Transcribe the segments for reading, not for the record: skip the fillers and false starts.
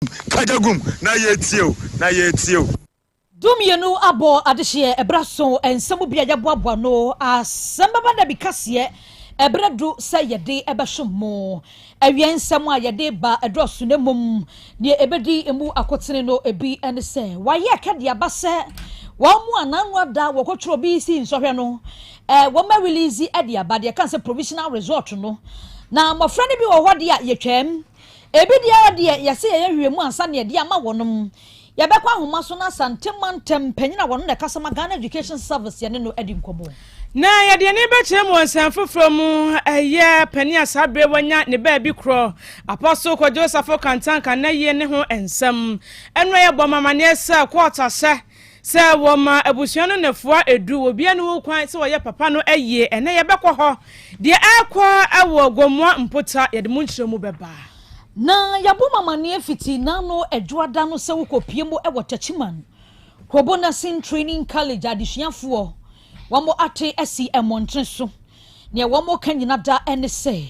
Kagya gum na yɛtie o, na yɛtie o. 12 abɔ adehyeɛ ɛberɛ so nsɛm bi a yɛboaboa no asɛm bɛba da bi kaseɛ ɛberɛ du sɛ yɛde ɛbɛso mo awia. Nsɛm a yɛde ba ɛdɔɔso, na mmom deɛ ɛbɛdi emu akotene no ebi ne sɛ wayɛ kɛde aba sɛ wɔn mu a n'ano ada wɔkɔtwerɛ BECE nsɔhwɛ no wɔn ma release ɛde aba deɛ kan sɛ provisional result no, na mmɔfra no bi wɔ hɔ deɛ a yɛtwam, ebi deɛ deɛ yɛsɛ yɛyɛ hwehwɛ mu ansa na yɛde ama wɔnom. Yɛbɛkɔ ahoma so na Asante mantam panyin a wɔno na ɛkasa ma Ghana Education Service, yɛne no adi nkɔmmɔ. Na yɛde ani bɛkyerɛ mu wɔ nsɛm foforɔ mu. Ɛyɛ panin a saa berɛ wanya ne baabi korɔ, Apostle Kwadwo Safo Kantanka, na yie ne ho nsɛm ɛno yɛbɔ mamaneɛ sɛ kɔɔto ahyɛ sɛ wɔma abusua no nafoa edu obiara ne wo kwan sɛ wɔyɛ papa no ayie. Ɛnɛ yɛbɛkɔ hɔ deɛ ɛkɔ ɛwɔ Gomoa Mpota, yɛde mu nkyerɛ mu bɛba. Na yɛabɔ mamaneɛ fiti n'ano adwoada no sɛ wokɔpie mu ɛwɔ Takyiman Krobo Nursing Training College, adesuafoɔ wɔn ate asi mmɔntene so. Nea wɔn ka nyina da ne sɛ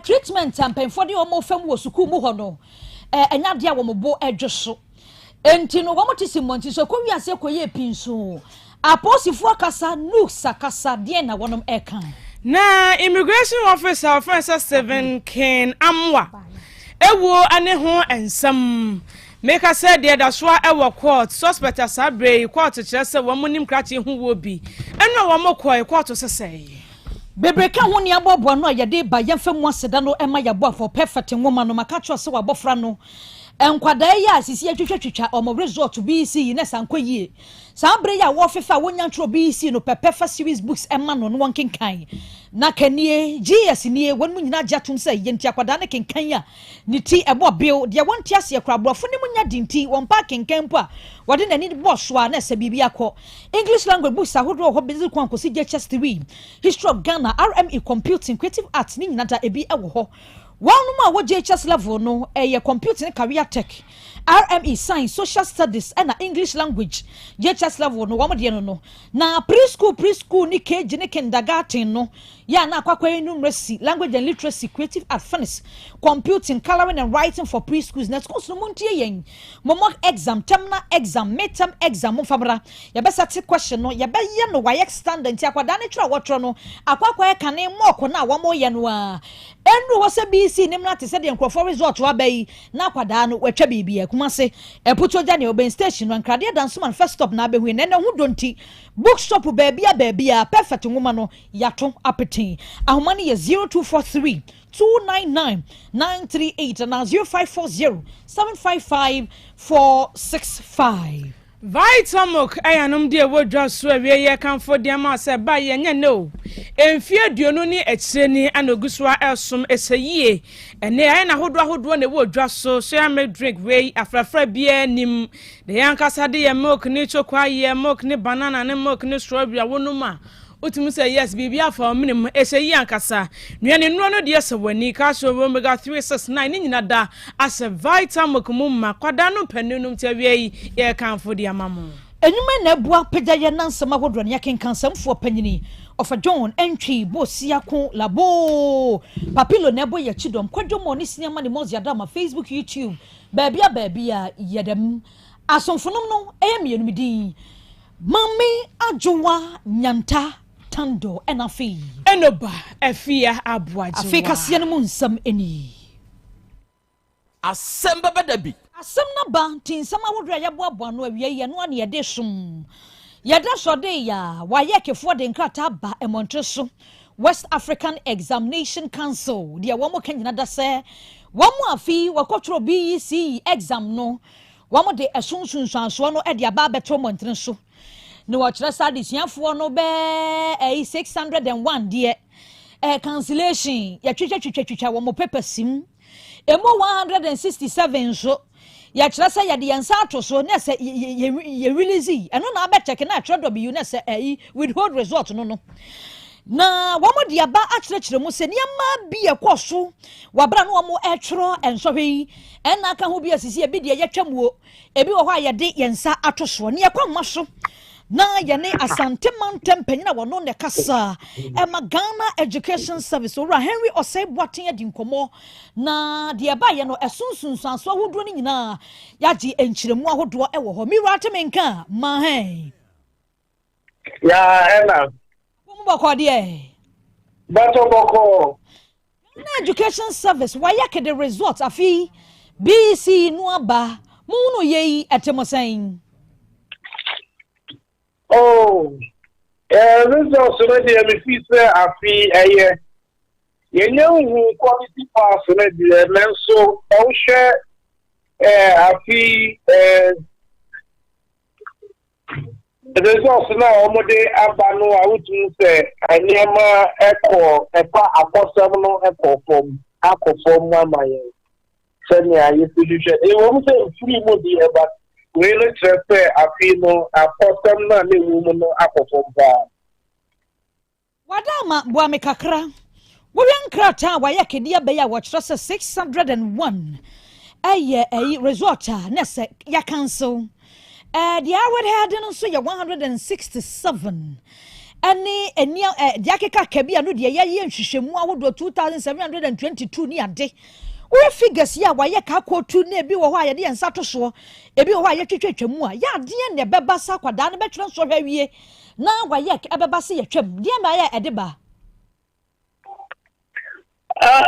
treatment a mpanyinfoɔ de wɔn fam wɔ sukuu mu hɔ no ɛnyɛ adeɛ a wɔn bo ɛdwo so, nti no wɔn te si mmɔnten so. Ɛkɔ wiase kɔyɛ pii nso, apolisifoɔ akasa, nurse akasa, deɛ na wɔn ɛka. Na immigration officer ɔfrɛ sɛ Stephen Ken Amoa ewuo ne ho nsɛm meka sɛ deɛ da so a ɛwɔ court, suspect a saa berɛ yi court kyerɛ sɛ wɔn nim krakye ho wɔ bi ɛno a wɔn kɔɛ court sesɛe. Bebree ka ho ne aboaboa no a yɛde ba. Yɛmfa mu aseda no ma yɛaboafo Perfect nwoma no. Maka kyerɛ sɛ wabɔfra no nkwadaa yi a sisi atwitwatwitwa ɔmo result BECE yi na sa nkɔ yie saa bere yi a wɔfefa a wonya ntwerɛ BECE no pɛ Perfect series books ɛma no na wɔnkenkan na kanie GS nie. Wɔn mu nyinaa gye atom sɛ yɛnti akwadaa no kenkan a ne ti ɛbɔ bill deɛ wɔnte aseɛ kora aborɔfo ne mu nya di, nti wɔn pa kenkan mpo a wɔde n'ani bɔ so a na ɛsɛ biribi akɔ. English language books ahodoɔ wɔ hɔ, basic 1 kɔsi JHS 3, history of Ghana, RME, computing, creative arts ne nyinaa da ebi ɛwɔ hɔ. Wɔn a wɔ JHS level no ɛyɛ computing, career tech, RME, science, social studies ɛna English language. JHS level no wɔn deɛ no na preschool ne KG ne kindergarten no yɛ ana akɔakɔ numeracy, language and literacy, creative art, phonics, computing, colouring and writing for preschools. Na schools no mu ntie yɛn mo mock exam, terminal exam, midterm exam mo nfamra. Yɛbɛsɛte question no, yɛbɛyɛ no WAEC standard, nti akwadaa ne twerɛ a wɔtwerɛ no akɔakɔ yɛ kane mock no a wɔn yɛ no a ɛnuru hɔ sɛ BECE ne mmra te sɛ deɛ nkurɔfoɔ result aba yi na akwadaa no wɔatwa biribi. Ɛkuma ɛputu ogya nea ɔbɛn station no, nkradeɛ Dansoman first stop na abɛhu na ɛnɛ ho dɔ, nti bookshop baabi a baabi a Perfect nwoma no yɛato apeten. Ahoma no yɛ 0243 299 938 na 0540 755 465. Vitamilk ɛyɛ anom deɛ ɛwɔ dwa so awie yɛ kamfo deɛ ma sɛ ba yɛ nyɛ ne o mfie 20 ne akyire ni ana ogu so a ɛsom ɛsɛ yie. Ɛnɛ ayɛ n'ahodoɔ ahodoɔ na ɛwɔ dwa so. Soya milk drink wei afrafra biara nim de yɛn ankasa de yɛ milk ne choco, ayɛ milk ne banana ne milk ne strawberry a wɔnom a wotumi sɛ yes, biribi afa ɔmene mu ɛhyɛ yie ankasa. Nnuane nnuro no deɛ sɛ w'ani calcium, omega 369 ne nyina da asɛ Vitamilk mu ma kwadaa no mpanin nom. Nti awie yi yɛrekamfo de ama mo. Enwuma na ɛboa pagya yɛ nansɛm ahodoɔ no. Yɛkenka nsɛmfoɔ panyini ɔfa John Entwi Bosiako Labo Papilo na ɛbɔ yɛ akyi dɔm. Kwadwo mɔ ne sinema ne Mɔsi Adama, Facebook, YouTube, baabi a baabi a yɛdɛm asomfonom no ɛyɛ mmienu. Mi din Maame Adwowa Nyanta Tando, ɛna afei ɛnoba Afia Aboagyewa. Afei kaseɛ no mu nsɛm ani. Asɛm bɛbɛ da bi. Asɛm no ba nti nsɛm ahodoɔ a yɛboaboa no awia yi, ɛno a ne yɛde som yɛda sɔde yɛ a wayɛ kefoɔ de nkrataa ba mmɔntere so. West African Examination Council deɛ wɔn ka nyina da sɛ wɔn afi wɔkɔtwerɛ BECE exam no, wɔn de ɛso nsunsuansoɔ no de aba abɛto mmɔntene so, na wɔkyerɛ sɛ adesuafoɔ no bɛɛ ɛyi 601 deɛ cancellation, yɛtwitwatwitwatwitwa wɔn papers mu. Emu 167 nso yɛkyerɛ sɛ yɛde yɛn nsa ato so na sɛ yɛ release ɛno na abɛkyɛke na atwerɛ w na sɛ ɛyi withhold result no na wɔn de aba akyerɛkyerɛ mu sɛ nneɛma bi ɛkɔ so wabra no wɔn ɛtwerɛ nsɔhwɛ yi ɛna aka ho bi asisi ebi deɛ yɛtwa mu o, ebi wɔ hɔ a yɛde yɛn nsa ato soɔ ne yɛkɔ mma so. Na yɛne Asante mantam panyin a wɔno na ɛkasa ɛma Ghana Education Service, Owura Henry Osei Boateng, adi nkɔmmɔ, na deɛ ɛbaeɛ no, ɛso nsunsuanso ahodoɔ no nyinaa, yɛagye nkyerɛmu ahodoɔ ɛwɔ hɔ. Mewura, ate me nka ma hɛn? Ya, ɛna. Wɔn bɔkɔ deɛ? Bɛtɔ bɔkɔ. Ghana Education Service, WAEC de result afi BECE no aba. Mo hunu yɛ yi, ɛte mo sɛn? Oh, results no deɛ, me fi sɛ afi ɛyɛ. Yɛnyɛ nhu quality pass no deɛ, nanso ɔhwɛ afi results no a wɔde aba no a, wotumi sɛ nneɛma ɛkɔ ɛfa akɔsɛm no ɛkɔ fam, akɔ fam ama yɛn sɛnea yɛsi hwehwɛ. Ɛwɔ mu sɛ mfiri mu deɛ, but wei no kyerɛ sɛ afi no akɔsɛm no a na ɛwɔ mu no akɔ fam paa. Wada ama boa me kakra. Wohwɛ nkrataa a wayɛ kedeɛ bɛyɛ a wɔkyerɛ sɛ 601 ɛyɛ ɛyi result a na sɛ yɛacancel deɛ awɛde no nso yɛ 167, ɛne ɛnia deɛ akeka ka bi a no deɛ yɛyɛ nhwehwɛmu ahodoɔ 2722 ne ade. Wohwɛ figures yi a wayɛ kaakootu na ebi wɔ hɔ a yɛde yɛn nsa to soɔ, ebi wɔ hɔ a yɛtwitwatwa mu a yɛ adeɛ na ɛbɛba sa akwadaa no bɛtwerɛ nsɔhwɛ awie na wayɛ ɛbɛba sɛ yɛtwam deɛ ma yɛ ɛde ba.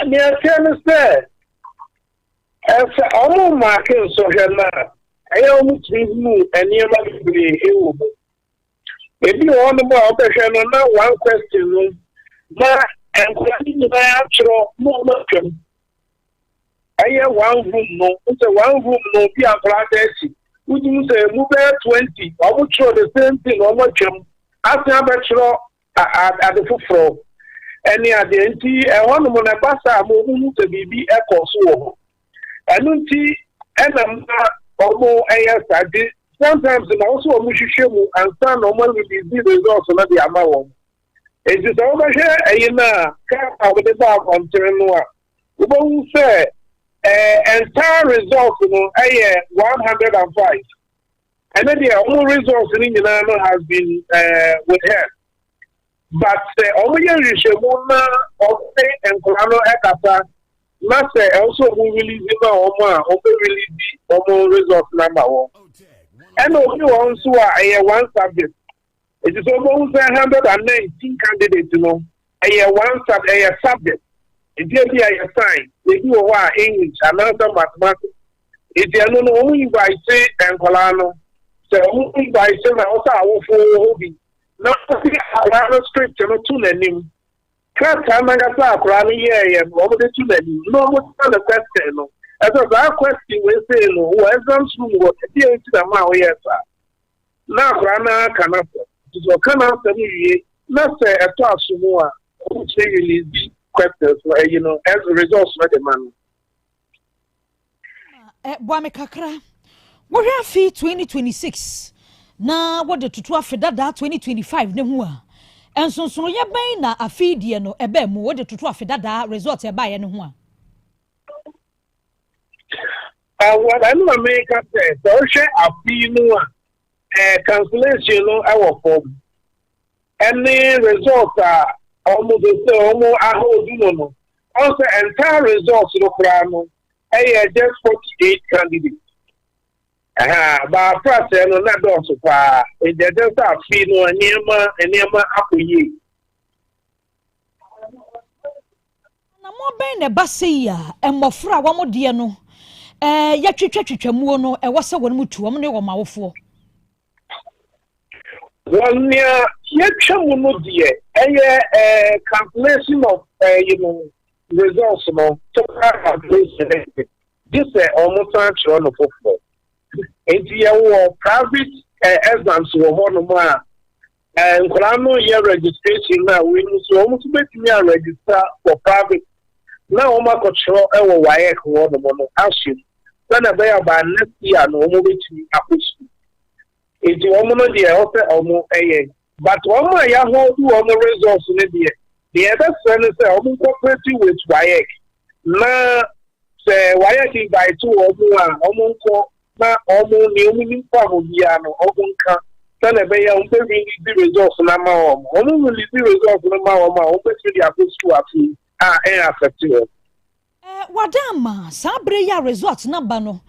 Nea ɛteɛ no sɛ ɛsɛ ɔmo mark nsɔhwɛ no a, ɛyɛ ɔmo tumi hunu nneɛma bebree ɛwɔ mu. Ebi wɔ hɔnom a ɔbɛhwɛ no na one question no na nkwadaa no nyinaa atwerɛ na ɔmo atwam. Ɛyɛ one room no sɛ one room no bi akwadaa 30, wotumi sɛ emu bɛyɛ 20, ɔmo twerɛ the same thing na ɔmo atwam asan abɛtwerɛ ade foforɔ ɛne adeɛ. Nti ɛhɔnom no ɛba saa ma ɔmo hu sɛ biribi ɛkɔ so wɔ hɔ. Ɛno nti ɛna mma ɔmo ɛyɛ saa de. Sometimes na ɔso ɔmo hwehwɛ mu ansa na ɔmo release results no de ama wɔn. Eti sɛ wɔbɛhwɛ ɛyi no a kaa a wɔde ba abɔnten no a, wobɛhu sɛ entire result no ɛyɛ 105. Ɛne deɛ ɔmo results no nyinaa no has been withheld, but sɛ ɔmo yɛ nhwehwɛmu na ɔmo ne nkwadaa no ɛkasa na sɛ ɛwɔ ɔmo release ma ɔmo a, ɔmo release ɔmo result no ama wɔn. Ɛna obi wɔ nso a ɛyɛ one subject. Eti sɛ ɔmo sɛ 119 candidate no ɛyɛ one sub, ɛyɛ subject. Nti ebi a yɛ science, ebi wɔ hɔ a English anaasɛ mathematics. Eti ɛno no wɔn invite nkwadaa no. Sɛ wɔn invite na ɔsɛ awofoɔ wɔ hɔ bi na wɔde akwadaa no script no to n'anim, krataa nankasa akwadaa no yɛɛyɛ no, wɔn de to n'anim na wɔn ta no question no, ɛsɛ saa question wei sei no wɔ exams room wɔ ɛdi eti na ma a wɔyɛ saa na akwadaa no aka n'asɛm. Nti sɛ ɔka n'asɛm wie na sɛ ɛtɔ aso mu a, wɔn kyerɛ release questions no, ɛyi no, ɛs results no de ma no. Boa me kakra. Wohwɛ afe 2026 na wɔde toto afe dadaa 2025 ne ho a, nsonsonoyɛ bɛn na afe deɛ no ɛbɛn mu wɔde toto afe dadaa result ɛbaeɛ no ho a? Ɛwɔ ɛno na meka sɛ wohwɛ afe no a, cancellation no ɛwɔ fam, ɛne result a ɔmo de sɛ ɔmo ahodu no, ɔn sɛ entire result no koraa no ɛyɛ just 48 candidates. Ɛha baafra sɛ no na dɔɔso paa. Nti ɛkyɛ sɛ afe no nneɛma akɔ yie. Anammɔ bɛn na ɛba sɛ yi a mmɔfra a wɔn deɛ no yɛtwitwatwitwa muo no, ɛwɔ sɛ wɔn mu tu wɔn ne wɔn awofoɔ? Wɔn nea yɛtwa mu no deɛ, ɛyɛ cancellation of results no, total cancellation no gye sɛ ɔmo san kyerɛ no foforɔ. Nti yɛwɔ private exams wɔ hɔnom a nkwadaa no yɛ registration na wɔn nso wɔn nso bɛtumi a register for private na wɔn akɔkyerɛ ɛwɔ WAEC hɔnom no ahyɛ mu sɛnɛ ɛbɛyɛ aba next year no wɔn bɛtumi akɔ sukuu. Nti wɔn no deɛ, ɛwɔ sɛ wɔn ɛyɛ, but wɔn a yɛahold wɔn results no deɛ, deɛ ɛbɛsrɛ no sɛ wɔn cooperate with WAEC, na sɛ WAEC invite wɔn a, wɔn nkɔ na wɔn nea wɔn nim fa ho biara no wɔn nka. Sɛnea ɛbɛyɛ a wɔbɛ release results no ama wɔn. Wɔn release results no ma wɔn a, wɔbɛtumi de akɔ sukuu afe yi a ɛn affect wɔn. Eh, wada ama saa bere yi a results no aba no,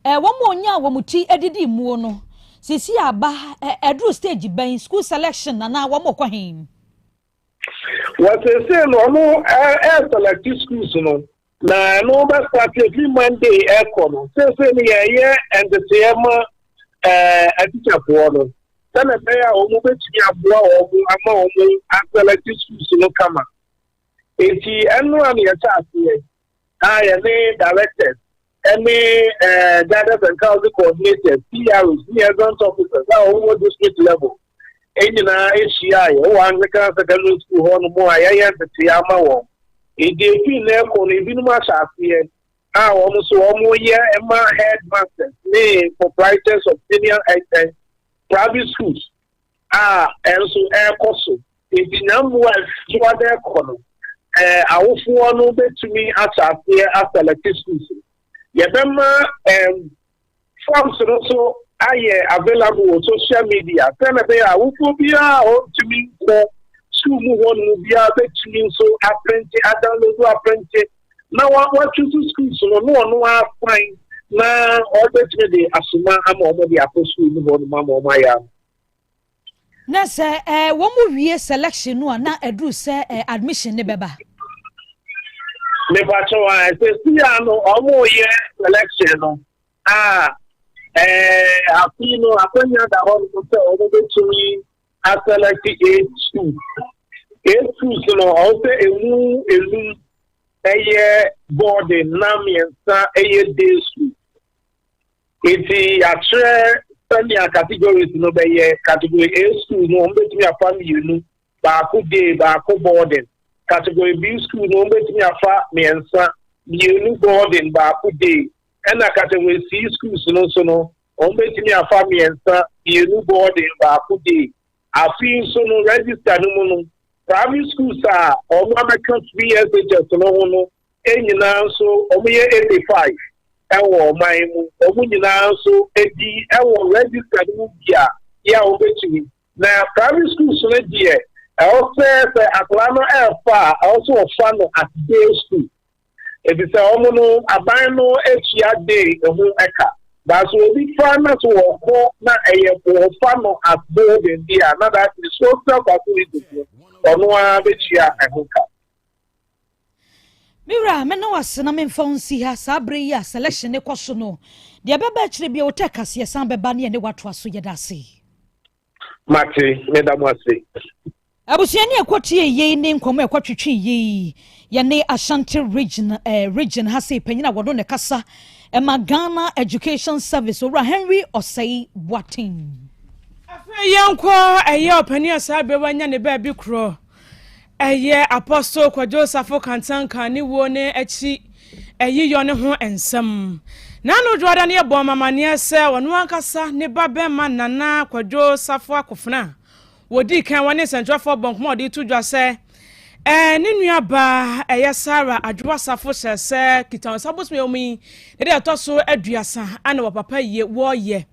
eh, wɔn a wɔnyaa wɔn ti didii muo no, seesei aba, eh, aduru stage bɛn, school selection anaa wɔn rekɔ he? Wɔ seesei no, ɔno ɛɛselect schools no, na ɛno bɛ start ɛfiri Monday ɛkɔ no. Seesei no yɛyɛ nteteeɛ ma ɛɛ atikyafoɔ no, sɛnea ɛbɛyɛ a wɔn bɛtumi aboa wɔn ama wɔn aselect schools no kama. Enti ɛno a na yɛhyɛ aseɛ a yɛne directors ɛne ɛɛ guidance and counseling coordinators, PROs ne exams officers a wɔn wɔ district level nyinaa ahyia a yɛwɔ Anglican Secondary School hɔ nom a yɛayɛ ntetee ama wɔn. Enti efi nnɛ rekɔ no ebinom ahyɛ aseɛ a wɔn nso wɔyɛ ma headmasters ne proprietors of senior eh, private schools a ɛnso ɛrekɔ so. Enti nyamboa a ɛso ada ɛkɔ no, ɛɛ awofoɔ no bɛtumi ahyɛ aseɛ asɛlɛte schools. Yɛbɛma ɛɛm forms no nso ayɛ available wɔ social media sɛnea ɛbɛyɛ a awofoɔ biara a ɔntumi nkɔ sukuu mu hɔ nom biara bɛtumi nso aprente adownload aprente na watwi so schools no na ɔno asan na ɔbɛtumi de asoma ama wɔn de akɔ sukuu mu hɔ nom ama wɔn ayɛ ama. Na sɛ eh, wɔn mu wie selection no a na aduru sɛ eh, admission ne bɛba. Mepakyɛw a sɛ sia no wɔn yɛ selection no a ɛɛ afi no akwanya da hɔ nom sɛ wɔn bɛtumi aselect eight schools. Eight schools no ɔwɔ sɛ emu enum ɛyɛ boarding na mmiɛnsa ɛyɛ day school. Eti yɛakyerɛ sɛnea categories no bɛyɛ. Category A school no wɔn bɛtumi afa mmienu, baako day, baako boarding. Category B school no wɔn bɛtumi afa mmiɛnsa, mmienu boarding, baako day. Ɛna category C schools no nso no wɔn bɛtumi afa mmiɛnsa, mmienu boarding, baako day. Afei nso no register no mu no, private schools a wɔn abɛka free SHS no ho no nyinaa nso wɔyɛ 85 wɔ ɔman mu. Wɔn nyinaa nso di wɔ register no mu bi a yɛ a wɔbɛtumi. Na private schools no deɛ, ɛwɔ sɛ sɛ akwadaa no ɛrefa a, ɛwɔ sɛ wɔfa no at day school. Efisɛ wɔn no, aban no atua day ho ka. But sɛ obi fa na sɛ wɔkɔ na ɛyɛ wɔfa no as boarding bi a, na that is hostel facilities no, ɔno ara bɛtua ɛho ka. Me wura, mɛna wo ase na memfa wo nsi ha saa bere yi a selection no kɔ so no. Deɛ ɛbɛba akyire biara, wo tɛ kaseɛ san bɛba ne yɛne wo atoa so. Yɛda ase. Mate, meda mo ase. Abusua ne ɛkɔtiee yei ne nkɔmmɔ a ɛkɔtwetwee yei yɛne Ashanti Region eh, region ha sei panyin a wɔno ne kasa ɛma Ghana Education Service Owura Henry Osei Boateng. Afei yɛnkɔ ɛyɛ ɔpanin a saa berɛ wanya ne baabi korɔ Ɛyɛ Apostle Kwadwo Safo Kantanka ne wuo no akyi ayiyɔ no ho nsɛm. N'ano Dwoada no yɛbɔɔ me amaneɛ sɛ ɔno ankasa ne ba bɛrima Nana Kwadwo Safo Akofena a wɔdii kan wɔne nsɛntwerɛfoɔ bɔ nkɔmmɔ a ɔde reto dwa sɛ ne nua baa ɛyɛ Sarah Adwoa Safo hyɛɛ sɛ Kitawonsa bosome a ɛwɔ mu yi ne deɛ ɛtɔ so aduasa ana wɔ papa yie wɔreyɛ.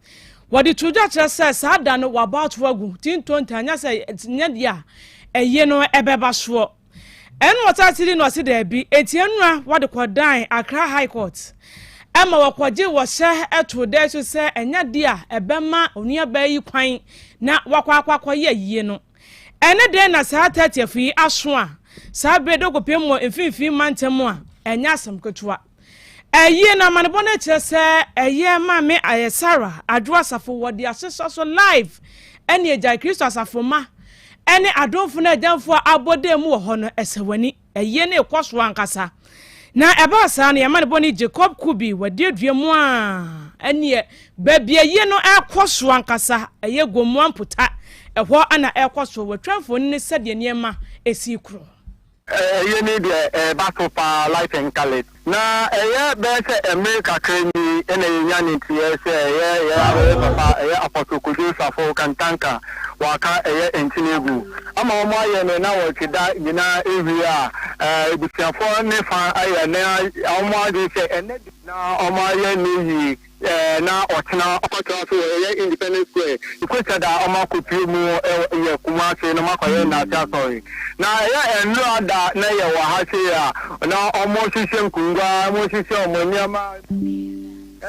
Wɔde too dwa kyerɛ sɛ saa da no wɔabɔ ato agu ti ntontan nyɛ sɛ nyɛ deɛ a ɛye no ɛbɛba soɔ. Ɛna ɔtaa ti di na ɔse daabi, enti ɛnora wɔde kɔdan Accra High Court ɛma wɔkɔgye wɔhyɛ too da so sɛ ɛnyɛ adeɛ a ɛbɛma onuabaa yi kwan na wakɔ akɔ akɔyɛ ayie no. Ɛne dɛn na saa 30th yi aso a saa bere de kɔpem wɔ mfimfini mantam a ɛnyɛ asɛm ketewa. Ɛyie no amanebɔ no kyerɛ sɛ ɛyɛ Maame ayɛ Sarah Adwo Asafo wɔde ahyehyɛ so live ɛne Agyae Kristo Asafo mma ɛne adomfo no agyamfo a abɔ dan mu wɔ hɔ no ɛsɛ w'ani. Ɛyie no rekɔ so ankasa. Na ɛbaa saa no yɛn amanebɔ ne Jacob Kubi wɔde adua mu a ɛneɛ baabi ayie no ɛrekɔ so ankasa ɛyɛ Gomoa Mputa ɛhɔ na ɛrekɔ so wɔatwa mfonini sɛdeɛ nneɛma ɛsi korɔ. Ɛyɛ ni deɛ ɛreba so paa life and colored. Na ɛyɛ bɛyɛ sɛ mmere kakra ni na yɛnya ne nteɛ sɛ ɛyɛ yɛn ara yɛ papa ɛyɛ Apostle Kojo Safo Kantanka waka ɛyɛ ntini agu ama wɔn ayɛ ne nawɔtwe da nyinaa awie a abusuafoɔ ne fa ayɛ ne wɔn adwene sɛ ɛnɛ de na wɔn ayɛ ne yie. Na ɔkyena ɔkɔtoa so wɔ ɛyɛ Independence Square. Kwasiada a wɔakɔpue mu yɛ Kumasi na wɔakɔyɛ Nnaase Asɔre. Na ɛyɛ nnora da na yɛwɔ ha sei a na wɔhyehyɛ nkongua, wɔhyehyɛ wɔn nneɛma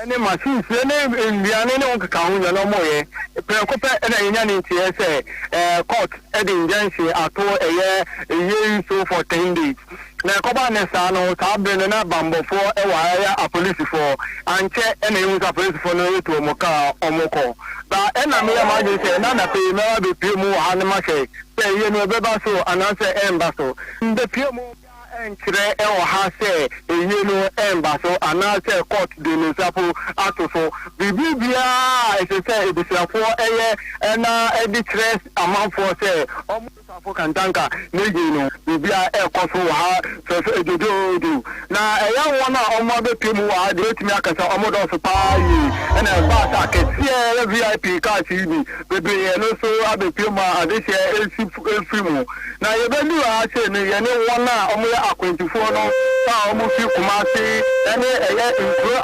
ne machines ne nnuane ne ho keka ho nyinaa na wɔyɛ. Prɛko pɛ na yɛnya ne nteɛ sɛ court de injunction ato ɛyɛ yei yi so for 10 days. Na ɛkɔbaa no saa no, saa bere no na bammɔfoɔ wɔ ha, ɛyɛ apolisifoɔ. Ankyɛ na yɛhu sɛ apolisifoɔ no retu wɔn kaa a wɔkɔ. Ba ɛna meyɛɛ m'adwene sɛ na anapa yi mɛba abɛpue mu wɔ ha na mahwɛ sɛ ayie no ɛbɛba so anaasɛ ɛremma so. Mebɛpue mu biara ɛnkyerɛ wɔ ha sɛ ayie no ɛremma so anaasɛ court de ne nsa po ato so. Biribi biara a ɛsɛ sɛ abusuafoɔ yɛ na ɛde kyerɛ amanfoɔ sɛ wɔn. Asafo Kantanka ne yi no, biribiara rekɔ so wɔ ha fɛfɛ dwoodwoodwo. Na ɛyɛ wɔn a wɔabɛpue mu wɔ ha deɛ wɔatumi aka sɛ wɔdɔɔso pa ara yie. Ɛna bus akɛseɛ ɛyɛ VIP cars yi bi bebree ɛno nso abɛpue mu a adehyeɛ resi firi mu. Na yɛbɛduru ha sei no, yɛne wɔn a wɔyɛ akwantufoɔ no a wɔfiri Kumasi ne ɛyɛ nkuro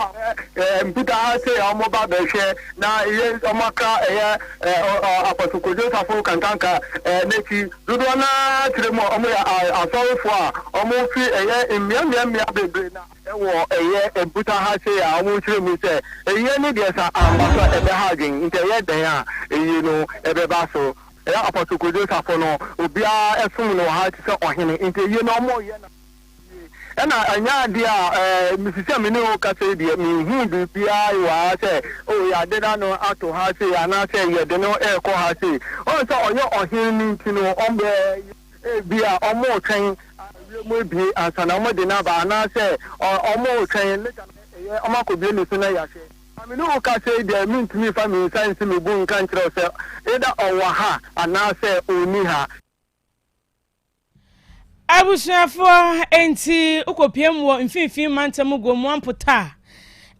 a Mpita ha sei a wɔba bɛhwɛ na yɛ wɔaka ɛyɛ Apostle Kojo Safo Kantanka n'akyi. Dodoɔ no ara kyerɛ mu a wɔyɛ asɔrefoɔ a wɔfiri ɛyɛ mmeammea bebree na ɛwɔ ɛyɛ Mputa ha sei a wɔkyerɛ mu sɛ ayie no deɛ sɛ amba so a ɛbɛha adwene nti ɛyɛ dɛn a ayie no ɛbɛba so. Ɛyɛ Apostle Kojo Safo no obiara som no wɔ ha te sɛ ɔhene nti ayie no wɔyɛ no Yie. Ɛna ɛnyɛ adeɛ a ɛɛ sisi a me ne wo kasa yi deɛ menhuu biribiara wɔ ha sɛ oh yɛade da no ato ha sei anaasɛ yɛde no rekɔ ha sei. Ɔhu sɛ ɔyɛ ɔhene no nti no ɔm ɛɛ ebia wɔretwɛn wiem abue ansa na wɔde no aba anaasɛ wɔretwɛn later no ɛyɛ wɔakɔbue ne so na yɛahwɛ. Na me ne wo kasa yi deɛ mentumi mfa me nsa nsi me bo nka nkyerɛ wo sɛ either ɔwɔ ha anaasɛ ɔnni ha. Abusuafoɔ, enti wokɔpiam wɔ mfimfini mantam Gomoa Mpota a,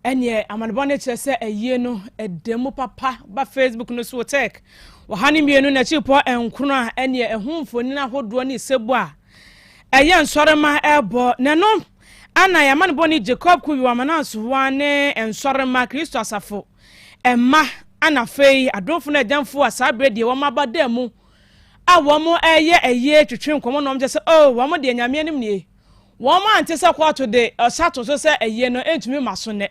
ɛneɛ amanebɔ no kyerɛ sɛ ayie no ɛda mu papa ba Facebook no so wɔ tech ɔha ne mmienu n'akyiripɔ nkono a ɛneɛ ɛho mfonini ahodoɔ ne sɛbu a ɛyɛ nsɔrema ɛbɔ na ɛno ana yɛ amanebɔ ne Jacob Kuyo Amanansohoa ne nsɔrema Kristo asafo ɛma ana afei adomfo no agyamfo a saa berɛ deɛ wɔn aba da mu a wɔreyɛ ayie twetwe nkɔmmɔ na wɔkyerɛ sɛ oh wɔn deɛ Nyame anim nie. Wɔn ante sɛ kɔɔto de ɔhyɛ ato so sɛ ayie no ntumi mma so nnɛ.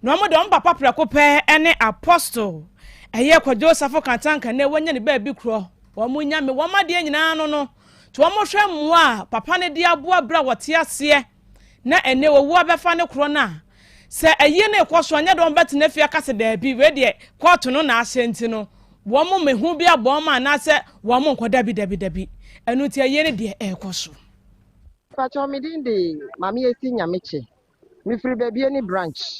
Na wɔn deɛ wɔn papa prɛko pɛ ne Apostle ɛyɛ Kwadwo Safo Kantanka nnɛ wanya ne baabi korɔ. Wɔn nyame wɔn adeɛ nyinaa no no. To wɔn hwɛ mmoa a papa no de aboa berɛ a wɔte aseɛ na ɛnnɛ owu abɛfa ne korɔ no a, sɛ ayie no rekɔ so a, nyɛ dɛ wɔbɛtena fie aka sɛ daabi, wei deɛ kɔɔto no na ahyɛ nti no, wɔn mehu bi abɔ wɔn anaasɛ wɔn nkɔ dabi dabi dabi. Ɛno nti ayie no deɛ ɛrekɔ so. Mpakyɛw me din de Maame Esi Nyamekye. Mefiri Babiani branch.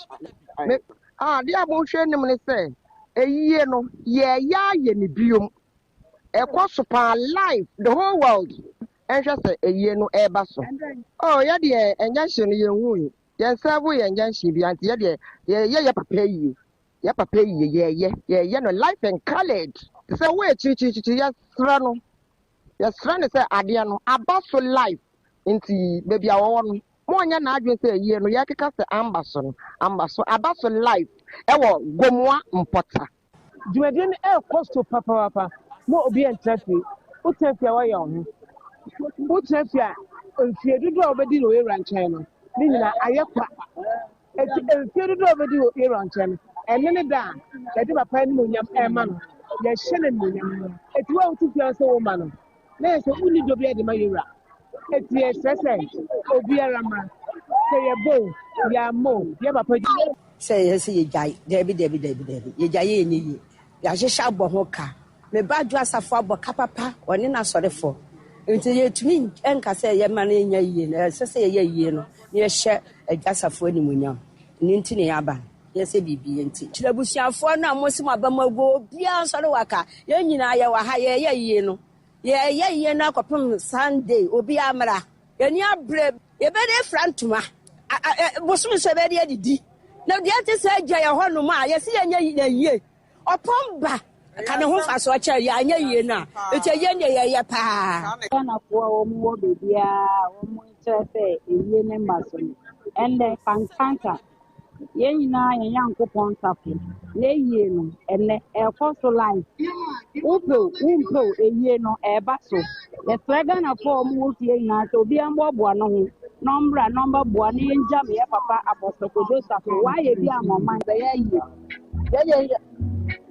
Me ah adeɛ a mohwɛ anim ne sɛ ayie no yɛɛyɛ ayɛ no biom. Ɛkɔ so paa live the whole world nhwɛ sɛ ayie no ɛreba so. Oh yɛ deɛ injunction no yɛn hui yɛn serve yɛ injunction bia nti yɛ deɛ yɛyɛ yɛ papa ayie yɛ papa ayie yɛyɛ yɛyɛ no life and colored te sɛ wo akyirikyirikyiri yɛsrɛ no yɛsrɛ no sɛ adeɛ no aba so life nti baabi a wɔwɔ no mo ɔnyɛ n'adwene sɛ ayie no yɛkeka sɛ amba so no amba so aba so life ɛwɔ Gomoa Mpɔta. Dwumadie no ɛrekɔ so papaapa. Mo obiara ntena fie. Wotena fie a woayɛ wo ho. Wotena fie a mfie dodoɔ a wobɛdi no wɔ yɛwura nkyɛn no, ne nyinaa ayɛ kwa. Eti mfie dodoɔ a wobɛdi wɔ yɛwura nkyɛn no, ɛne ne da a yɛde papa animuonyam ɛrema no, yɛhyɛ no animuonyam. Eti wo a wote fie a sɛ woma no, na yɛ sɛ wonni dɔ biara de ma yɛwura. Eti yɛsrɛ sɛ obiara mmra. Sɛ yɛbɔ o, yɛammɔ o, yɛ papa. Sɛ yɛyɛ sɛ yɛgyae, daabi, daabi, daabi, daabi, yɛgyae yɛ ɛnyɛ yie. Yɛahyehyɛ abɔ ho ka. Me ba Adwo Asafo abɔ ka papa, ɔne n'asɔrefoɔ. Nti yɛntumi nka sɛ yɛma no nyɛ yie no, ɛsɛ sɛ yɛyɛ yie no na yɛhyɛ Adwo Asafo animuonyam. Ɛno nti na yɛaba no, nyɛ sɛ biribi nti. Kyerɛ abusuafoɔ no a mose mo aba mu agu, obiara nsɔre waka. Yɛn nyinaa yɛwɔ ha, yɛreyɛ yie no. Yɛreyɛ yie no akɔpem Sunday, obiara mmra. Yɛn ani abere, yɛbɛde afira ntoma, bosom nso yɛbɛde adidi. Na deɛ ɛte sɛ agya yɛ hɔnom a, yɛsi yɛnyɛ yɛn yie. Ɔpɔn ba, ka ne ho mfasoɔ kyɛ yɛ anyɛ yie no a, nti ɛyɛ deɛ yɛyɛ paa. Ghanafoɔ a wɔn wɔ baabiara a wɔn kyerɛ sɛ ayie no mma so no, ɛndɛ Kantanka. Yɛn nyinaa yɛn Nyankopɔn safo n'ayie no ɛnɛ ɛrekɔ so live. Wopɛ o, wompɛ o, ayie no ɛreba so. Yɛsrɛ Ghanafoɔ a wɔwɔ fie nyinaa sɛ obiara mmoaboa ne ho na ɔmmra na ɔmmɛboa na yɛngyam yɛn papa Apostle Kojo Safo. Wayɛ bi ama ɔman, yɛbɛyɛ ayie. Yɛdeɛ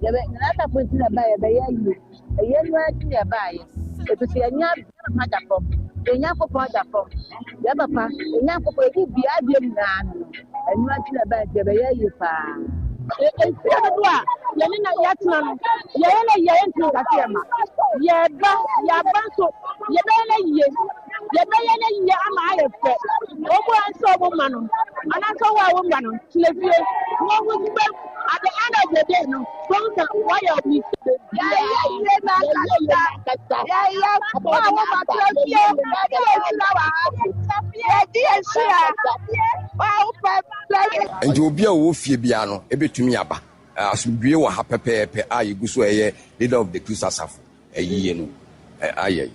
yɛbɛ Nana Safo nti na ɛbaeɛ yɛbɛyɛ ayie. Ɛyɛ no ara nti na ɛbaeɛ. Ɛfiri sɛ yɛnyɛ yɛn papa da fam. Yɛn Nyankopɔn da fam. Yɛn papa, yɛn Nyankopɔn, yɛde bia adeɛ nyinaa no no. Ɛno ara nti na ɛbaeɛ nti yɛbɛyɛ ayie paa. Mfeɛ dodoɔ a yɛne no yɛatena no, yɛyɛ no yie a yɛntumi nka sɛ yɛmma. Yɛreba, yɛaba nso, yɛbɛyɛ no yie. Yɛbɛyɛ no yie ama ayɛ fɛ. Wɔn a ɛnsɛ wɔn mma no, anaasɛ wɔn a wɔmma no, tena fie na wɔn nso bɛ at the end of the day no, wɔn sɛ wɔayɛ obi Yɛyɛ yie na ankasa. Yɛyɛ wo a wo ma tena fie. Yɛde yɛn hyira wɔ ha. Yɛde yɛn hyira. Wo a wo pɛ tena fie. Nti obi a ɔwɔ fie biara no bɛtumi aba. Asomdwoeɛ wɔ ha pɛpɛɛpɛ a yɛgu so reyɛ Leader of the Christ Asafo ayie no ayɛ.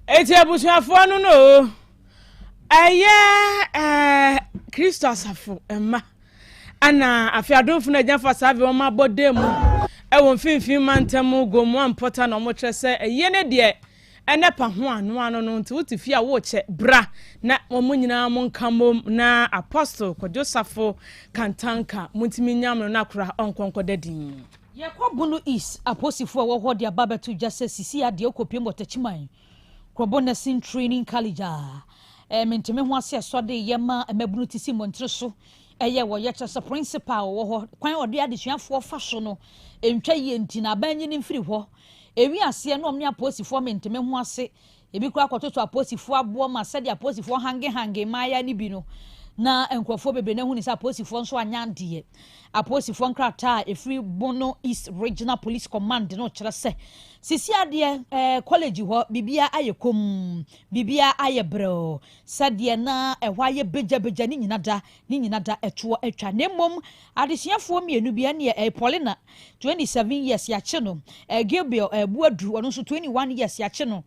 Eti abusuafoɔ no no o, ɛyɛ ɛɛ Kristo asafo mma ɛna afei adomfo no agyinafoɔ saa afei wɔn abɔ dan mu ɛwɔ mfimfini mantam Gomoa mpɔta na wɔn kyerɛ sɛ ɛyie ne deɛ ɛnɛ pa ho ano ano no nti wote fie a wokyɛ bra na wɔn nyinaa mo nka mmom na Apostle Kwadwo Safo Kantanka montumi nyam no na kora ɔnkɔ nkɔda din. Yɛkɔ Bono East apolisifo a ɛwɔ hɔ de aba abɛto dwa sɛ sisi a deɛ ɔkɔpiem wɔ Techiman Krobo Nursing Training College a ɛyɛ mente-me-ho-ase ɛsɔ de yɛ ma mmabunu te si mmɔntene so ɛyɛ wɔ yɛkyerɛ sɛ principal a ɔwɔ hɔ kwan a ɔde adesuafoɔ fa so no ntwa yie nti na aban nyi no mfiri hɔ. Ɛwi aseɛ na wɔn ne apolisifoɔ mente-me-ho-ase Ebi koraa kɔtoto apolisifoɔ aboɔ ma sɛdeɛ apolisifoɔ hange hange mmaayaa no bi no, na nkurɔfoɔ bebree no ahunu sɛ apolisifoɔ nso anyɛ adeɛ. Apolisifoɔ nkrataa a ɛfiri Bono East Regional Police Command no kyerɛ sɛ, sisi adeɛ eh, college hɔ biribiara ayɛ komm, biribiara ayɛ brɛoo, sɛdeɛ na ɛhɔ ayɛ begyabegya ne nyina da, ne nyina da ɛtoɔ atwa. Na mmom adesuafoɔ mmienu bi ɛneɛ eh, Paulina, 27 years, yɛakye no, eh, Gabriel eh, Boadu, ɔno nso 21 years, yɛakye no.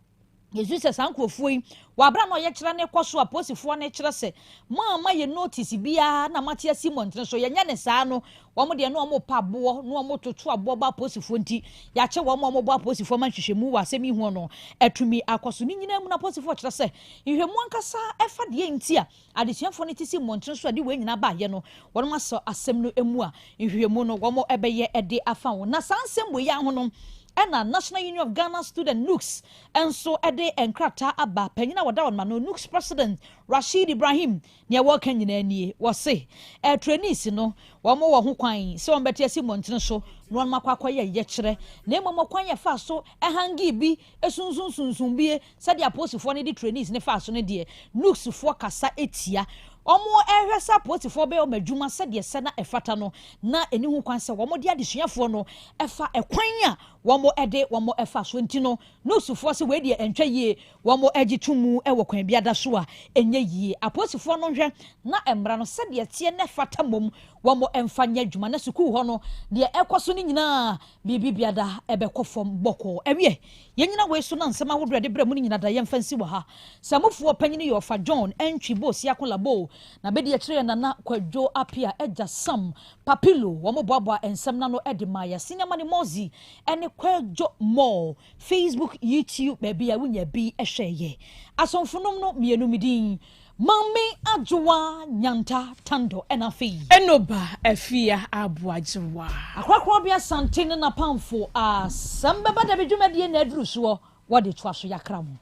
Yɛsu sɛ saa nkurɔfoɔ yi, wɔ abere a na ɔyɛkyerɛ no rekɔ so a apolisifoɔ no rekyerɛ sɛ moamma yɛn notice biara na moate asi mmɔntene so, yɛnyɛ ne saa no, wɔn deɛ na wɔrepa aboɔ na wɔretoto aboɔ bɔ apolisifoɔ nti, yɛakye wɔn a wɔbɔ apolisifoɔ ma nhwehwɛmu wɔ asɛm yi ho no atumi akɔ so. Ne nyinaa mu no apolisifoɔ kyerɛ sɛ nhwehwɛmu ankasa ɛfa deɛ nti a Adesuafoɔ no te si mmɔntene so a ɛde wei nyinaa baeɛ no, wɔnom asɔ asɛm no mu a nhwehwɛmu no wɔn bɛyɛ de afa ho. Na saa nsɛm wei ara ho no ɛna National Union of Ghana Student, NUGS, nso de nkrataa aba. Panyin a wɔda wɔn ano, NUGS President Rasheed Ibrahim, nea wɔreka nyinaa nie. Wɔse, eh, trainees no, wɔn wɔ ho kwan sɛ wɔn bɛte asi mmɔntene so na wɔnom akɔ akɔyɛ yɛkyerɛ. Na mmom ɔkwan yɛfaa so hangee bi sunsunsunsun bie Sɛdeɛ apolisifoɔ no de trainees no faa so no deɛ, NUGSfoɔ kasa tia. Wɔrehwɛ sɛ apolisifoɔ bɛyɛ wɔn adwuma sɛdeɛ ɛsɛ na ɛfata no, na ɛnni ho kwan sɛ wɔde adesuafoɔ no fa ɛkwan a wɔde wɔn fa so. Nti no, NUGSfoɔ se wei deɛ ɛntwa yie, wɔgye to mu wɔ kwan biada so a ɛnyɛ yie. Apolisifoɔ no nhwɛ na mmara no sɛdeɛ ɛteɛ na ɛfata mmom wɔmfa nyɛ adwuma na sukuu hɔ no deɛ ɛkɔ so no nyinaa biribi biada ɛbɛkɔ fam bɔkɔɔ. Ɛwiɛ, Yɛnnyina wei so na nsɛm ahodoɔ a yɛde brɛ mo no nyina da yɛmfa nsi wɔ ha. Samufoɔ panyini yɛ Ɔfa John Antwi Bosiako Laboo, na bɛdi akyire yɛ Nana Kwadwo Appiah Agya Sam Papilo. Wɔn boaboa nsɛm no ano de maa yɛ. Senior Money Mozzy ne Kwadwo Moore. Facebook, YouTube, baabi a wonya bi hwɛ yɛ. Asomfonom no mmienu me din Maame Adwoa Nyanta Tando ɛna afei. Enoba Afia Aboagyewa. Akorakorabea Asante ne n'apamfo asɛm bɛba da bi dwumadie na aduru soɔ wɔde toa so yakra mo.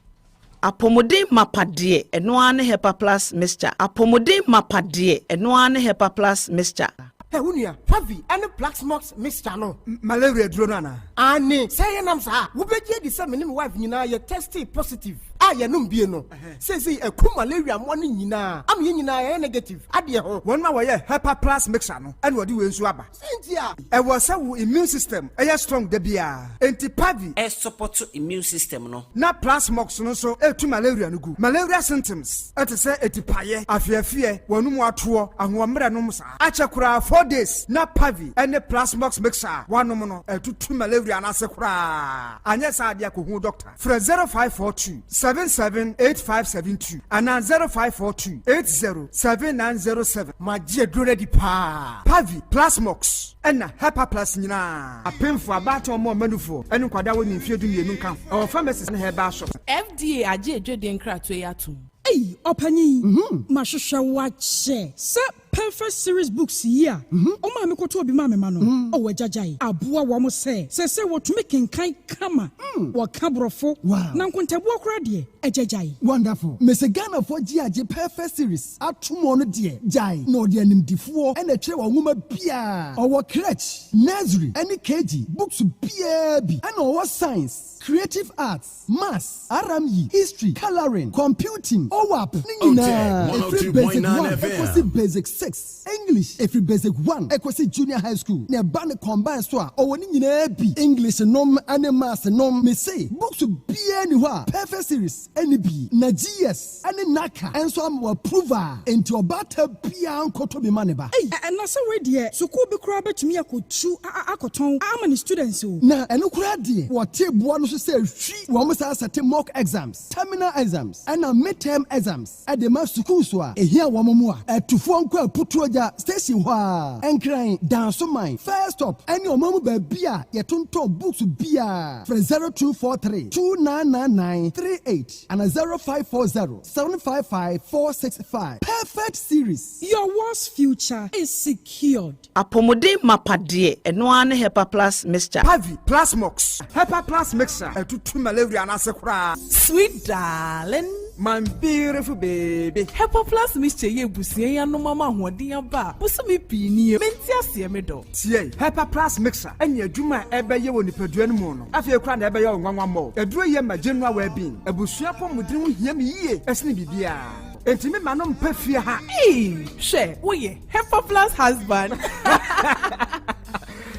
Apɔmuden mapa deɛ, ɛno ara ne Hepa Plus Mixture. Apɔmuden mapa deɛ, ɛno ara ne Hepa Plus Mixture. Hɛ wo nua, Pavi ne Plaxmox mixture no. Malaria aduro no anaa? Aane, sɛ ɛyɛ nam saa a, wobɛgye adi sɛ me ne me wife nyinaa yɛ testee positive a yɛnom bie no. Seesei aku malaria mmoa no nyinaa ama yɛn nyinaa yɛayɛ negative adeɛ ho. Wɔn a wɔyɛ Hepa Plus mixture no na wɔde wei nso aba. Sɛn nti a? Ɛwɔ sɛ wo immune system yɛ strong da biara, enti Pavi. Ɛsupɔto immune system no. Na Plasmox no nso tu malaria no gu. Malaria symptoms te sɛ atipaeɛ, afeafeɛ, w'anum atoɔ, ahoɔmmerɛ nom saa. Akyɛ koraa 4 days na Pavi ne Plasmox mixture a woanom no atutu malaria no ase koraa. Anyɛ saa deɛ kɔhu doctor. Frɛ 0542 7. 77 8572 anaa 0542 80 7907. Magye aduro no adi paa. Pavi, Plasmox, ɛna Hepaplus nyinaa. Apemfo, abaatan, ɔmo a ɔma nufoɔ, ɛne nkwadaa a wɔnni mfeɛ 12 nka ho. Ɛwɔ pharmacies ne herbal shops. FDA agye adwadie nkratoɔ yi atom. Ei ɔpanyin, mahwehwɛ wo akyɛ. Sɛ Perfect Series Books yi a wo maame kɔtɔɔ bi maa me ma no, oh agyagyae, aboa wɔn sɛ seesei wɔtumi kenkan kama, wɔka Borɔfo, na nkontabuo koraa deɛ, agyagyae. Wonderful. Mese Ghanafoɔ gye agye Perfect Series atom ɔno deɛ gyae na ɔde animdifoɔ na ɛtwerɛ wɔn nwoma biara. Ɔwɔ crèche, nursery ɛne KG books biara bi ɛna ɔwɔ science, creative arts, maths, RME, history, colouring, computing, OWAP ne nyinaa ɛfiri basic one ɛkɔsi basic six, English ɛfiri basic one ɛkɔsi junior high school na ɛba no combine so a ɔwɔ ne nyinaa bi, English nom ɛne maths nom, mese books biara nni hɔ a Perfect Series ɛnni bi na GS ɛne NaCCA nso ama wɔ approve a enti ɔbaatan biara nkɔtɔ bi ma ne ba. Ei na sɛ wei deɛ sukuu bi koraa bɛtumi akɔtu akɔtɔn ama ne students o. Na ɛno koraa deɛ wɔte boɔ no so sɛ hwi wɔn saa sɛte mock exams, terminal exams ɛna mid-term exams de ma sukuus a ɛhia wɔn mmoa. Atufoɔ nkɔ Aputuogya station hɔ ara, Nkran, Dansoman, First Stop ɛne ɔman mu baabi a yɛtontɔn books biara. Frɛ 0243 2999 38 ana 0540 755 465. Perfect Series. Your world's future is secured. Apɔmuden mapa deɛ, ɛno ara ne Hepaplus mixture. Pavi, Plasmox, Hepaplus mixture ɛtutu malaria no ase koraa. Sweet darling. My beautiful baby. Hepaplus mixture yi abusua yi anom ama ahoɔden aba a bosome pii nie. Mente aseɛ me dɔ. Tie, Hepaplus mixture ɛne adwuma a ɛbɛyɛ wɔ nipadua no mu no afei koraa na ɛbɛyɛ wo nwanwa mmɔ. Aduro yi ma general well-being. Abusua apɔmuden ho hia me yie ɛsene biribiara. Enti me ma no mpɛ fie ha. Eii hwɛ woyɛ Hepaplus husband.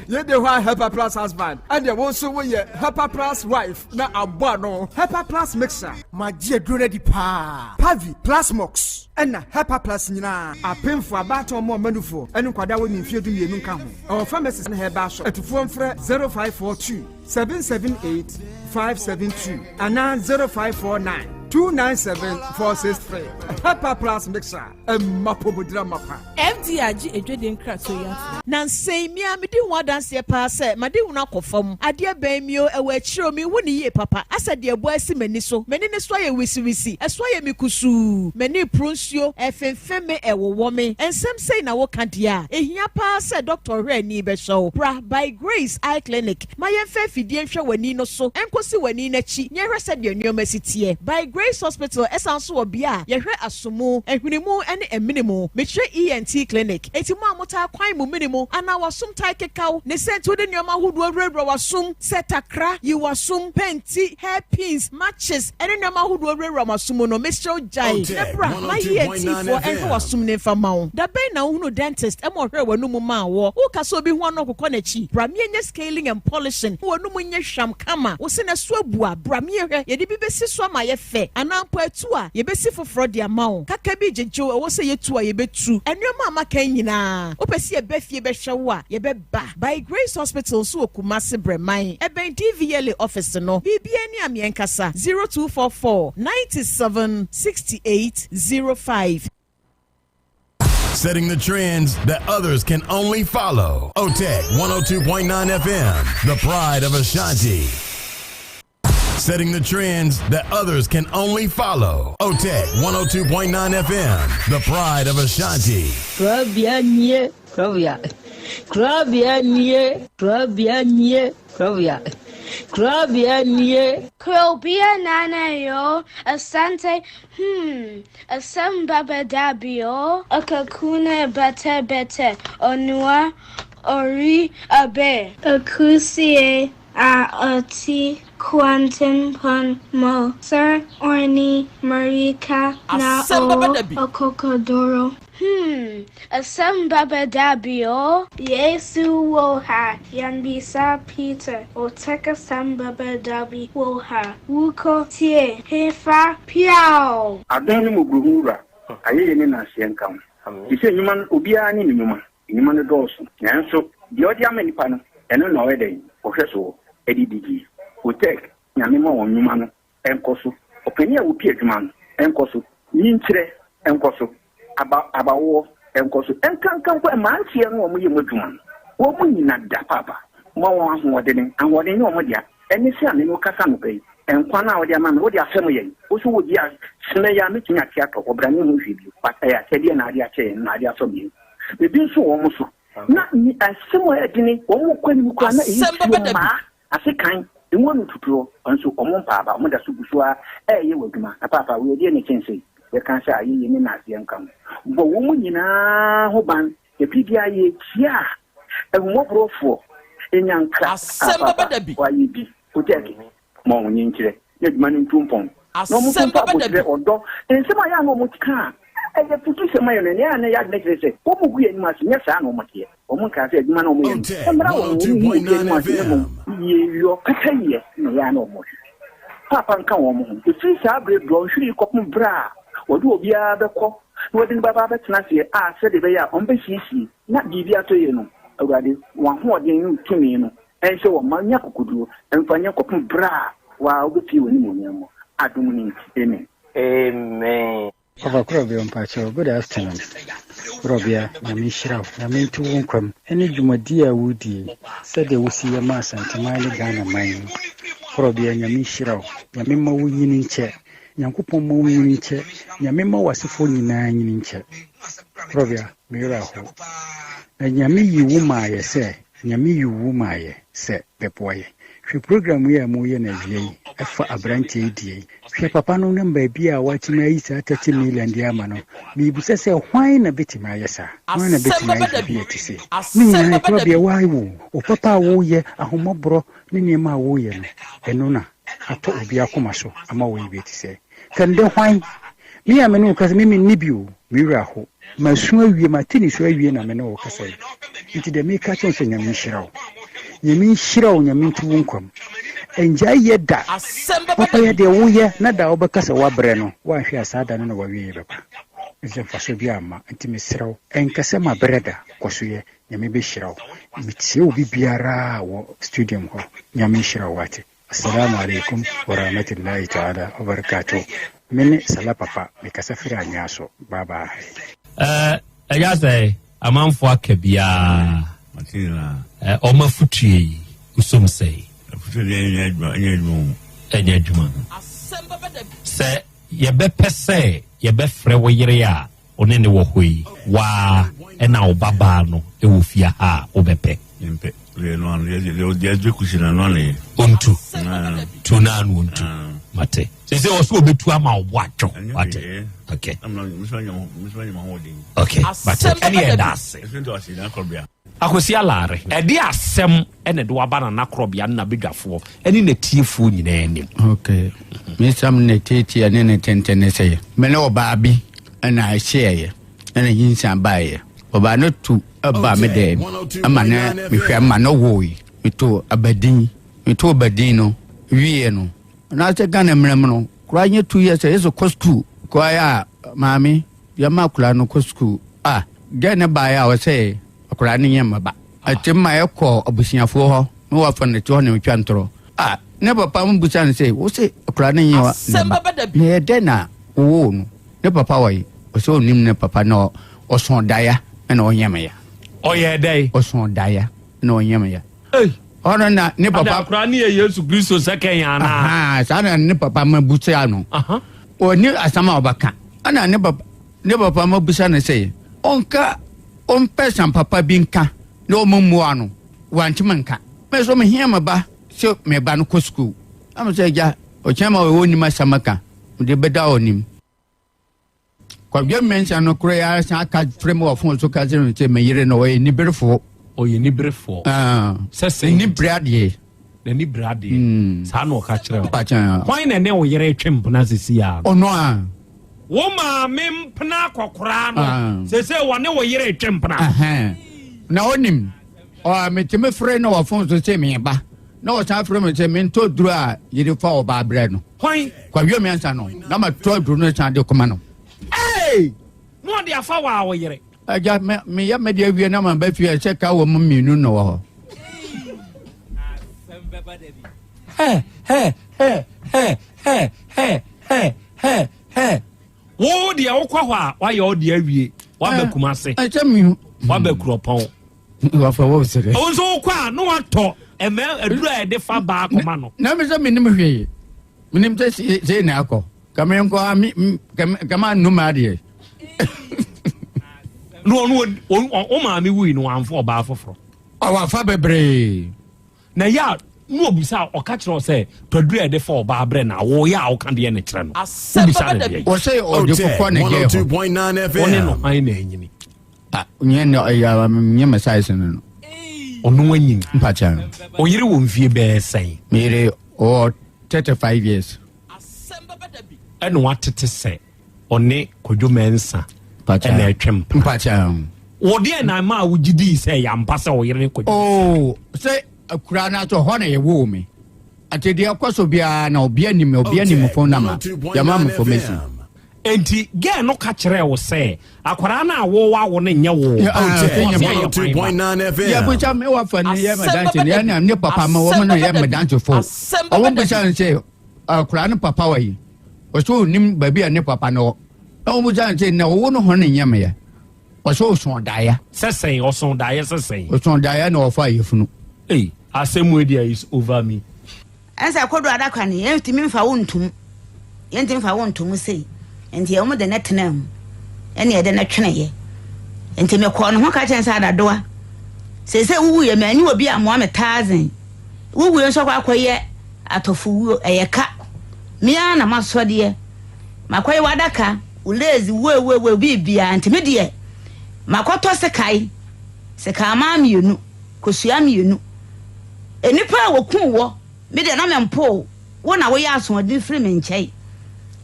Yei de hɔ a Hepaplus husband ɛdeɛ wo nso woyɛ Hepaplus wife na abɔ ano. Hepaplus mixture. Magye aduro no adi paa. Pavi, Plasmox, ɛna Hepaplus nyinaa. Apemfo, abaatan, ɔmo a ɔma nufoɔ, ɛne nkwadaa a wɔnni mfeɛ 12 nka ho. Ɛwɔ pharmacies ne herbal shop. Atufoɔ mfrɛ 0542 778 572 anaa 0549 297 463. Hepaplus mixture, ɛma apɔmuden amapa. FDA agye adwadie nkratoɔ yi atom. Nansa yi, me ara medi ho adanseɛ paa sɛ m'adehunu akɔ fam. Adeɛ bɛn mi o, ɛwɔ akyire o, menhu no yie papa. Asɛ deɛ ɛbɔ asi m'ani so. M'ani no so ayɛ wisiwisi, ɛso ayɛ me kusuu, m'ani reporo nsuo, ɛrefemfem me, ɛrewowɔ me. Nsɛm sei na woka deɛ a, ɛhia paa sɛ dɔkta ɔhwɛ ani bɛhwɛ wo. Bra By Grace Eye Clinic ma yɛmfa afidie nhwɛ w'ani no so nkɔsi w'ani no akyi na yɛhwɛ sɛdeɛ nneɛma si teɛ. By Grace Hospital san nso wɔ bea a yɛhwɛ asomu, ahwene ne amene mu. Mekyerɛ ENT Clinic. Enti mo a motaa kwan mo mene mu anaa w'asom taa kekaw ne sɛ nti wode nneɛma ahodoɔ wurawura w'asom sɛ takra, yi w'asom, pɛnti, hair pins, matches, ne nneɛma ahodoɔ wurawura mo asom mu no, mesrɛ wo gyae na bra ma ENT foɔ nhwɛ w'asom no mfa mma wo. Da bɛn na wohunuu dentist ma ɔhwɛɛ w'anomu maa woɔ? Woka sɛ obi ho ano kokɔ n'akyi? Bra meɛnyɛ scaling and polishing ma w'anomu nyɛ hwam kama. Wo se na so abu a, bra meɛhwɛ, yɛde bi bɛsi so ama ayɛ fɛ anaa mpo atu a, yɛbɛsi foforɔ de ama wo. Kaka bi gyegye wo, ɛwɔ sɛ yɛtu a, yɛbɛtu. Nnoɔma a maka yi nyinaa, wopɛ sɛ yɛba fie bɛhwɛ wo a, yɛbɛba. By Grace Hospital nso wɔ Kumasi Brɛman, ɛbɛn DVLA office no. Biribiara ni a meɛnkasa, 0244 97 68 05. Setting the trends that others can only follow. OTEC 102.9 FM, the pride of Ashanti. Setting the trends that others can only follow. OTEC 102.9 FM, the pride of Ashanti. Krabea nie, krabea. Krabea nie, krabea nie, krabea. Krabea nie. Krobea nana yo, asante, hmm, asem baba dabio, akakuna bete bete, onua, ori abe. Akusie a ɔte kwantempɔn mu, Sir Orni Marika na Asɛm bɛba da bi. Okokodoro. Hmm, asɛm bɛba da bi o. Yesu wɔ ha, yɛmmisa Peter, Otec asɛm bɛba da bi wɔ ha, Wokɔ tie hefa piaw! Adom ne mmɔborɔhunu Wura, ayɛyie ne nnaseɛ nka wo. Te sɛ nnwuma no, obiara ne ne nnwuma. Nnwuma no dɔɔso, nanso deɛ ɔde ama nnipa no, ɛno na ɔyɛ dɛn? Ɔhwɛ soɔ de didie. Otec, Nyame ma wɔn nnwuma no nkɔ so. Ɔpanin a ɔpi adwuma no, nkɔ so. Nyinkyerɛ, nkɔ so. Aba, abawoɔ, nkɔ so. Nkanka mpo mmeranteɛ no a wɔyɛ mu adwuma no, wɔn nyina da paapa. Ma wɔn ahoɔdene. Ahoɔden nyɛ wɔn dea. Ɛne sɛ a me ne wo kasa anɔpa yi, nkwa no a wode ama me, wode afɛm yɛn. Wo nso wogye a, sene yi a mɛtumi ate atɔ hɔ, bra menhu hwee bio. But ɛyɛ akyɛdeɛ na ade akyɛ yɛn, na ade asɔ yɛn. Biribi nso wɔ wɔn so. Na ni asɛm a ɛyɛ dene, wɔn kɔ anim koraa na ɛyɛ Asɛm bɛba tuo da bi. mmaa ase kan, emu ano tutuo, nso wɔn mpa aba, wɔn da so gu so ara ɛreyɛ wɔ adwuma. Na paapa, wei ɛdeɛ na ɛkyɛn sei? Yɛka sɛ ayɛyie ne naaseɛ nka ho. Bɔ wɔn nyinaa ho ban, ɛfiri biara yɛkyia a, ahummɔborɔfoɔ, nyankra, Asɛm a bɛba paapa, da bi. wɔayɛ bi, wotɛɛke, ma wɔn nkyerɛ, na adwuma no ntu mpɔn. Na wɔn nso Asɛm mfa bɛba da bi. aboterɛ, ɔdɔ, nsɛm a ɛyɛ a na wɔka a ɛyɛ afutusɛm ayɛ no, nea ɛyɛ a na ɛyɛ adwene kyerɛ sɛ wɔgu yɛn anim ase, nyɛ saa na wɔteɛ. Wɔnkaa sɛ adwuma no a wɔyɛ no mmra wɔn, wɔnhu obi anim ase, na mmom yieyɔ, pɛpɛyɛ na ɛyɛ a na wɔhwehwɛ. Paapa nka wɔn ho. Ɛfiri saa berɛ dɔnhwere yi kɔpem berɛ a wɔde obiara bɛkɔ na wɔde no bɛba abɛtena aseɛ a sɛdeɛ ɛbɛyɛ a wɔbɛsiesie na biribi atɔ yie no, Awurade, w'ahoɔden ne wo tumi no nhyɛ wɔn ma nya akokoduro mfa nyɛ kɔpem berɛ a wo ara wobɛpue w'animuonyam mu. Adom no nti, amen. Amen. Papa Korɔbea mpakyɛw good afternoon Korɔbea Nyame nhyira wo Nyame nto wo nkwa mu ɛne dwumadie a wodie yi sɛdeɛ wosi yɛ ma Asanteman ne Ghana man yi Korɔbea Nyame nhyira wo Nyame mma wo nyini nkyɛ Nyankopɔn mma wo nyini nkyɛ Nyame mma w'asefoɔ nyinaa nyini nkyɛ Korɔbea me werɛ aho na Nyame yi wo maayɛ sɛ Nyame yi wo maayɛ sɛ bɛboa yɛ. Hwɛ program yi a moyɛ no awia yi ɛfa abranteɛ yi deɛ yi. Hwɛ papa no number bi a watumi ayi saa 30 million de ama no. Mebisa sɛ hwan na bɛtumi ayɛ saa? Hwan na Asɛm bɛtumi ayɛ bɛba da biribi bi. a ɛte sei? Ne Asɛm nyinaa bɛba da ɛkorɔ bi. deɛ woayɛ wo wo papa a woyɛ ahommɔborɔ ne nneɛma a woyɛ no ɛno na atɔ obi akoma so ama woayɛ bi a ɛte sɛɛ. Kɛndɛ hwan? Me a me ne wo kasa me menni bi o, me werɛ aho. Masu awie, mate nisuo awie na me ne wo kasa yi. Nti deɛ meka kyerɛ wo sɛ Nyame nhyira wo. Nyame nhyira wo, Nyame nto wo nkwa mu. Ɛngyae yɛ da. Asɛm bɛba Papa da yɛ bi. deɛ woyɛ na da a wobɛka sɛ woabrɛ no, woanhwɛ a saa da no na w'awieɛ bɛba. Ɛfiri sɛ mfasoɔ biara mma. Nti mesrɛ wo, ɛnka sɛ mabrɛ da, kɔ so yɛ. Nyame bɛhyira wo. Metie obi biara wɔ studium hɔ. Nyame nhyira wo wate. Assalamu alaikum warahmatullahi ta'ala wabarakatuh Me ne Salah Papa me kasa firi Anyaa so bye bye. Eh, ɛyɛ sɛ amanfoɔ aka biara eh, ɔma afutuo yi wosom sɛe ɛnyɛ adwuma sɛ yɛbɛpɛ sɛ yɛbɛfrɛ wo yere a Wo ne no wɔ hɔ yi, wo ara na wo babaa no wɔ fie ha a, wobɛpɛ? Mempɛ. Deɛ ɛno ano, deɛ deɛ deɛ kusi no ano ano yɛ. Ontu. Tu no ano ontu. Mate. Sɛ sɛ ɔsɛ obetu ama wo bo atwo. Wate. Okay. Okay. Mate. Ɛne ɛda ase. Akwasi Alaare, ɛde asɛm na ɛde waba Nana Korɔbea ne n'abadwafoɔ ne n'atiefoɔ nyinaa anim. Ok, me nsɛm ne tietie ne ne tenten ne sɛ, me ne ɔbaa bi na ɛhyeɛeɛ ɛna nyinsɛn baeɛ. Ɔbaa no tu ba me dɛm ɛma ne mehwɛ ma no woe. Meto abadin, meto abadin no wieɛ no, na sɛ Ghana mmerɛ mu no, koraa nyɛ 2 years ɛyɛ sɛ kɔ sukuu. Koraa yɛ a maame yɛma akwadaa no kɔ sukuu a, gɛɛ no baeɛ a ɔsɛ Akwadaa no nyɛ mmaba. Ɛte ma ɛkɔ abusuafoɔ hɔ na wafa no te hɔ na ɔtwa ntorɔ. A ne papa mo bisa no sɛ, wo se akwadaa no nyɛ ne ba na ɛyɛ dɛn na wowoo no? Ne papa wɔ he? Ɔsɛ ɔnnim ne papa na ɔsõ daeɛ na ɔnyɛ me ya. Ɔyɛɛ dɛn? Ɔsõ daeɛ na ɔnyɛ me ya. Ei! Ɔno na ne papa. Ada akwadaa no yɛ Yesu Kristo sɛkɛn anaa? Ahaa, saa na ne papa ma busa no. Ɔnni asɛm a ɔbɛka. Ɛna ne papa ne papa ma busa no sɛ ɔnka Ɔmpɛ sam papa bi nka na ɔma mmua no, wantumi anka. Me nso mehia me ba sɛ me ba no kɔ sukuu. Na me sɛ, Agya, ɔkyena ma ɔnim asɛm aka, mede bɛda ɔnim. Kwadwo Mensah no koraa ara san aka frɛ me wɔ fon so ka kyerɛ me sɛ me yere no ɔyɛ niberefoɔ. Ɔyɛ niberefoɔ. Ah, Sɛ sɛ n'ani bere adeɛ. N'ani bere adeɛ. Hmm. Saa na ɔka kyerɛ wo. Mpakyɛ. Hwan na ɛne wo yere retwe mpena sisi a? Ɔno a. Wo maame mpena akɔkoraa no, Ah. seesei wɔne wo yere retwe mpena. Ɛhɛn. Na onim, ɔ, metumi frɛ no wɔ fon so sɛ meba, na ɔsan frɛ me sɛ mentɔ duro a yɛde fa ɔbaa brɛ no. Hwan? Kwadwo Mensah no, na matɔ aduro no san de kɔma no. Ei! Na ɔde afa wo a wo yere. Agya, me, meyɛ me deɛ awie na maba fie a, sɛ ka wɔ mu mmienu na wɔ hɔ. Hɛ, hɛ, hɛ, hɛ, hɛ, hɛ, hɛ. Hɛ hɛ hɛ. Wo deɛ wokɔ hɔ a woayɛ wo deɛ awie. Woaba Kumase. Woaba Kuropɔn. Wafa wo sere. Wo nso wokɔ a na watɔ ɛmɛ aduru a yɛde fa baa kɔma no. Na me sɛ menim hwee. Menim sɛ sei na akɔ. Kame nkɔ a me kama nnum adeɛ. Na ɔno wo maame wui no wamfa ɔbaa foforɔ. Wafa bebree. Na ɛyɛ a na obisa a ɔka kyerɛ wo sɛ twaduru a yɛde fa ɔbaa brɛ na woyɛ a woka deɛ ne kyerɛ no. Wobisa no deɛ. Wɔsɛ ɔde kɔkɔ ne gɛɛ hɔ. Wo ne no hwan na anyini? Ah, nyɛ no ɛyɛ nyɛ me size no no. Ɔno anyini. Mpakyɛ. Oyere wɔ mfie bɛyɛ sɛn? Meyere ɔwɔ 35 years. Ɛna watete sɛ ɔne Kwadwo Mensah ɛna ɛtwe mpena. Mpakyɛ. Wɔ deɛ na ɛma a wogye dii sɛ ɛyɛ ampa sɛ ɔyere ne Kwadwo Oh, sɛ akura no ato hɔ na yɛwoo me. Ate deɛ ɛkɔ so biara na obi anim obi anim phone number. Yɛma me information. Enti girl no ka kyerɛɛ wo sɛ akwadaa no a wowawo no nyɛ wo ba? Otec 102.9 FM. Yɛbusa me wafa no yɛ madante no yɛne ne papa ma wɔn no yɛ madante fo. Wɔn bisa no sɛ akwadaa no papa wɔ yi. Ɔsɛ onim baabi a ne papa no wɔ. Na wɔn bisa no sɛ na ɔwo no ho no nyɛ meyɛ. Ɔsɛ ɔso daeɛ. Sɛ sɛn ɔso daeɛ sɛ sɛn? Ɔso daeɛ na ɔfa ayefunu. Ei asɛm wei deɛ is over me. Ɛnsɛ kodo adaka no, yɛntumi mfa wo ntom, yɛntumi mfa wo ntom sei. Nti wɔn de no tenaa mu, ɛne yɛde no tweneeɛ. Nti mekɔɔ ne ho ka kyerɛ no sɛ adadoa, seesei wowuiɛ, manyi obi ammoa me taazen. Wowuiɛ nso akɔ akɔyɛ atɔfowuo, ɛyɛ ka. Me ara na masɔdeɛ, makɔyɛ w'adaka, wo lazy, woewoewoe, biribiara. Nti me deɛ, makɔtɔ sekae, sekanman mmienu. kosua mmienu. Nnipa a wɔkuu wɔ, me deɛ na mempoo wo na woyɛ asoɔden firi me nkyɛn.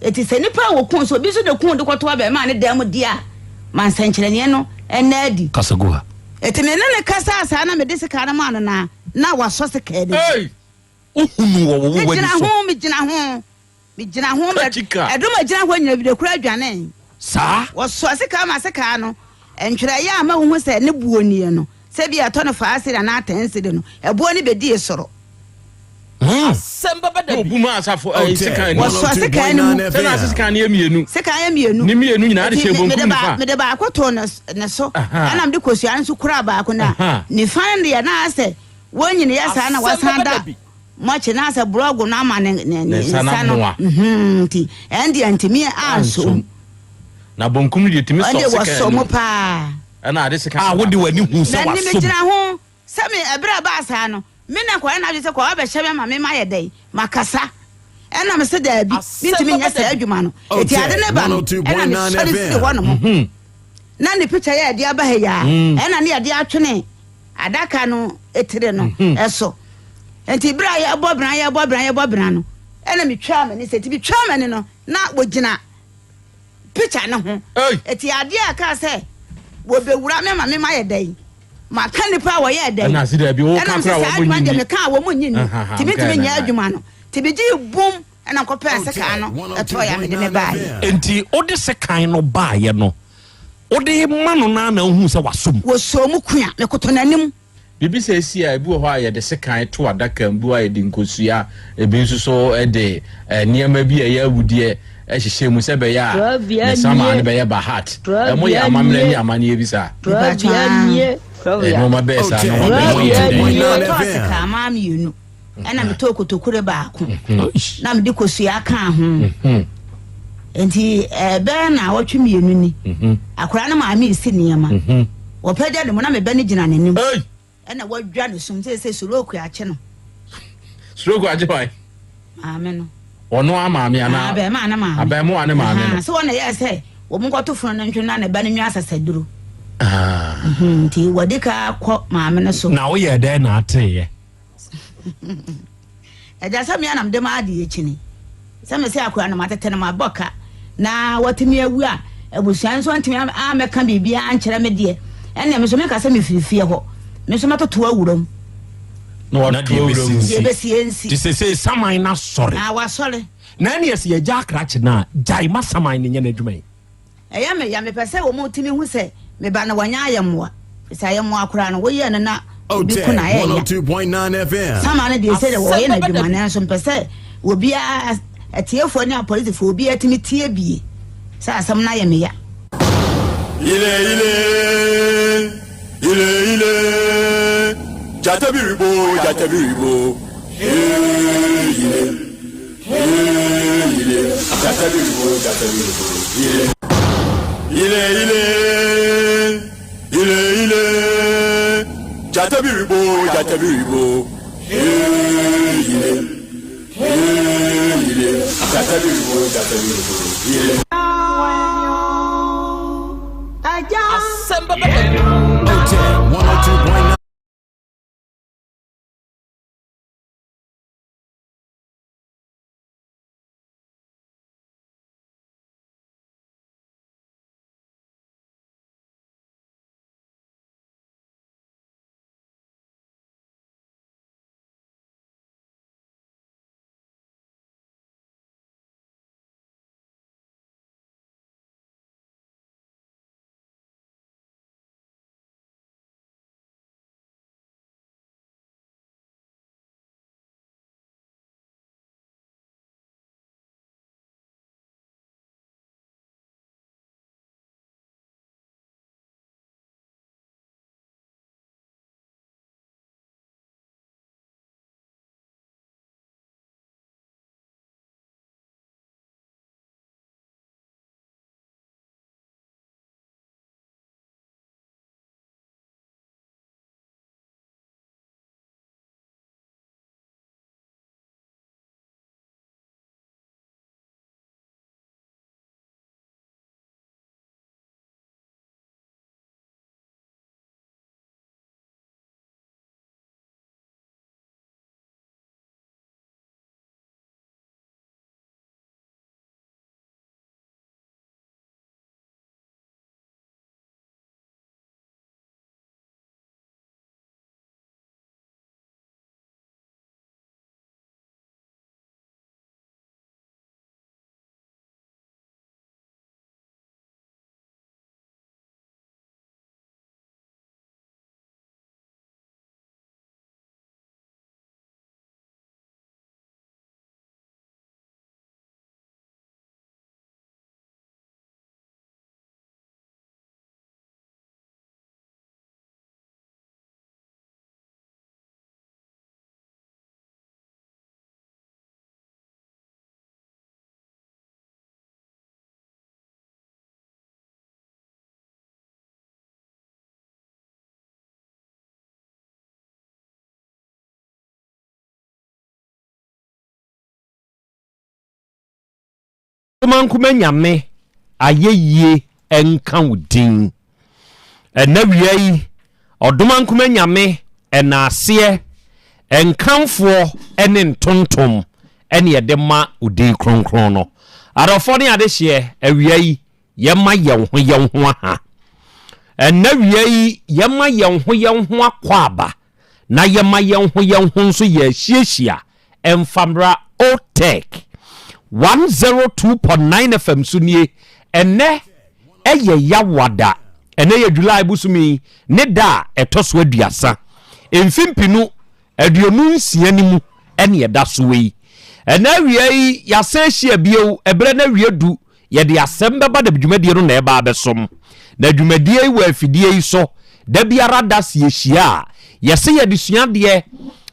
Enti sɛ nnipa a wɔkuu sɛ obi nso na kuu de kɔto abarimaa ne dan mu deɛ a, ma nsɛnkyerɛnneɛ no nna adi. Kasa gu ha. Enti me ne no kasaa saa na mede sekan no maa no na na wasɔ sekan no mu. Ei! Wohunu wɔ wo w'ani Megyina so. ho, megyina ho. Megyina ho ma Katika. ɛdɔm a ɛgyina hɔ nyina bi de koro adwane. Saa. Wɔsoa sekaa ma sekaa no, ntwerɛeɛ a ma wohu sɛ ne boɔ nie no, sɛ ebia ɛtɔ no faa sedi anaa tɛn sedi no, ɛboɔ no bɛdii soro. Asɛm bɛba da bi. Obu ma asafo ɛyi sekan ni. Wɔsoa sekan no mu. Sɛ na ase sekan no yɛ mmienu. Sekan yɛ mmienu. Ne mmienu nyinaa de hyɛ bonkum nifa. Mede baako too ne so, ɛna mede kosua no nso kuraa baako na nifa no deɛ na asɛ wɔnyini yɛ saa na wɔsan da. Mɔkye na sɛ borɔgo no ama ne ne ne nsa no mhm nti ɛndeɛ ntumi ansom. Na bonkum no deɛ tumi sɔ Ɛndeɛ sekan wɔsɔ no mu mu. paa. Ɛna ade sekan A wode w'ani hu sɛ M'ani wasom. megyina ho sɛ me ɛberɛ a ɛbaa saa no me na nkwadaa no adwene sɛ kɔ abɛhyɛ me ama me mayɛ dɛn makasa ɛna me se daabi mentumi nyɛ saa adwuma no eti ade ne ba no ɛna mesɔre firi hɔ nom na ne picture yɛ ɛde aba ha yi a ɛna ne yɛde atwene adaka no etire no so. Nti bere a yɛbɔ bena yɛbɔ bena yɛbɔ bena no, ɛna metwaa m'ani sɛ nti metwaa m'ani no na wɔgyina picture no ho. Eti adeɛ a ɛkaa sɛ wɔbɛwura me ma me mayɛ dɛn maka nipa a wɔyɛ dɛn ɛna ɛna sɛ saa adwuma deɛ meka a wɔn nyi ni nti mentumi nyɛ adwuma no nti megyee bum ɛna nkɔpɛɛ sekan no ɛtɔɔ yɛ a mede me baeɛ. Nti wode sekan no baeɛ no Wode ma no no ara na wohuu sɛ wasɔ mu. Wɔsɔɔ mu kua, mekoto n'anim. Biribi saa si a, ebi wɔ hɔ a yɛde sekan to adaka mu, ebi wɔ hɔ a yɛde nkosua, ebi nso so de nneɛma bi a ɛyɛ awudeɛ hyehyɛ mu sɛ ɛbɛyɛ a ne samaa no bɛyɛ bahat. Moyɛ amammerɛ ne amanneɛ bi saa? Nneɛma bɛyɛ saa na wɔyɛ dɛn? Mekɔtɔɔ sekan maa mmienu. ɛna metɔɔ kotokure baako mhm. na mede kosua kaa ho mhm. nti ɛbɛyɛ na awɔtwe mmienu ni mhm. akwadaa no maame resi nneɛma wɔpɛgya ne mu na mebɛ no gyina n'anim ɛna wadwa ne sum sɛ sɛ soroku akye no soroku akye hwan maame no ɔno a maame anaa abɛɛmaa ne maame abɛɛmoa ne maame no sɛ wɔn na yɛ sɛ wɔn nkɔto funu no ntwe na ne ba no nwa asasaduro ah. nti wɔde ka kɔ maame no so na woyɛ dɛn na ateeɛ Agya sɛ me ara na mede m'adeɛ kyini sɛ me sɛ akora no matete no mabɔ ka na watumi awu a abusua nso antumi amɛka biribiara ankyerɛ me deɛ ɛnna me nso meka sɛ mefiri fie hɔ me nso mɛtoto awura mu na wato awura mu deɛ ɛbɛsi nsi te sɛ sɛ saman no asɔre na wasɔre na ɛne ɛsɛ yɛgya akrakye no a gyae ma saman no nyɛ n'adwuma yi Ɛyɛ me ya, mepɛ sɛ wɔtumi hu sɛ me ba no wanya ayɛmmoa, ɛfiri sɛ ayɛmmoa koraa no woyɛ no na obi ko na ɛyɛ ya. Sama no deɛ sɛdeɛ wɔyɛ no adwuma nanso mpɛ sɛ obiara Atiefoɔ ne apolisifoɔ obiara tumi tie bie sɛ asɛm no ayɛ me ya. Ile ile, ile ile, gyata bi rebo, gyata bi rebo, ee ile, ee ile, gyata bi rebo, gyata bi rebo, ile. Ile ile, ile ile, gyata bi rebo, gyata bi rebo, ee ile. Asɛm bɛba da bi. Otec 102.9. Odomankoma Nyame ayɛyie nka wo din. Ɛnɛ wia yi, Ɔdomankoma Nyame ɛnaaseɛ, nkamfoɔ ne ntontom ɛne yɛde ma wo din kronkron no. Adɔfoɔ ne adehyeɛ, awia yi, yɛma yɛn ho yɛn ho aha. Ɛnɛ wia yi, yɛma yɛn ho yɛn ho akwaaba na yɛma yɛn ho yɛn ho nso yɛahyiahyia mfa mmra OTEC 102.9 FM so nie. Ɛnnɛ ɛyɛ Yawada. Ɛnnɛ yɛ July bosome ne da a ɛtɔ so aduasa. Mfe mpinu 26 no mu ɛne ɛda so yi. Ɛnnɛ awia yi yɛasan ahyia bio, ɛberɛ no awie du Yɛde asɛm bɛba na dwumadie no na ɛba abɛsom. Na dwumadie yi wɔ afidie yi so da biara da se yɛhyia a, yɛse yɛde sua adeɛ,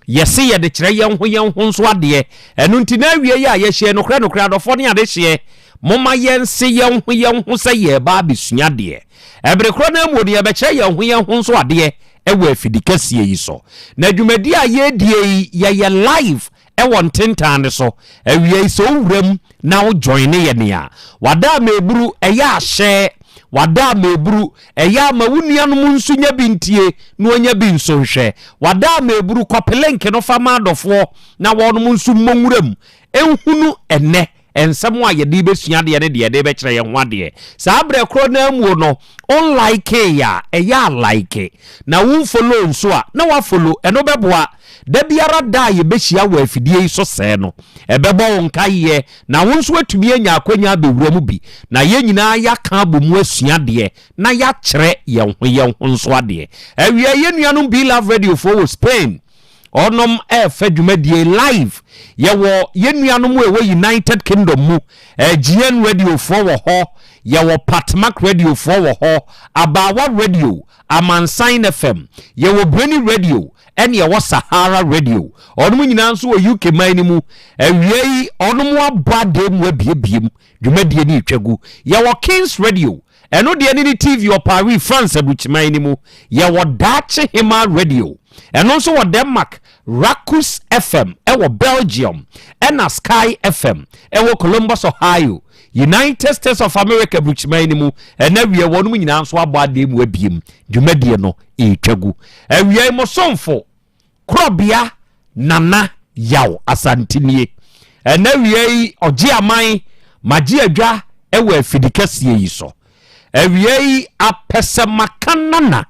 yɛse yɛde kyerɛ yɛn ho yɛn ho nso adeɛ. Ɛno nti na awie yi a yɛhyia yi, nokorɛ nokorɛ adɔfoɔ ne adehyeɛ, momma yɛnse yɛn ho yɛn ho sɛ yɛreba abɛsua adeɛ. Ɛbere korɔ no ara mu no yɛbɛkyerɛ yɛn ho yɛn ho nso adeɛ wɔ afidi kɛseɛ yi so. Na dwumadie a yɛredie yi, yɛyɛ live wɔ ntentan no so. Awiei sɛ wo wura mu na wo joine yɛ nea wada ama eburu ɛyɛ a hyɛ wada ama eburu ɛyɛ a ma wo nuanom nso nya bi ntie na wɔnya bi nso nhwɛ wada ama eburu kɔpe link no fa ma adɔfoɔ na wɔnom nso mmɔ nwura mu nhunu ɛnnɛ Nsɛm a yɛde rebɛsua adeɛ ne deɛ yɛde rebɛkyerɛ yɛn ho adeɛ. Saa berɛ korɔ no ara mu no, wo likee a, ɛyɛ a like. Na wo follow nso a, na woafollow. Ɛno bɛboa. Da biara da a yɛbɛhyia wɔ afidie yi so sɛɛ no, ɛbɛbɔ wo nkaeɛ, na wo nso woatumi anya akwanya abɛwura mu bi, na yɛn nyinaa yɛaka abɔ mu asua adeɛ, na yɛakyerɛ yɛn ho yɛn ho nso adeɛ. Awia, yɛn nuanom Be Love Radiofoɔ wɔ Spain. Ɔnom ɛɛfa dwumadie live. Yɛwɔ yɛn nuanom a ɛwɔ United Kingdom mu, GN Radio foɔ wɔ hɔ, yɛwɔ Patmak Radio foɔ wɔ hɔ, Abaawa Radio, Amansan FM, yɛwɔ Breni Radio, ɛne ɛwɔ Sahara Radio. Ɔnom nyinaa nso wɔ UK man no mu. Awia yi, ɔnom abɔ adan mu abiebie mu. Dwumadie no retwa gu. Yɛwɔ Kings Radio, ɛno deɛ ne ne TV wɔ Paris, France aburukyiman no mu. Yɛwɔ Daakye Hemaa Radio, ɛno nso wɔ Denmark, Rakus FM ɛwɔ Belgium, ɛna Sky FM ɛwɔ Columbus, Ohio, United States of America aburukyiman no mu. Ɛna awia wɔnom nyinaa nso abɔ adan mu abiem. Dwumadie no retwa gu. Awia yi mo somfo Korɔbea Nana Yaw Asante nie. Ɛnɛ awia yi ɔgye aman magye adwa wɔ afidi kɛseɛ yi so. Awia yi apɛsɛmaka nana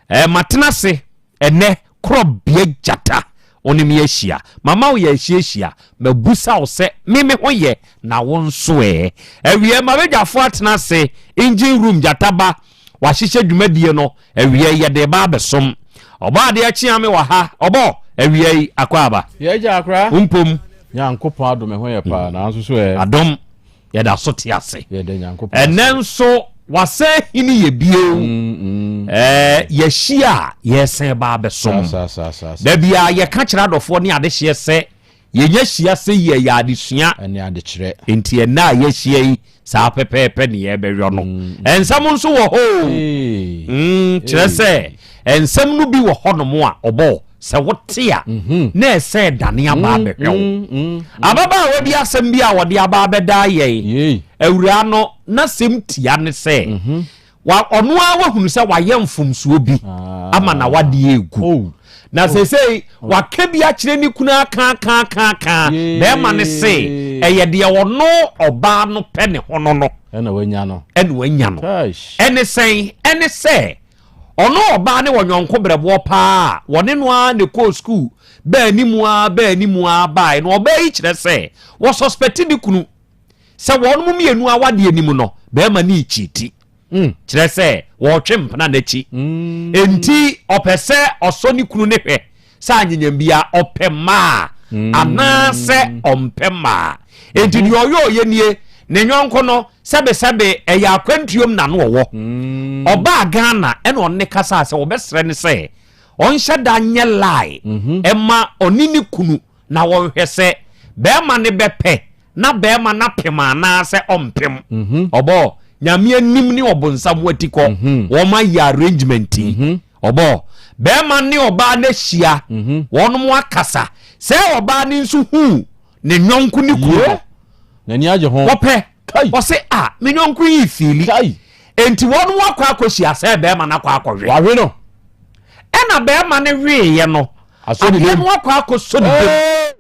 eh, matena ase ɛnɛ korɔbea gyata wo ne me ahyia. Mama wo yɛ ahyiahyia mabusa wo sɛ me me ho yɛ na wo nso ɛ. Awia mabadwafoɔ atena ase engine room gyata ba wahyehyɛ dwumadie no Awia yi yɛde reba abɛsom. Ɔbɔ adeɛ kyea me wɔ ha. Ɔbɔ, awia yi akɔ aba. Yɛ gya akora. Mpom. Nyankopɔn adom ɛho yɛ paa nanso so ɛ. Adom yɛda so te ase. Yɛda Nyankopɔn ase. Ɛnɛ nso wasan hini yɛ bio. Ɛɛ yɛahyia a yɛresan ba abɛsom. Da biara yɛka kyerɛ adɔfoɔ ne adehyeɛ sɛ Yɛnya hyia sɛ yi ɛyɛ adesua. Ɛne adekyerɛ. Enti ɛnnɛ a yɛahyia yi, saa pɛpɛɛpɛ ne yɛrebɛyɔ no. Nsɛm nso wɔ hɔ o. Mm, kyerɛ sɛ, nsɛm no bi wɔ hɔnom a, ɔbɔ, sɛ wote a, na ɛsɛ dane aba abɛhwɛ wo. Ababaawa bi asɛm bi a ɔde aba abɛdaa yɛn, awuraa no, n'asɛm tia ne sɛ, Wa ɔno ara wahunu sɛ wayɛ mfomsoɔ bi ah. ama na wadeɛ egu oh. na oh. seesei oh. waka bi akyerɛ ne kunu akaakaakaaka bɛrima no se ɛyɛ deɛ ɔno ɔbaa no pɛ ne ho no no ɛna wanya no ɛna wanya no ɛne sɛn ɛne sɛ ɔno ɔbaa ne wɔnyɔnko brɛboɔ paa wɔne no ara ne kɔɔ sukuu bɛɛ ne mu ara bɛɛ ne mu ara baeɛ na ɔbaa yi kyerɛ sɛ wɔsɔspɛte ne kunu Sɛ wɔn mmienu awadeɛ no mu no, barima no rekyiiti. Mm. Kyerɛ sɛ, wɔretwe mpena n'akyi. Mm. Enti ɔpɛ sɛ ɔsɔ ne kunu ne hwɛ sɛ anyenyam bia ɔpɛ mmaa mm. anaasɛ ɔmpɛ mmaa. Enti deɛ ɔyɛ ɔyɛ nie, ne nyɔnko no sɛbesɛbe ɛyɛ akwantuom na no ɔwɔ. Ɔbaa Ghana ɛna ɔne ne kasaa sɛ ɔbɛsrɛ ne sɛ ɔnhyɛ da nyɛ lie mhm. ɛma ɔne ne kunu na wɔnhwɛ sɛ bɛrima no bɛpɛ na bɛrima no apem anaasɛ ɔmpem. Mhm. Ɔbɔ nyame anim ne ɔbonsam watikɔ mhm. wɔn ayɛ arrangement yi. Mhm. Ɔbɔ bɛrima ne ɔbaa no ahyia wɔn akasa sɛ ɔbaa no nso hu ne nyɔnko ne kunu no. N'ani agye ho. Wɔpɛ. Ɔse a me nyɔnko yi fiili. Enti wɔn akɔ akɔhyia sɛ bɛrima no akɔ akɔwe. Wawe no. Ɛna bɛrima no weeɛ no. Adeɛ no akɔ akɔsɔ ne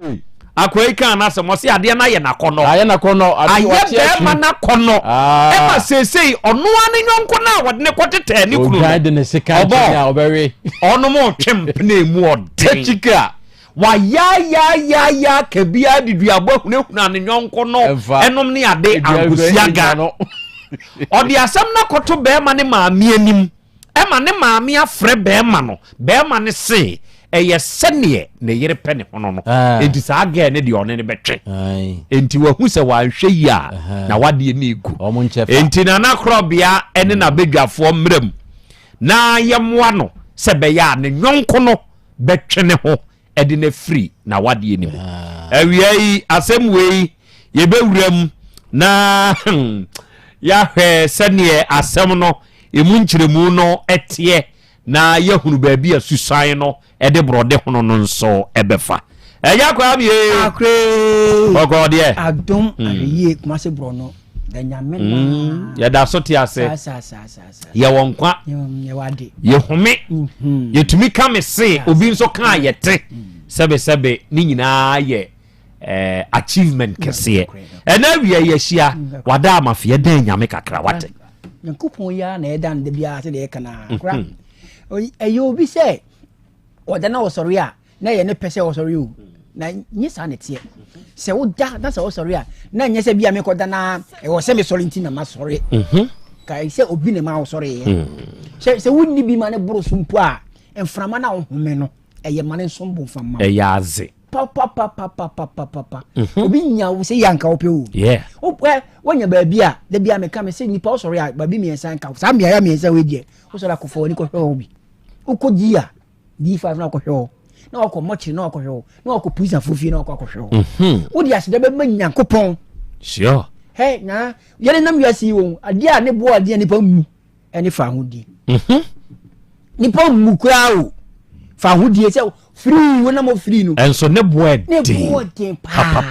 dam. Akoa yi kaa n'asɛm ɔse adeɛ no ayɛ n'akɔnnɔ. Ayɛ n'akɔnnɔ. Ayɛ bɛrima n'akɔnnɔ. Ah. Ɛma seesei ɔno ara ne nyɔnko no a wɔde ne kɔtetɛɛ ne kunu no. Odwan de ne sika nkyɛn a ɔbɛwe. Ɔnom ɔtwe mpena emu ɔden. Kyika. Wayaayaayaayaa ka biara de duabɔ ahunahuna ne nyɔnko no ɛnom ne ade ankɔsi aga. Ɔde asɛm no akɔto bɛrima ne maame anim. Ɛma ne maame afrɛ bɛɛma no, bɛɛma no se ɛyɛ sɛdeɛ ne yere pɛ ne hono no, enti saa girl no deɛ ɔne no bɛtwe. Enti wahu sɛ wanhwɛ yie a, na wadeɛ no regu. Enti Nana Korɔbea ne n'abadwafoɔ mmra mu na yɛmmoa no sɛ ɛbɛyɛ a ne yɔnko no bɛtwe ne ho de no afiri n'awadeɛ no mu. Awia yi, asɛm wei yɛbɛwura mu na yɛahwɛ sɛdeɛ asɛm no ɛmu nkyerɛmu no teɛ na yɛahunu baabi a susan no de borɔde hono no nso ɛbɛfa. Ɛyɛ akwaa mie. Kɔkɔɔ deɛ. Adom ahwɛyie Kumase borɔ no. Mm, yɛda so te ase yɛwɔ nkwa yɛhome mm-hmm. yɛtumi ka me se obi nso kaa yɛte mm. sɛbesɛbe ne nyinaa yɛ eh, achievement kɛseɛ ɛna awia yɛahyia mm, wada amafeɛ dɛn nyame kakra wate nyankopɔn yi ara na ɛda no da biara sɛdeɛ ɛka no akora mm-hmm. ɛyɛ obi sɛ ɔda na ɔsɔre a na ɛyɛ ne pɛ sɛ ɔsɔre o na nye saa na ɛteɛ sɛ woda na sɛ wosɔre a na nyɛ sɛ bia mekɔda na ɛwɔ sɛ mesɔre nti na masɔre mhm. ka sɛ obi na ma wosɔreeɛ mm. sɛ sɛ wonni bi ma ne boro so mpo a mframa no a wohome no. Ɛyɛ ma ne nsom bo mfa mma wo. Ɛyɛ adze. Papapapapapapa. Obi nya wo sɛ yɛ anka wopɛ o. Yeah. Wopɛ wonya baabi a da bi a meka me sɛ nipa wosɔre a baabi mmiɛnsa nka saa mmeaeɛ mmiɛnsa wei deɛ wosɔre akɔfa w'ani kɔhwɛ hɔ bi. Wokɔ gyi a D5 na wakɔhwɛ hɔ na wakɔ mɔkyere na wakɔhwɛ hɔ na wakɔ prisonfoɔ fie na wakɔ akɔhwɛ hɔ. Wode aseda bɛma Nyankopɔn. Sure. Hɛ na yɛne nam wiase yi wɔn adeɛ a ne boɔ adeɛ nipa mmu ɛne fa ahodie. Nipa mmu koraa o fa ahodie sɛ firii wɔn nam firii no. Ɛnso ne boɔ ɛden. Ne boɔ ɛden paa.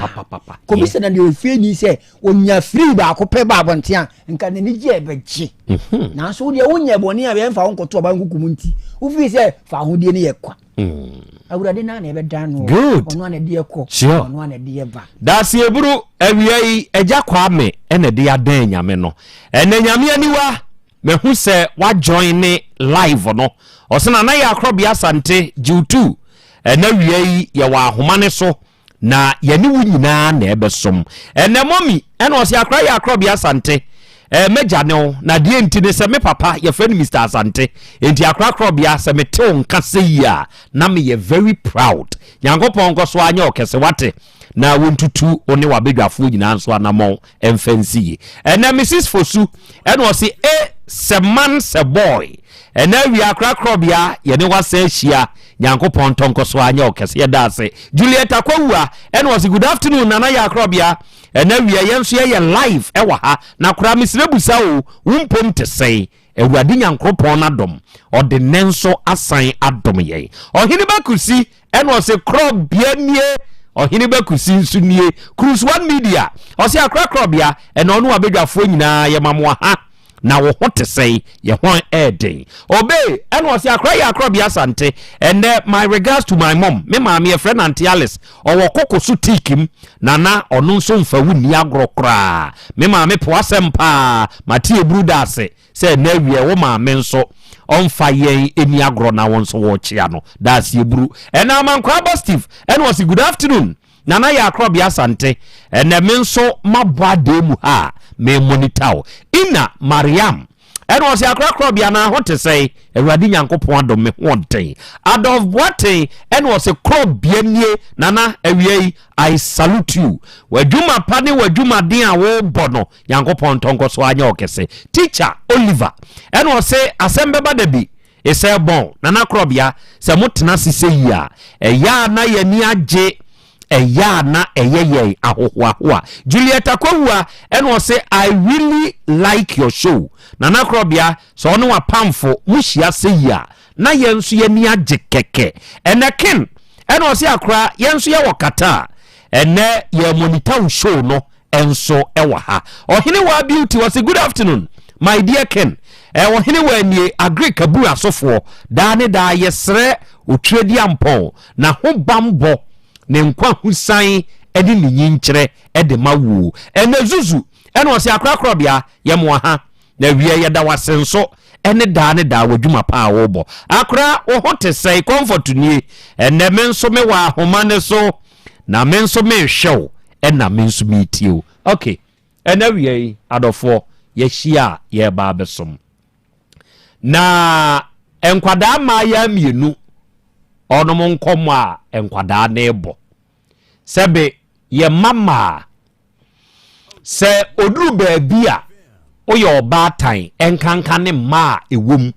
Kɔbi sɛ na deɛ ofie ni sɛ onya firii baako pɛ ba abɔnten a nka n'ani gye ɛbɛgye. Mhm. Nanso wo deɛ wonyɛ bɔne a yɛmfa wo nkɔto ɔba nkuku mu nti wofii sɛ fa ahodie no yɛ kwa. Mm. Awurade naa na ɛbɛdan no. Good. Ɔno a na ɛde ɛkɔ. Sure. Ɔno a na ɛde ɛba. Daseɛburu awia yi agya Kwame ɛna ɛde adan nyame no. Ɛnɛ nyame aniwa mahu sɛ wajoin ne live no. Ɔsɛ na na yɛ akorɔbea Asante Jiw 2. Ɛnɛ awia yi yɛwɔ ahoma ne so na yɛne wo nyinaa na ɛbɛsom. Ɛnɛ mɔmi ɛna ɔsɛ akora yɛ akorɔbea Asante. Ɛɛ mɛgya ne wo na deɛ nti ne sɛ me papa yɛfrɛ no Mr. Asante. Enti akora korɔbea sɛ mete wo nka sɛ yi a na meyɛ very proud. Nyankopɔn nkɔ so anyɛ ɔkɛse wate na wɔntutu wo ne w'abadwafoɔ nyinaa nso anammɔn ɛmfa nsi yie. Ɛnɛ Mrs. Fosu ɛna ɔse e sɛ man sɛ boy. Ɛnɛ awia akora korɔbea yɛne wasa ahyia. Nyankopɔn ntɔ nkɔ so anyɛ ɔkɛse yɛda ase. Juliet Akwawua ɛna ɔse good afternoon Nana yɛ akorɔbea. Ɛnɛ awia yɛn nso yɛyɛ live ɛwɔ ha. Na koraa mesrɛ busa o, wo mpom te sɛn? Awurade Nyankoropɔn n'adom, ɔde nnɛ nso asan adom yɛn. Ɔhene Bakusi ɛna ɔse korɔbea nie. Ɔhene Bakusi nso nie. Cruise One Media ɔse akora korɔbea ɛna ɔno abadwafoɔ nyinaa yɛma mo aha. Na wo ho te sɛn? Yɛ ho ɛɛden. Obey ɛna ɔse akora yɛ akorɔbea Asante. Ɛnɛ my regards to my mom. Me maame yɛfrɛ no Auntie Alice. Ɔwɔ koko so teak mu. Nana ɔno nso mfa wo nni agorɔ koraa. Me maame po asɛm paa. Mate eburu da ase sɛ ɛnɛ awia wo maame nso ɔmfa yɛn nni agorɔ na wo nso wokyea no. Da ase eburu. Ɛnɛ Amankwaa Aba Steve ɛna ɔse good afternoon. Nana yɛ akorɔbea Asante. Ɛnɛ me nso mabɔ adan mu ha a me monitor wo. Ina Mariam ɛna ɔse akora korɔbea na ho te sɛn? Awurade Nyankopɔn adom me ho ɔden. Adolf Boateng ɛna ɔse korɔbea nie Nana awia yi I salute you. W'adwuma pa ne w'adwumaden a wobɔ no Nyankopɔn ntɔ nkɔ so anyɛ ɔkɛse. Teacher Oliver ɛna ɔse asɛm bɛba da bi Esɛ bɔn, Nana Korɔbea, sɛ mo tena ase sɛ yi a, ɛyɛ a na yɛn ani agye, ɛyɛ a na ɛyɛ yɛn ahohoahoa. Juliet Akwawua ɛna ɔse, I really like your show. Nana Korɔbea, sɛ ɔne w'apamfo mo hyia sɛ yi a, na yɛn nso yɛn ani agye kɛkɛ. Ɛnɛ Ken ɛna ɔse, Akora, yɛn nso yɛwɔ Qatar, ɛnɛ yɛ monitor wo show no nso wɔ ha. Ɔhene waa beauty ɔse good afternoon my dear king. Eh, ɔhene waa nie agric aburu asofoɔ daa ne daa yɛsrɛ otwerɛdiampɔn na ho bambɔ ne nkwa husan ne ne nyinkyerɛ de ma wuo. Ɛnɛ zuzu ɛna ɔse akorakorɔbea yɛmoa ha na wiɛ yɛda wase nso ɛne daa ne daa w'adwuma pa a wobɔ. Akora wo ho te sɛe comfort nie ɛnɛ me nso mewɔ ahoma ne so Na me nso merehwɛ wo ɛna me nso meretie wo. Ok, ɛna awia yi adɔfoɔ yɛahyia a yɛreba abɛsom. Na nkwadaa mmaayaa mmienu ɔnom nkɔmmɔ a nkwadaa no rebɔ. Sɛbe yɛ mma mmaa sɛ oduru baabi a woyɛ ɔbaatan nkanka ne mma a ɛwɔ mu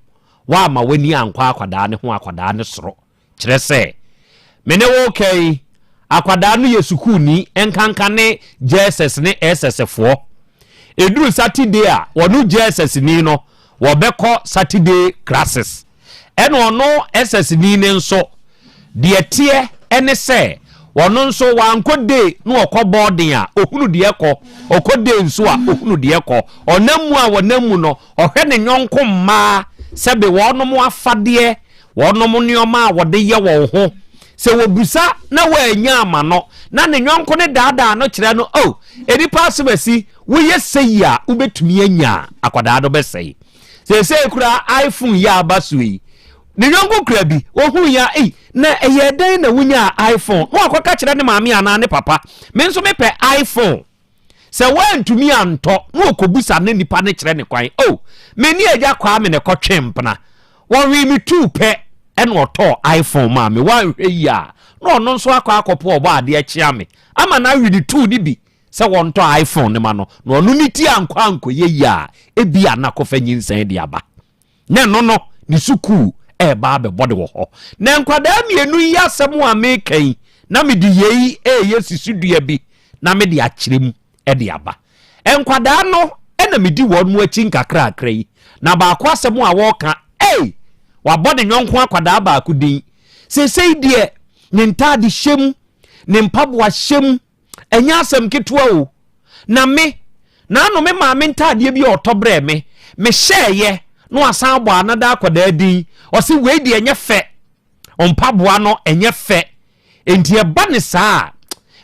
woama w'ani ankɔ akwadaa ne ho akwadaa ne soro. Kyerɛ sɛ, me ne wo reka yi, akwadaa no yɛ sukuuni, nkanka ne JSS ne SS foɔ. Ɛduru Saturday a, wɔno JSS ni no, wɔbɛkɔ Saturday classes. Ɛna ɔno SS ni no nso, deɛ teɛ ɛne sɛ, ɔno nso wankɔ day na ɔkɔ boarding a, ɔhunu deɛ ɛkɔ, ɔkɔ day nso a, ɔhunu deɛ ɛkɔ. Ɔnam mu a wɔnam mu no, ɔhwɛ ne yɔnko mmaa sɛbe wɔnom afadeɛ, Wɔnom nneɛma a wɔde yɛ wɔn ho. Sɛ wɔbisa na wɔannya ama no, na ne yɔnko no daadaa no kyerɛ no, oh, nnipa asɛm asi, woyɛ sɛyi a, wobɛtumi anya a, akwadaa no bɛsɛe. Seesei koraa iPhone yi a aba so yi, ne yɔnko kura bi, ɔhui a, ei, na ɛyɛɛ dɛn na wonyaa iPhone? Na wakɔka kyerɛ ne maame anaa ne papa, me nso mepɛ iPhone. Sɛ wantumi antɔ na ɔkɔbisa ne nipa no kyerɛ ne kwan, oh, me ne agya Kwame na ɛkɔtwe mpena, wɔwee me tuu pɛ. ɛna ɔtɔɔ iPhone maa me. Woanhwɛ yie a, na ɔno nso akɔ akɔpo ɔbɔ adeɛ kyea me ama no awe ne tuu no bi sɛ wɔntɔ iPhone no ma no, na ɔno ne ti ankɔ ankɔyɛ yie a, ebia na akɔfa nyinsɛn de aba. Na ɛno no, ne sukuu ɛreba abɛbɔ de wɔ hɔ. Na nkwadaa mmienu yi asɛm a meka yi, na mede yei reyɛ sisudua bi na mede akyerɛ mu de aba. Nkwadaa no na medi wɔn mu akyi nkakrakra yi, na baako asɛm a wɔreka, ei, wabɔ ne yɔnko akwadaa baako din. Seesei deɛ, ne ntaade hyɛ mu, ne mpaboa hyɛ mu, ɛnyɛ asɛm ketewa o. Na me, naano me maame ntaadeɛ bi a ɔtɔ brɛɛ me, mehyɛeɛ na wasan abɔ another akwadaa din. Ɔse wei deɛ ɛnyɛ fɛ, mpaboa no ɛnyɛ fɛ. Enti ɛba no saa a,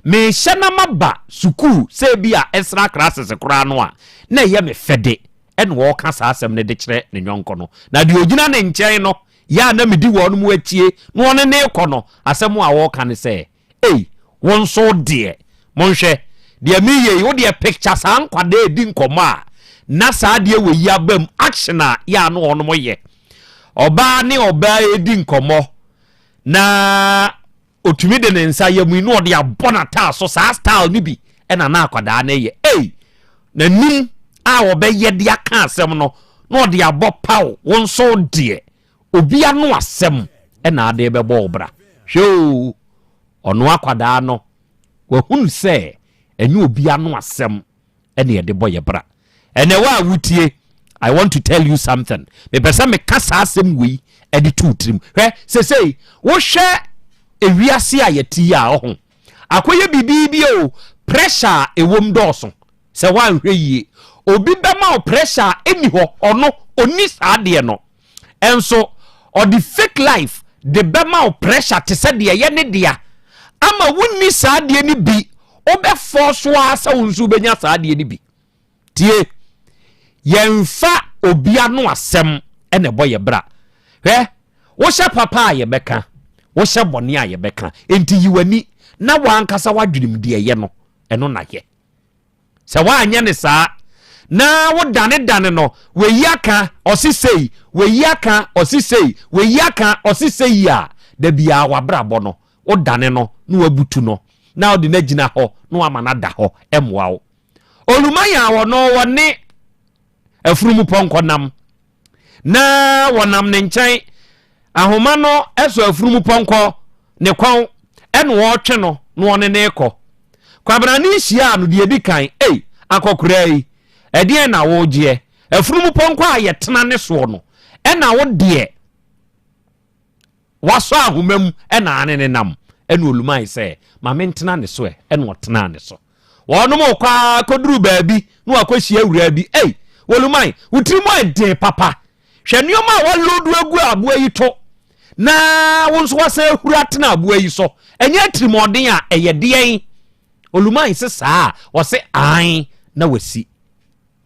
mehyɛ na maba sukuu sɛ ebia ɛsra classes koraa no a, na ɛyɛ me fɛ de. Ɛna ɔreka saa asɛm no de kyerɛ ne yɔnko no. Na deɛ ɔgyina ne nkyɛn no, yɛ a na medi wɔn mu akyie na ɔne no rekɔ no, asɛm a ɔreka ne sɛ, Ei, wo nso wo deɛ, monhwɛ, deɛ mereyɛ yi, wo deɛ picture saa nkwadaa redi nkɔmmɔ a, na saa adeɛ wei yi aba mu, action a yɛ a na wɔnom yɛ. Ɔbaa ne ɔbaa redi nkɔmmɔ, na otumi de ne nsa yam yi na ɔde abɔ n'ataa so saa style no bi ɛna na akwadaa no yɛ ei n'anim a ɔbɛyɛ de aka asɛm no na ɔde abɔ paw wo nso deɛ obi ano asɛm ɛna ade bɛbɔ wo bra hwɛ o ɔno akwadaa no wahunu sɛ ɛnyɛ obi ano asɛm ɛne yɛde bɔ yɛ bra. Ɛnɛ wo a wotie, I want to tell you something. Mepɛ sɛ meka saa asɛm wei ɛde to tirim. Hwɛ, sesei wohwɛ ewiase a yɛte yi a ɔho. Akɔyɛ biribi bi o, pressure a ɛwom dɔɔso. Sɛ woanhwɛ yie, obi bɛma wo pressure a ɛnni hɔ, ɔno ɔnni saa adeɛ no. Nso ɔde fake life de bɛma wo pressure te sɛ deɛ ɛyɛ ne dea ama wonni saa adeɛ no bi wobɛfɔ so ara sɛ wo nso wobɛnya saa adeɛ no bi. Tie, yɛmfa obi ano asɛm na ɛbɔ yɛ bra. Hwɛ, wohyɛ papa a yɛbɛka, wohyɛ bɔne a yɛbɛka. Enti yi w'ani na w'ankasa w'adwenem deɛ ɛyɛ no, ɛno na yɛ. Sɛ woanyɛ no saa na wodanedane no, wei aka, ɔse sei, wei aka, ɔse sei, wei aka, ɔse sei a, da biara w'abrabɔ no, wodane no na wabutu no, na wode no agyina hɔ na wama no ada hɔ, ɛmmoa wo. Olumayan a ɔno ɔne afunumupɔnkɔ nam, na wɔnam ne nkyɛn, ahoma no sɔ afunumupɔnkɔ ne kɔn, ɛna ɔretwe no na ɔne no rekɔ. Kwabena ne hyiaa no deɛ ɛdi kan, ei, akɔkoraa yi, ɛdeɛn na woregyeɛ? Afunumupɔnkɔ a yɛtena ne soɔ no, ɛna wo deɛ Wasɔ ahoma mu na ane ne nam. Ɛna Olumae sɛ, Ma mentena ne so ɛ. Ɛna ɔtenaa ne so. Wɔnom rekɔ ara kɔduruu baabi na wɔakɔhyia awuraa bi. Ei, Olumae, wo tiri mu ayɛ den papa. Hwɛ nneɛma a wɔaloodu agu aboa yi to na wo nso woasan ahuru atena aboa yi so. Ɛnyɛ atirimuɔden a, ɛyɛ deɛn? Olumae se saa a, ɔse aane na wasi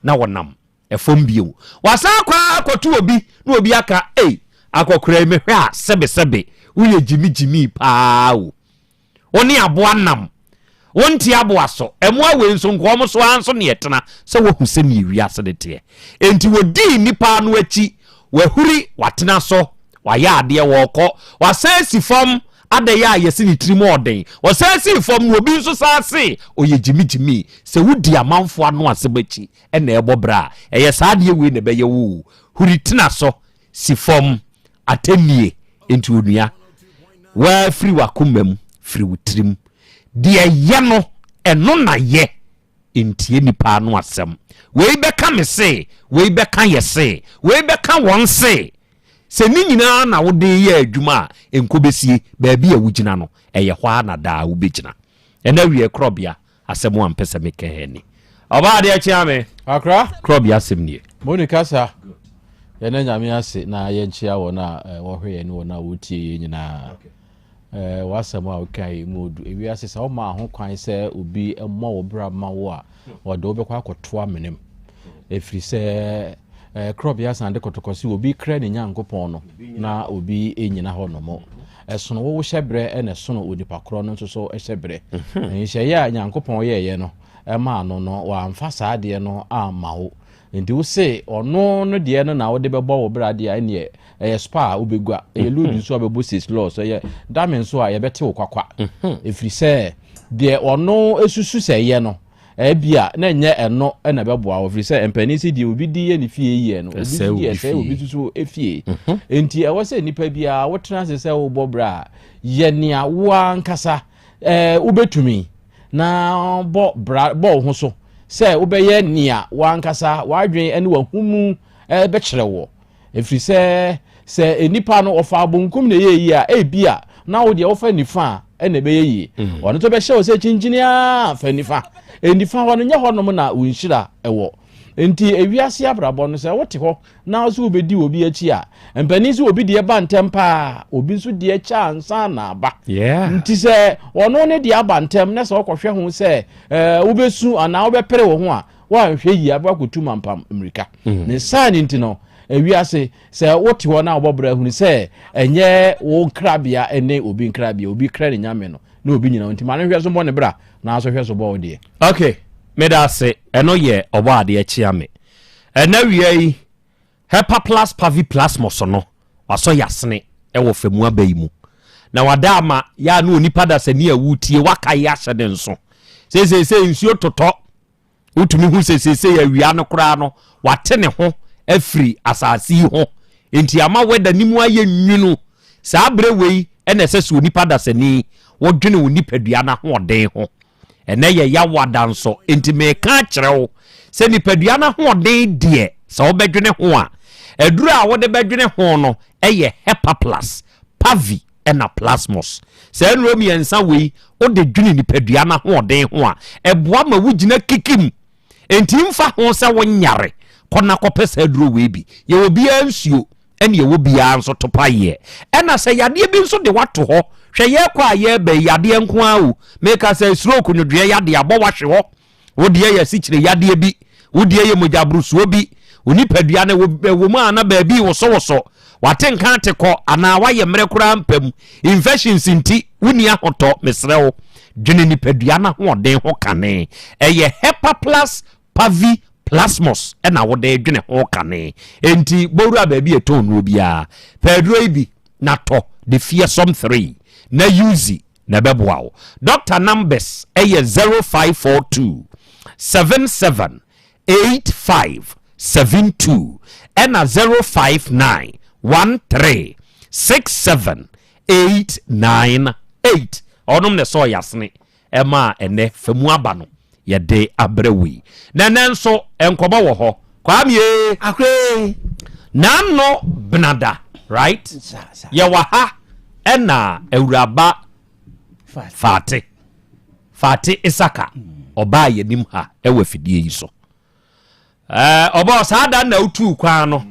na wɔnam. Ɛfam bio. Wasan akɔ ara akɔto obi na obi aka, Ei, akɔkora yi mehwɛ a sɛbesɛbe woyɛ gyimigyimii paa o. Wo ne aboa nam. Wonte aboa so. Mmoa wei nso nka wɔn so ara nso ne ɛtena sɛ woahu sɛdeɛ wiase no teɛ. Enti wɔdii nnipa no akyi. Wahuri, watena so, wayɛ adeɛ, wɔrekɔ. Wasan asi fam, adɛn a yɛse ne tirim ɔɔden. Ɔsan sii fam no obi nso san se ɔyɛ gyimigyimii. Sɛ wodi amanfoɔ ano asɛm akyi na ɛbɔ bra a, ɛyɛ saa adeɛ wei na ɛbɛyɛ wo o. Huri tena so, si fam, atɛnnie. Enti onua, waa firi w'akoma mu, firi wo tirim. Deɛ ɛyɛ no, ɛno na yɛ. Ntie nnipa ano asɛm. Wei bɛka me se, wei bɛka yɛ se, wei bɛka wɔn se. Sɛ ne nyinaa na wode yɛ adwuma a, nkɔbɛsie, baabi a wogyina no, ɛyɛ hɔ ara na daa wobɛgyina. Ɛnɛ awieɛ korɔbea, Asɛm a mpɛ sɛ meka ɛ ni. Ɔbaa adeɛ kyea me. Akra. Krɔbea asɛm nie. Moni kasa. Yɛn Nyame ase na yɛnkyea wɔn a wɔhwɛ yɛn ne wɔn a wɔtie yɛn nyinaa. W'asɛm a woka yi mu odu. Ewiase sɛ woma ho kwan sɛ obi mmɔ wo bra ma wo a, ɔde wo bɛkɔ akɔto amena mu. Ɛfiri sɛ Krɔbea san de kɔtɔkɔ sɛ obi kra ne Nyankopɔn no na obi nyina hɔ nom. Ɛsono wo wo hyɛberɛ na ɛsono onipa korɔ no nso so hyɛberɛ. Nhyehyɛeɛ a Nyankopɔn yɛeɛ no maa no no, wamfa saa adeɛ no amma wo. Nti wo se ɔno no deɛ no na wode bɛbɔ wo bra deɛ a, ɛneɛ ɛyɛ spa a wobɛgua, ɛyɛ load nso a wobɛbɔ six laws, ɛyɛ dame nso a yɛbɛte wo kwakwa. Ɛfiri sɛ deɛ ɔno susu sɛ ɛyɛ no, ebia na ɛnyɛ ɛno na ɛbɛboa wo, ɛfiri sɛ mpanin se deɛ obi di yɛ ne fie yie no, obi nso di ɛsɛe obi nso so fie. Nti ɛwɔ sɛ nipa biara wotena ase sɛ wobɔ bra a, yɛ nea wo ankasa wobɛtumi na bɔ bra bɔ wo ho so sɛ wobɛyɛ nea w'ankasa w'adwene ne w'ahumu bɛkyerɛ woɔ. Ɛfiri sɛ, sɛ nnipa no ɔfa bonkum na ɛyɛ yie a, ebia na wo deɛ wofa nifa a ɛna ɛbɛyɛ yie. Mm. Ɔno nso bɛhyɛ wo sɛ kyinkyini a fa nifa. Nifa hɔ no nyɛ hɔnom na wo nhyira ɛwɔ. Nti ewiase abrabɔ no sɛ wote hɔ na wo sɛ wobɛdi obi akyi a, mpanin sɛ obi deɛ ba ntɛm paa, obi nso deɛ kyɛ ansa na aba. Nti sɛ ɔno ne deɛ aba ntɛm na sɛ wokɔhwɛ ho sɛ wobɛsu anaa wobɛpere wo ho a, woanhwɛ yie abɛ akɔtu mampam mmirika. Mm. Ne saa ne nti no, ewiase sɛ wote hɔ na wobɔ bra hunu sɛ ɛnyɛ wo nkrabea ne obi nkrabea, obi kra ne nyame no na obi nyina nti ma no nhwɛ so bɔ ne bra na nso hwɛ so bɔ wo deɛ. Okay, meda ase. Ɛno yɛ ɔbɔ adeɛ kyea me. Ɛna wia yi, Hepaplus paviplasmus no, wasɔ yasene wɔ famu aba yi mu. Na wada ama yɛ a na onipa dasani a wotie waka yi ahyɛ ne nso. Seesei nsuo totɔ, wotumi hu sɛ seesei awia no koraa no, wate ne ho afiri asase yi ho. Enti ama wɛda no mu ayɛ nwunu. Saa berɛ wei na ɛsɛ sɛ onipa dasani wodwene wo nipadua no ahoɔden ho. Ɛnnɛ yɛ yaw ada nso, enti mereka akyerɛ wo sɛ nipadua no ahoɔden deɛ, sɛ wobɛdwene ho a, aduro a wode bɛdwene ho no yɛ Hepaplus, Pavi ɛna Plasmos. Saa nnuro mmiɛnsa wei, wode dwene nipadua no ahoɔden ho a, ɛboa ma wogyina kikim. Enti mfa ho sɛ wonyare, kɔ na kɔpɛ saa aduro wei bi. Yɛwɔ biara nsuo. ɛne ɛwɔ biara nso to pa yɛ. Ɛna sɛ yadeɛ bi nso de wato hɔ, hwɛ yɛkɔ a yɛreba yi yadeɛ nko ara o. Meka sɛ stroke nwodwoeɛ yadeɛ abɔ wahwe hɔ. Wo deɛ yɛ asikyire yadeɛ bi, wo deɛ yɛ mogya aborosoɔ bi, wo nipadua no ɛwɔ mu a na baabi wosowoso, wate nka ate kɔ anaa wayɛ mmerɛ koraa mpa mu. Infections nti wonni ahotɔ, mesrɛ wo dwene nipadua no ahoɔden ho kane. Ɛyɛ Hepaplus Pavi Plasmos na wode dwene ho kane. Enti bɔwura baabi a ɛtɔn nnuro biara, pɛ aduro yi bi na tɔ, the Fearsome 3, na use na ɛbɛboa wo. Doctor numbers yɛ 0542 77 85 72 ɛna 059 13 67 898. Ɔnom na ɛsɔɔ yasene ɛmaa ɛnnɛ famu aba no yɛde abrɛ wo yi. Na ɛnnɛ nso nkɔmɔ wɔ hɔ. Kwame ee. Akoree. N'ano benada right? Yɛwɔ ha ɛna awuraba Fate Fate Isaka ɔbaa yɛnim ha ɛwɔ afidie yi so. Ɛɛ ɔbɔ saa da na otuu kwan no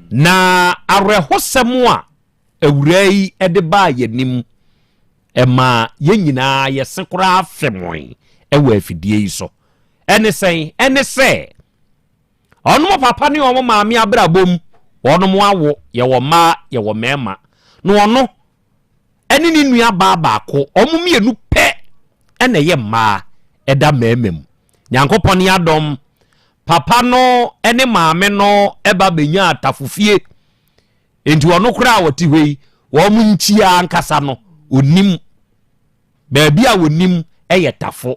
na awerɛhosɛm a awuraa yi de baa yɛn anim. Ɛmaa yɛn nyinaa yɛse koraa femoe wɔ afidie yi so. Ɛne sɛn? Ɛne sɛ, wɔn papa ne wɔn maame abrabɔ mu, wɔn awo, yɛwɔ mmaa, yɛwɔ mmarima. Na ɔno ɛne ne nua baa baako, wɔn mmienu pɛ ɛna ɛyɛ mmaa ɛda mmarima mu. Nyankopɔn ne adɔm, papa no ne maame no ɛba bɛnyaa atafofie. Enti ɔno koraa a ɔte hɔ yi, wɔn nkyia ankasa no, ɔnim. Baabi a wɔnim yɛ Tafo,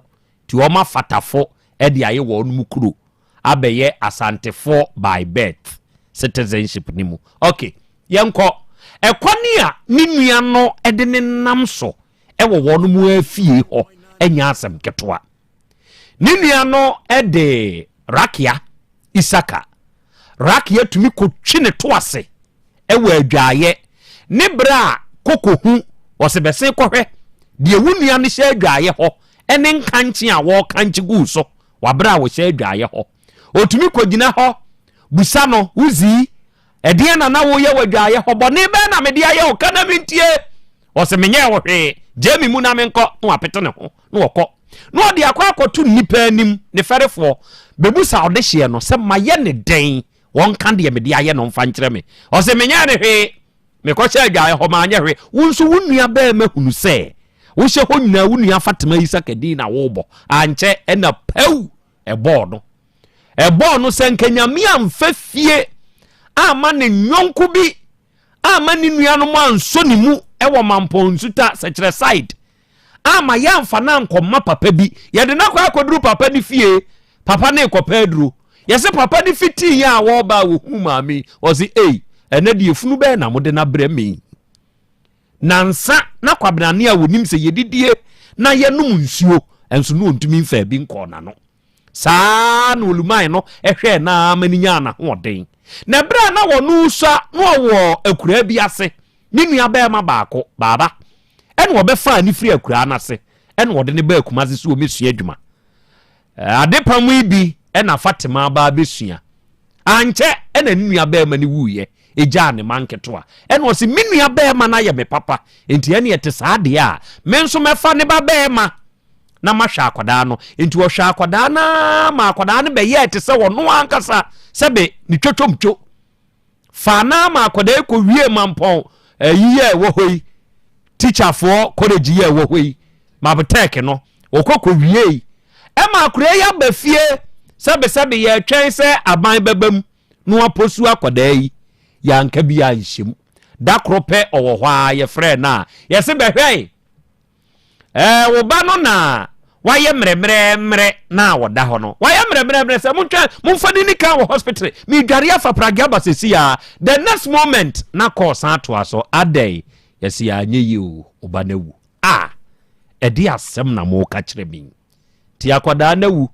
nti wɔn afa Tafo de ayɛ wɔn mu kuro abɛyɛ Asantefoɔ by birth citizenship no mu. Ok, yɛnkɔ. Ɛkwan a ne nua no de ne nam so wɔ wɔn mu afie hɔ nyɛ asɛm ketewa. Ne nua no de Rakia Isaka. Rakia tumi kɔtwi ne to ase wɔ adwaeɛ ne berɛ a koko hu ɔse bɛsen kɔhwɛ deɛ wo nua no hyɛ adwaeɛ hɔ ne nkankye a wɔrekankye guu so wɔ berɛ a wɔhyɛ adwaeɛ hɔ. Ɔtumi kɔgyina hɔ busa no, wo zii, ɛdeɛn na na woyɛ wɔ adwaeɛ hɔ? Bɔne bɛn na mede ayɛ wo? Ka na mentie. Ɔse menyɛɛ wo hwee, gyae me mu na menkɔ. Na wapete ne ho na ɔkɔ. Na ɔde akɔ akɔto nnipa anim, ne fɛrefoɔ bɛbusa ɔdehyeɛ no sɛ mayɛ ne dɛn? Wɔnka deɛ mede ayɛ no mfa nkyerɛ me. Ɔse menyɛɛ ne hwee, mekɔhyɛ adwaeɛ hɔ manyɛ hwee. Wo nso wo nua bɛrima hunu sɛ wohyɛ hɔ nyinaa wo nua Fatima Isaka din na wobɔ. Ankyɛ ɛna pɛw ɛbɔɔ no. Ɛbɔɔ no sɛ nka Nyame amfa fie amma ne yɔnko bi amma ne nuanom ansɔ ne mu wɔ Mampɔn Nsuta Sɛkyerɛ side amma yɛamfa no ankɔma papa bi. Yɛde no akɔ akɔduru papa no fie, papa no rekɔpɛ aduro. Yɛse papa no fitii yɛ a wɔreba a wɔhuu maame yi, ɔse ei, ɛnɛ deɛ funu bɛn na mode no abrɛ me yi? Nansa na Kwabenane a wɔnim sɛ yɛdidie na yɛnom nsuo nso no ɔntumi mfaa bi nkɔɔ n'ano. Saa ara na Olumae no hwɛɛ no ara ma no nyaa n'ahoɔden. Na berɛ a na wɔn resua na ɔwɔ akuraa bi ase, ne nuabarima baako, Baaba, ɛna ɔbɛfaa no firi akuraa no ase ɛna ɔde no baa Kumase sɛ ɔmmɛsua adwuma. Adepam yi bi na Fatima ba abɛsua. Ankyɛ ɛna ne nuabarima no wuiɛ, ɛgyaa ne ma nketewa. Ɛna ɔse, me nuabarima no ayɛ me papa, enti ɛne ɛte saa deɛ a, me nso mɛfa ne ba barima na mahwɛ akwadaa no. Enti ɔhwɛ akwadaa no ara ma akwadaa no bɛyɛɛ te sɛ ɔno ankasa, sɛbe ne twotwomtwo. Faa no ara ma akwadaa yi kɔwie mampɔn ayi yɛ ɛwɔ hɔ yi, tikyafoɔ kɔlɛgyi yɛ ɛwɔ hɔ yi, mabtɛk no, wɔkɔ kɔwie yi. Ɛma akwadaa yi aba fie sɛbesɛbe yɛtwɛn sɛ aban bɛba mu na waposu akwadaa yi, yɛanka bi anhyɛ mu. Da koro pɛ ɔwɔ hɔ a yɛfrɛɛ no a, yɛse bɛhwɛe. Ɛɛ, wo ba no na wayɛ mmerɛmmerɛmmerɛ na ɔda hɔ no. Wayɛ mmerɛmmerɛmmerɛ sɛ montwɛn, momfa no ni kan wɔ hospital. Medware afa pragea ba sɛsi a. The next moment na kɔɔ san toa so. Adɛn? Yɛse anyɛ yie o, wo ba no awu. Ah, ɛde asɛm na moka kyerɛ me yi. Nti akwadaa no awu.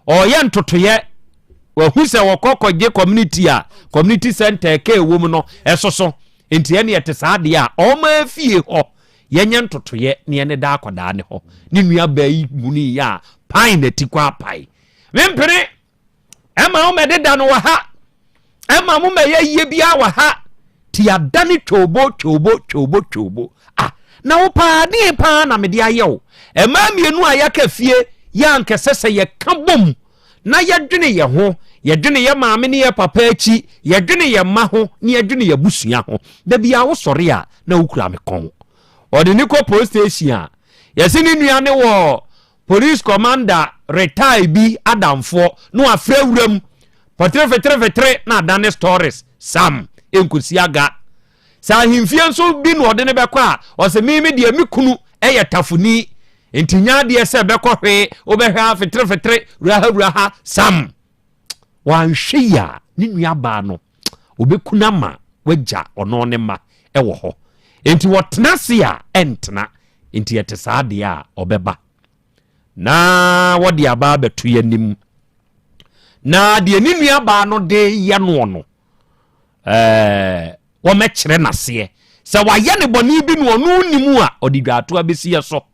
Ɔreyɛ ntotoyɛ. Wahu sɛ wɔkɔ kɔgye community a community center ɛka ɛwɔ mu no ɛsoso. Nti ɛne ɛte saa deɛ a ɔma afie hɔ yɛnyɛ ntotoyɛ ne yɛne da akwadaa ne hɔ. Ne nua baa yi huni yɛ a pan na ti kɔ apae. Mempene! Ɛma wo mɛdeda no wɔ ha. Ɛma mo mɛyɛ yie biara wɔ ha. Ti adane twoobo twoobo twoobo twoobo. Ah, na wo paa deɛ paa na mede ayɛ wo. Ɛmaa mmienu a yɛaka fie yɛ ankɛsɛ sɛ yɛka bom na yɛdwene yɛ ho, yɛdwene yɛ maame ne yɛ papa akyi, yɛdwene yɛ mma ho ne yɛdwene yɛ abusua ho. Da biara wosɔre a na wokura me kɔn. Ɔde ne kɔ police station a, yɛse ne nua ne wɔ Police commander retae bi adamfoɔ na wafrɛ wuram pɔtere fetere fetere na adane stories sam nkosi aga. Sɛ ahemfie nso bi na ɔde no bɛkɔ a ɔsɛ me me deɛ me kunu yɛ tafoni nti nya adeɛ sɛ bɛkɔ hwee wobɛhwɛ a fetere fetere wura ha wura ha sam. Wanhwɛ yi a ne nua baa no ɔbɛku no ama wagya ɔno ne mma wɔ hɔ. Enti wɔtena ase a ɛntena. Enti ɛte saa deɛ a ɔbɛba na wɔde aba abɛto yɛn anim. Na deɛ ne nuabaa no de yɛ noɔ no, ɛɛ wɔmɛkyerɛ n'aseɛ. Sɛ wayɛ ne bɔne bi na ɔno nni mu a, ɔde dwaatoa bɛsi yɛ so.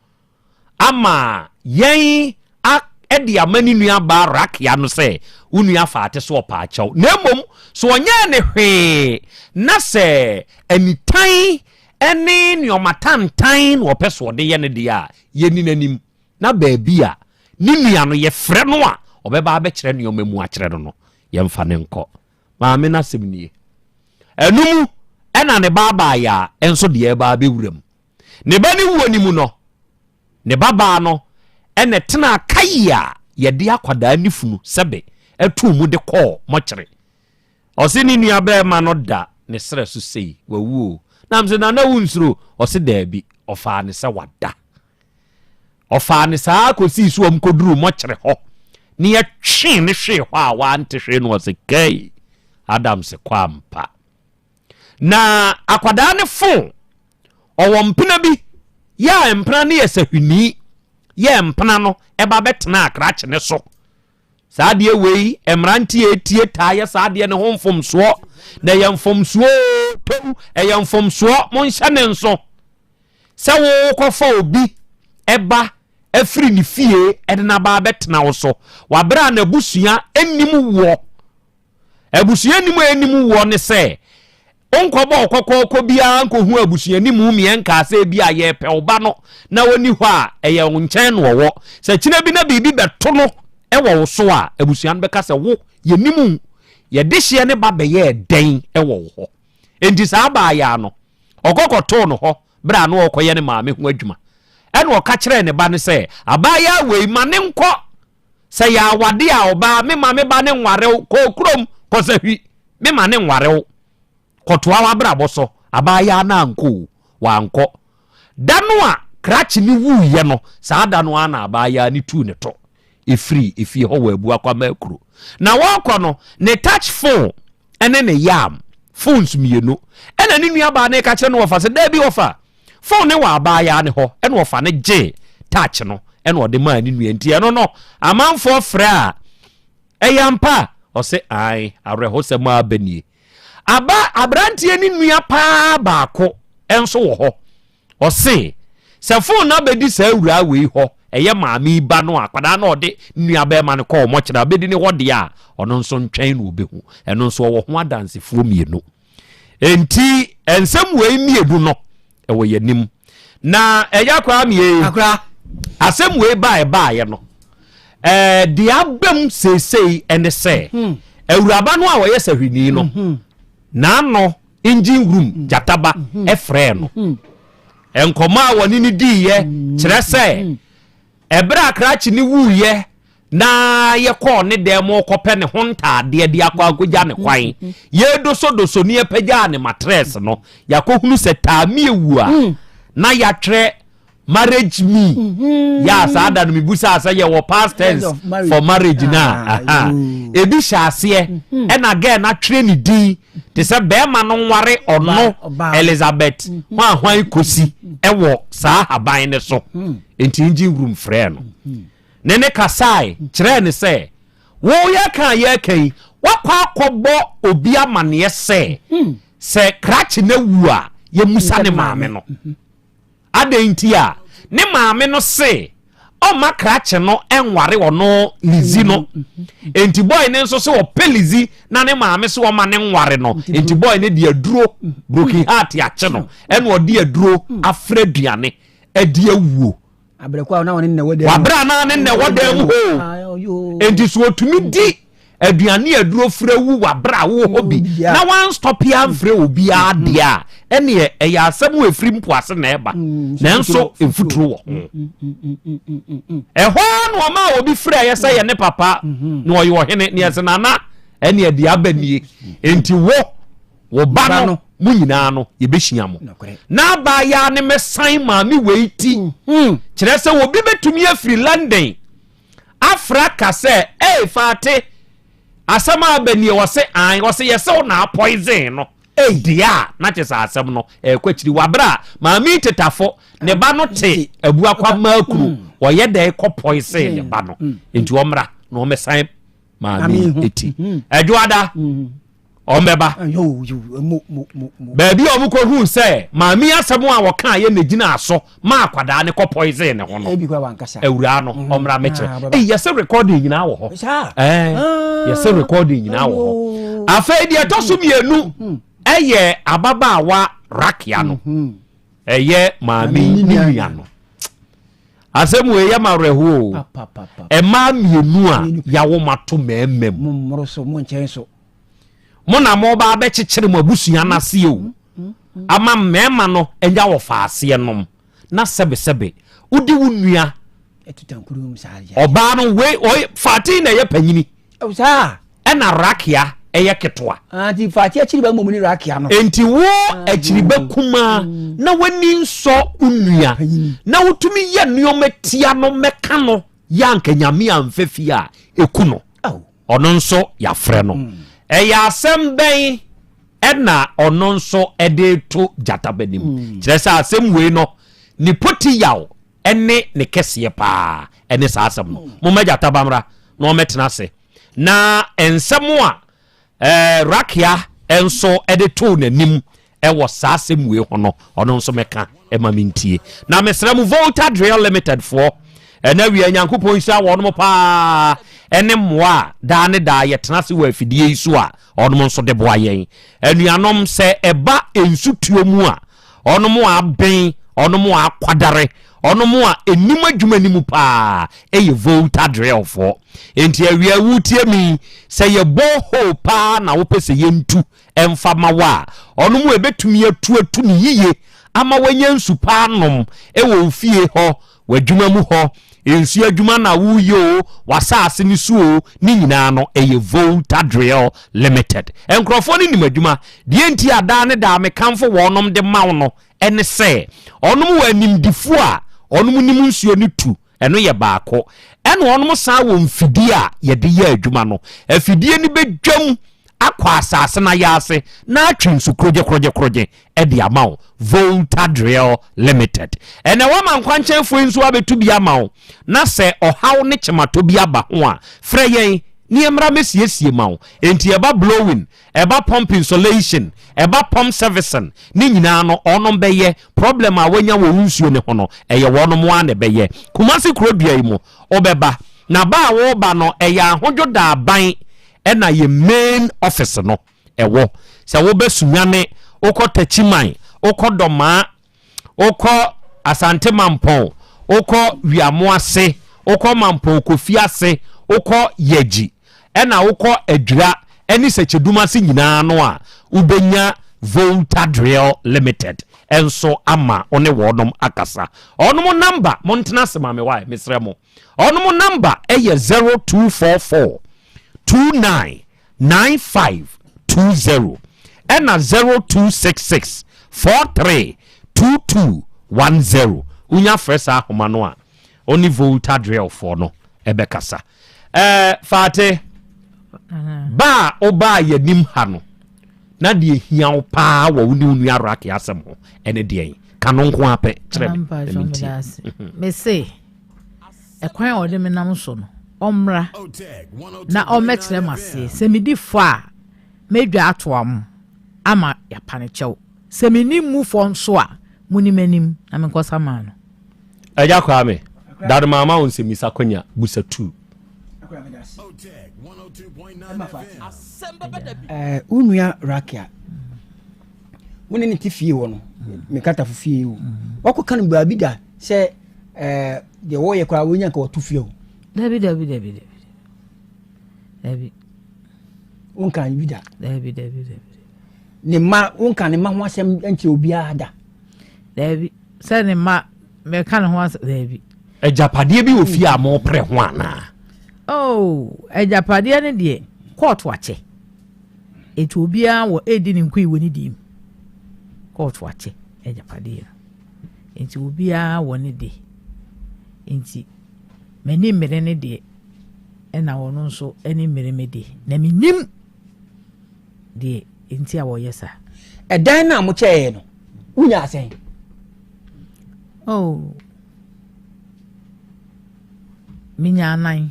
ama yɛn a de ama ne nua baa Rakia no sɛ, Wo nua Faate so ɔpa akyɛw. Na mmom, sɛ ɔnyɛɛ ne hwee, na sɛ anitan ne nneɛma tantan na ɔpɛ sɛ ɔde yɛ ne deɛ a, yɛnni n'anim, na baabi a ne nua no yɛfrɛ no a ɔbɛba abɛkyerɛ nneɛma mu akyerɛ no no, yɛmfa no nkɔ. Maame no asɛm nie. Ɛno mu ɛna ne ba abaayaa nso deɛ ɛba abɛwura mu. Ne ba no wuo no mu no, ne babaa no na ɛtenaa kai a yɛde akwadaa ne funu sɛbe too mu de kɔɔ mɔkyere. Ɔse ne nua bɛɛma no da ne serɛ so sei, wawu o. Na mese nana wo nsuro? Ɔse daabi, ɔfaa no sɛ wada. Ɔfaa no saa kɔsii so wɔn kɔduruu mɔkyere hɔ ne yɛtwee ne hwee hɔ a wante hwee no ɔse kai, Adams kɔ ampa. Na akwadaa no fon, ɔwɔ mpena bi, yɛ a mpena no yɛ sahwini, yɛ mpena no ɛba bɛtena akrakye no so. Saa adeɛ wei, mmeranteɛ etie taa yɛ saa adeɛ no ho mfomsoɔ, na ɛyɛ mfomsoɔ tow, ɛyɛ mfomsoɔ, monhyɛ ne nso. Sɛ wokɔfa obi ɛba afiri ne fie ɛde n'aba abɛtena wo so, wabrɛ a n'abusua nnim woɔ. Abusua nim a ɛnim woɔ ne sɛ wonkɔbɔ ɔkɔkɔɔkɔ biara nkɔhu abusuani mu mmeɛ nkaa sɛ ebi a yɛrepɛ wo ba no na ɔnni hɔ a, ɛyɛ wo nkyɛn na ɔwɔ. Sɛ kyena bi na biribi bɛto no wɔ wo so a, abusua no bɛka sɛ wo, yɛnim wo, yɛn dehyeɛ ne ba bɛyɛɛ dɛn wɔ wo hɔ? Enti saa abaayaa no, ɔkɔ kɔtoo no hɔ berɛ a na ɔrekɔyɛ ne maame ho adwuma. Ɛna ɔka kyerɛɛ ne ba no sɛ, abaayaa wei, ma no nkɔ. Sɛ yɛ awade a ɔbaa me ma me ba ne nware wo kɔ kurom kɔsahwi me ma ne nware wo kɔtoa w'abrabɔ so abaayaa no ankɔ o wankɔ da no a krakye no wuiɛ no saa da no ara na abaayaa no tuu ne to ɛfiri efie hɔ wɔ Abua Kwammaa kuro na wɔrekɔ no ne touch phone ɛne ne yam phones mmienu ɛna ne nuabaa no reka kyerɛ no wɔfa sɛ daabi wɔfa phone ne wɔ abaayaa no hɔ ɛna wɔfa no gyee touch no ɛna ɔde maa ne nua nti ɛno no amanfoɔ frɛ a ɛyɛ ampa ɔse ae awerɛhosɛm a aba nie aba aberanteɛ ne nua paa baako nso wɔ hɔ Ɔse, sɛ phone no abɛdi saa awuraa wei hɔ, ɛyɛ maame yi ba no a, akwadaa no a ɔde ne nua bɛrima no kɔɔ mɔkyerɛ abɛdi ne hɔ deɛ a, ɔno nso ntwɛn na ɔbɛhu. Ɛno nso ɔwɔ ho adansefoɔ mmienu. Enti nsɛm wei mmienu no, ɛwɔ yɛn anim. Na ɛyɛ akwaraa mie. Akora. Asɛm wei ba ɛbaeɛ no, ɛɛ deɛ abam seesei ɛne sɛ, hmm. awuraba no a ɔyɛ sahwini no, hmm. n'ano engine room mm. gyataba mm-hmm. frɛɛ no mm-hmm. nkɔmmɔ a wɔne no diiɛ mm-hmm. kyerɛ sɛ ɛberɛ a krakye ne wuiɛ na yɛkɔɔ ne dan mu kɔpɛ ne ho ntaadeɛ de akɔ akɔgya ne kwan yɛdosodoso ne yɛpagyaa ne matrɛs no yɛakɔhunu sɛ taamie wu a mm. na yɛatwerɛ marriage me mm-hmm. yɛ a saa da no mebusaa sɛ yɛwɔ past tense for marriage no a ah, ebi hyɛ aseɛ mm-hmm. ɛna gɛɛ no atwerɛ ne din te sɛ bɛrima no nware ɔno Elizabeth mm-hmm. hwanhwan kɔsi ɛwɔ saa haban no so mm. nti engine room frɛɛ no ne ne kasae kyerɛɛ ne sɛ wo yɛka a yɛka yi wakɔ akɔbɔ obi amaneɛ sɛ hmm. sɛ krakye no awu a yɛmusa ne maame no Adɛn nti a ne maame no se ɔmma krakye no nware ɔno Lizzy no? Enti boy no nso se ɔpɛ Lizzy na ne maame se ɔmma no nware no. Enti boy no de aduro, broken heart akye no, ɛna ɔde aduro afra aduane adi awuo. Wabrɛ a na ne nna ɛwɔ dan mu hɔ. Enti so ɔtumi di aduane aduro frɛ wu wɔ abere a wowɔ hɔ bi na wanstɔpe amfrɛ obiara mm. deɛ a ɛneɛ ɛyɛ asɛm a ɛfiri mpoase na ɛba mm, nanso mfuturo wɔ ho mm, ɛhɔ ara na ɔma a obi frɛ yɛ sɛ yɛ ne papa mm-hmm. na ɔyɛ ɔhene ne ɛsɛ nana ɛneɛ deɛ aba nie enti wo wo ba no mo nyinaa no yɛbɛhyia mo na abaayaa ne mɛsan maame wei ti mm-hmm. kyerɛ sɛ obi bɛtumi afiri London Afra ka sɛ, Ei, Faate, asɛm a aba nie? Ɔse, Aane. Ɔse, Yɛse wo na apoison no deɛ a, na kyerɛ sɛ asɛm no ɛrekɔ akyiri. Wɔ aberɛ a Maame yi tetafo, ne ba no te Abuakwa Mmaakuro, ɔyɛ dɛn kɔ poison ne ba no? Nti ɔmmra na ɔmmɛsan Maame yi ti. Ɛdwoada. Ɔmbɛba. Baabi a wɔkɔhuu sɛ maame yi asɛm a wɔkaeɛ na ɛgyinaa so ma akwadaa no kɔ poison ne ho no, awuraa no mm. ɔmmra mɛkyerɛ. Ah, Ei, yɛsɛ recording nyinaa wɔ hɔ. Eh, yɛsɛ recording nyinaa wɔ hɔ. Afei deɛ ɛtɔ so mmienu mm-hmm. ɛyɛ ababaawa Rakia no. Mm-hmm. Ɛyɛ maame ne nua no. Asɛm wei yɛ ma awerɛhoɔ o. Mmaa mmienu a yɛawo mo ato mmarima mu. Mo mmoro so, mo nkyɛn so. Mo na moba abɛkyekyere mo abusua no aseɛ o. Ama mmarima no anya wɔfaaseɛ nom. Na sɛbesɛbe, wodi wo nua ɔbaa no wei ɔyɛ Fati na ɛyɛ panyini. Saa. Ɛna Rakia ɛyɛ ketewa. Ah, nti Fati akyiriba mmom ne Rakia no. Nti wo ah, akyiriba kumaa mm. na w'ani nsɔ wo nua na wotumi yɛ nneɛma tia no mɛka no yɛ anka nyame amfa fie a ɛku no. Ɔno nso yɛafrɛ no. Mm. Ɛyɛ asɛm bɛn ɛna ɔno nso ɛde to gyata bɛnim. Mm. Kyerɛ sɛ asɛm wei no ne poti yaw ne ne kɛseɛ paa ne saa asɛm no. Momma gyata ba mmra na ɔmmɛtena ase. Na nsɛm a eh, Rakia nso de too n'anim wɔ saa asɛm wei ho no, ɔno nso mɛka ma mentie. Na mesrɛ mo Volta Drill Limited foɔ, ɛna wia Nyankopɔn nhyira wɔnom paa ɛne mmoa a daa ne daa yɛtena ase wɔ afidie yi so a ɔnom nso de boa yɛn. Anuanom, sɛ ɛba nsutuo mu a, Ɔnom a aben, ɔnom a akwadare, ɔnom a ɛnim adwuma no mu paa yɛ Volta Drillfoɔ. Enti awia woretie me yi, sɛ yɛ borehole paa na wopɛ sɛ yɛntu mfa ma wo a, ɔnom a ɛbɛtumi atu atu no yiye ama woanya nsu pa anom wɔ wo fie hɔ, w'adwuma mu hɔ. Nsuo adwuma na woreyɛ o, w'asaase no so o, ne nyinaa no ɛyɛ Volta Drill Limited. Nkurɔfoɔ no nim adwuma. Deɛ nti a daa ne daa mekamfo wɔnom de ma wo no ne sɛ, wɔnom wɔ animdefoɔ a wɔnom nim nsuo no tu, ɛno yɛ baako. Ɛna wɔnom san wɔ mfidie a yɛde yɛ adwuma no. Afidie no bɛdwam akɔ asase no ayaase na atwe nsu korogye-korogye-korogye de ama wo. Volta Drill Limited. Ɛnɛ woama nkwankyɛnfoɔ yi nso abɛtu bi ama wo, na sɛ ɔhaw ne kyematɔ bi aba ho a, frɛ yɛn na yɛmmra mmɛsiesie ma wo. Enti ɛba blowing, ɛba pump insulation, ɛba pump servicing, ne nyinaa no ɔnom bɛyɛ. Problem a woanya wɔ wo nsuo no ho no, ɛyɛ wɔnom ara na ɛbɛyɛ. Kumasi kuro dua yi mu, wobɛba, na ba a woreba no, ɛyɛ Ahodwo Daaban ɛna yɛ main office no ɛwɔ. Sɛ wobɛ Sunyane, wokɔ Takyiman, wokɔ Dɔmaa, wokɔ Asante Mampɔn, wokɔ Wiamoase, wokɔ Mampɔn Kofi ase, wokɔ Yagyi, ɛna wokɔ Adwira ɛne Sɛkyɛdum ase nyinaa no a, wobɛnya Volta Drill Limited nso ama wo ne wɔnom akasa. Wɔnom number, montena ase ma me wae, mesrɛ mo. Wɔnom number ɛyɛ 0244 29 9520 ɛna 0266 43 2210. Wonya frɛ saa ahoma no a, ɔne Volta Drill foɔ no ɛbɛkasa. Ɛɛ Faate, ba a wobaa yɛnim ha no, na deɛ hia wo paa wɔ wo ne wo nua Raki asɛm ho ɛne deɛn? Ka no nko ara pɛ kyerɛ me na mentie. Mese, ɛkwan a ɔde me nam so no, ɔmmra na ɔmmɛkyerɛ m aseɛ. Sɛ medi fɔ a, mɛdwa atoa mo ama yɛapa no kyɛw. Sɛ menni mu fɔ nso a, moni m'anim na menkɔsa maa no. Agya Kwame, dade maama wo nsɛmmisa kwanya busa tu. Wo nua Rakia, wo ne ne te fie hɔ no, me katafo fie o. Wakɔka no baabi da sɛ deɛ wɔyɛ koraa wɔnya nka wɔto fie o. Dabi dabi dabi dabi. Dabi. Wonka bi da. Dabi dabi dabi. Ne mma wonka ne mma ho asɛm nkyerɛ obiara da. Dabi sɛ ne mma mɛka ne ho asɛm dabi. Agyapadeɛ bi wɔ fie a mopere ho anaa? Oh, agyapadeɛ no deɛ kɔɔto akyɛ. Eti obiara wɔ edi ne nkoyi wɔ ne di mu. Kɔɔto akyɛ agyapadeɛ no. Nti obiara wɔ ne de. Nti m'ani mmere ne deɛ ɛna ɔno nso ani mmere me de. Na menim deɛ nti a wɔyɛ saa. Ɛdan no a mokyɛeɛ no, wonyaa sɛn? Oh, menyaa nan.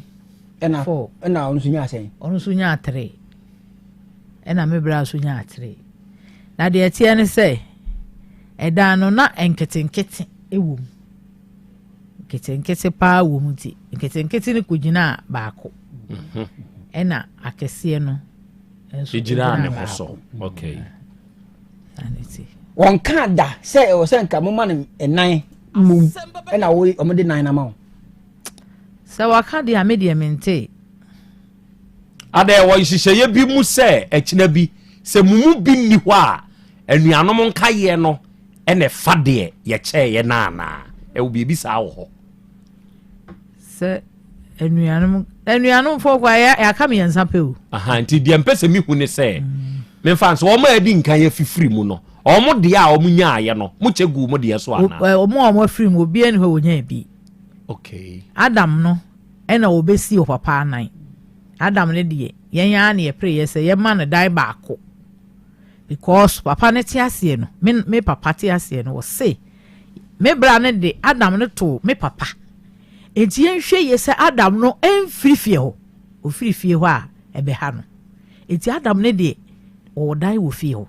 Ɛna four. Ɛna ɔno nso nyaa sɛn? Ɔno nso nyaa three. Ɛna me bra nso nyaa three. Na deɛ ɛteɛ ne sɛ, ɛdan no na nketenkete wɔ mu. Nketenkete paa wɔ mu nti, nketenkete no kɔgyinaa baako. Mhm. Ɛna akɛseɛ no nso gyinaa ne ho so. Okay. Wɔnka da sɛ ɛwɔ sɛ nka moma no ɛnan mmom ɛna wɔde nan no ama wo. Sɛ waka deɛ a me deɛ mentee. Ada ɛwɔ nhyehyɛeɛ bi mu sɛ ɛkyena bi sɛ mo mu bi nni hɔ a anuanom nkaeɛ no na ɛfa deɛ yɛkyɛeɛ no anaa? Ɛwɔ biribi saa wɔ hɔ? Sɛ anuanom anuanom fo kɔ yɛ yɛaka mmiɛnsa pɛ o. Aha nti deɛ mpɛ sɛ mehu ne sɛ memfa nso wɔn a adi nkan afifiri mu no wɔn deɛ a wɔn nyaayɛ no mo kyɛ guu mo deɛ so anaa? Wɔn a wɔn afiri mu obiara ni hɔ wɔnyaa bi. Okay. Adam no ɛna wɔbɛsi wɔ papa anan. Adam no deɛ yɛn ara na yɛpere yɛ sɛ yɛma no dan baako because papa no te aseɛ no me me papa te aseɛ no wɔse me bra no de Adam no too me papa enti yɛnhwɛ yie sɛ Adam no ɛmfiri fie hɔ ɔfiri fie hɔ a ɛbɛha no enti Adam no deɛ ɔwɔ dan wɔ fie hɔ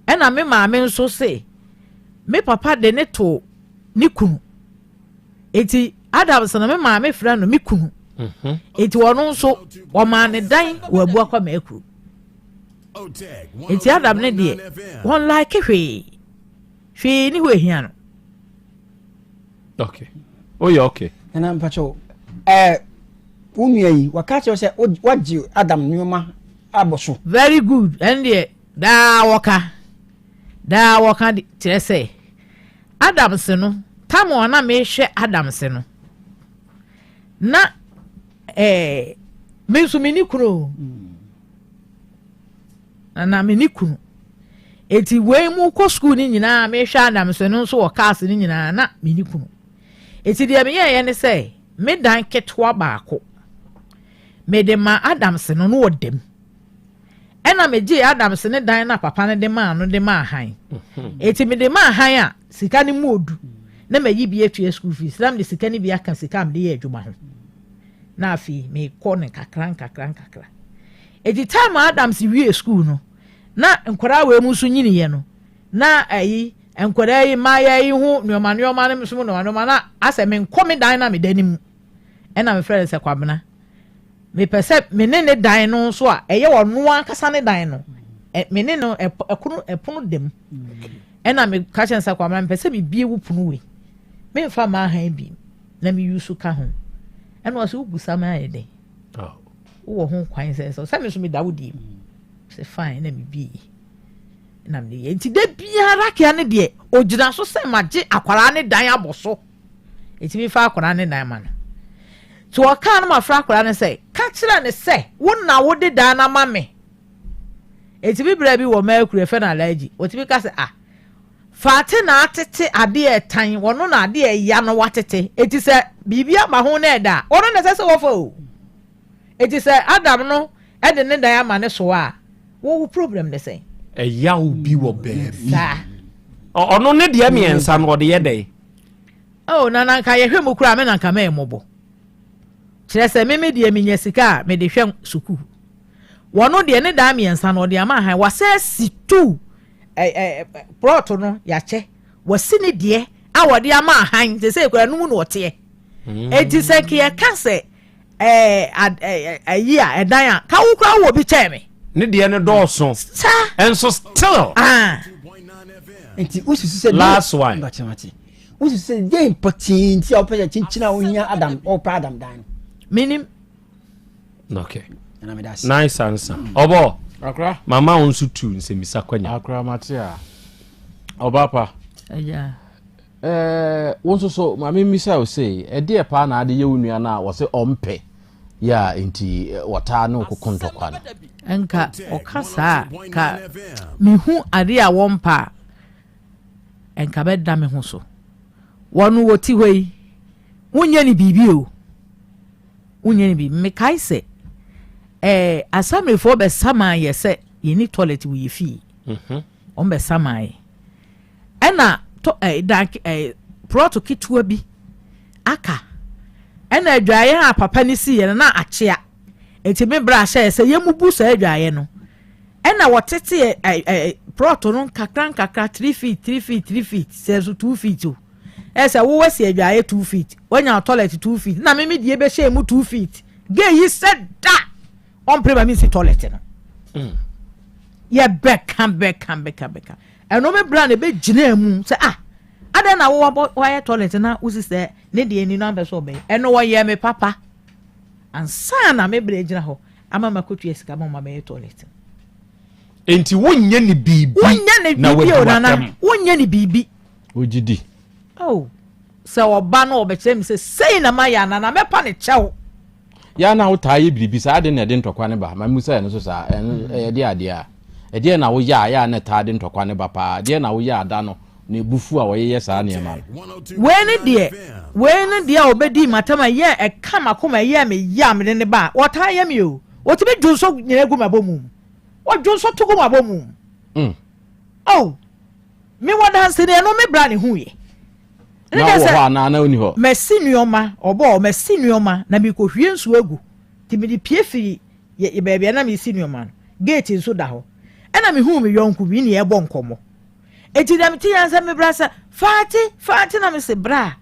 ɛna me maame nso se me papa de ne too ne kunu Enti Adams no me maame frɛ no me kunu. Mhm. Enti ɔno nso wɔmaa ne dan wɔ Abuakwa Maakuru. Enti Adam ne deɛ wɔn like hwee hwee ne hɔ ehia no. Okay. Oh yeah, okay. Nana mpakyɛw ɛɛ wo nua yi waka kyerɛ sɛ wagye Adam nneɛma abɔ so. Very good ɛn deɛ daa wɔka daa wɔka kyerɛ sɛ Adams no. Tam a na mehwɛ Adams no, na ɛɛ me nso me ni kunu o. Na na me ni kunu. Eti wei mu kɔ sukuu no nyinaa mehwɛ Adams no nso wɔ cars no nyinaa na me ni kunu. Eti deɛ meyɛeɛ ne sɛ me dan ketewa baako mede ma Adams no na ɔda mu. Ɛna megyee Adams ne dan no a papa no de maa no de maa Han. Eti mede maa Han a sika no mu odu na mayi bi atua school fees na mede sika no bi aka sika a mede yɛ adwuma ho. Na afei mekɔ no nkakra nkakra nkakra. Eti time a Adams wie school no na nkwadaa wei mu nso nyiniiɛ no na ayi nkwadaa yi mmaayɛ yi ho nneɛma nneɛma no nso nneɛma nneɛma na asɛ menkɔ me dan na meda no mu. Ɛna mefrɛ no sɛ Kwabena Mepɛ sɛ me ne ne dan no nso a ɛyɛ ɔno ankasa ne dan no, me ne no ɛkono ɛpono da mu. Ɛna meka kyerɛ no sɛ Kwamina mepɛ sɛ mebie wo pono wei. Memfa mma ahan bi na me use ka ho. Ɛna ɔsɛ wobusa me ayɛ dɛn? Oh. Wowɔ ho kwan sɛ sɛ sɛ me nso meda wo deɛ mu. Sɛ fine na mebie. Na meyɛ nti da biara kea ne deɛ ogyina so sɛ magye akwaraa ne dan abɔ so. Ɛtumi fa akwadaa no nan ma no. Nti ɔkaa no mafrɛ akwadaa no sɛ, ka kyerɛ no sɛ wo na wode dan no ama me. Ɛtumi berɛ bi wɔ Mercury ɛfɛ no allergy. Ɔtumi ka sɛ ah, Fate na atete adeɛ ɛtan, ɔno na adeɛ ɛya no watete. Eti sɛ biribi aba ho na ɛda a, ɔno na ɛsɛ sɛ wɔfa o. Eti sɛ Adam no ɛde ne dan ama ne so a, wo wo problem ne sɛn? Ɛyaw bi wɔ baabi. Saa. Ɔno ne deɛ mmiɛnsa no ɔde yɛ dɛn? Oh, na na nka yɛhwɛ mu koraa me na nka mɛyɛ mmɔbɔ. Kyerɛ sɛ me me deɛ menya sika a mede hwɛ sukuu. Wɔno deɛ ne daa mmiɛnsa no ɔde ama han wasɛ si tu ɛ ɛ plɔt no yɛakyɛ wasi ne deɛ a wɔde ama han sɛ sɛ ekura no mu na ɔteɛ. Mm. Eti sɛ nka yɛka sɛ ɛɛ ayi a ɛdan a ka wo koraa wɔ bi kyɛn me. Ne deɛ no dɔɔso. Saa. Ɛnso still. Ah. Nti wosusu sɛ. Last one. Wosusu sɛ dɛn pɔtee nti a wopɛ sɛ kyinkyin a wohia Adam ɔpɛ Adam dan no. Menim. Okay. Nice answer. Ɔbɔ. Akra. Mama wo nso tu nsɛmisa kwanya. Akra mate a. Ɔba pa. Ɛya. Ɛɛ wo nso so maame mmisa wo sei ɛdeɛ paa na ade yɛ wo nua no a wɔsɛ ɔmpɛ yɛ a nti wɔtaa ne wo koko ntɔkwa no. Nka ɔka saa ka mehu adeɛ a wɔmpa a nka bɛda me ho so. Wɔn wɔte hɔ yi wonyɛ ne biribi o wonyɛ ne biribi mekae sɛ ɛɛ asamirifoɔ bɛsaman yɛ sɛ yɛni toilet wɔ yɛ fie mhm. wɔn bɛsaman yɛ. Ɛna tɔ ɛɛ dan ɛɛ prɔto ketewa bi aka. Ɛna adwaeɛ a papa no siiɛ no na akyea. Enti me bra hyɛɛ sɛ yɛmmubu saa adwaeɛ no. Ɛna wɔtete ɛɛ ɛɛ prɔto no nkakra nkakra three feet three feet three feet sɛ nso two feet o. Ɛyɛ sɛ wowɔ si adwaeɛ two feet wanya toilet two feet na me me deɛ bɛhyɛ mu two feet. Gay yi sɛ da ɔmpere ma mensi toilet no. Mm. Yɛbɛka bɛka bɛka bɛka. Ɛno me bra na ɛbɛgyinaa mu sɛ ah adɛn na wowabɔ wayɛ toilet na wosi sɛ ne deɛ ni no ampɛ sɛ ɔbɛyɛ ɛno wɔyɛ me papa ansa na me bra gyina hɔ ama makɔtua sika ma ɔma bɛyɛ toilet. Nti wonyɛ ne biribi wonyɛ ne biribi o nana wonyɛ ne biribi. Wogye di. Oh sɛ ɔba no ɔbɛkyerɛ me sɛ sei na mayɛ ana na mɛpa ne kyɛw. Yɛ a na wotaa yɛ biribi saa, adɛn na ɛde ntɔkwa no ba? Ma mmusa ɛno nso saa. Ɛno ɛyɛ deɛ adeɛ a? Ɛdeɛn na woyɛ a ɛyɛ a na ɛtaa de ntɔkwa no ba paa? Ɛdeɛn na woyɛ a da no na ɛbu fu a wɔyeyɛ saa nneɛma no? Wei ne deɛ, wei ne deɛ a ɔbɛdii m'atam a ɛyɛɛ ɛka m'akoma ɛyɛɛ me ya a mede no baa. Ɔtaa yɛ me o. Ɔtumi dwonsɔ nyinaa gu m'abɔmu mu. Ɔdwonsɔ to gu m'abɔmu mu. Mm. Oh, mewɔ danseni ɛno me bra ne huiɛ. Na wowɔ hɔ anaa na wonni hɔ? Masi nneɛma, ɔbɔɔ, masi nneɛma, na merekɔhwie nsuo agu. Nti mede pue firi yɛ baabi a na meresi nneɛma no. Gate nso da hɔ. Ɛna mehuu me yɔnko bi ne yɛrebɔ nkɔmmɔ. Enti deɛ mete yɛ sɛ mebra sɛ, Faate, Faate, na mese, bra.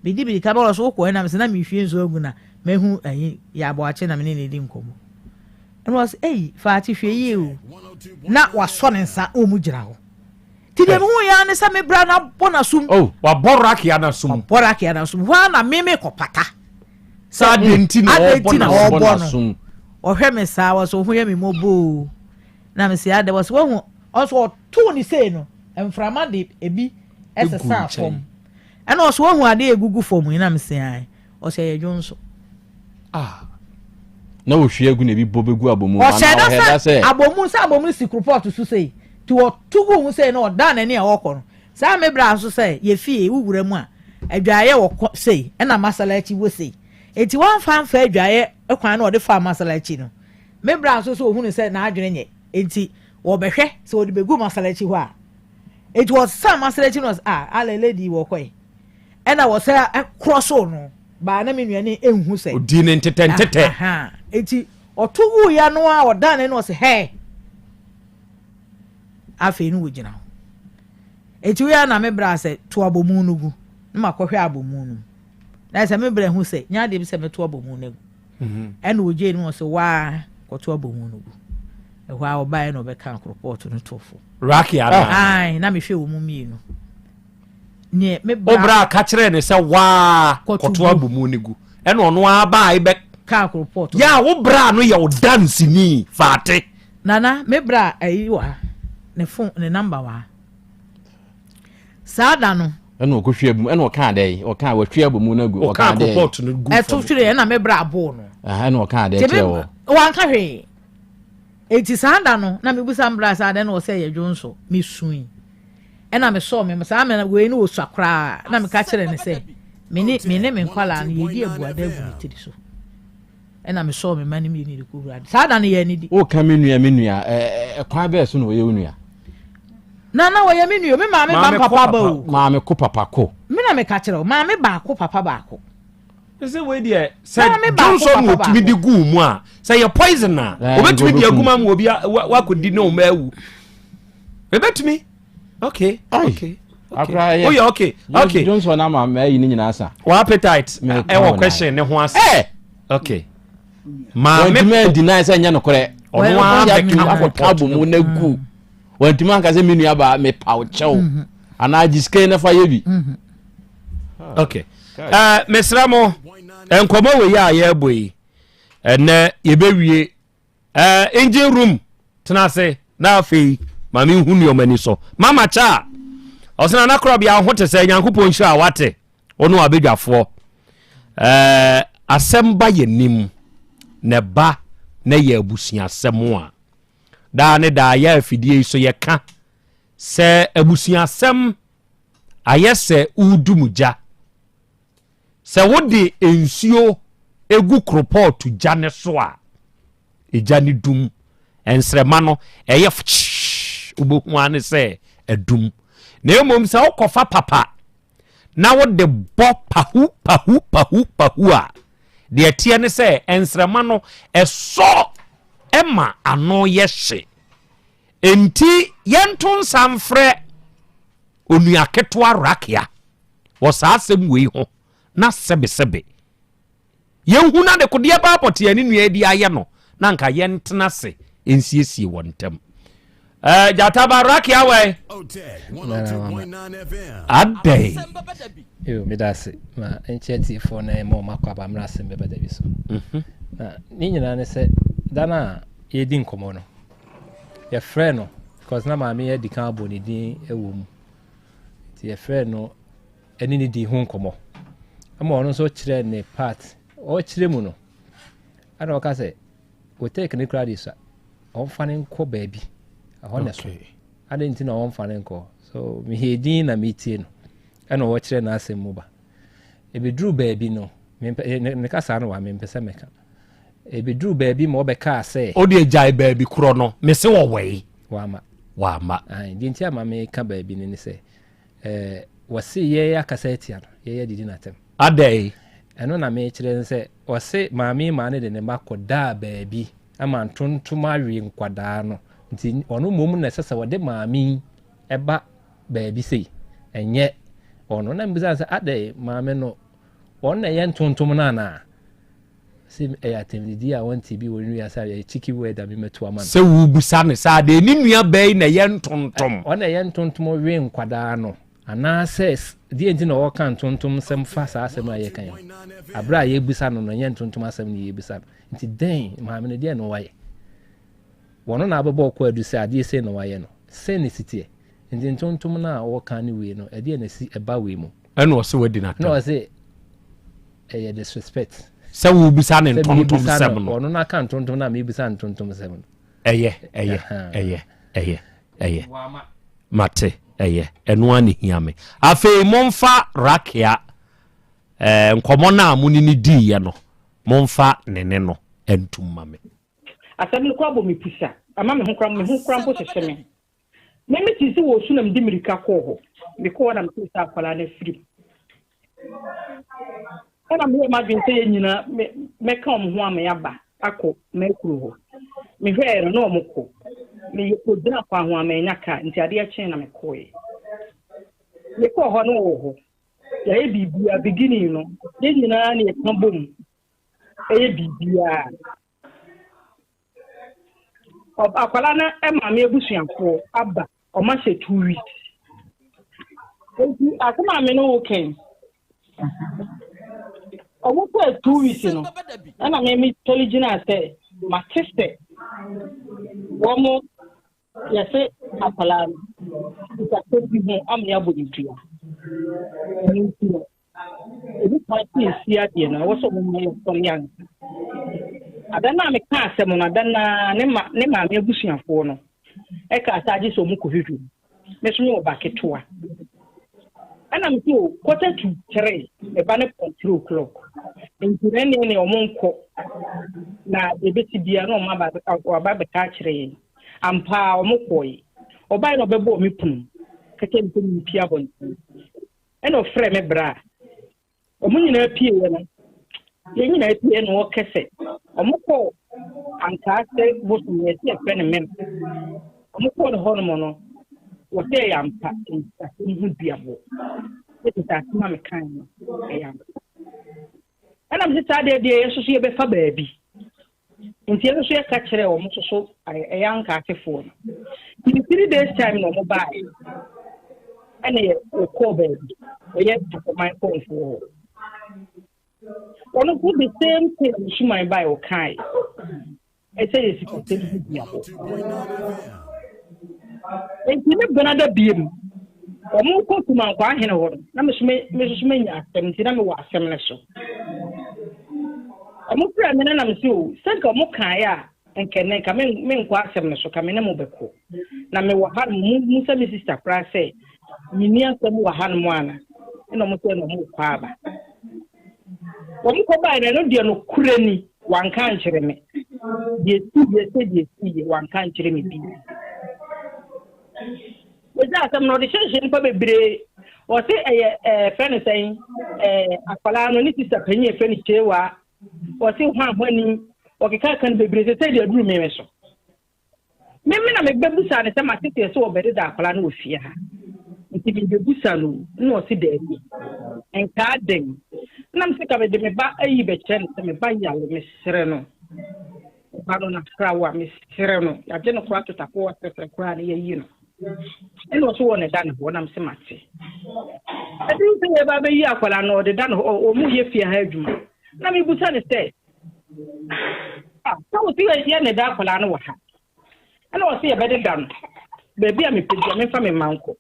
Medi mirika bɛwɔ so wokɔɛ na mese na mehwie nsuo agu na mahu ayi yɛ aboakye na me ne no redi nkɔmmɔ. Ɛna ɔse, ei, Faate hwɛ yie o. Na wasɔ ne nsa na wɔn gyina hɔ. Nti deɛ mehu yɛ ara ne sɛ me bra no abɔ n'asom. Oh, wabɔ rakia n'asom. Wabɔ rakia n'asom. Hɔ ara na me mekɔ pata. Sɛ adeɛ nti na ɔrebɔ na ɔrebɔ no. Ɔhwɛ me saa wɔ so ho yɛ me mmɔbɔ o. Na me se adɛ wɔ so wahu ɔnso ɔtoo ne sei no mframa de ebi ɛsesa fam. Ɛna ɔse wahu adeɛ a ɛgugu fam yi na mese ae. Ɔse ɛyɛ dwonso. Ah. Na wɔhwie agu na ebi bɔ bɛgu abomu. Ɔhyɛ da sɛ abomu sɛ abomu no si koropɔɔto so sei. Nti ɔto gu ho sei na ɔdan n'ani a ɔrekɔ no. Saa me bra nso sɛ yɛ fie wo wura mu a adwaeɛ wɔ kɔ sei ɛna masalachi wɔ sei. Nti wamfa amfa adwaeɛ kwan na ɔde faa masalachi no. Me bra nso sɛ ɔhunu sɛ n'adwene nyɛ nti wɔbɛhwɛ sɛ ɔde bɛgu masalachi hɔ a. Enti wɔsesaa m'asere akyi no wɔse ah alɛ lady yi wɔkɔe ɛna wɔsɛ krɔsoo no baa na me nua no nhu sɛ. Ɔdii ne ntetɛntetɛ. Ahaa enti ɔto guiɛ no a ɔdan n'ani ɔse hɛɛ afei no wɔgyina hɔ enti woyɛ na me bra sɛ to abomu no gu na makɔhwɛ abomu no mu na sɛ me bra hu sɛ nyɛ adeɛ bi sɛ mɛto abomu no agu Ɛna ogyee no ɔse waa kɔto abomu no gu. Ɛhɔ a ɔbaeɛ na ɔbɛka koropɔɔto no too fo. Raki anaa? Ae, na mehwɛ wɔn mu mmienu. Neɛ me bra. Obra ka kyerɛɛ ne sɛ waa kɔto abomu no gu. Ɛna ɔno ara baa bɛ. Kaa koropɔɔto. Yɛ a wo bra no yɛ wo danseni faate. Nana me bra ayi wɔ ha ne phone ne number wɔ ha. Saa da no. Ɛna ɔkɔhwie abu mu ɛna ɔkaa dɛ ɔkaa wahwie abɔ mu no agu ɔkaa dɛ no gu ɛto hwere ɛna me bra aboo no. Ɛna ɔkaa dɛ kyerɛ wɔ. Wanka hwee eti saa da no na mebusa mbra saa dɛ na ɔsɛ yɛ dwonso mesui ɛna mesɔɔ me saa mɛ wei no ɔsua koraa na meka kyerɛ ne sɛ me ne me ne me nkwalaa no yɛdi abuada agu ne tiri so. Ɛna mesɔɔ me mma no mmienu de kɔwura saa da no yɛ anidi. Woka me nua me nua ɛkwan bɛɛ so na ɔyɛ wo nua? Na na wɔyɛ me nua me maame ba papa ba o. Maame ko papa ko. Me na meka kyerɛ wo maame baako papa baako. Sɛ wei deɛ sɛ Johnson na otumi de gu mu a sɛ yɛ poison a obetumi de agu mu ama obi wakɔdi ne ɔma awu ebetumi. Okay okay. Akora yɛ. Oyɛ okay okay. Johnson ama mɛ ayi ne nyinaa sa. Wɔ appetite ɛwɔ question ne ho ase. Ɛ. Okay. Maame. Wɔntumi a deny sɛ nyɛ nokorɛ. Ɔno ara bɛka akɔka abɔ mu na gu. Wɔntumi anka sɛ me nua baa me paw kyɛw. Mhm. Anaa gye sika na fa yɛ bi. Mhm. Okay. Uh, mesrɛ mo nkɔmmɔ wɔ yi a yɛrebɔ yi ɛnɛ yɛbɛwie Eh, engine room tena ase na afei ma me nhu nneɛma ani so. Mama kya ɔsɛ na nakorabea ho te sɛ Nyankopɔn nhyira a wate ɔno abadwafoɔ. Eh, asɛm ba yɛ nim na ɛba na yɛ abusuasɛm a daa ne daa yɛ afidie yi so yɛka sɛ abusuasɛm ayɛ sɛ wodum gya. Sɛ wode nsuo gu koropɔɔto gya no so a, egya no dum. Nsrɛma no, ɛyɛ fkyee, wobɛhu ara ne sɛ adum. Na mmom sɛ wokɔfa papa na wode bɔ pahu pahu pahu pahu a, deɛ ɛteɛ ne sɛ nsrɛma no ɛsɔ ma ano yɛ hye. Enti yɛnto nsa mfrɛ onua ketewa Rakia. wɔ saa asɛm wei ho na sɛbesɛbe yɛnhu no adekodeɛ paa pɔtee a ne nua de ayɛ no na anka yɛntena ase nsiesie wɔn ntam. Eh, gyata ba raki awɛ. Adɛn. Yo, meda ase ma nkyɛ tiefoɔ na ɛma ɔma akɔ aba mmerɛ asɛm bɛba da bi so. Mhm. Na ne nyinaa ne sɛ da no a yɛredi nkɔmmɔ no yɛfrɛ no because na maame adi kan abɔ ne din wɔ mu. Nti yɛfrɛɛ no ne no dii ho nkɔmmɔ. Ɛma ɔno nso kyerɛɛ ne part. Ɔkyerɛ mu no, ɛna ɔka sɛ, Otake ne koraa de sua. Ɔmfa no nkɔ baabi. Ɛhɔ na ɛso. Adɛn nti na ɔmfa no nkɔ? So mehɛ din na metie no. Ɛna ɔkyerɛ n'asɛm mu ba. Ɛbɛduru baabi no, ne kasa no wa mempɛ sɛ mɛka. Ɛbɛduruu baabi ma wɔbɛkaa sɛ. Wo deɛ gyae baabi korɔ no, mese wɔwɛe. Wamma. Wamma. Ae, deɛ nti a ma meka baabi no ne sɛ, eh, wɔse yɛyɛ akasa atia no, yɛyɛ adidi no atɛm. Adɛn? Ɛno na mekyerɛ no sɛ, wɔse maame yi maa no de ne mma kɔdaa baabi ama ntontom awe nkwadaa no, nti ɔno mmom na ɛsɛ sɛ wɔde maame yi ba baabi sei, ɛnyɛ ɔno. Na mebisa no sɛ, adɛn, maame no, ɔno na ɛyɛ ntontom no anaa? Se ɛyɛ atɛmdidie a ɔnte bi wɔ ne wiase a ɛyɛ cheeky word a memɛto ama no. Sɛ wobisa no sɛ adeɛ ne nua baa yi na ɛyɛ ntontom. Ɔna ɛyɛ ntontom we nkwadaa no anaasɛ deɛ nti na ɔka ntontom nsɛm fa saa asɛm a yɛka yi ho. Aberɛ a yɛbisa no no ɛnyɛ ntontom asɛm na yɛbisa no. Nti dɛn maame no deɛn na wayɛ? Wɔno na abɛbɔ ɔkɔ adu sɛ adeɛ sei na wayɛ no. Sɛn na ɛsi teɛ? Nti ntontom no a ɔka ne wei no ɛdeɛn na ɛsi ɛba wei mu? Ɛna ɔse wadi n'atɛm. Na ɔse ɛyɛ disrespect. Sɛ wobisa ne ntontom sɛm no. Ɔno n'aka ntontom na mebisa ntontom sɛm no. Ɛyɛ ɛyɛ ɛyɛ ɛyɛ ɛyɛ mate ɛyɛ ɛno ara na ehia me. Afei momfa Rakia ɛɛ nkɔmɔ no a mo ne no diiɛ no momfa ne ne no ntum ma me. Asɛm no koraa bɔ me pusa, ama me ho koraa me ho koraa mpo hyehye me. Me metee sɛ wɔresu na mede mmirika kɔɔ hɔ. Mekɔɔ hɔ na metee sɛ akwadaa no afiri mu. Ɛna meyɛɛ m'adwene sɛ yɛn nyinaa me mɛka wɔn ho ama yɛaba akɔ m'akuro hɔ. Mehwɛɛ no na wɔn kɔ. Meyɛ kɔgyina kwan ho a mannya kaa nti adeɛ kyee na mekɔeɛ. Mekɔɔ hɔ no wɔwɔ hɔ. Yɛayɛ biribiara beginning no yɛn nyinaa na yɛka bom ɛyɛ biribiara. Akwadaa no maame abusuafoɔ aba, wɔn ahyɛ 2 weeks. Nti asɛm a me ne wo kɛn, wɔn sɛ 2 weeks no, ɛna me me tɔli gyina sɛ mate sɛ wɔn yɛse akwadaa no sikasɛm bi ho ama yɛabɔ ne dua. Ɛno nti no, Ebi kwan sɛ yɛsi adeɛ no, ɛwɔ sɛ wɔma yɛsɔre ansa. Ada no a meka asɛm no, ada no ara ne ma ne maame abusuafoɔ no ɛkaa sɛ agye sɛ wɔn kɔhwehwɛ mu. Me nso mewɔ ba ketewa. Ɛna me sɛ o 2:45, me ba no pɔn 3 o'clock. Nti na ɛneɛ ne wɔn nkɔ na deɛ ɛbɛsi biara na wɔn aba aba abɛka akyerɛ yɛn. Ampa ara wɔn kɔɔe. Ɔbaeɛ na ɔbɛbɔɔ me pono ka kyerɛɛ me sɛ mempue abɔnten. Ɛna ɔfrɛɛ me bra a wɔn nyinaa pieeɛ no, yɛn nyinaa pieeɛ na ɔkɛ sɛ wɔn kɔɔ Ankaase bosom yɛsi yɛfrɛ no mem. Wɔn kɔɔ no hɔnom no, wɔsɛ ɛyɛ ampa asɛm ho duabɔ. Ɛte sɛ asɛm a mekan no ɛyɛ ampa. Ɛna mese saa deɛ deɛ yɛn nso so yɛbɛfa baabi. Nti yɛn nso yɛka kyerɛɛ wɔn nso so ɛyɛ ankaasefoɔ no. Nti 3 days time na wɔn baeɛ. Ɛna yɛ yɛkɔɔ baabi ɛyɛ Takoman kɔnfoɔ hɔ. Wɔn nso the same thing Suman baeɛ ɔkae. Ɛsɛ yɛ sikasɛm ho duabɔ. Nti ne benada biem wɔn kɔ Kumankwa ahene hɔ no na me nso me nso manya asɛm nti na mewɔ asɛm no so. Wɔn frɛ me no na me sɛ o sɛ nka wɔn kaeɛ a nka ɛnɛ nka me menkɔ asɛm no so ka me ne mo bɛkɔ. Na mewɔ ha no mo mu sɛ me sista koraa sɛ menni asɛm wɔ ha no mo ana ɛna wɔn sɛ na wɔn kɔ aba. Wɔn kɔ baeɛ no ɛno deɛ nokorɛ ni wanka ankyerɛ me deɛ ɛsiiɛ sɛ deɛ ɛsiiɛ wanka ankyerɛ me bi. Wɔgya asɛm no ɔde hyɛhyɛ nnipa bebree ɔse ɛyɛ ɛɛ fɛ no sɛn ɛɛ akwadaa no ne sista panyin ɛfɛ no kyewa ɔse hwan hwani ɔkeka ka no bebree sɛ sɛ deɛ aduru me so. Me me na mebɛbusa no sɛ mateteɛ sɛ wɔbɛdeda akwadaa no wɔ fie ha nti mebɛbusa no na ɔse daabi nkaa dɛn na mesɛ ka mede me ba ayi bɛkyerɛ no sɛ me ba yale mesrɛ no ba no nafrawa mesrɛ no yɛagye no koraa totapo asrɛsrɛ koraa na yɛayi no ɛna ɔso wɔ ne da ne hɔ na mesɛ mate ɛduru sɛ yɛba bɛyi akwadaa no ɔde da ne hɔ ɔmu yɛ fie ha adwuma na mebusa ne sɛ Ah, sɛ wo se yɛ ne da akwadaa no wɔ ha. Ɛna ɔse yɛbɛde da no. Baabi a mepɛ bia memfa me mma nkɔ.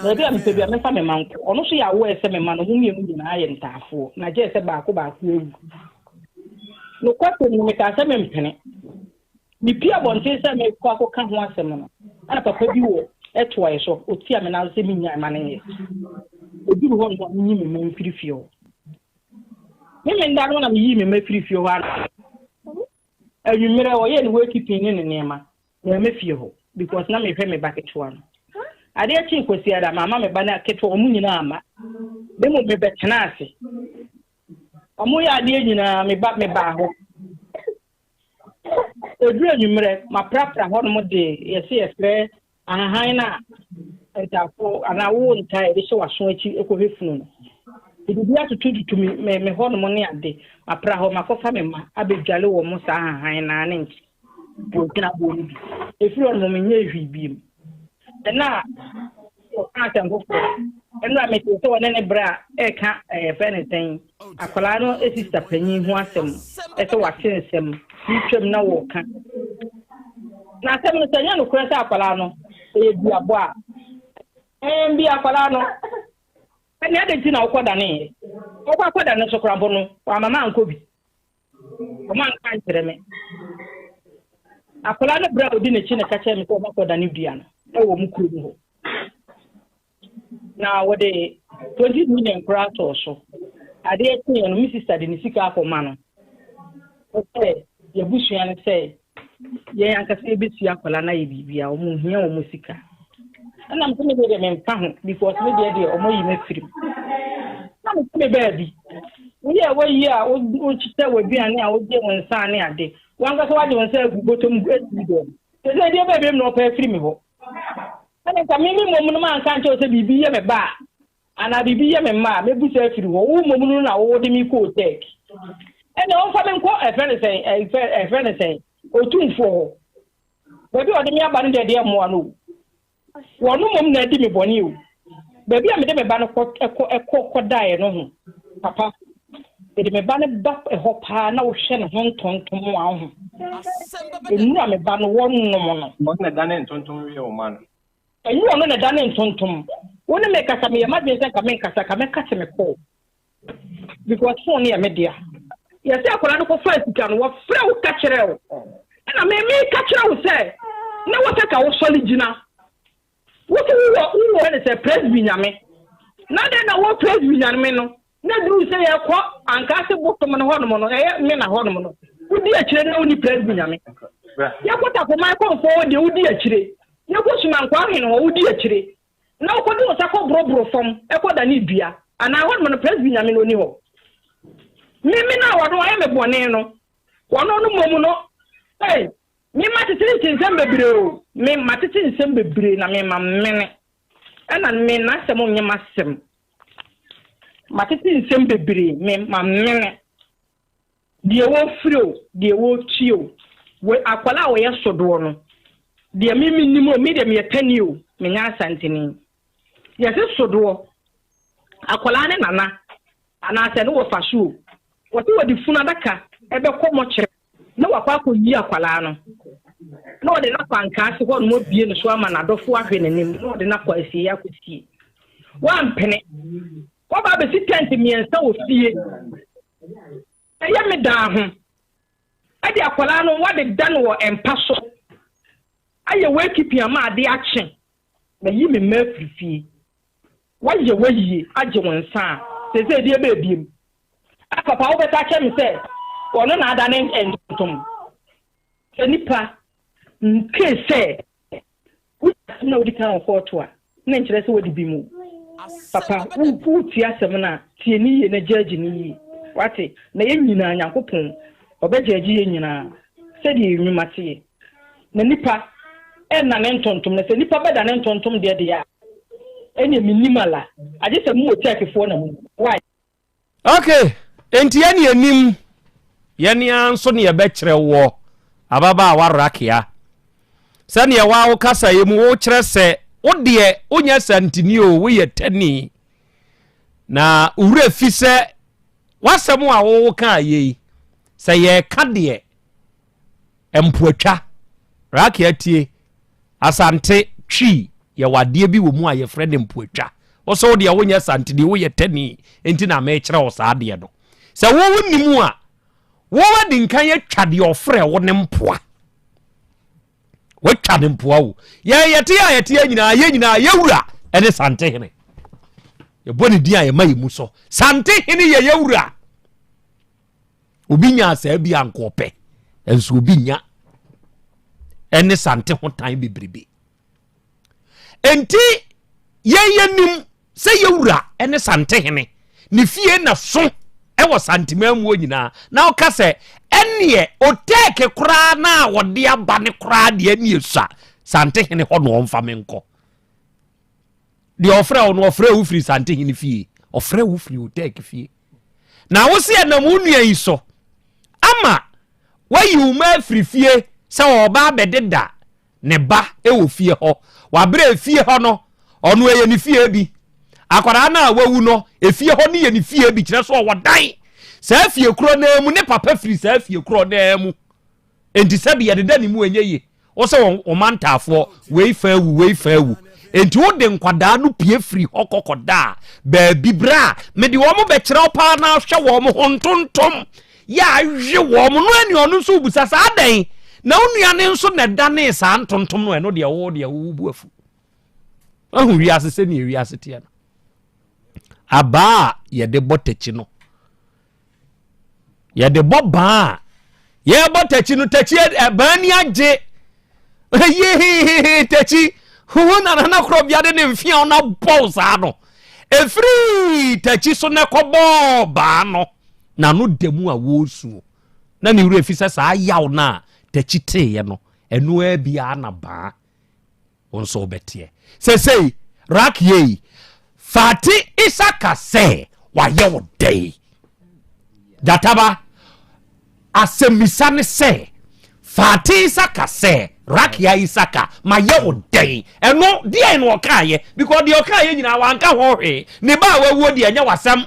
Baabi a mepɛ bia memfa me mma nkɔ. Ɔno nso yɛ aware sɛ me mma no, ɔmo mmienu nyinaa yɛ ntaafoɔ. Na gyɛɛ sɛ baako baako awu. Nokwasɛm ni, mekaa sɛ mempene. Mepue abɔnten sɛ merekɔ akɔka ho asɛm no, na papa bi wɔ toaeɛ so, ɔtia me nan so sɛ mennyae ma no nyɛ. Ɛduru hɔ no, menyi me mma mfiri fie hɔ. Me menda no na meyii me mma firi fie hɔ anadwo. Anwummerɛ ɔyɛɛ ne wakekeeping ne ne nneɛma, mamma fie hɔ because na mehwɛ me ba ketewa no. Adeɛ kyee Kwasiada, mamma me ba no ketewa, wɔn nyinaa amma. Na mmom mebɛtenaa ase. Wɔyɛ adeɛ nyinaa, me ba mebaa hɔ. Ɛduru anwummerɛ, maprapra hɔnom de yɛse yɛfrɛ ahahan no a ntaafo anaa wo ntaa yɛde hyɛ w'aso akyi kɔhwɛ funu no. Mede bi atotototo me me me hɔnom ne ade. Mapra hɔ, makɔfa me mma abɛdwale wɔn mo saa ahahan no ara ne nkye wɔgyina aboɔ no bi. Ɛfiri hɔnom menyɛɛ hwee biom. Ɛna a ɔka asɛm foforɔ. Ɛno a mete sɛ ɔne ne bra ɛreka ɛɛ fɛ ne sɛn akwadaa no sista panyin ho asɛm ɛsɛ wate nsɛm bi twam na wɔka. Na asɛm no sɛ ɛnyɛ nokorɛ sɛ akwadaa no ɛyɛ duabɔ a. Ɛɛ bi akwadaa no, ɛnna adɛn nti na wokɔdaneeɛ? Wokɔ akɔdane so koraa mpo no, wamma mankɔ bi. Wɔanka ankyerɛ me. Akwadaa no berɛ a ɔdi n'akyi na ɛka kyerɛɛ me sɛ wɔakɔdane dua no wɔ wɔn kurom hɔ. Na wɔde 20 million koraa tɔɔ so. Adeɛ kyeeɛ no, me sista de ne sika akɔma no. Sɛ yɛabusua no sɛ yɛn ankasa yɛbɛsua akwadaa no ayɛ biribi a, wɔn hia wɔn sika. Ɛna mese me deɛ deɛ memfa ho because me deɛ deɛ wɔn ayi me afiri mu. Na mese me baabi, woyɛ wayi a wokyekyɛ w'aduane a wogye wo nsa ne ade, wankasa wagye wo nsa agu bɔtɔ mu asi dɛm. Sɛ sɛ deɛ baabi na ɔpɛ afiri me hɔ. Ɛna nka me me mmom no manka nkyɛw sɛ biribi yɛ me ba a, Anaa biribi yɛ me mma a, mɛbu saa afiri hɔ. Wo mmom no na wode me kɔɔ Turkey. Ɛnna ɔmfa me nkɔ ɛfrɛ no sɛn, ɛfrɛ ɛfrɛ no sɛn, otumfoɔ hɔ. Baabi a ɔde me aba no deɛ deɛ mmoa no o. Wɔn mmom na adi me bɔne o. Baabi a mede me ba no kɔ ɛkɔ ɛkɔ kɔdaeɛ no ho, papa, mede me ba no ba ɛhɔ paa na wohwɛ ne ho ntontom a wo ho. Nnuru a me ba no wɔnom no. Ɔno na ɛdane ntontom wie wo mma no. Ɛnyɛ ɔno na ɛda ne ntontom. Wo ne me kasa meyɛ m'adwene sɛ nka menkasa nka mɛka te me call because phone no yɛ me dea. Yɛsɛ akwadaa no kɔfaa sika no wɔfrɛ wo ka kyerɛ wo ɛna me meka kyerɛ wo sɛ na wɔ sɛ ka wosɔre gyina wo sɛ wowɔ wowɔ ne sɛ presby nyame na dɛn na wɔ presby nyame no Na eduruu sɛ yɛrekɔ Ankaase bosom no hɔnom no, ɛyɛ Mena hɔnom no, wodi akyire na wonni Presby nyame. Yɛkɔ Tafoman kɔmfoɔ hɔ deɛ, wodi akyire. Yɛkɔ Sumankwaa hene hɔ, wodi akyire. Na wokɔde wo nsa kɔborɔborɔ fam kɔdane dua, anaa hɔnom no Presby nyame no ɔnni hɔ. Me Mena a wɔno ayɛ me bɔne no, wɔno no mmom no, ei, me matete nsɛm bebree o, me matete nsɛm bebree na me mamene. Ɛna me n'asɛm nyɛ m'asɛm. Matete nsɛm bebree, me mamene. Deɛ wɔfiri o, deɛ wɔtie o, wɔ akwadaa a wɔyɛ sodoɔ no, deɛ me menim o, me deɛ meyɛ tani o, menyɛ asanteni. Yɛse sodoɔ, akwadaa ne nana, anaasɛ ne wɔfa so o, wɔse wɔde funu adaka ɛbɛkɔ mɔkyerɛ. Na wakɔ akɔyi akwadaa no, na ɔde no akɔ ankaase hɔ nom abue no so ama n'adɔfoɔ ahwɛ n'anim, na ɔde no akɔ asieeɛ akɔsie. Wampene. Waba abɛsi tɛnte mmiɛnsa wɔ fie. Ɛyɛ me daa ho. Ɛde akwadaa no wade da no wɔ mpa so. Ayɛ wakeeping ama ade akye. Mayi me mma afiri fie. Woayɛ w'ayie agye wo nsa a, seesei deɛ bɛɛ biem? Ah papa wobɛka akyerɛ me sɛ ɔno na adane ntontom? Sɛ nipa nkee sɛ wodi asɛm na wodi kan wɔ kɔɔto a, na nkyerɛ sɛ wadi bem o. Papa wotie asɛm no a, tie no yie na gyɛɛgye no yie. Wate? Na yɛn nyinaa Nyankopɔn ɔbɛgyɛɛgye yɛn nyinaa sɛdeɛ yɛn nnwuma teɛ. Na nipa ɛnnane ntontom, na sɛ nipa bɛdane ntontom deɛ deɛ a, ɛneɛ mennim ala, agye sɛ mo Otiakefoɔ na monim. Why? Ok, enti yɛne yɛnim, yɛne ara nso ne yɛbɛkyerɛ woɔ, ababaawa Rakia. Sɛdeɛ waa wo kasa yi mu wokyerɛ sɛ wo deɛ wonyɛ santini o, woyɛ tani. Na wo werɛ fi sɛ w'asɛm a wowo kaa yei, sɛ yɛreka deɛ Mpoatwa, Rakia tie, Asante, Twi, yɛwɔ adeɛ bi wɔ mu a yɛfrɛ no mpoatwa. Wo sɛ wo deɛ wonyɛ Asanteni, woyɛ Tani, enti na mekyerɛ wo saa adeɛ no. Sɛ wo wonni mu a, wo adi nkan atwa deɛ ɔfrɛ wo ne mpoa. Watwa ne mpoa o. Yɛn yɛte a yɛte nyinaa, yɛn nyinaa yɛwura ɛne Santehene. Yɛbɔ ne din a yɛma yɛ mu so. Santehene yɛ yɛwura. Obi nyaa saa bi a nka ɔpɛ, nso obi nya ɛne sante ho tan bebrebe. Enti yɛn yɛnim sɛ yɛwura ɛne sante hene ne fie na so ɛwɔ santemanmuo nyinaa na ɔka sɛ ɛneɛ otɛɛke koraa na a wɔde aba ne koraa deɛ ɛneɛ sua sante hene hɔ na ɔmfa me nkɔ deɛ ɔfrɛ wo no ɔfrɛ wo firi sante hene fie ɔfrɛ wo firi otɛɛke fie Na wo se ɛnam wo nua yi so ama wayi wo mma afiri fie sɛ ɔreba abɛdeda ne ba wɔ fie hɔ. Wabrɛ fie hɔ no, ɔno ɛyɛ ne fie bi. Akwadaa no a wawu no, efie hɔ no yɛ ne fie bi, kyerɛ sɛ ɔwɔ dan. Saa fie korɔ no ara mu, ne papa firi saa fie korɔ no ara mu. Enti sɛbi yɛdeda ne mu ɛnyɛ yie. Wo sɛ wɔn ntaafoɔ, wei fa awu, wei fa awu. Enti wode nkwadaa no pue firi hɔ kɔkɔda baabi berɛ a mede wɔn bɛkyerɛ wo paa na ahwɛ wɔn ho ntontom yɛ awe wɔn no ɛne ɔno nso wobisa sɛ adɛn na wo nua no nso na ɛdanee saa ntontom no ɛno deɛ wo deɛ wo bu afu. Ahu wiase sɛnea wiase teɛ no. Abaa a yɛde bɔ takyi no yɛde bɔ baa a yɛbɔ takyi no takyi ɛbaa ni agye yehehehe takyi huhu na nana korɔbea de ne mfea na bɔw saa no efiri takyi so na ɛkɔbɔɔ baa no na no da mu a wɔresuo na ne werɛ fi sɛ saa yaw no a takyi teeɛ no ɛno ara biara na baa wo nso wobɛteɛ. Sesei Rakiei, Fati Isaka sɛ wayɛ wo dɛn? Gyataba, asɛmmisa ne sɛ, Fati Isaka sɛ Rakia Isaka mayɛ wo dɛn? Ɛno deɛn na ɔkaeɛ? Because deɛ ɔkaeɛ nyinaa wanka ho hwee. Ne ba a wawuo deɛ ɛnyɛ w'asɛm.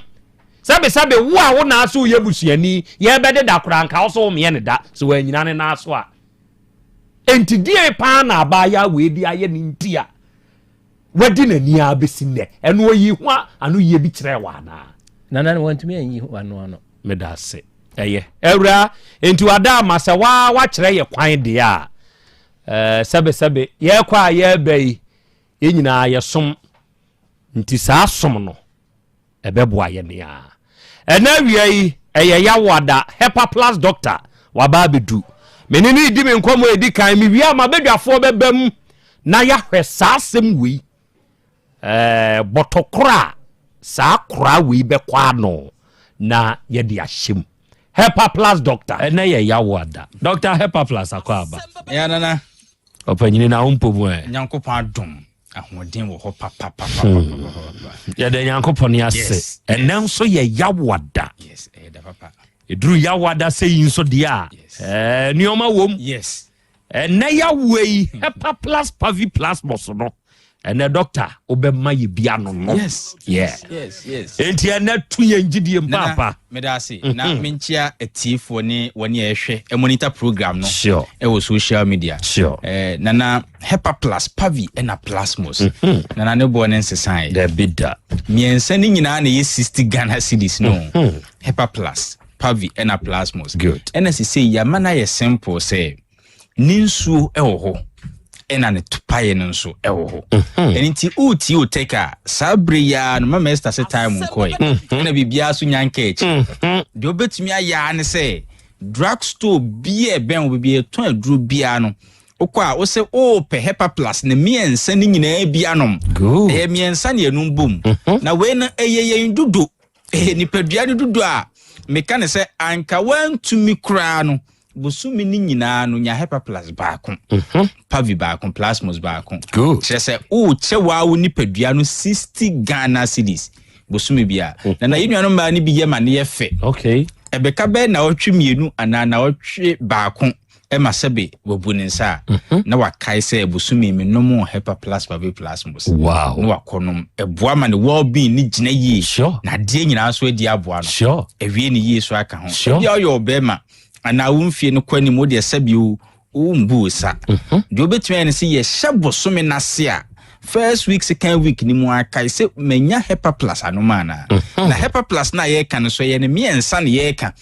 Sɛbesɛbe wo a wo naa so woyɛ busuani, yɛbɛdeda koraa nka wo so womeɛ ne da sɛ wannyina ne nan so a. Enti deɛn paa na abaayaa wei de ayɛ ne nti a wadi n'ani ara bɛsi nnɛ? Ɛno ɔyii ho ano yie bi kyerɛɛ wo anaa? Nana no wantumi anyi ho ano ano. Meda ase. Ɛyɛ. Awuraa, enti wada ama sɛ waa wakyerɛ yɛ kwan deɛ a, ɛɛ, sɛbesɛbe yɛrekɔ a yɛreba yi, yɛn nyinaa yɛsom. Nti saa som no, ɛbɛboa yɛn a. Ɛnɛ awia yi, ɛyɛ Yawoada, Hepa Plus Doctor waba abɛdu. Me ne no redi me nkɔmmɔ a ɛdi kan, mewie a m'abadwafoɔ bɛba mu na yɛahwɛ saa asɛm wei. Ɛɛ, bɔtɔ korɔ a saa koraa wei bɛkɔ ano na yɛde ahyɛ mu. Hepa Plus Doctor. Ɛnɛ yɛ Yawoada. Doctor Hepa Plus akɔ aba. Ya nana. Ɔpanyini na wo mpɔ mu ɛ. Nyankopɔn adom. Ahoɔden wɔ hɔ papapapapapa. Hmm. Yɛda Nyankopɔn ase. Ɛnɛ nso yɛ Yawada. Yes, ɛyɛ da papa. Ɛduru Yawada sɛ yi nso deɛ a, ɛɛ nneɛma wom. Yes. Ɛnɛ Yawoa yi, Hepa plus Pavi plus bɔso no. Ɛnɛ dɔkta wobɛma yɛ bi ano no. Yes. Yeah. Yes, yes. Enti ɛnɛ tu yɛn gyidie mpaapa. Meda ase. Na mhm. menkyia atiefoɔ ne wɔne a ɛhwɛ monitor program no. Sure. Ɛwɔ social media. Sure. Eh, nana Hepa plus, Pavi ɛna Plasmos. Mhm. Nana ne boɔ ne nsesaeɛ. Dabi da. Mmiɛnsa ne nyinaa na ɛyɛ 60 Ghana cedis no. Mhm. Hepa plus, Pavi ɛna Plasmos. Good. Ɛna sesei yɛama no ayɛ simple sɛ ne nsuo ɛwɔ hɔ ɛna ne paeɛ no nso ɛwɔ hɔ. Mhm. Ɛno nti wotie Otec a saa bere yi ara no mama Esther sɛ time nkɔe. Ɛna biribiara so nya nka akyi. Deɛ wobɛtumi ayɛ ara ne sɛ drug store biara ɛbɛn wo baabi a yɛtɔn aduro biara no Wokɔ a, wose wopɛ Hepa Plus ne mmiɛnsa no nyinaa bi anom. Ɛyɛ mmiɛnsa ne ɛnum bom. Mhm. Na wei no, ɛyɛ yɛn dudo. Ɛyɛ nipadua no dudo a meka ne sɛ anka wantumi koraa no, bosome no nyinaa no nya Hepa Plus baako, mhm. Pavi baako, Plasmos baako. Kyerɛ sɛ wokyɛ waa wo nipadua no 60 Ghana cedis bosome biara. Mhm. Na na yɛn nuanom mmaa no bi yɛ ma no yɛ fɛ. Okay. Ɛbɛka bɛyɛ naawɔtwe mmienu anaa naawɔtwe baako. Ɛma sɛbe wabu ne nsa a, mhm. na wakae sɛ bosome menom Hepa Plus Pavi Plasmos. Wow. Na wakɔnom. Ɛboa ma ne well-being ne gyina yie. Sure. Na adeɛ nyinaa nso adi aboa no. Sure. Awie ne yie so aka ho. Sure. Ebi a ɔyɛ ɔbɛrima anaa wo mfie no kɔ anim wo deɛ sɛbe o wombu wo sa. Mhm. Deɛ wobɛtumi ayɛ ne sɛ yɛhyɛ bosome no ase a first week second week ni mu akae sɛ manya Hepa Plus anom anaa. Mhm. Na Hepa Plus no a yɛreka no so ɛyɛ ne mmiɛnsa na yɛreka.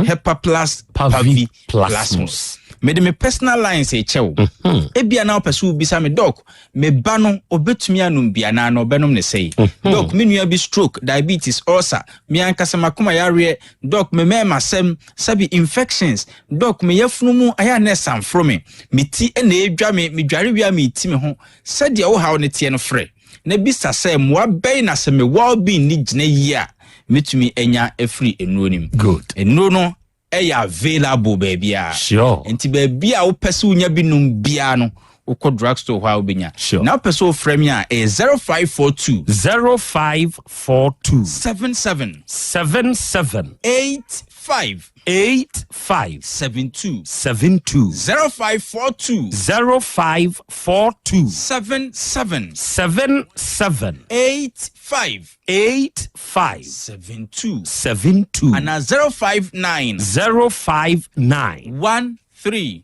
Hepa Plus Pavi Plasmos. Mede me personal lines rekyɛ wo. Mhm. Ebia na wopɛ sɛ wobisa me, Doc, me ba no obetumi anom bi anaa na ɔbɛnom ne sɛe? Mhm. Doc, me nua bi stroke, diabetes, ulcer, me ankasa m'akoma yareɛ, Doc, me mɛɛmasɛm, sɛbi infections, Doc, me yafunu mu ayɛ a na ɛsanforo me, me ti na ɛredwa me, medware wie a meti me ho. Sɛdeɛ wo haw no teɛ no frɛ na bisa sɛ mmoa bɛn na sɛ me well-being no gyina yie a mɛtumi anya afiri nnuro no mu. Good. Nnuro no ɛyɛ available baabiara. Sure. Nti baabi a wopɛ sɛ wonya bi nom biara no, wokɔ drug store hɔ a wobɛnya. Sure. Na wopɛ sɛ wofrɛ me a, ɛyɛ 0542. 0542. 77. 77. 85. 85. 72. 72. 0542. 0542. 77. 77. 85. 85. 72. 72. Anaa 059. 059. 13.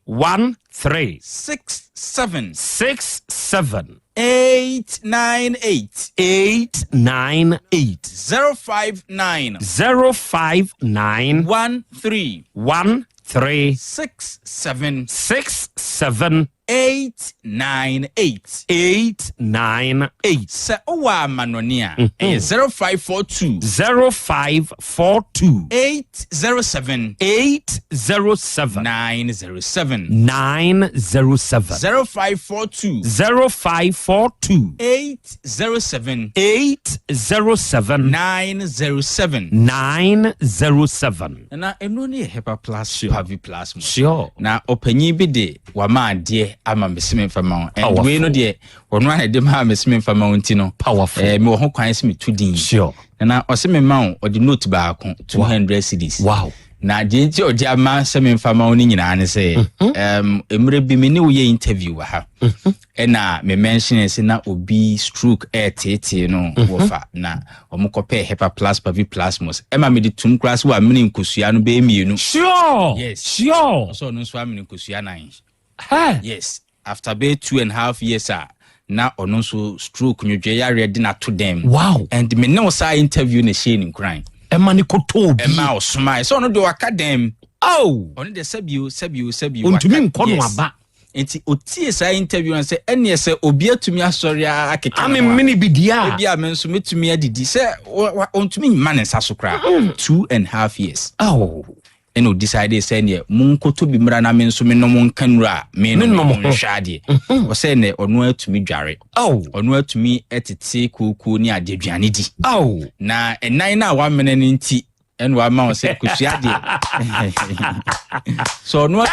13. 67. 67. 898. 898. 059. 059. 13. 13. 67. 67. 898. 898. Sɛ wowɔ amanɔne a, ɛyɛ 0542. 0542. 807. 807. 907. 907. 0542. 0542. 807. 807. 907. 907. Na ɛno ne yɛ Hepa Plus Pavi Plus mu. Sure. Na ɔpanyin bi de wama adeɛ ama me se memfa ma wo. And Powerful. wei no deɛ ɔno a na ɛde maa me se memfa ma wo nti no. Powerful. Eh, mewɔ ho kwan sɛ meto din. Sure. Na ɔse mema wo ɔde note baako 200 cedis. Wow. Na deɛ nti a ɔde ama sɛ memfa ma wo no nyinaa ne sɛ mmerɛ bi me ne wo yɛ interview wɔ ha. Ɛna me mention sɛ na obi stroke ɛɛteetee no wɔfa na wɔn kɔpɛɛ Hepa Plus Pavi Plasmos ɛma mede tum koraa sɛ wamene nkosua no bɛyɛ mmienu. Sure. Yes. Sure. Ɔsɛ ɔno nso amene nkosua nan. Hey. Yes. After bɛyɛ 2.5 years a na ɔno nso stroke nwodwe yareɛ de n'ato dɛm. Wow. And me ne wo saa interview na ɛhyɛɛ ne nkuran. Ɛma ne kɔtɔɔ bi. Ɛma ɔsomae sɛ ɔno deɛ waka dɛm. Oh. Ɔno deɛ sɛbio sɛbio sɛbio. Ɔntumi waka- nkɔ no Yes. aba. Nti otie saa interview no sɛ ɛneɛ sɛ obi atumi asɔre a akeka Ame ne ho a, mene bi deɛ a. ebi a me nso metumi adidi sɛ ɔntumi mma ne nsa so koraa 2.5 years. Oh. Ɛna odecide sɛ neɛ monkɔtɔ bi mmra na me nso menom nka nnuro a menom Menom ho. nhwɛ adeɛ. Ɔsɛ nɛ ɔno atumi dware. Oh. Ɔno atumi tete kookoo ne adeɛ aduane di. Oh. Na ɛnan no a wamene no nti ɛna wama wo sɛ kosua deɛ. So ɔno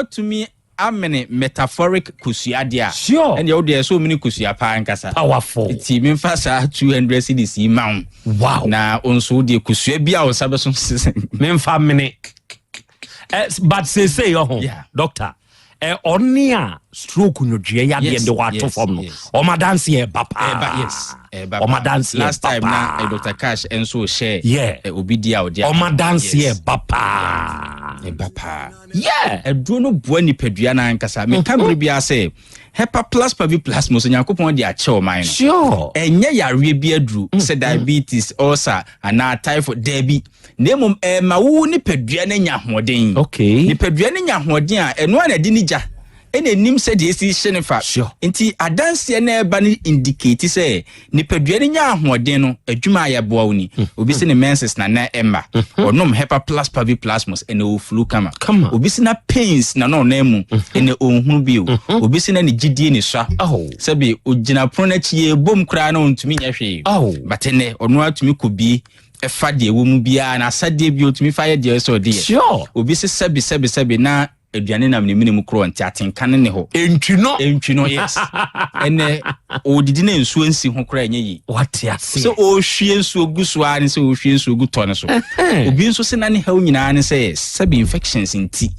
atumi amene metaphoric kosua deɛ a. Sure. Ɛnna ɛwo deɛ sɛ omene kosua paa nkasa. Powerful. Nti memfa saa 200 cedis yi ma wo. Wow. Na wo nso wo deɛ kosua bi a wo nsa bɛso sese. Memfa mene. But seesei ɔho, doctor, ɔne a stroke nwodwoeɛ yadeɛ Yes, de wato yes, fam no, yes. ɔma danseɛ ɛba paa. Ɛba, yes. Ɛba Ɔma paa. danseɛ Last ɛba time na paa. Dr. Cash nso hyɛ Yeah. obi di a ɔde ama. Ɔma danseɛ Yes. ɛba paa. Ɛba paa. Yeah. Aduro no boa nipadua no ankasa. Meka bere biara sɛ Hepa Plus Pavi Plus mo so Nyankopɔn de akyɛ ɔman no. Sure. Ɛnyɛ yareɛ bi aduru sɛ diabetes, ulcer anaa typhoid, daabi. Na mmom ɛma wo nipadua no nya ahoɔden. Okay. Nipadua no nya ahoɔden a ɛno a na ɛde ne gya ɛna ɛnim sɛdeɛ ɛsi hye ne fa. Sure. Nti adanseɛ no ɛba no indicate sɛ nipadua no nya ahoɔden no adwuma a yɛboa wo ni. Obi sɛ ne menses na na ɛmma. Ɔnom Hepa Plus Pavi Plasmos ɛna ɔflu kama. Kama. Obi sɛ na pains na na ɔnan mu ɛna ɔnhunu bio. Obi sɛ na ne gyidie ne sua. Oh. Sɛbi ogyina pono no akyi yɛbom koraa na ɔntumi nyɛ hwee. Oh. But ɛnɛ ɔno atumi kɔ bie ɛfa deɛ ɛwɔ mu biara na asadeɛ bi ɔtumi fa yɛ deɛ ɛsɛ ɔde yɛ. Sure. Obi sɛ sɛbi sɛbi sɛbi na aduane nam ne mene mu korɔ nti atenka ne ne hɔ. Entwi no. Entwi no, yes. Ɛnɛ ɔdidi na nsuo nsi ho koraa ɛnyɛ yie. Wate aseɛ. Sɛ ɔhwie nsuo gu so ara ne sɛ ɔhwie nsuo gu tɔ ne so. Obi nso sɛ na ne haw nyinaa ne sɛ sɛbi infections nti.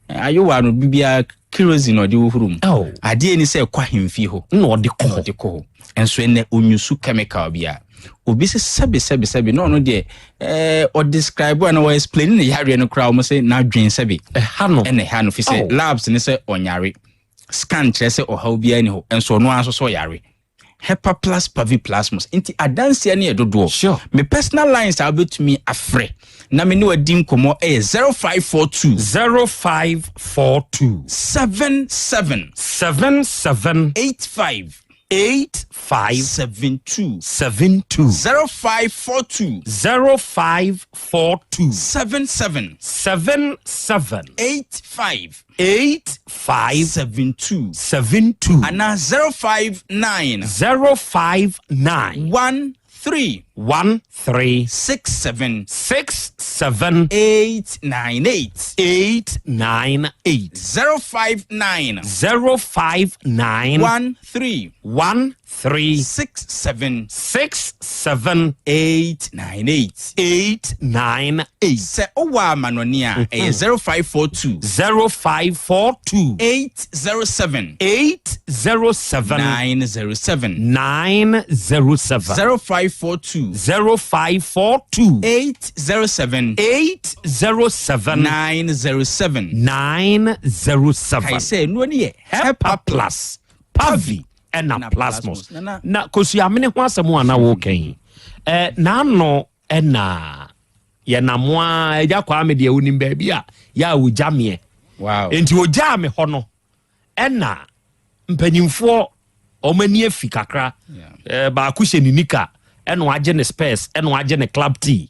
Ayowa no biribiara kerosene ɔde wohoro mu. Oh. Adeɛ ni sɛ ɛkɔ ahemfie hɔ. Na ɔde kɔ hɔ. Ɔde kɔ hɔ. Nso ɛnɛ onyusu chemical bia. Obi sɛ sɛbi sɛbi sɛbi na ɔno deɛ ɔdescribe a na ɔexplain ne yareɛ no koraa wɔn sɛ n'adwen sɛbi. Ɛha no. Ɛna ɛha no fi sɛ Oh. labs ne sɛ ɔnyare. Scan kyerɛ sɛ ɔhaw biara ni hɔ. Nso ɔno ara nso sɛ ɔyare. Hepa Plus Pavi Plasmos. Nti adanseɛ no yɛ dodoɔ. Sure. Me personal lines a wobɛtumi afrɛ na me ne wadi nkɔmmɔ ɛyɛ 0542. 0542. 77. 77. 85. 85. 72. 72. 0542. 0542. 77. 77. 85. 85. 72. 72. Ana 059. 059. 13. 13. 67. 67. 898. 898. 059. 059. 13. 13. 67. 67. 898. 898. Sɛ wowɔ amanɔne a ɛyɛ 0542. 0542. 807. 807. 907. 907. 0542. 0542. 807. 807. 907. 907. Kae sɛ nnuro no yɛ Hepa Plus Pavi ɛna plasmos. Na kosuamene ho asɛm a na woka yi, eh, n'ano ɛna yɛnam a agya kwaa me deɛ wonim baabi a yɛ a wogya meɛ. Wow. Nti ogyaa me hɔ no ɛna mpanyimfoɔ wɔn ani afi kakra. Eh, baako hyɛ ne nika ɛna wagye ne spurs ɛna wagye ne club tee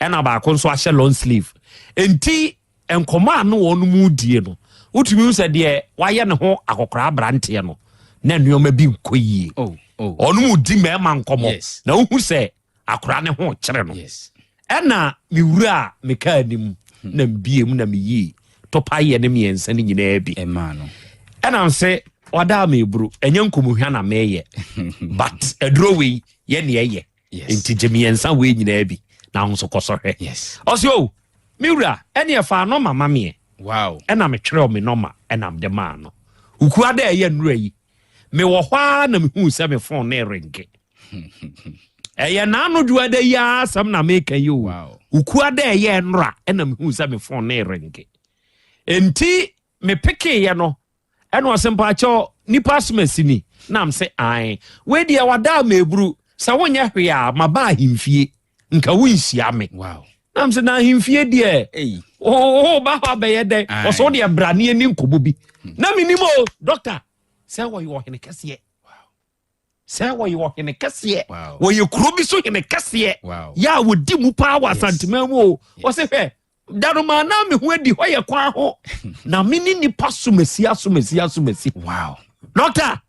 ɛna baako nso ahyɛ long sleeve. Nti nkɔmɔ a no wɔn mu die no wotumi hu sɛ deɛ wayɛ ne ho akɔkora aberanteɛ no na nneɛma bi nkɔ yie. Oh, oh. Ɔno mu di mmarima nkɔmɔ Yes. na wohu sɛ akora ne ho kyerɛ no. Ɛna me wura a me kaa anim na mbie mu na meyii topa yɛ ne mmiɛnsa no nyinaa bi. Ɛmaa no. Ɛna nse wada me eburu ɛnyɛ nkɔmɔhwa na meyɛ but aduro wei yɛ ne ɛyɛ nti gye mmiɛnsa wei nyinaa bi na ho nso kɔ sɔhwɛ. Ɔse o me wura ɛne ɛfa ano mama meɛ. Wow. Ɛna metwerɛ me nɔma ɛna mede maa no. Ukua dɛ ɛyɛ nnura yi mewɔ hɔ ara na mehuu sɛ me phone ne ringe. Ɛyɛ n'ano dwoada yi ara asɛm na meka yi o. Ukua dɛ ɛyɛ nnora ɛna mehuu sɛ me phone ne ringe. Enti mepekeeɛ no ɛna ɔse mpaakyɛw nipa asomasi ni na m se ae. Wei deɛ wada ama eburu sɛ wonyɛ hwee a maba ahemfie nka wonhyia me. Wow. Na m se na ahemfie deɛ wo ba hɔ abɛyɛ dɛn? Ɔsɛ wo deɛ bra ne ani nkɔmmɔ bi. Na menim o doctor sɛ wɔyɛ ɔhene kɛseɛ. Sɛ wɔyɛ ɔhene kɛseɛ. Wɔyɛ kuro bi so hene kɛseɛ. Yɛ a wɔdi mu paa wɔ Asanteman mu o. Ɔsɛ hwɛ danoma na me ho adi hɔ yɛ kwan ho na me ne nipa somasi asomasi asomasi. Wow. Doctor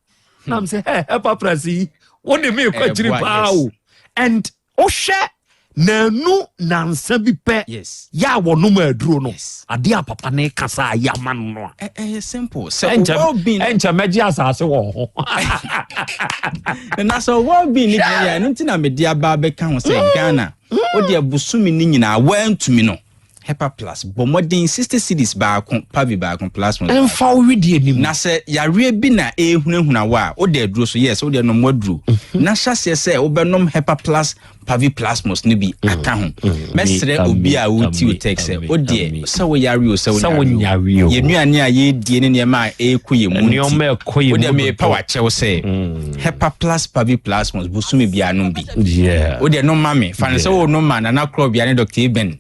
na m sɛ hɛ hɛ paprasi yi wo de me kɔ akyiri paa o. And wohwɛ nanu nansa bi pɛ yɛ a wɔnom aduro no adeɛ a papa ne kasa a yɛ ama no no a. Ɛyɛ simple sɛ well-being ɛnkyɛ mɛgye asase wɔ ho. Na sɛ well-being ne gyina yɛ ɛno nti na mede aba abɛka ho sɛ Ghana wode abosome ne nyinaa woantumi no Hepa Plus bɔ mmɔden 60 cedis baako pavi baako plus one baako. Ɛmfa wo wedeɛ nim. Na sɛ yareɛ bi na ɛrehunahuna wo a wode aduro so yes wode nom aduro na hyɛ aseɛ sɛ wobɛnom Hepa Plus pavi plasmos no bi aka ho. Mɛsrɛ obi a woti wo text sɛ wodeɛ sɛ woyare o sɛ wonyare o yɛn nnuane a yɛdie ne nneɛma a ɛrekɔ yɛn mu nti wodeɛ merepa wakyɛw sɛ Hepa Plus pavi plasmos bosome biara nom bi. Wodeɛ nom ma me fa no sɛ wo nom ma Nana Korɔbea ne Dr. Eben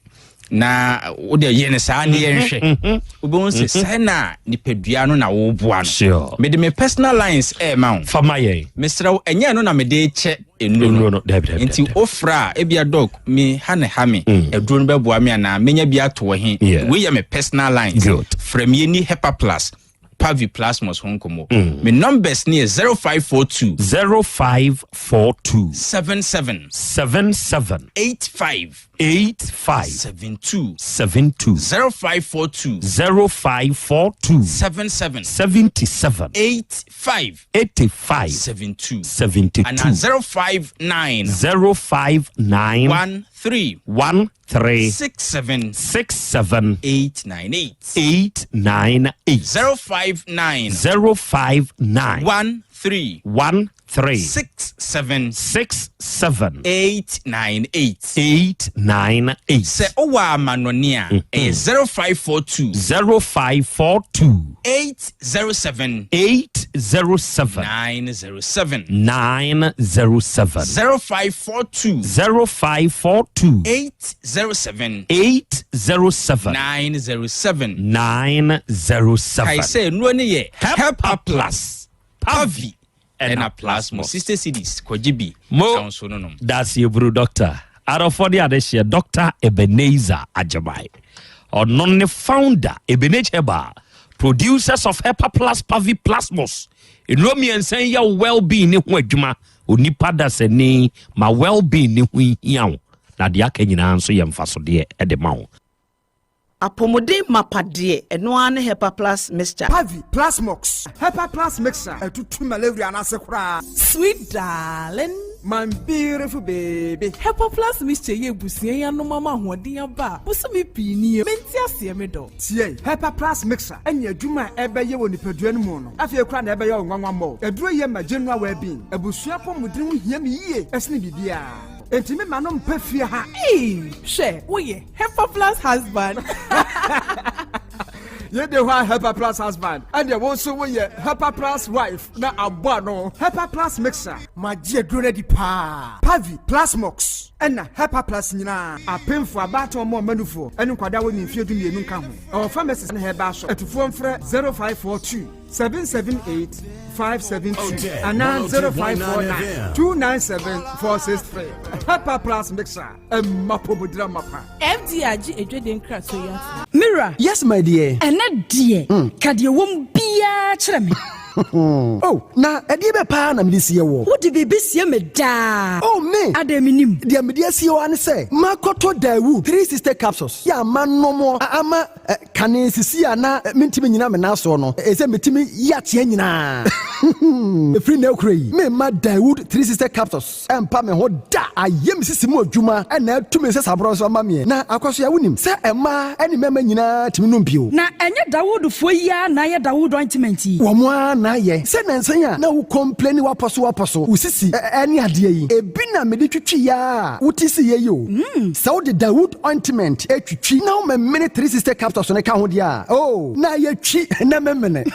na wode yɛ no saa ne yɛnhwɛ wobɛhu sɛ sɛ na nipadua no na woboa no. Mede me personal lines ɛɛma wo. Fa ma yɛn. Mesrɛ wo ɛnyɛ no na mede kyɛ nnuro no. Nti wofrɛ a ebia doc me ha ne ha me aduro no bɛboa me anaa menya bi ato wɔ he. Wei yɛ me personal lines. Frɛ me yɛni Hepa Plus Pavi Plasmos ho nkɔmmɔ. Me numbers ne yɛ 0542 0542 77 77 85 85 72 72 0542 0542 77 77 85 85 72 72 and 059 059 13 13 67 67 898 898 059 059 13 13 67 67 898 898. Sɛ wowɔ amanɔne a ɛyɛ 0542 0542 807 807 907 907 0542 0542 807 807 907 907. Kae sɛ nnuro no yɛ Hepa Plus Pavi ɛna Plasmo 60 cedis kɔgye bi Mo na nso no nom. Daseɛ buru doctor adɔfoɔ de adehyeɛ Dr. Ebenezer Agyemai ɔno ne founder Ebenezer Herbal producers of Hepa Plus Pavi Plasmos nnuro mmiɛnsa yi yɛ well-being ne ho adwuma onipa dasani ma well-being ne ho hia wo na deɛ aka nyinaa nso yɛ mfasodeɛ de ma wo. Apɔmuden mapa deɛ ɛno ara ne Hepa Plus mixture. Pavi Plasmox Hepa Plus mixture ɛtutu malaria n'ase koraa. Sweet darling. My beautiful baby. Hepa Plus mixture yɛ ebusua yi anom ama ahoɔden aba a bosome pii nie mente aseɛ me dɔ. Tie Hepa Plus mixture ɛne adwuma a ɛbɛyɛ wɔ nipadua no mu no afei koraa na ɛbɛyɛ wo nwanwa mmɔ. Aduro yɛ ma general well-being. Abusua pɔmuden ho hia me yie ɛsene biribiara. Enti me ma no mpɛ fie ha. Ee hwɛ woyɛ Hepa Plus husband. Yei de hɔ a Helper Plus husband, ɛnneɛ wo nso woyɛ Helper Plus wife na abɔ ano. Helper Plus mixer. Magye aduro no adi paa. Pavi, Plasmox, ɛna Helper Plus nyinaa. Apemfo, abaatan, wɔn a wɔma nufoɔ, ne nkwadaa a wɔnni mfeɛ dumienu nka ho. Ɛwɔ pharmacies ne herbal shop. Atufoɔ mfrɛ 0542 778 572 anaa 0549 297 463. Helper Plus mixer, ɛma apɔmudira mapa. FDA agye adwadie nkratoɔ yi atom. Me wura. Yes my dear. Ɛnɛ deɛ, ka deɛ ɛwɔ mu biara kyerɛ me. Oh, na ɛdeɛ bɛ paa na mede sie wɔ? Wode biribi sie me daa. Oh, me! Adɛn menim? Deɛ mede asie hɔ ara ne sɛ, makɔtɔ Daewoo 360 capsules yɛ a manom ama kane sisi a na mentumi nnyina me nan soɔ no, ɛsɛ metumi yi ateɛ nyinaa. Ɛfiri nnɛ rekora yi, memma Daewoo 360 capsules Ɛmpa me ho da. Ayɛ me sisi mu adwuma na atu me nsasaborɔ nso ama meɛ. Na Akwasoa, wonim sɛ mmaa ne mmarima nyinaa tumi nom bio. Na ɛnyɛ Dawoodfoɔ yi ara na ayɛ Dawood ointment yi? Wɔn ara na ayɛ. Sɛ nansa yi a na wo complaini w'apɔso w'apɔso, wo sisi ne adeɛ yi, ebi na mede twitwiiɛ ara a wote siiɛ yi o. Sɛ wode Dawood ointment twitwi na womemene 360 capsules no ka ho deɛ a, oh, na ayɛ twi na memene.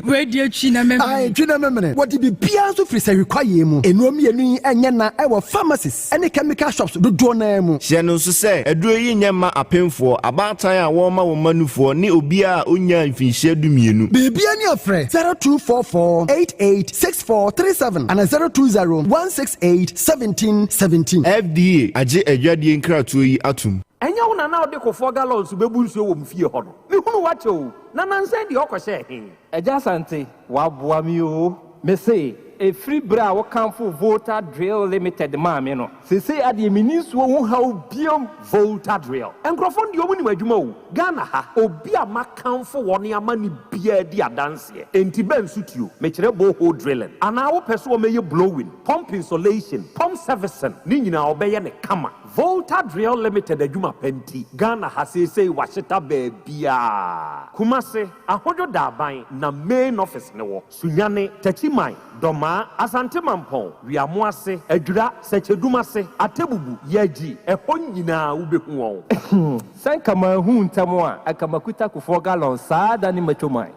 Wei deɛ twi na memene. Ae, twi na memene. Wɔde biribiara nso firi sahwi kwaeɛ mu. Nnuro mmienu yi nyɛ na wɔ pharmacies ne chemical shops dodoɔ no ara mu. Hyɛ no nso sɛ, aduro yi nyɛ mma apemfoɔ, abaatan a wɔrema wɔn mma nufoɔ, ne obiara a ɔnnyaa mfinhyia dumienu. Biribiara ni a frɛ 0244 88 64 37 anaa 020 168 17 17. FDA agye adwadie nkratoɔ yi atom. Ɛnyɛ wo na na wode kofoɔ gallons bɛbu nsuo wɔ mo fie hɔ no? Mehunu wo akyɛ o, na nansa yi deɛ ɔkɔhyɛɛ he? Agya Asante, woaboa me oo. Mese, ɛfiri berɛ a wokamfoo Volta Drill Limited maa me no, seesei adeɛ menni nsuo ho haw biom. Volta Drill nkurɔfoɔ no deɛ wɔn nim adwuma o, Ghana ha obi a makamfo wɔn ama no biara di adanseɛ, enti bɛ nso tuo, mekyerɛ borehole drilling, anaa wopɛ sɛ wɔmɛyɛ blowing, pump insulation, pump servicing, ne nyinaa wɔbɛyɛ no kama. Volta Drill Limited adwuma pa nti, Ghana ha seesei wɔahyeta baabiara. Kumase, Ahodwo Daaban na main office no wɔ. Sunyani, Techiman, Dɔmaa, Asante Mampɔn, Wiamoase, Adwira, Sɛkyɛdumase, Atebubu, Yagyi, ɛhɔ nyinaa wobɛhu wɔn. Sɛ nka manhu ntɛm a, anka makuta kufoɔ gallon saa da ne matwa man.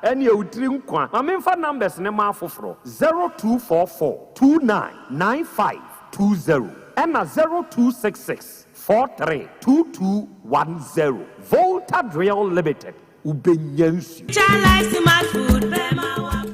Ɛneɛ wo tiri nkwa. Ma memfa numbers no ma afoforɔ, 0244 29 95 20 ɛna 0266 43 2210 Volta Drill Limited wobɛnya nsuo.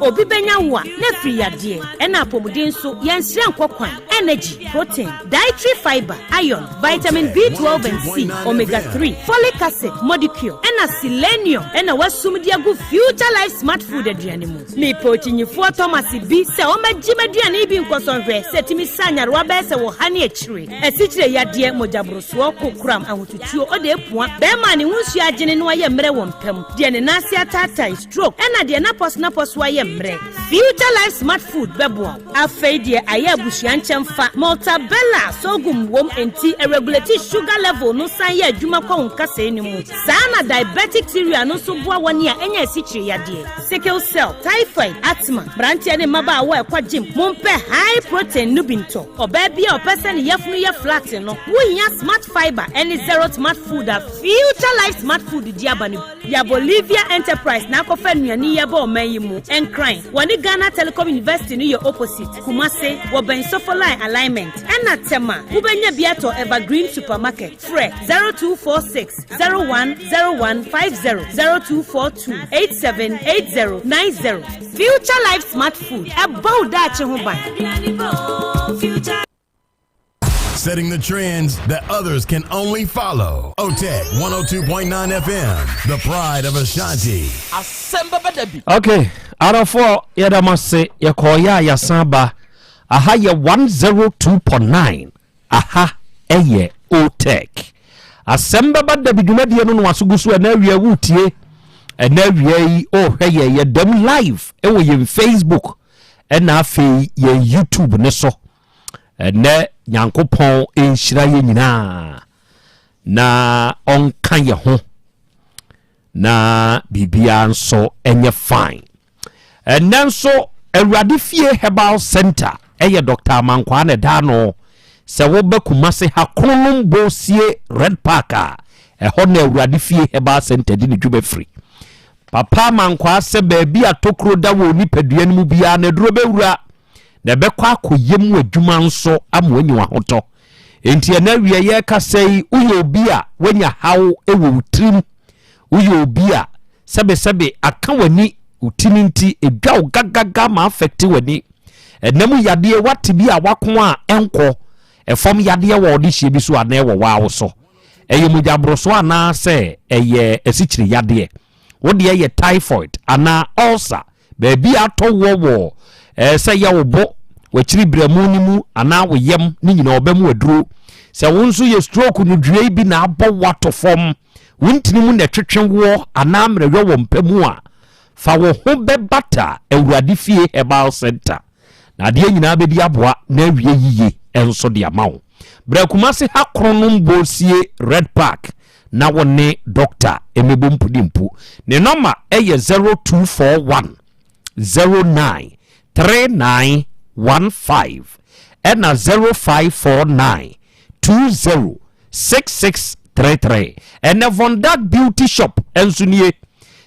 Obi bɛnya wo a, na afiri yadeɛ, ɛna apɔmuden nso, yɛnsrɛ nkɔ kwan, energy, protein, dietary fiber, iron, vitamin B12 and C, omega 3, folic acid, modicure, ɛna selenium ɛna wasum de agu Future Life Smart Food aduane mu. Mepɛ okyinyifoɔ Thomas bi sɛ ɔmmɛgye m'aduane yi bi nkɔsɔ nhwɛ sɛ ɛtumi sa nyarewa bɛyɛ sɛ wɔ ha ne akyire, asikyire yadeɛ, mogyaborosoɔ, kokoram, ahotutuo, ɔde apua, bɛrima a ne ho nsuo agyene na wayɛ mmerɛ wɔ mpa mu, deɛ ne nan ase ataatae, stroke, ɛna deɛ n'apɔsonapɔso ayɛ mmerɛ. Future Life Smart Food bɛboa wo. Afei deɛ ayɛ abusua nkyɛmfa, Maltabella sorghum wom enti ɛregulate sugar level no san yɛ adwuma kɔ wo nkasɛɛ no mu. Saa na diabetic cereal no nso boa wɔn a anya asikyire yadeɛ, sickle cell, typhoid, asthma. Mmeranteɛ ne mmabaawa a ɛkɔ gym, mompɛ high protein no bi ntɔ. Ɔbaa bi a ɔpɛ sɛ ne yafunu yɛ flat no, wohia Smart Fiber ne Zero Smart Food a Future Life Smart Food de aba no bi. Ya Bolivia Enterprise na akɔfa nnuane yi aba ɔman yi mu. Nkran, wɔne Ghana Telecom University no yɛ opposite. Kumase, wɔbɛn Sofoline Alignment. Ɛna Tema, wobɛnya bi atɔ Evergreen Supermarket. Frɛ 0246 01 01 50, 0242 87 80 90. Future Life Smart Food, ɛbɔ wo daakye ho ban. Setting the trends that others can only follow. OTEC 102.9 FM, the pride of Ashanti. Asɛm bɛba da bi. Ok, adɔfoɔ yɛda mo ase yɛkɔɔyɛ a yɛasan ba aha yɛ 102.9 Aha yɛ Otec. Asɛm bɛba dabi dwumadie no na waso gu so ɛna awia wotie ɛna awia yi ɔhwɛ yɛ yɛdam live ɛwɔ yɛn Facebook ɛna afei yɛn YouTube ne so ɛnɛ Nyankopɔn nhyira yɛ nyinaa na ɔnka yɛ ho na biribiara nso ɛnyɛ fine Ɛnnɛ nso, Awurade Fie Herbal Centre yɛ Dɔkta Amankwaa na ɛda ano. Sɛ woba Kumasi ha Kronom Bosie Red Park a, Ɛhɔ na Awurade Fie Herbal Center di ne dwuma firi. Papa Amankwaa sɛ baabi a tokuro da wɔ onipadua no mu biara no aduro bɛwura na ɛbɛkɔ akɔyɛ mu adwuma nso ama wanya w'ahotɔ. Enti ɛna awia yɛrekasa yi woyɛ obi a woanya haw wɔ wo tirim, woyɛ obi a sɛbesɛbe aka w'ani, wo ti no nti edwa wo gagaga ma afɛkte w'ani. Ɛna mu yadeɛ wate bi a wako a ɛnkɔ, ɛfam yadeɛ wɔ ɔdehyeɛ bi so anaa ɛwɔ waa wo so. Ɛyɛ mogyaborosoɔ anaa sɛ ɛyɛ asikyire yadeɛ? Wo deɛ yɛ typhoid anaa ulcer? Baabi a atɔ woɔ wɔ ɛɛ sɛ yɛ wo bo, w'akyiri berɛmu no mu anaa wo yam ne nyinaa ɔbɛ mu aduro. Sɛ wo nso yɛ stroke no dua yi bi na abɔ wo ato fam, wo ntini mu na ɛtwetwe woɔ anaa mmerɛyɔ wɔ mpa mu a, fa wo ho bɛbata Awurade Fie Herbal Center. Na adeɛ nyinaa bɛdi aboa na awie yiye nso de ama wo. Bra Kumasi ha Kronom Bosie Red Park na wo ne Dɔkta mmɛbɔ mpudimpu. Ne nɔma yɛ 0241 09 3915 ɛna 0549 20 6633. Ɛnɛ Von Dark Beauty Shop nso nie.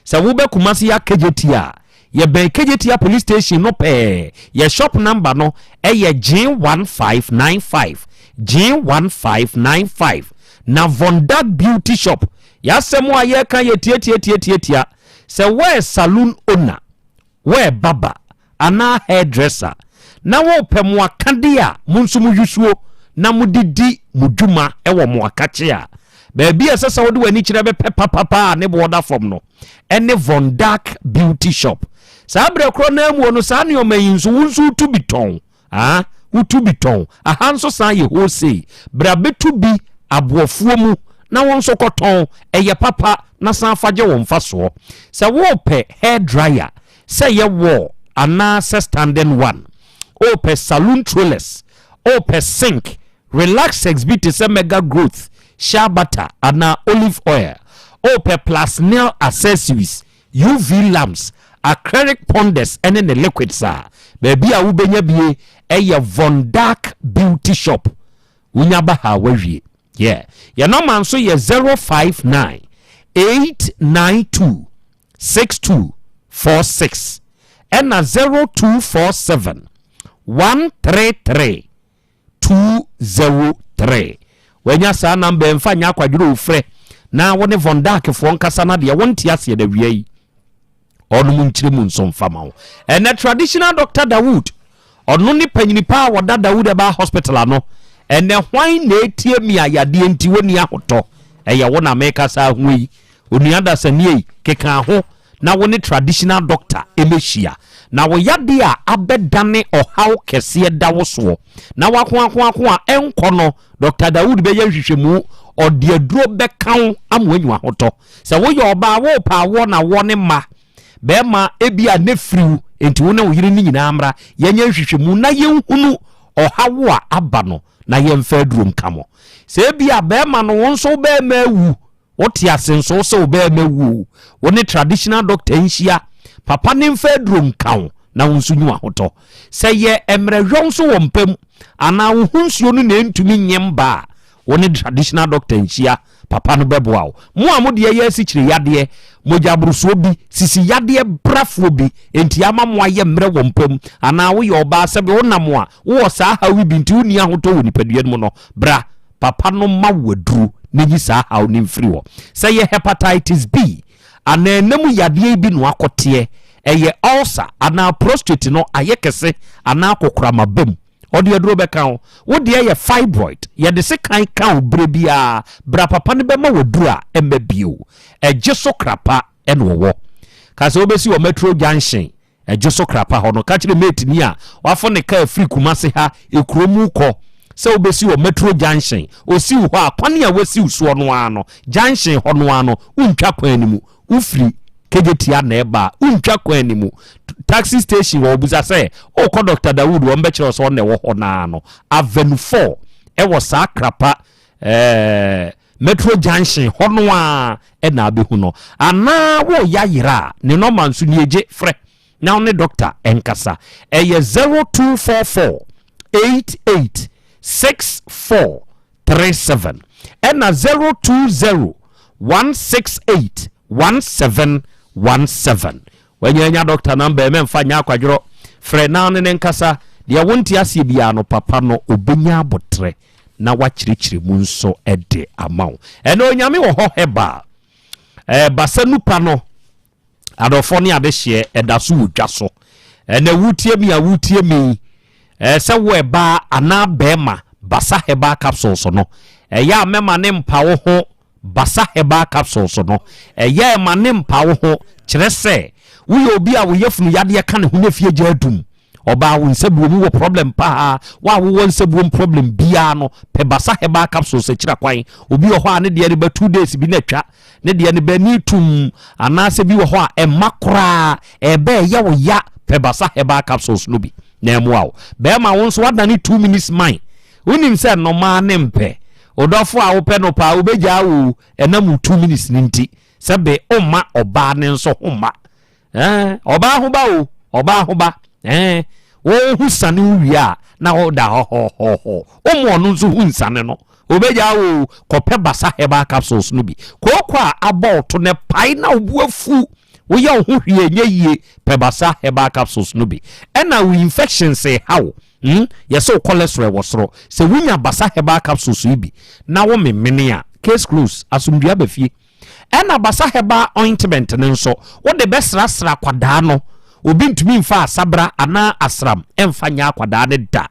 Sɛ wobɛ Kumasi ha Kejetia a, Yɛbɛn Kejetia Police Station no pɛɛ. Yɛ shop number no yɛ G1595, G1595. Na Von Dag Beauty Shop, y'asɛm a yɛka yɛ tiatiatiatiatia. Sɛ woɛ saloon owner, woɛ barber anaa hairdresser na wopɛ mo akadeɛ a mo nso mo yusuo na mode di mo dwuma wɔ mo akakye a, baabi a ɛsɛ sɛ wode w'ani kyerɛ bɛpɛ papapa a ne boɔ da fam no, ne Von Dark Beauty Shop. Saa berɛ korɔ no ara mu no, saa nneɛma yi nso, wo nso wotu bi tɔn. Ah, wotu bi tɔn. Aha nso san yɛ wholesale. Bra bɛtu bi aboɔfoɔ mu na wo nso kɔtɔn. Ɛyɛ papa na san fa gye wo mfasoɔ. Sɛ worepɛ hair dryer, sɛ ɛyɛ wall anaa sɛ standing one, worepɛ saloon trollers, worepɛ sink, Relaxex bi te sɛ Mega Growth, Shea Butter anaa Olive Oil. Wopɛ Plus Nail Accessories, UV Lamps, Acrylic Ponders ne ne liquids a, baabi a wobɛnya bie yɛ Von Dark Beauty Shop. Wonya ba ha a woawie. Yeah. Yɛn nɔma nso yɛ 059 892 6246 ɛna 0247 133 203. Wanya saa number yi mfa nyɛ akwadworɔ o frɛ na wo ne Von Dark foɔ nkasa na deɛ wonte aseɛ da wia yi ɔnom nkyerɛ mu nso mfa ma wo. Ɛnɛ traditional doctor Dawood ɔno ne panyini paa wɔda Dawood ɛbaa hospital ano. Ɛnɛ hwan na etie mi a yadeɛ nti wɔnni ahotɔ? Ɛyɛ wo na mekasa ho yi. Onua dasani ei, keka ho na wo ne traditional doctor mmɛhyia. Na wo yadeɛ a abɛdane ɔhaw kɛseɛ da wo soɔ, na w'akoakoako a ɛnkɔ no, Doctor Dawood bɛyɛ nhwehwɛmu, ɔde aduro bɛka wo ama woanya w'ahotɔ. Sɛ woyɛ ɔbaa, worepɛ awoɔ na woɔ ne mma, bɛrima ebia ne firiw, enti wo ne wo yere no nyinaa mmra yɛnyɛ nhwehwɛmu na yɛnhunu ɔhaw a aba no na yɛmfa aduro nka mo. Sɛ ebia bɛrima no, wo nso wo bɛrima awu, Wote ase nso wo sɛ wo bɛɛma wu o, wo ne traditional doctor nhyia, papa ne mfa aduro nka wo na wo nso nyi w'ahotɔ. Sɛ yɛ mmerɛhwɛ nso wɔ mpa mu anaa wo ho nsuo no na ɛntumi nye mba a, wo ne traditional doctor nhyia, papa no bɛboa wo. Mo a mo deɛ yɛ asikyire yadeɛ, mogya borosoɔ bi, sisi yadeɛ brafoɔ bi nti ama mo ayɛ mmerɛ wɔ mpa mu anaa woyɛ ɔbaa sɛbe wonam a wowɔ saa haw yi bi nti wonni ahotɔ wɔ nipadua no mu no, bra Papa no ma wo aduro na yi saa haw no mfiri hɔ. Sɛ ɛyɛ hepatitis B anaa ɛna mu yadeɛ yi bi na wakɔteɛ, ɛyɛ ulcer anaa prostate no ayɛ kɛse anaa kokoram aba mu, ɔde aduro bɛka wo. Wo deɛ yɛ fibroid, yɛde sekan ka wo berɛ biara, bra papa no bɛma wo aduro a ɛmma bio. Ɛgye so krapa na ɔwɔ. Ka sɛ wobɛsi wɔ Metro Junction Ɛdwo so krapa hɔ no, ka kyerɛ mate ni a wafo ne kaa firi Kumase ha ekuro mu kɔ sɛ wobɛsi wɔ Metro Junction. Ɔsiw hɔ a, kwane a wasiw soɔ no ara no, junction hɔ no ara no, wontwa kwan no mu. Wofiri Kejetia na ɛba a, wontwa kwan no mu. Taxi station hɔ, wɔbisa sɛ wokɔ Doctor Dawood, wɔn bɛkyerɛ wo sɛ ɔno na ɛwɔ hɔ no ara no. Avenue 4 ɛwɔ saa krapa ɛɛ Metro Junction hɔ no ara na abɛhu no. Anaa woreyɛ ayera a, ne nɔma nso nie, gye frɛ na wo ne dɔkta nkasa. Ɛyɛ 0244 88 64 37 ɛna 020. 168 1717. Wanya anya doctor number ɛmɛ nfa nyɛ akwadworɔ. Frɛ na ne ne nkasa. Deɛ wonte aseɛ biara no papa no ɔbɛnya abotrɛ na wakyerɛkyerɛ mu nso de ama wo. Ɛnɛ Onyame wɔ hɔ herbal. Ɛɛ basa nupa no adɔfoɔ ne adehyeɛ ɛda so wɔ dwa so. Ɛnɛ wotie mi a wotie mi ɛɛ sɛ wo ɛbaa anaa bɛɛma basa herbal capsules no ɛyɛ a mɛma ne mpa wo ho Basa Herbal Capsules no, ɛyɛ ma ne mpa wo ho, kyerɛ sɛ woyɛ obi a wo yafunu yadeɛ ka ne ho na fie gya adum, ɔbaa wo nsabuo mu wɔ problem paa, wo a wowɔ nsabuom problem biara no, pɛ Basa Herbal Capsules akyira kwan. Obi wɔ hɔ a ne deɛ no ba two days bi na atwa, ne deɛ no ba ni tum, anaasɛ bi wɔ hɔ a ɛmma koraa, ɛbɛ ɛyɛ wo ya, pɛ Basa Herbal Capsules no bi na ɛmoa wo. Bɛrima wo nso wadane two minutes man, Wonim sɛ nnomaa ne mpɛ. Wo dɔfo a wopɛ no paa, obegyaa wo o, ɛnam wo two minutes no nti. Sɛbe womma ɔbaa no nso ho mma. Ɛɛ, ɔbaa ho ba o, ɔbaa ho ba. Ɛɛ, wo ho sane wo wie a, na woda hɔ hɔhɔhɔ. Womma ɔno nso ho nsane no. Obegyaa wo o, kɔpɛ Basa Herbal Capsules no bi. Kooko a abɔ wo to no pae na wo bo afu. Woyɛ wo ho hwee a ɛnyɛ yie, pɛ Basa Herbal Capsules no bi. Ɛna wo infections reha wo. Hmm, yɛsɛ wo cholesterol wɔ soro. Sɛ wunya Basa Herbal Capsules yi bi na wo memene a, case close, asomdwoe aba fie. Ɛna Basa Herbal Ointment no nso, wode bɛsrasra akwadaa no. Obi ntumi mfa asabra anaa asram mfa nyɛ akwadaa no da.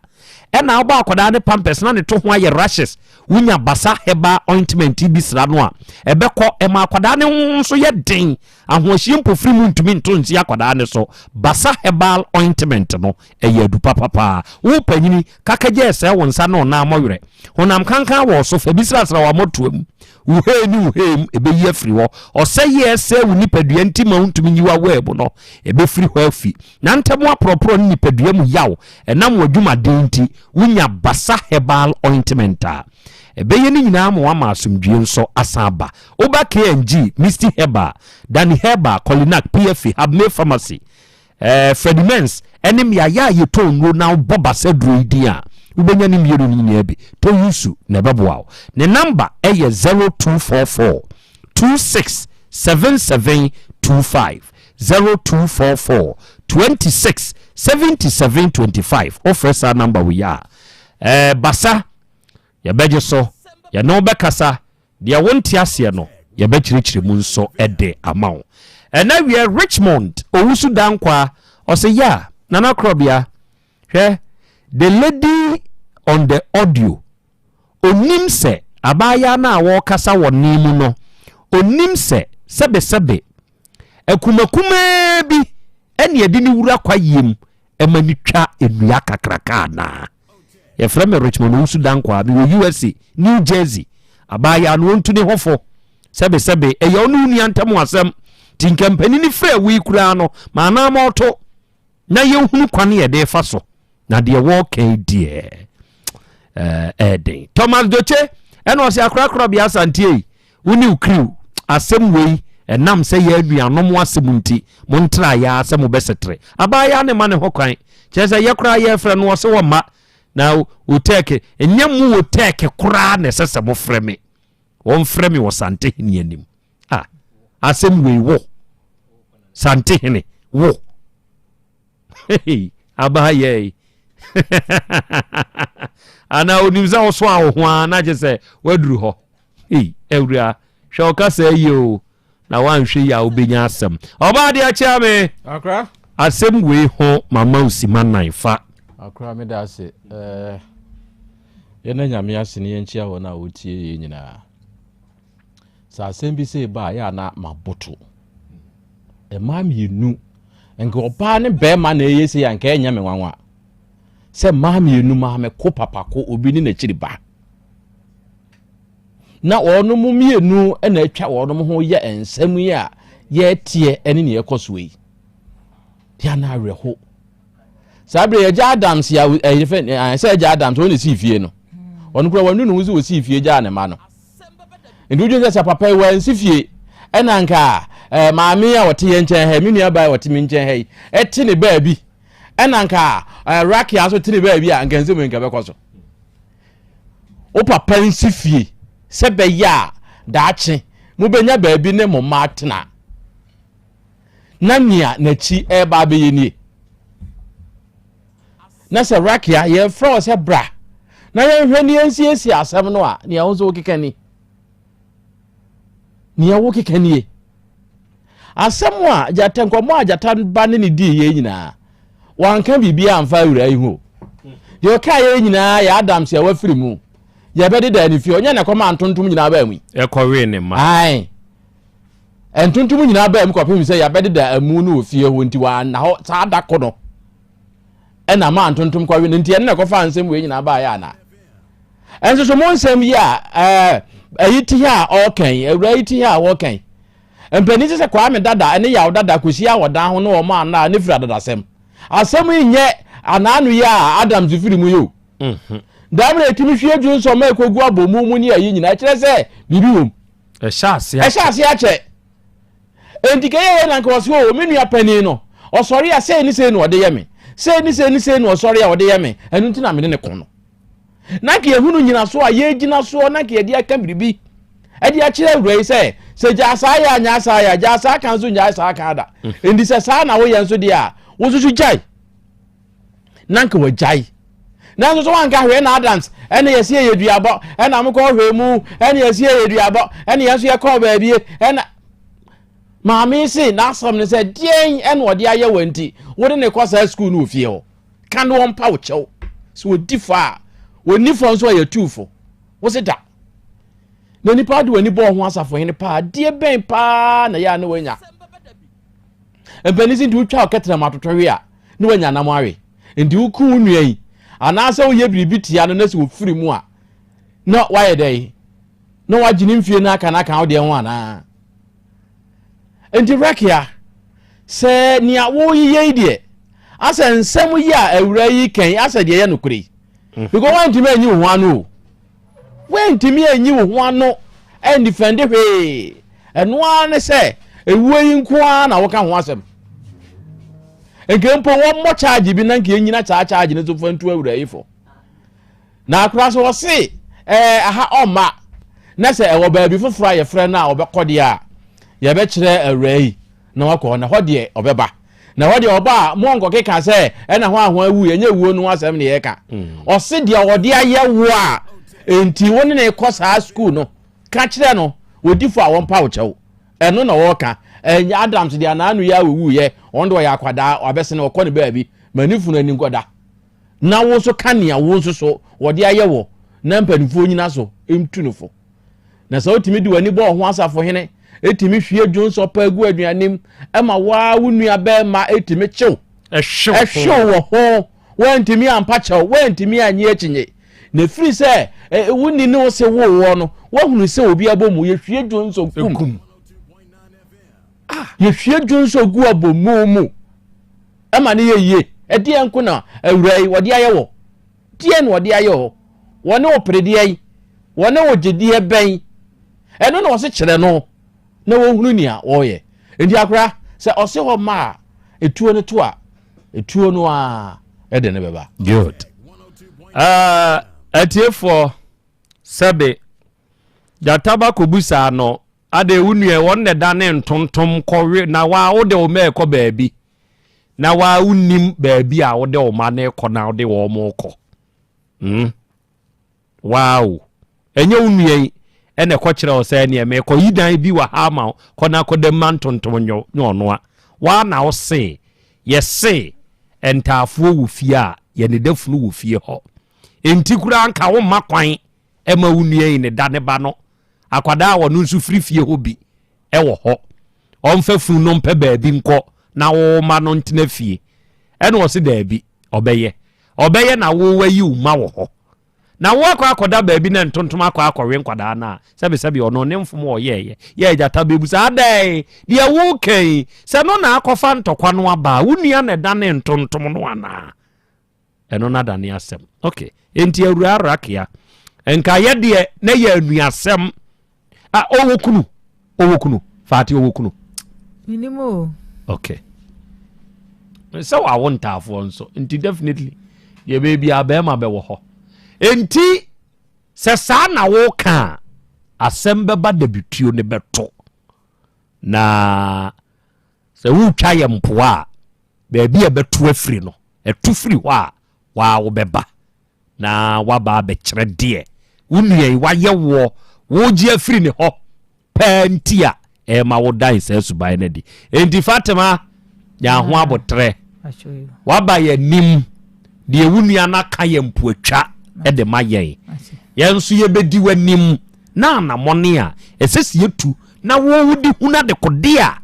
Ɛna wobɔ akwadaa no pampers na ne to ho ayɛ rashes, wunya Basa Herbal Ointment yi bi sra no a, ɛbɛkɔ. Ɛma akwadaa no ho nso yɛ den. Ahoɔhyeɛ mpofiri mu ntumi nto nsi akwadaa no so. Basa Herbal Ointment no, ɛyɛ adu papa paa. Wo panyini, kakagya ɛsɛe wo nsa ne wo nan mmɔwerɛ. Honam kankan wɔ wo so, fa bi srasra w'amɔtoa mu. Wo hee ne wo hee mu, ɛbɛyi afiri hɔ. Ɔsɛeɛ a ɛsɛe wo nipadua nti ma wontumi nyi w'awaa mu no, ɛbɛfiri hɔ afi. Na ntɛm aporɔporɔ ne nipadua mu yaw ɛnam w'adwumaden nti, wonya Basa Herbal Ointment a, ɛbɛyɛ ne nyinaa ma woama asomdwoeɛ nso asan aba. Woba KNG, Misty Herbal, Danny Herbal, Kolinak, PFA, Habmay Pharmacy, eh, Freddie Mens, ne mmeaeɛ a yɛtɔn nnuro na wobɔ basaduro yi din a, wobɛnya ne mmienu no nyinaa bi. Tɔ yusu na ɛbɛboa wo. Ne namba yɛ 0244 26 7725 0244 26 77 25. Wofrɛ saa namba wei a, eh, basa yɛbɛgye so, yɛne wo bɛkasa. Deɛ wonte aseɛ no, yɛbɛkyerɛkyerɛ mu nso de ama wo. Ɛna wiɛ Richmond Owusu Dankwah, ɔse yeah, Nana Korɔbea, hwɛ, the lady on the audio, ɔnnim sɛ abaayaa no a wɔrekasa wɔ ne mu no, ɔnnim sɛ sɛbesɛbe akumakumaa bi ɛne ɛde ne wura kwayie mu ɛma no twa nnua kakraka anaa? Yɛfrɛ me Richmond Owusu Dankwah, mewɔ USA, New Jersey. Abaayaa no ɔntu ne ho fo. Sɛbesɛbe, ɛyɛ ɔne wo nua ntam asɛm. Nti nka mpanin frɛ wo yi koraa no, ma anaa ma ɔto na yɛnhunu kwan yɛde fa so. Na deɛ wɔreka yi deɛ, ɛyɛ den. Thomas Doche, ɛna ɔse akorakora bea Asanteɛ yi, Wo ne wo crew, asɛm wei ɛnam sɛ yɛ anuanom asɛm nti, montra yɛ ara sɛ mobɛsetere. Abaayaa no mma ne ho kwan. Kyerɛ sɛ yɛ koraa yɛrefrɛ no ɔse ɔmma. Na Otɛɛke, ɛnyɛ mo Otɛɛke koraa na ɛsɛ sɛ mofrɛ me. Wɔmfrɛ me wɔ Santehene anim. Ah, asɛm wei wo. Santehene, wo. Hey, abaayaa yi. Anaa onim sɛ woso a wo ho ara na kyerɛ sɛ woaduru hɔ. Ei, awura, hwɛ wo kasa yie o, na woanhwɛ yie a wobɛnya asɛm. Ɔbaa deɛ kyea me. Akra. Asɛm wei ho mama wo sima nan fa. Akra meda ase. Eh, yɛna Nyame ase ne yɛnkyia wɔn a wɔtie yɛn nyinaa. Sɛ asɛm bi sei ba a, yɛ a na maboto. Mmaa mmienu, nka ɔbaa ne bɛrima na ɛyɛ sei a nka ɛnyɛ me nwanwa. Sɛ mmaa mmienu maame ko papa ko obi ne n'akyiri ba. Na wɔn mmienu na atwa wɔn ho yɛ nsɛm yi a yɛteɛ ne nea ɛkɔ soɔ yi. Yɛ na awerɛho. Saa bere yɛgya Adams ya ɛyɛ fɛ sɛ agya Adams wɔn na esii fie no. Ɔno kura wɔn nu ne ho sɛ wɔsii fie gyaa ne mma no. Nti wodwen sɛ sɛ papa yi wansi fie ɛna nka ɛɛ maame a ɔte yɛn nkyɛn ha yi me nua baa a ɔte me nkyɛn ha yi ɛte ne baabi ɛna nka ɛɛ Rakia nso te ne baabi a nka nsɛm yi nka bɛkɔ so. Wo papa nsi fie sɛ bɛyɛ a daakye. mobɛnya baabi ne mo mma atena. Na nea n'akyi ɛreba abɛyɛ nie. Na sɛ Rakia, yɛfrɛ wo sɛ bra na yɛnhwɛ ne yɛnsiesie asɛm no a, nea wo nso wokeka ni. Nea wokeka nie. Asɛm a gyata nkɔmmɔ a gyata ba ne ne dii yɛ nyinaa, wanka biribiara amfa awura yi ho. Deɛ ɔka yɛ nyinaa yɛ Adams a wafiri mu. Yɛbɛdeda ne fie, ɔnyɛ na ɛkɔma ntontom nyinaa baa mu yi. Ɛkɔwee ne mma. Ae. Ntontom nyinaa baa mu kɔpem sɛ yɛabɛdeda amu no wɔ fie hɔ nti wanna hɔ saa da ko no. Ɛna maa ntontom kɔwe no nti ɛno na ɛkɔfaa nsɛm wei nyinaa baeɛ anaa? Ɛnso so mo nsɛm yi a ɛɛ ɛyi ti a ɔɔka yi awura yi ti a ɔɔka yi mpanin sɛ sɛ Kwame dada ɛne Yaw dada kɔsi awɔdan ho ne wɔn anaa ne firi adadasɛm asɛm yi nyɛ anaano yi a Adams firi mu yi o mhm. daa mmerɛ ɛtumi hwie dwo nsɔ ma ɛkɔgu abɔmu mu ne ayi nyinaa ɛkyerɛ sɛ biribi wom ɛhyɛ aseɛ akyɛ Enti ka yɛyɛ na nka ɔse o me nua panin no ɔsɔre a sei ne sei na ɔde yɛ me sei ne sei ne sei na ɔsɔre a ɔde yɛ me ɛno nti na mene ne ko no na nka yɛhunu nyinasoɔ a yɛgyina soɔ na nka yɛde aka biribi ɛde akyerɛ awura yi sɛ sɛ gyaa saa yɛ a nyaa saa yɛ a gyaa saa ka nso nyae saa ka da mm. enti sɛ saa na woyɛ nso deɛ a wo nso so gyae na nka wagyae nanso so wanka hwee na adams ɛne yɛsi yɛ duabɔ ɛna mokɔ hwee mu ɛne yɛsi yɛ duabɔ ɛne yɛn nso yɛkɔɔ baabi ɛna maame se n'asɛm no sɛ deɛn ɛna ɔde ayɛ wɔ nti wode ne kɔ saa sukuu no wɔ fie hɔ ka ne wɔmpa wo kyɛw sɛ wɔdi fɔ a wɔnni fɔ nso a yɛtuu fo wo se da na nipa de w'ani bɔɔ ho asafohene paa deɛ bɛn paa na yɛ a ne wanya mpanin si nti wotwa ɔkɛtena mu atotɔwe a na wanya nam awe nti woku wo nua yi anaasɛ woyɛ biribi tia no na sɛ wɔfiri mu a na wayɛ dɛn na wagye ne mfie no aka no aka wo deɛ ho anaa nti rakia sɛ nea woyeyɛ yi deɛ asɛ nsɛm yi a awura yi kan asɛ deɛ yɛ nokorɛ yi mm. because woantumi anyi wo ho ano o Woantumi anyi wo ho ano andifɛnde hwee. Ɛno ara ne sɛ ewuo yi nko ara na woka ho asɛm. Nka mpo wɔmmɔ charge bi na nka yɛnyina saa charge no so fa ntu awura yi fo. Na akora so ɔse ɛɛ aha ɔmma na sɛ ɛwɔ baabi foforɔ a yɛfrɛ no a ɔbɛkɔ deɛ a yɛbɛkyerɛ awura yi na wakɔ hɔ na hɔ deɛ ɔbɛba na hɔ deɛ ɔba a mo nkɔkeka sɛ ɛna hɔ a ho awu ɛnyɛ wuo no ho asɛm ne yɛka mm. ɔse deɛ ɔde ayɛ wo a enti wo ne ne kɔ saa sukuu no ka kyerɛ no wɔdi fo a wɔmpa wo kyɛw ɛno na wɔka ɛnyɛ Adams deɛ anaano yɛ a wɔwuiɛ ɔno deɛ ɔyɛ akwadaa wabɛsene ɔkɔ ne baabi ma ne funu ani nkɔda na wo nso ka nea wo nso so wɔde ayɛ wɔ na mpanimfoɔ nyina so ntu no fo Na sɛ wotumi de w'ani bɔ ɔho asafohene, etumi hwie dwonsɔ pa gu aduanem, ɛma waa wo nua bɛrima etumi kyew. Ɛhyew wɔ ho. Woantumi ampa kyɛw, woantumi annye akyinnye. Na ɛfiri sɛ wonni ne wo se wowɔ no, woahunu sɛ obi abɔ mu, yɛhwie dwonsɔ kum. Ah, yɛhwie dwonsɔ gu abɔmu mu. Ɛma ne yɛ yie. Ɛdeɛ nko na awura yi wɔde ayɛ wɔ. Deɛn na wɔde ayɛ hɔ? Wɔne wo pere deɛn? Wɔne wo gye deɛ bɛn? Ɛno na ɔse kyerɛ no na wɔhunu nea wɔreyɛ. Nti akora, sɛ ɔse hɔ ma a, etuo no to a, etuo no a ɛde no bɛba. Good. Uh, atiefoɔ sɛbe gyata ba kɔbusaa no ade wo nua wɔn na ɛda ne ntontom kɔwe na waa wode wo mɛ kɔ baabi na waa wonnim baabi a wode wo ma no rekɔ na wode wɔn rekɔ hmm wow ɛnyɛ wo nua yi ɛna ɛkɔ kyerɛ wo sɛ neɛ mekɔ yi dan bi wɔ ha ama wo kɔ na akɔda ma ntontom nyɛ ɔno a waa na wo se yɛse ntaafoɔ wɔ fie a yɛne dafunu wɔ fie hɔ enti koraa nka wo mma kwan ɛma wo nua yi ne da ne ba no akwadaa a ɔno nso firi fie hɔ bi wɔ hɔ. Ɔmfa funu no mpɛ baabi nkɔ na wo mma no ntena fie. Ɛna ɔse daabi, ɔbɛyɛ. Ɔbɛyɛ na wo wayi wo mma wɔ hɔ. Na wo akɔ akɔda baabi na ntontom akɔ akɔwe nkwadaa no a, sɛbesɛbe ɔno ne mfom a ɔyɛeɛ. Yɛ agyata bɛbu sɛ, adɛn, deɛ woreka yi, sɛ no na akɔfa ntɔkwa no aba a, wo nua na ɛdane ntontom no anaa? Ɛno no adane asɛm. Ok, enti awuraa Rakia, nka yɛ deɛ na yɛ anuasɛm. Ah, ɔwɔ kunu, ɔwɔ kunu, Faati ɔwɔ kunu. Menim o. Ok. Sɛ wawo ntaafoɔ nso, nti definitely deɛ baabi a bɛrima bɛwɔ hɔ. Enti sɛ saa na woka a, Asɛm bɛba dabituo no bɛto. Na sɛ woretwa yɛ mpoa a, baabi a ɛbɛto afiri no, ɛto firi hɔ a, waa wobɛba na waba abɛkyerɛ deɛ wo nua yi wayɛ woɔ, wogye afiri ne hɔ paa nti a ɛma wodan saa suban no adi. Enti Fatima, nya ho aboterɛ. Waba yɛn anim, deɛ wo nua no aka yɛ mpoatwa de ma yɛn. Yɛn nso yɛbɛdi w'anim na anamɔne a ɛsɛ sɛ yɛtu na wo wode hunu adekode a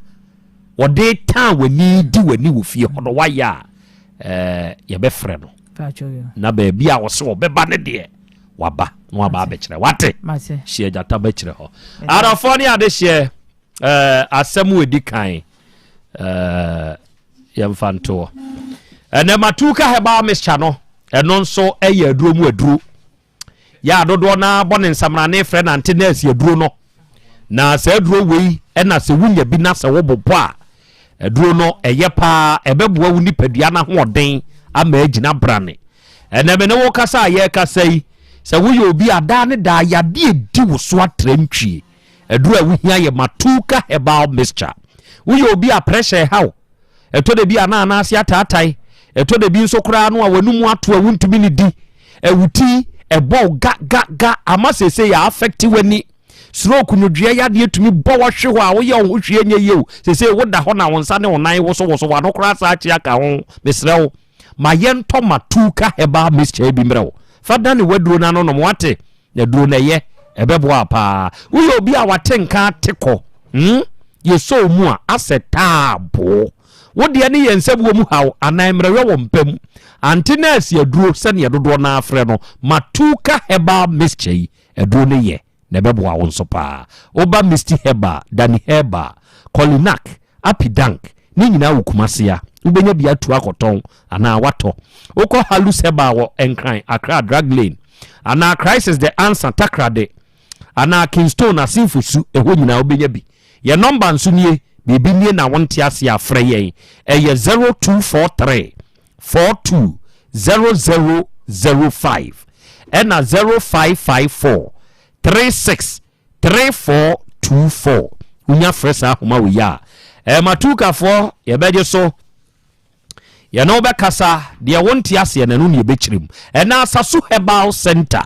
wɔde tan w'ani di w'ani wɔ fie hɔ no wayɛ a ɛɛ yɛbɛfrɛ no na baabi a wɔsɛ wɔbɛba no deɛ waba na waba abɛkyerɛ wate hyɛ agyata bɛkyerɛ hɔ adɔfoɔ ne adehyeɛ ɛɛ asɛm wɔ di kan ɛɛ yɛmfa ntoɔ ɛnɛ matuka herbal mixture no ɛno nso ɛyɛ aduro mu aduro Yɛ a dodoɔ no ara bɔ ne nsamrane frɛ nante nɛɛse aduro no. Na saa aduro wei na sɛ wonya bi na sɛ wobobɔ a, aduro no ɛyɛ paa, ɛbɛboa wo nipadua no ahoɔden ama agyina brane. Ɛnɛ me ne wo kasa a yɛrekasa yi, sɛ woyɛ obi a daa ne daa yadeɛ di wo so atrantwie, aduro a wohia yɛ Matuka Herbal Mixture. Woyɛ obi a pressure ɛha wo, Ɛtɔ da bi a na anan ase ataatae. Ɛtɔ da bi nso koraa no a w'anum ato a wontumi ne di. Awuti ɛbɔ wo ga ga ga ama seesei a affect w'ani. Stroke nwodwoeɛ yadeɛ tumi bɔ w'ahwe hɔ a woyɛ wo ho hwee nyɛ yie o. Seesei woda hɔ na wo nsa ne wo nan wosowoso w'ano koraa saa akye aka ho. Mesrɛ wo ma yɛntɔ Matuka herbal mixture bi mmerɛ wo. Fa dane w'aduro no ano nom wate. Na duro no ɛyɛ, ɛbɛboa wo paa. Woyɛ obi a wate nka ate kɔ, hmm, yɛsɔ wo mu a, asɛ taaboo. Wo deɛ ne yɛ nsabuo mu haw anaa mmerɛwyɛ wɔ mpa mu. Ante nɛɛse aduro sɛdeɛ dodoɔ no ara frɛ no Matuka Herbal Mixture yi, aduro no yɛ na ɛbɛboa wo nso paa. Woba Misty Herbal, Dani Herbal, Kolinak, Apidank, ne nyinaa wɔ Kumasi a, wobɛnya bi atu akɔtɔn anaa watɔ. Wokɔ Halus Herbal wɔ Nkran, Accra, Drug Lane, anaa Crisis The Answer, Takoradi, anaa Kingstone, Asenfosu, ɛhɔ nyinaa wobɛnya bi. Yɛn nɔmba nso nie, biribi nie na wonte aseɛ a, frɛ yɛn. Ɛyɛ 0243 42 0005 ɛna 0554 36 3424 wonya frɛ saa ahoma wei a ɛɛ matukafoɔ yɛbɛgye so yɛne wo bɛkasa deɛ wonte aseɛ na ɛno ne yɛbɛkyerɛ mu ɛna asaso herbal center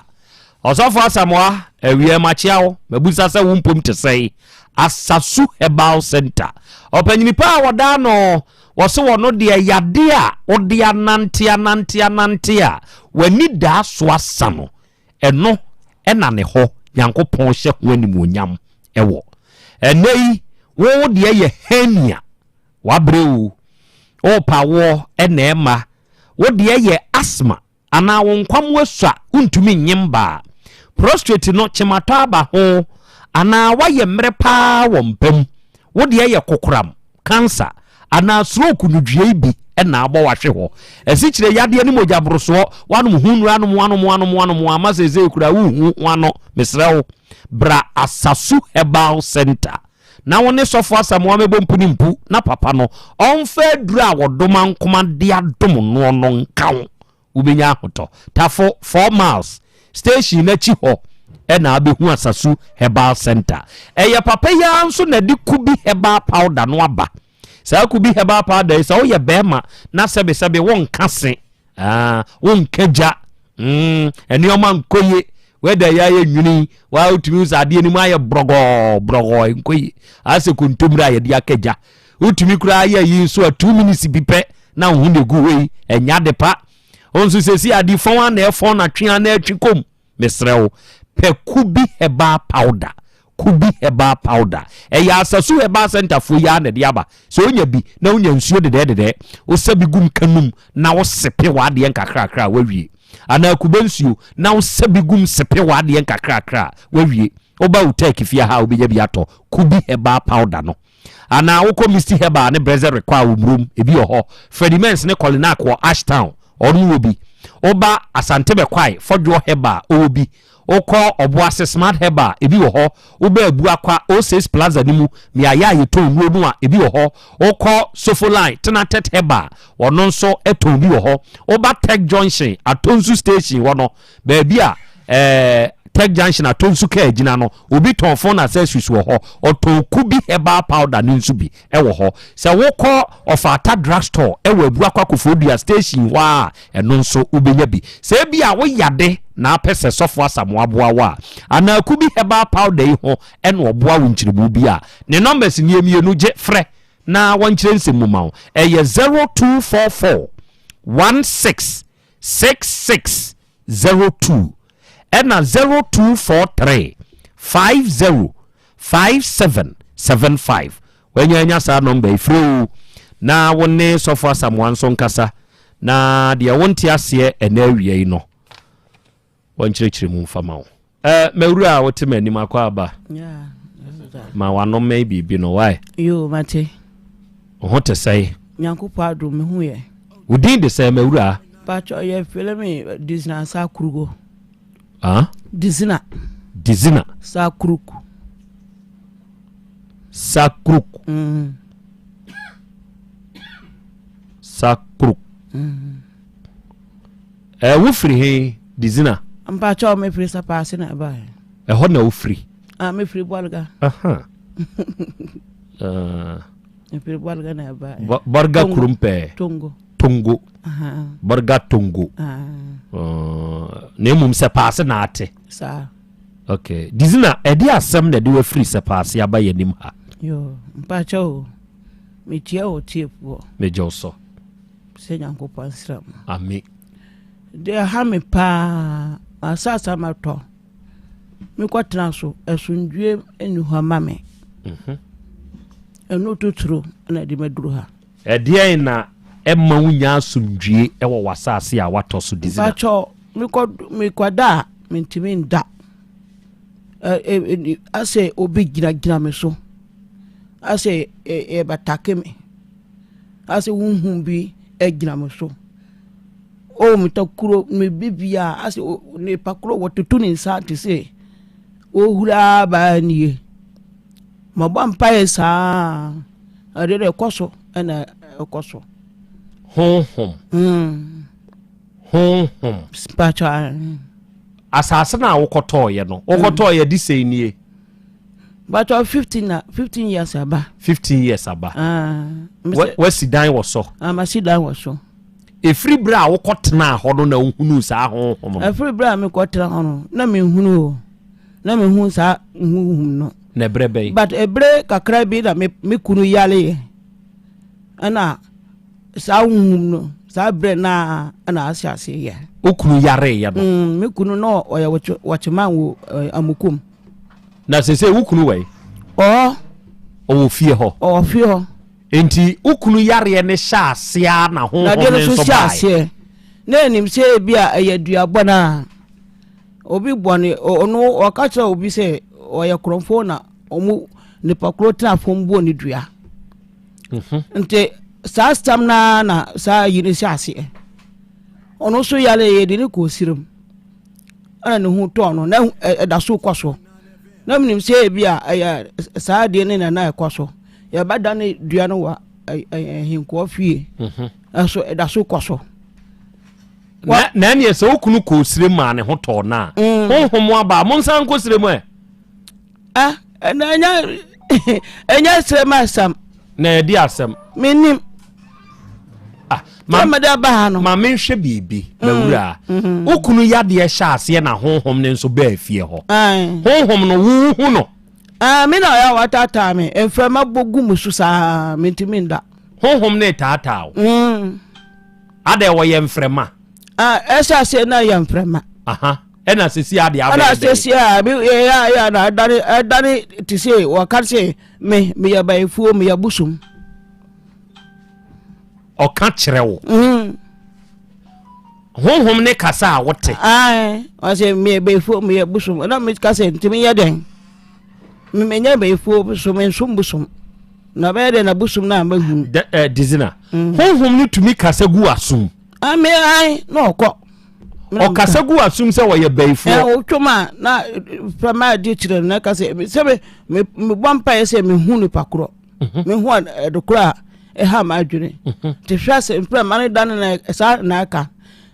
ɔsɔfo asamoa awie makyea wo mabusa sɛ wo mpom te sɛe asasu herbal center ɔpanyini pa a wɔda no wɔse wɔno deɛ yade a wode anante anante anante a w'ani daa so asa no Ɛno na ne hɔ Nyankopɔn hyɛ ho animuonyam wɔ. Ɛnnɛ yi, wo wo deɛ yɛ hernia, wabrɛ o, worepa awoɔ na ɛmma, wo deɛ yɛ asthma anaa wo nkwammoa sua wontumi nye mbaa, prostrate no kyematɔ aba ho anaa woayɛ mmerɛ paa wɔ mpa mu, wo deɛ yɛ kokoram, cancer, anaa stroke nnudua bi na abɔ wahwe hɔ. Asikyire yadeɛ ne mogya borosoɔ, woanom ho nnuro anom anom anom anom ama seesei koraa wonhu ho ano. Mesrɛ wo, bra Asasu Herbal Center na wo ne Sɔfo Asamoah mmɛbɔ mpu ne mpu na papa no ɔmfa aduro a wɔdom ankoma de adom noɔ no nka wo. Wobɛnya ahotɔ. Tafo, 4 miles, station no akyi hɔ na wobɛhu Asasu Herbal Center. Ɛyɛ papa yi ara nso na ɛde Kubi Herbal Powder no aba. Saa Kubi Herbal Powder yi, sɛ woyɛ bɛrima na sɛbesɛbe wonka se, ah, wonka gya, mm, nneɛma nkɔ yie, wɛda yi ayɛ nwini yi, waa wotumi hu sɛ adeɛ no mu ayɛ borɔgɔɔ borɔgɔɔ nkɔ yie, asɛ kontommire a yɛde aka gya. Wotumi koraa yɛ yi nso a 2 minutes bi pɛ na wo ho na egu hɔ yi, ɛnyɛ ade pa. Wo nso sɛsi ade fɔn a na ɛfɔn na twe a na ɛtwe kɔm. Mesrɛ wo, pɛ Kubi Herbal Powder. Kubi Herbal Powder. Ɛyɛ Asasu Herbal Center foɔ yi ara na ɛde aba. Sɛ wonya bi na wonya nsuo dedɛɛdedɛɛ, wosa bi gum ka num na wosepe w'adeɛ nkakrakra a, woawie. Anaa kube nsuo na wosa bi gum sepe w'adeɛ nkakrakra a, woawie. Woba wo Turkey fie ha a, wobɛnya bi atɔ Kubi Herbal Powder no. Anaa wokɔ Misty Herbal ne Brezet Rekɔ a wɔ Murom, ebi wɔ hɔ. Freddie Mens ne Kolinak wɔ Ashtown, ɔno wɔ bi. Woba Asante Bɛkwae, Fɔdwoɔ Herbal, ɔwɔ bi. Wokɔ Ɔboase, Smart Herbal, ebi wɔ hɔ. Woba Abuakwa, Oasis Plaza no mu, mmeaeɛ a yɛtɔn nnuro no a, ebi wɔ hɔ. Wokɔ Sofoline, Tenatet Herbal, ɔno nso tɔn bi wɔ hɔ. Woba Tech Junction, Atonsu Station hɔ no, baabi a ɛɛ. Otec Junction Atonsu kaa gyina no, obi tɔn phone accessories wɔ hɔ. Ɔtɔn Kubi herbal powder no nso bi wɔ hɔ. Sɛ wokɔ Ɔfata Drug Store wɔ Abuakwa Koforidua station hɔ a, ɛno nso wobɛnya bi. Sɛ ebia woyade na apɛ sɛ Sɔfo Asamoah boa wo a, anaa Kubi herbal powder yi ho na ɔboa wo nkyerɛmu bi a, ne numbers nie mmienu, gye frɛ na wɔnkyerɛ nsɛm mu ma wo. Ɛyɛ 0244 16 66 02 ɛna 0243 50 57 75. Wanya anya saa nɔmba yi, frɛ o na wo ne Sɔfo Asamoah nso nkasa na deɛ wonte aseɛ ɛnɛ awia yi no wɔnkyerɛkyerɛ mu mfa ma wo. Eh, mawura a wote m'anim akɔ aba. Ma wano mmɛn biribi no, why? Yo, mate. Wo ho te sɛe? Nyankopɔn adom, me ho yɛ. Wo din de sɛn, mawura? Pacho, yɛ fele me Dizina Sakurugo. Ah? Dizina. Dizina. Sakuruk. Sakuruk. Sakuruk. Eh, wo firi he, Dizina? Mpacho, me firi Sapaase na ɛbaeɛ. Ɛhɔ na wo firi? Ah, me firi Bɔlga. Aha. Uh, me firi Bɔlga na ɛbaeɛ. Bɔlga kurom pɛɛ. Tongo. Tongo. Aha. Bɔlga Tongo. Ah. Uh, na mmom Sapaase na ate. Saa. Okay. Dizina, ɛde asɛm na ɛde wafiri Sapaase aba yɛn anim ha. Yo, mpacho, mekyia wɔ tiefoɔ. Megye wo so. Sɛ Nyankopɔn nsra mu. Ame. Deɛ ɛha me paa, m'asase a matɔ, mekɔtena so, asomdwie nni hɔ ma me. Mhm. Ɛno toturo na ɛde maduru ha. Ɛdeɛn na ɛma wonya asomdwie wɔ w'asase a watɔ so dizina? Mpakyɛ mekɔ mekɔda a mentumi nda. Asɛ obi gyinagyina me so. Asɛ ɛbɛtake me. Asɛ honhom bi agyina me so. O me takuro me bibia asɛ nipa koro wɔtoto ne nsa te sɛ ɔhura baa nie. Mabɔ mpaeɛ saa ɛde dɛ ɛkɔ so ɛna ɛkɔ so. Honhom. Mm. Honhom. Spiritual. Asase no a wokɔtɔɔyɛ no wokɔtɔɔyɛ de sɛn nie? Bàtɔ 15 na 15 years aba. 15 years aba. Ah, wasi dan wɔ so. Ah, masi dan wɔ so. Efiri bere a wokɔ tenaa hɔ no na wohunu saa honhom no. Efiri bere a mekɔ tena hɔ no na mehunu o na mehu saa honhom no. Na ebere bɛyi. But ebere kakra bi na me me kunu yare yɛ ɛna saa honhom no saa bere na ɛna ase ase yɛ. Wo kunu yare yɛ no. Mm, me kunu no ɔyɛ wɔkyeman wɔ eh, amukom. Na sese wo kunu wɔ yi? Ɔɔ. Ɔwɔ fie hɔ. Ɔwɔ fie hɔ. Nti wo kunu yareɛ ne hyɛ aseɛ a na honhom ne nso baeɛ. aseɛ. Na anim sɛ ebi a ɛyɛ duabɔ no a obi bɔne ɔno ɔka kyerɛ obi sɛ ɔyɛ korɔmfoɔ na ɔmo nipa koro tena fam buo ne dua. Mhm. Nti saa stam naa na saa yi ne hyɛ aseɛ. Ɔno nso yare yɛde ne kɔɔ sirim. ɛna ne ho tɔɔ no na ɛda so kɔ so na menim sɛ ebi a ɛyɛ saa adeɛ ne na na ɛkɔ so yɛbɛda ne dua no wɔ ahenkoɔ fie mhm. ɛso ɛda so kɔ so na ɛneɛ sɛ wo kunu kɔɔ sire maa ne ho tɔɔ no a mm. honhom aba a monsan nkɔ sire mu ɛ Ah, ɛna ɛnyɛ ɛnyɛ srɛ mu asɛm. Na ɛdi asɛm. Menim. Ah, ma mede aba ha no. Ma menhwɛ biribi, mm, mawura. Mm-hmm. Wo kunu yadeɛ hyɛ aseɛ na honhom no nso bɛɛ fie hɔ. Honhom no wohu no. Ah, me na ɔyɛ a wataataa me. Mframa bɔ gu mu so saa, mentumi nda. Honhom no retaataa wo. Mm. Adɛ wɔyɛ mframa. Ah, ɛhyɛ aseɛ na yɛ mframa. Aha. Ɛna sisi adeɛ abɛyɛ dɛ. Ɛna sisi a mi yɛ yɛ na ɛdane ɛdane te se wɔka se me meyɛ bayifuo meyɛ bosom. Ɔka kyerɛ wo. Mm. Honhom ne kasa a wote. Ae ɔsɛ meyɛ bayifuo meyɛ bosom ɛna mi ka sɛ ntumi yɛ dɛn menyɛ bayifuo so mensom bosom na bɛyɛ dɛn na bosom na mahu. Dɛ ɛ dizina. Mm. Honhom no tumi kasa gu asom. Ame ae na ɔkɔ. Ɔkasa gu w'asom sɛ ɔyɛ bayifoɔ. Ɛ wotwam a na fɛma adi kyerɛ no na ɛka sɛ sɛ me mebɔ mpaeɛ sɛ mehu nipa korɔ mhm. mehu ɛde korɔ a ɛha m'adwene mhm. nti hwɛ sɛ mframa no da no na saa na ɛka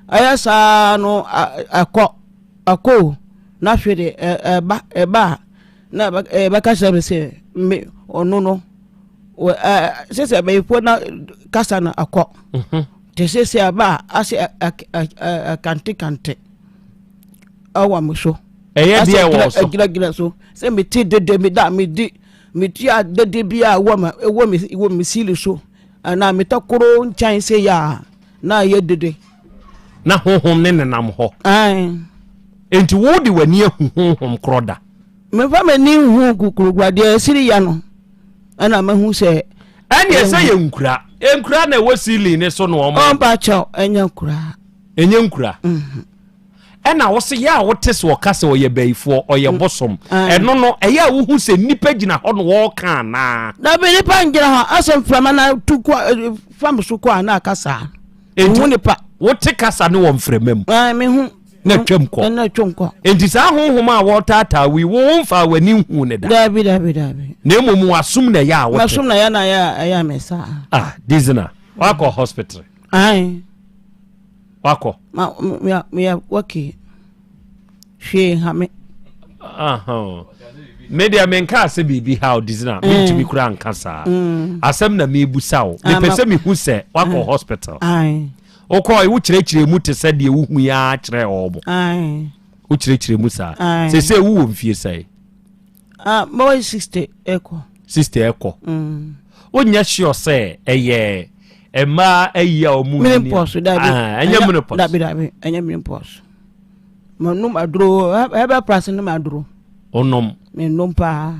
ɛyɛ saa no ɛkɔ ɛkɔ o. Na afei de ɛba ɛba a na ɛbɛka kyerɛ me sɛ me ɔno no sɛ sɛ bɛyifoɔ na kasa no akɔ mhm. te sɛ sɛ aba a asɛ ɛkantekante ɛwɔ me so ɛyɛ deɛ wɔ so gyinagyina so sɛ mete dede me da medi metua dede bi a ɛwɔ me ɛwɔ me wɔ me sili so anaa metakoro nkyɛn sɛ yɛ a na ɛyɛ dede na honhom ne nenam hɔ enti wo de w'ani ahu honhom korɔ da mefa m'ani nhu kukurugua deɛ ɛsiri ya no ɛna mahu sɛ ɛne ɛsɛ yɛ nkura nkura na ɛwɔ ceiling ne so na ɔmo ɔmpa kyɛw ɛnyɛ nkura ɛnyɛ nkura mhm. ɛna wo se yɛ a wote sɛ ɔka sɛ ɔyɛ bayifoɔ ɔyɛ mm. bosom ɛno no ɛyɛ a wohu sɛ nnipa gyina hɔ na wɔreka anaa dabi nnipa ngyina hɔ asɛ mframa na tu kɔ fam so kɔ a na aka saa mehu nipa wote kasa ne wɔ mframa mu mehu na twam kɔ na twam kɔ enti saa honhom a wɔretaataa wo yi wo womfaa w'ani nhuu ne da dabi dabi dabi na mmom w'asom na ɛyɛ a wote m'asom na ɛyɛ na ɛyɛ ɛyɛ me saa ah dizina wakɔ hospital ayi wakɔ ma me me okay hwee ha me me deɛ menka sɛ biribi ha dizina mm. mentumi kura nka saa mm. asɛm na mebusa wo mepɛ sɛ mehu sɛ wakɔ mm. hospital Wokɔe, wokyerɛkyerɛɛ mu te sɛ deɛ wohu yi ara kyerɛɛ wɔn. Wokyerɛkyerɛ mu saa. Seesei wowɔ mfie sɛe? Ah, mewɔ 60 ɛkɔ. 60 ɛkɔ. Mm. Wonyɛ sure sɛ ɛyɛ mmaa ayi a wɔn menopause dabi. Ah, ɛnyɛ menopause. Dabi dabi, ɛnyɛ menopause. Menom aduro, herbal plus nom aduro. Onom. Menom paa.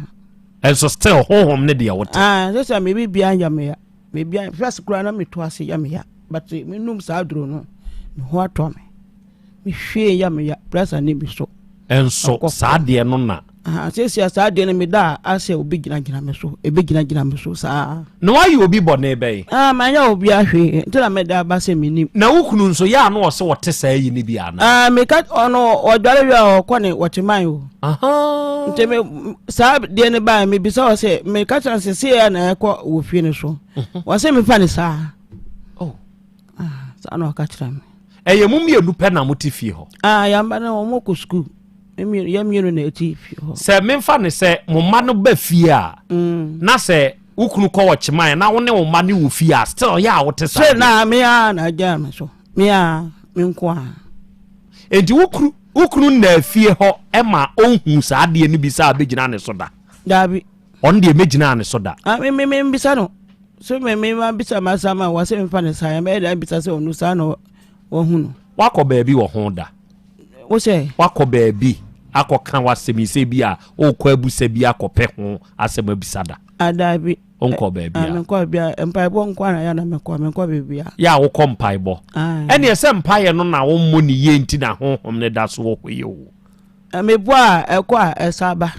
Ɛnso still honhom ne deɛ wote. Ah, sɛ sɛ me biribiara nyɛ me ya. Mebia first koraa na meto ase yɛ me ya but menum saa aduro no me ho atɔ me mehwee yɛ me ya pressure ne bi so. Nso saa deɛ no na. Seesia saa deɛ no meda a asɛ obi gyinagyina me so ebi gyinagyina me so saa. Na wayɛ obi bɔne bɛn? Ah manyɛ obi ahwee nti na meda aba sɛ menim. Na wo kunu nso yɛ a na ɔsɛ ɔte saa yi no bi anaa? Ah meka ɔno ɔdware wie a ɔkɔ ne wɔkyeman o. Nti me saa deɛ no baa mebisa wɔ sɛ meka kyerɛ sɛ sei na ɛkɔ wɔ fie no so mhm. wɔ sɛ mefa ne saa oh. ah, saa na ɔka kyerɛ me ɛyɛ mo mmienu pɛ na mote fie hɔ ah, yɛmba no wɔn kɔ sukuu yɛ mmienu na ɛte fie hɔ sɛ memfa ne sɛ mo mma no ba fie a mm. na sɛ wo kunu kɔ wɔ kyeman na wo ne wo mma ne wɔ fie a still yɛ a wote saa sɛ na me a na agya me so me a me nko a enti wo kunu Wo kunu nnaa fie hɔ ma ɔnhuu saa adeɛ no bi sɛ abɛgyina ne so da? Daabi. Ɔno deɛ mɛgyinaa ne so da. Ah, me me me mbisa no. So me me ma bisa ma sa ma wɔ sɛ mfa ne saa mɛyɛ dɛ bisa sɛ ɔno saa na wahu no. Wakɔ baabi wɔ ho da? Wo sɛ? Wakɔ baabi akɔka w'asɛm yi sɛ bi a wokɔ abusa bi akɔpɛ ho asɛm abisa da? Ah, daabi. Wonkɔ baabi a? Menkɔ baabi a mpaebɔ nko ara yɛ na mekɔ menkɔ baabi a. Yɛ a wokɔ mpaebɔ. Ɛneɛ sɛ mpaeɛ no na wommɔ ne yie nti na honhom no da so wɔ hɔ yi o. Mebɔ a ɛkɔ a ɛsan ba.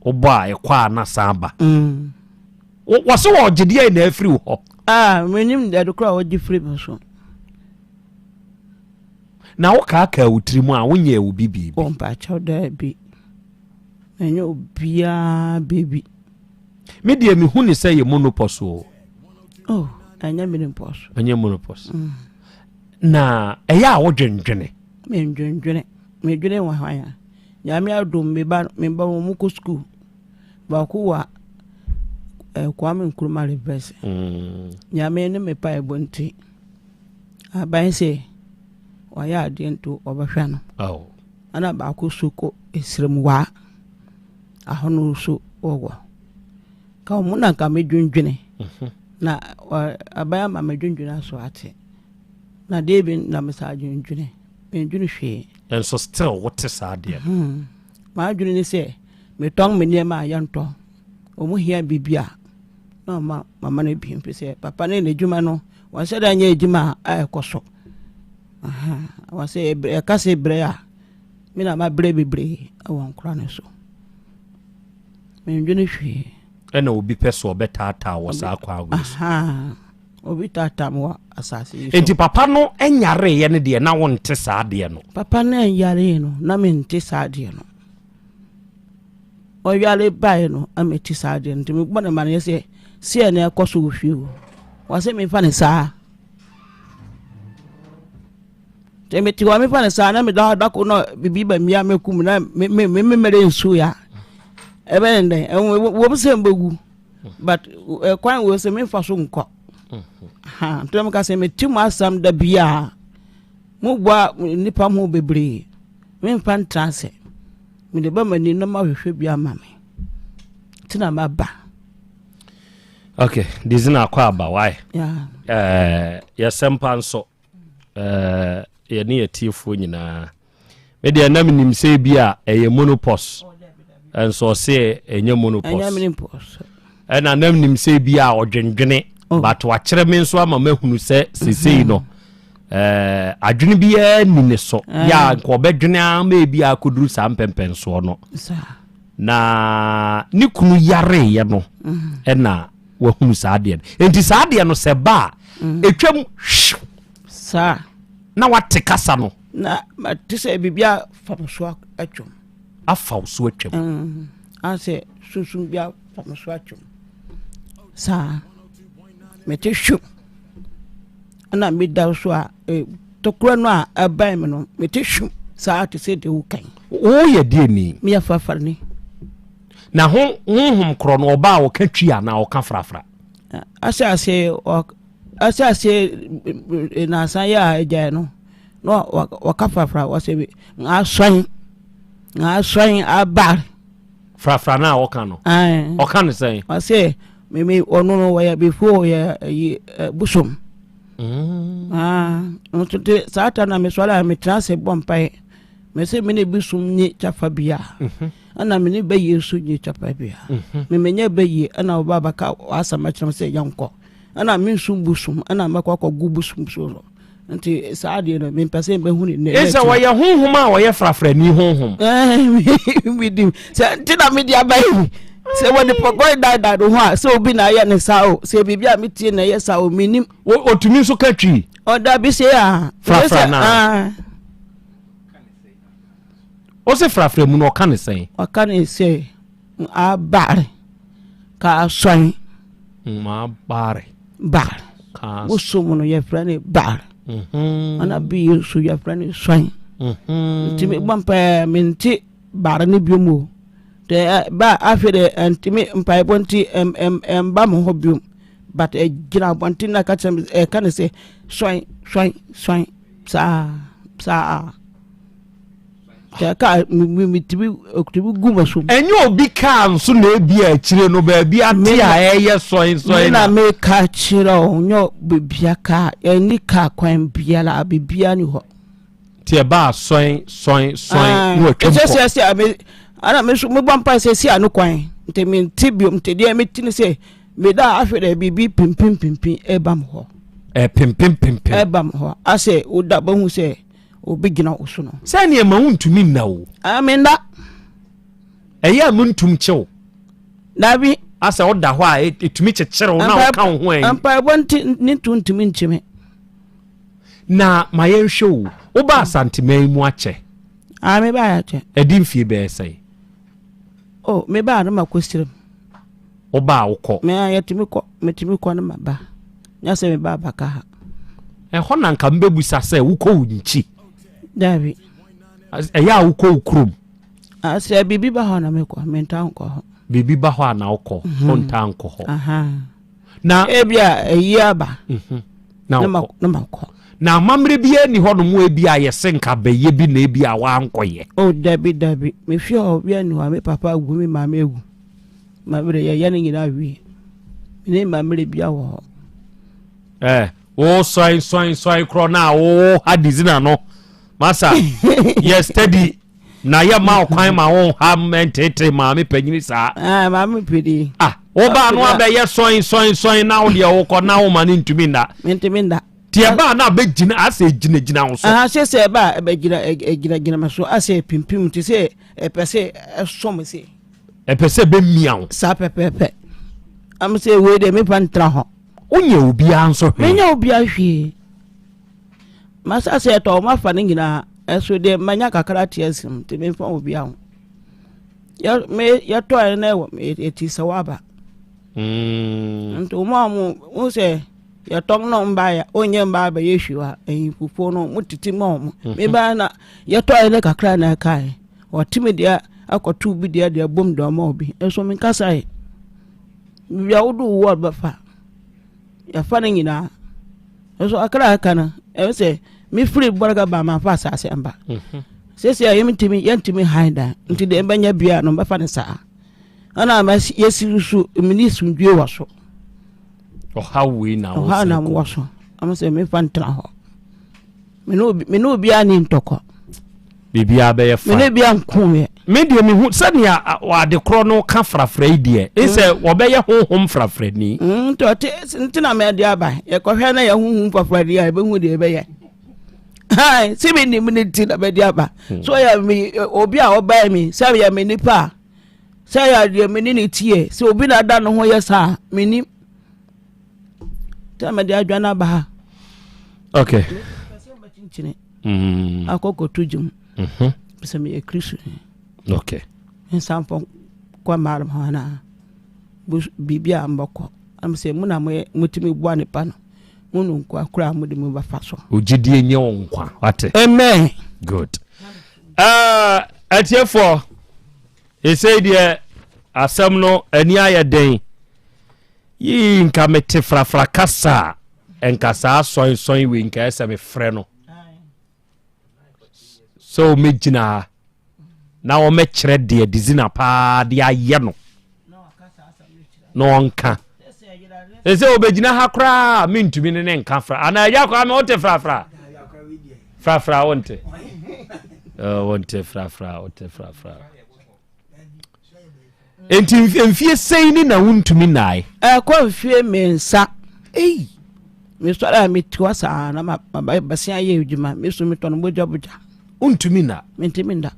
Wobɔ a ɛkɔ a na san ba. Mm. Wɔse wɔ ɔgyedeɛ na afiri wo hɔ. Ah, menim deɛ kora a wɔgye firi me so. Na wokaakaa wo tiri mu a wonyɛɛ wo bi biribi. Wɔ mpakyɛw daabi. Ɛnyɛ obiara baabi. Me deɛ mehu ne sɛ yɛ monopɔs o. Oh, ɛnyɛ menopɔs. Ɛnyɛ monopɔs. Mm. Na ɛyɛ a wodwendwene? Mendwendwene. Medwene wɔ hwan a? Nyame adom me ba me ba wɔn kɔ sukuu. Baako wɔ eh, Kwame Nkrumah Reverse. Mm. Nyame ne me pa ɛbɔ nti. Aban sɛ wayɛ adeɛ nti ɔbɛhwɛ no. Oh. Ɛna baako so kɔ esremwaa. Ahono so wɔwɔ. Ka wɔn na nka medwendwene. Mhm. Na aban ama medwendwene aso ate. Na deɛ bi na mesa adwendwene. Mendwene hwee. Nso still wote saa deɛ. Hmm. M'adwene ne sɛ metɔn me nneɛma a yɛntɔ. Wɔn hia biribi a na ɔma mama no bi. Mfe sɛ papa ne n'adwuma no wɔn da nyɛ adwuma a ɛkɔ so. Wɔn sɛ ɛka sɛ brɛ a Me na mabrɛ bebree wɔ nkora no so. Mendwene hwee. Ɛna obi pɛ so ɔbɛtaataa wɔ saa kwan wei so. Obi taataa me wɔ asase yi so. Nti papa no nyareeɛ no deɛ na wonte saa deɛ no. Papa no nyareeɛ no na mente saa deɛ no. Ɔyare baeɛ no na mete saa deɛ no nti mebɔ no amaneɛ sɛ seɛ na ɛkɔ so wɔ fie o. Wɔsɛ memfa no saa. Nti mete hɔ mefa no saa na meda hɔ da ko na biribi ba mia mɛku mu na memmerɛ nsuo ya ɛbɛyɛ dɛn wɔm sɛ mbɛwu but kwan wɔ sɛ memfa so nkɔ nti na meka sɛ mete mu asɛm da biaa moboa nnipa ho bebree memfa ntra ase mede ba m'ani na mahwehwɛ bi ama me nti na maba. Okay, dizina akɔ aba why? Yeah. Uh, yɛsɛmpa nso uh, yɛne yɛtiefoɔ nyinaa me deɛ na menim sɛ bi a ɛyɛ monopos nso ɔse ɛnyɛ monopos ɛna na menim sɛ bi a ɔdwendwene oh. but wakyerɛ me nso ama mahunu sɛ sesei no mm-hmm. eh, adwene biara ni ne so eh. yɛ a nka ɔbɛdwene ama ebi a akɔduru saa mpɛmpɛnsoɔ no na ne kunu yareeɛ no mm-hmm. ɛna wahunu saa adeɛ no nti saa adeɛ no sɛ ba a mm. ɛtwam hwiw saa na wate kasa no na mate sɛ biribi afa me so atwam afa wo so atwam mm. asɛ sunsum bi afa me so atwam saa mete hwiw ɛna meda so a e, tokura no a ɛbɛn me no mete hwiw saa te sɛ deɛ wokan woyɛ deɛ ni meyɛ farafara Na ho honhom korɔ no ɔba a ɔka twi anaa ɔka frafra? Ahyɛ aseɛ ahyɛ aseɛ nansa yɛ a agyae no na ɔka frafra ɔsɛ asɔn asɔn abar. Frafra no a ɔka no ɔka no sɛn? Ɔsɛ mimi ɔno no wɔyɛ before ɔyɛ ɛyi bosom. Mm. Ah, nso te saa ta na mesɔre a metena ase bɔ mpae mese me ne bosom nye kyɛfa bia. Mhm. Ɛna me ne bɛyie nso nye kyɛfa bia. Mhm. Me menyɛ bɛyie ɛna ɔba bɛka w'asɛm akyerɛ me sɛ yɛnkɔ. Ɛna me nso bosom ɛna mɛkɔ akɔgu bosom so no. Nti saa adeɛ no mempɛ sɛ mbɛhu ne nnɛ. Ɛsɛ wɔyɛ honhom a wɔyɛ frafrani honhom. Medim sɛ nti na mede aba yi sɛ wɔde pɔkɔ daadaa no ho a sɛ obi na ayɛ ne saa o sɛ biribi a metie na ɛyɛ saa o menim. Ɔtumi nso ka twi. Ɔda bi sɛ a. Frafra na. Ɔsɛ frafra mu no ɔka ne sɛn? Ɔka ne sɛ abare ka asɔn. Abare. Bare. Bosom no yɛfrɛ no bare. Mhm. Ɔna bi nso yɛfrɛ no sɔn. Mhm. Nti mebɔ mpaeɛ mente bare no biom o. Dɛ ba afei de ntumi mpaebɔ nti ɛmba mo hɔ biom. But ɛgyina abɔnten na ɛka kyerɛ ɛka ne sɛ sɔn sɔn sɔn. Saa saa sɛ kaa metumi tumi gu ma so. Ɛnyɛ obi kaa nso na ebi a akyire no baabi ate a ɛyɛ sɔn sɔn na. Na meka kyerɛ o nyɛ bebia kaa ɛni kaa kwan biara bebia ni hɔ. Ti ɛbaa sɔn sɔn sɔn na watwam kɔ. Ɛsɛ sɛ sɛ me ana me nso mebɔ mpa sɛ si ano kwan nti mente biom nti deɛ mete ne sɛ Meda a ahwɛ dɛ biribi pimpimpimpim reba mo hɔ. Ɛpempimpimpi. Ɛba mo hɔ asɛ woda bɛhu sɛ obi gyina wo so no. Sɛ nneɛma wontumi nna o. Ah, menda. Ɛyɛ a mentum kyew. Dabi. Asɛ woda hɔ a ɛtumi kyekyere wo na woka wo ho ayi. Mpaebɔ nti ne to ntumi nkye me. Na ma yɛnhwɛ o, woba Asanteman mu akyɛ. Ah, meba akyɛ. Ɛdi mfie bɛyɛ sɛn? Oh, meba a na makɔ sirim. Woba a wokɔ? Me a yɛtumi kɔ, metumi kɔ no ma ba. Nyɛ sɛ meba abaka ha. Ɛhɔ na nka mbɛbusa sɛ wokɔ wo nkyi? Daabi. Ɛyɛ a wokɔ wo kurom? Sɛ biribi ba hɔ na mekɔ, mentaa nkɔ hɔ. Biribi ba hɔ a na wokɔ, mhm. wontaa nkɔ hɔ. Na ebi a ɛyi aba. Mhm. Na wokɔ. Na makɔ. Na amammerɛ biara nni hɔ nom ebi a yɛse nka bɛyɛ bi na ebi a wankɔyɛ. Oh dabi dabi, me fie hɔ obiara nni hɔ a me papa awu, me maame awu. Mammerɛ yɛyɛ ne nyinaa wie. Me ne mammerɛ biara wɔ hɔ. Eh, wo sɔn sɔn sɔn korɔ na wo ha dizina no. Masa, yɛ steady. Na yɛ ma ɔkwan ma wo ha mɛntete maame panyini saa. Ah, maame panyini. Ah, wo ba no abɛyɛ sɔn sɔn sɔn na wo deɛ wokɔ na wo ma ne ntumi nna. Ntumi nna. Ti ɛba a na abɛgyina asɛ gyinagyina wo so. Ah, sɛ sɛ ɛba a ɛbɛgyina ɛgyinagyina me so asɛ pimpim te sɛ ɛpɛ sɛ ɛsɔ me se. Ɛpɛ sɛ ɛbɛmia wo. Saa pɛpɛɛpɛ. Am sɛ wei deɛ mefa ntra hɔ. Wonyɛ obiara nso hwee. Menyɛ obiara hwee. M'asase ɛtɔ wɔn afa no nyinaa, ɛso deɛ manya kakra te asim nti memfa obiara ho. Yɛ me yɛtɔɛ na ɛwɔ ɛti sɛ waba. Mm. Nti wɔn a wɔn wɔn sɛ. Yɛtɔn na ɔmo baeɛ a, ɔnyɛ mmaa bɛyɛ hwee wɔ ha. Ahemfufoɔ no, ɔmo tete ma ɔmo. Mhm. Mebaeɛ na yɛtɔeɛ no kakra na ɛkaeɛ. Ɔte me deɛ akɔto obi deɛ de abom de ɔma obi. Nso menkasaeɛ. Baabi a wode wo wɔɔd bɛfa, yɛfa no nyinaa. Nso akra a aka no, ɛwɔ sɛ mefiri bɔrega baa mamfa asase amba. Mhm. Seesei a yɛntumi yɛntumi han dan nti deɛ ɛbɛnya biara no bɛfa no saa. Ɛna yɛsi so mene sumdue wɔ so. Ɔhaw wei na ɔhaw na wɔ so. Ɔmo sɛ mefa ntena hɔ. Me ne obiara ni ntɔkwa. Biribiara bɛyɛ fine. Me ne obiara nkoeɛ. Me deɛ mehu sɛnea ade korɔ no ka frafra yi deɛ, mm. sɛ wɔbɛyɛ honhom frafrani. Mm, nti ɔte nti na mɛde aba yɛkɔhwɛ na yɛ honhom frafrani a yɛbɛhu deɛ ɛbɛyɛ. Hai, sɛ me nim ne ti na mɛde aba. Hmm. So yɛ me obi a ɔbɛn mi sɛ yɛ me nipa a sɛ yɛ deɛ me ne ne tie sɛ obi na ada ne ho yɛ saa me nim. Sɛ mɛde adwa no aba ha. Okay. Mm. Akɔkɔto gyem. Mm-hmm. Sɛ meyɛ Kristo. Okay. Nsamfo kɔ mmaa no hɔ anaa biribi a mbɔkɔ. Am sɛ mu na motumi boa nipa no. Mo no nkwa kora mo de mo bɛfa so. Ogyidie nyɛ wo nkwa. Wate. Amen. Good. Uh, atiefoɔ, ɛsei deɛ asɛm no ani ayɛ den. Yii nka mete frafra kasa a, nka saa sɔnsɔn wei nka ɛsɛ mefrɛ no sɛ ɔmɛgyina ha na ɔmɛkyerɛ deɛ dizina paa de ayɛ no na ɔnka ɛsɛ ɔbɛgyina ha koraa mentumi ne ne nka fra anaa agya koraa me wote frafra frafra wonte wonte frafra wote frafra Enti mfie sɛn ni na wontumi nnae? Ɛkɔ mfie mmiɛnsa. Ei! Mesɔre a mete hɔ saa na mabɛsen ayɛ adwuma. Mesu metɔ no mogya mogya. Wontumi nna? Mentumi nna.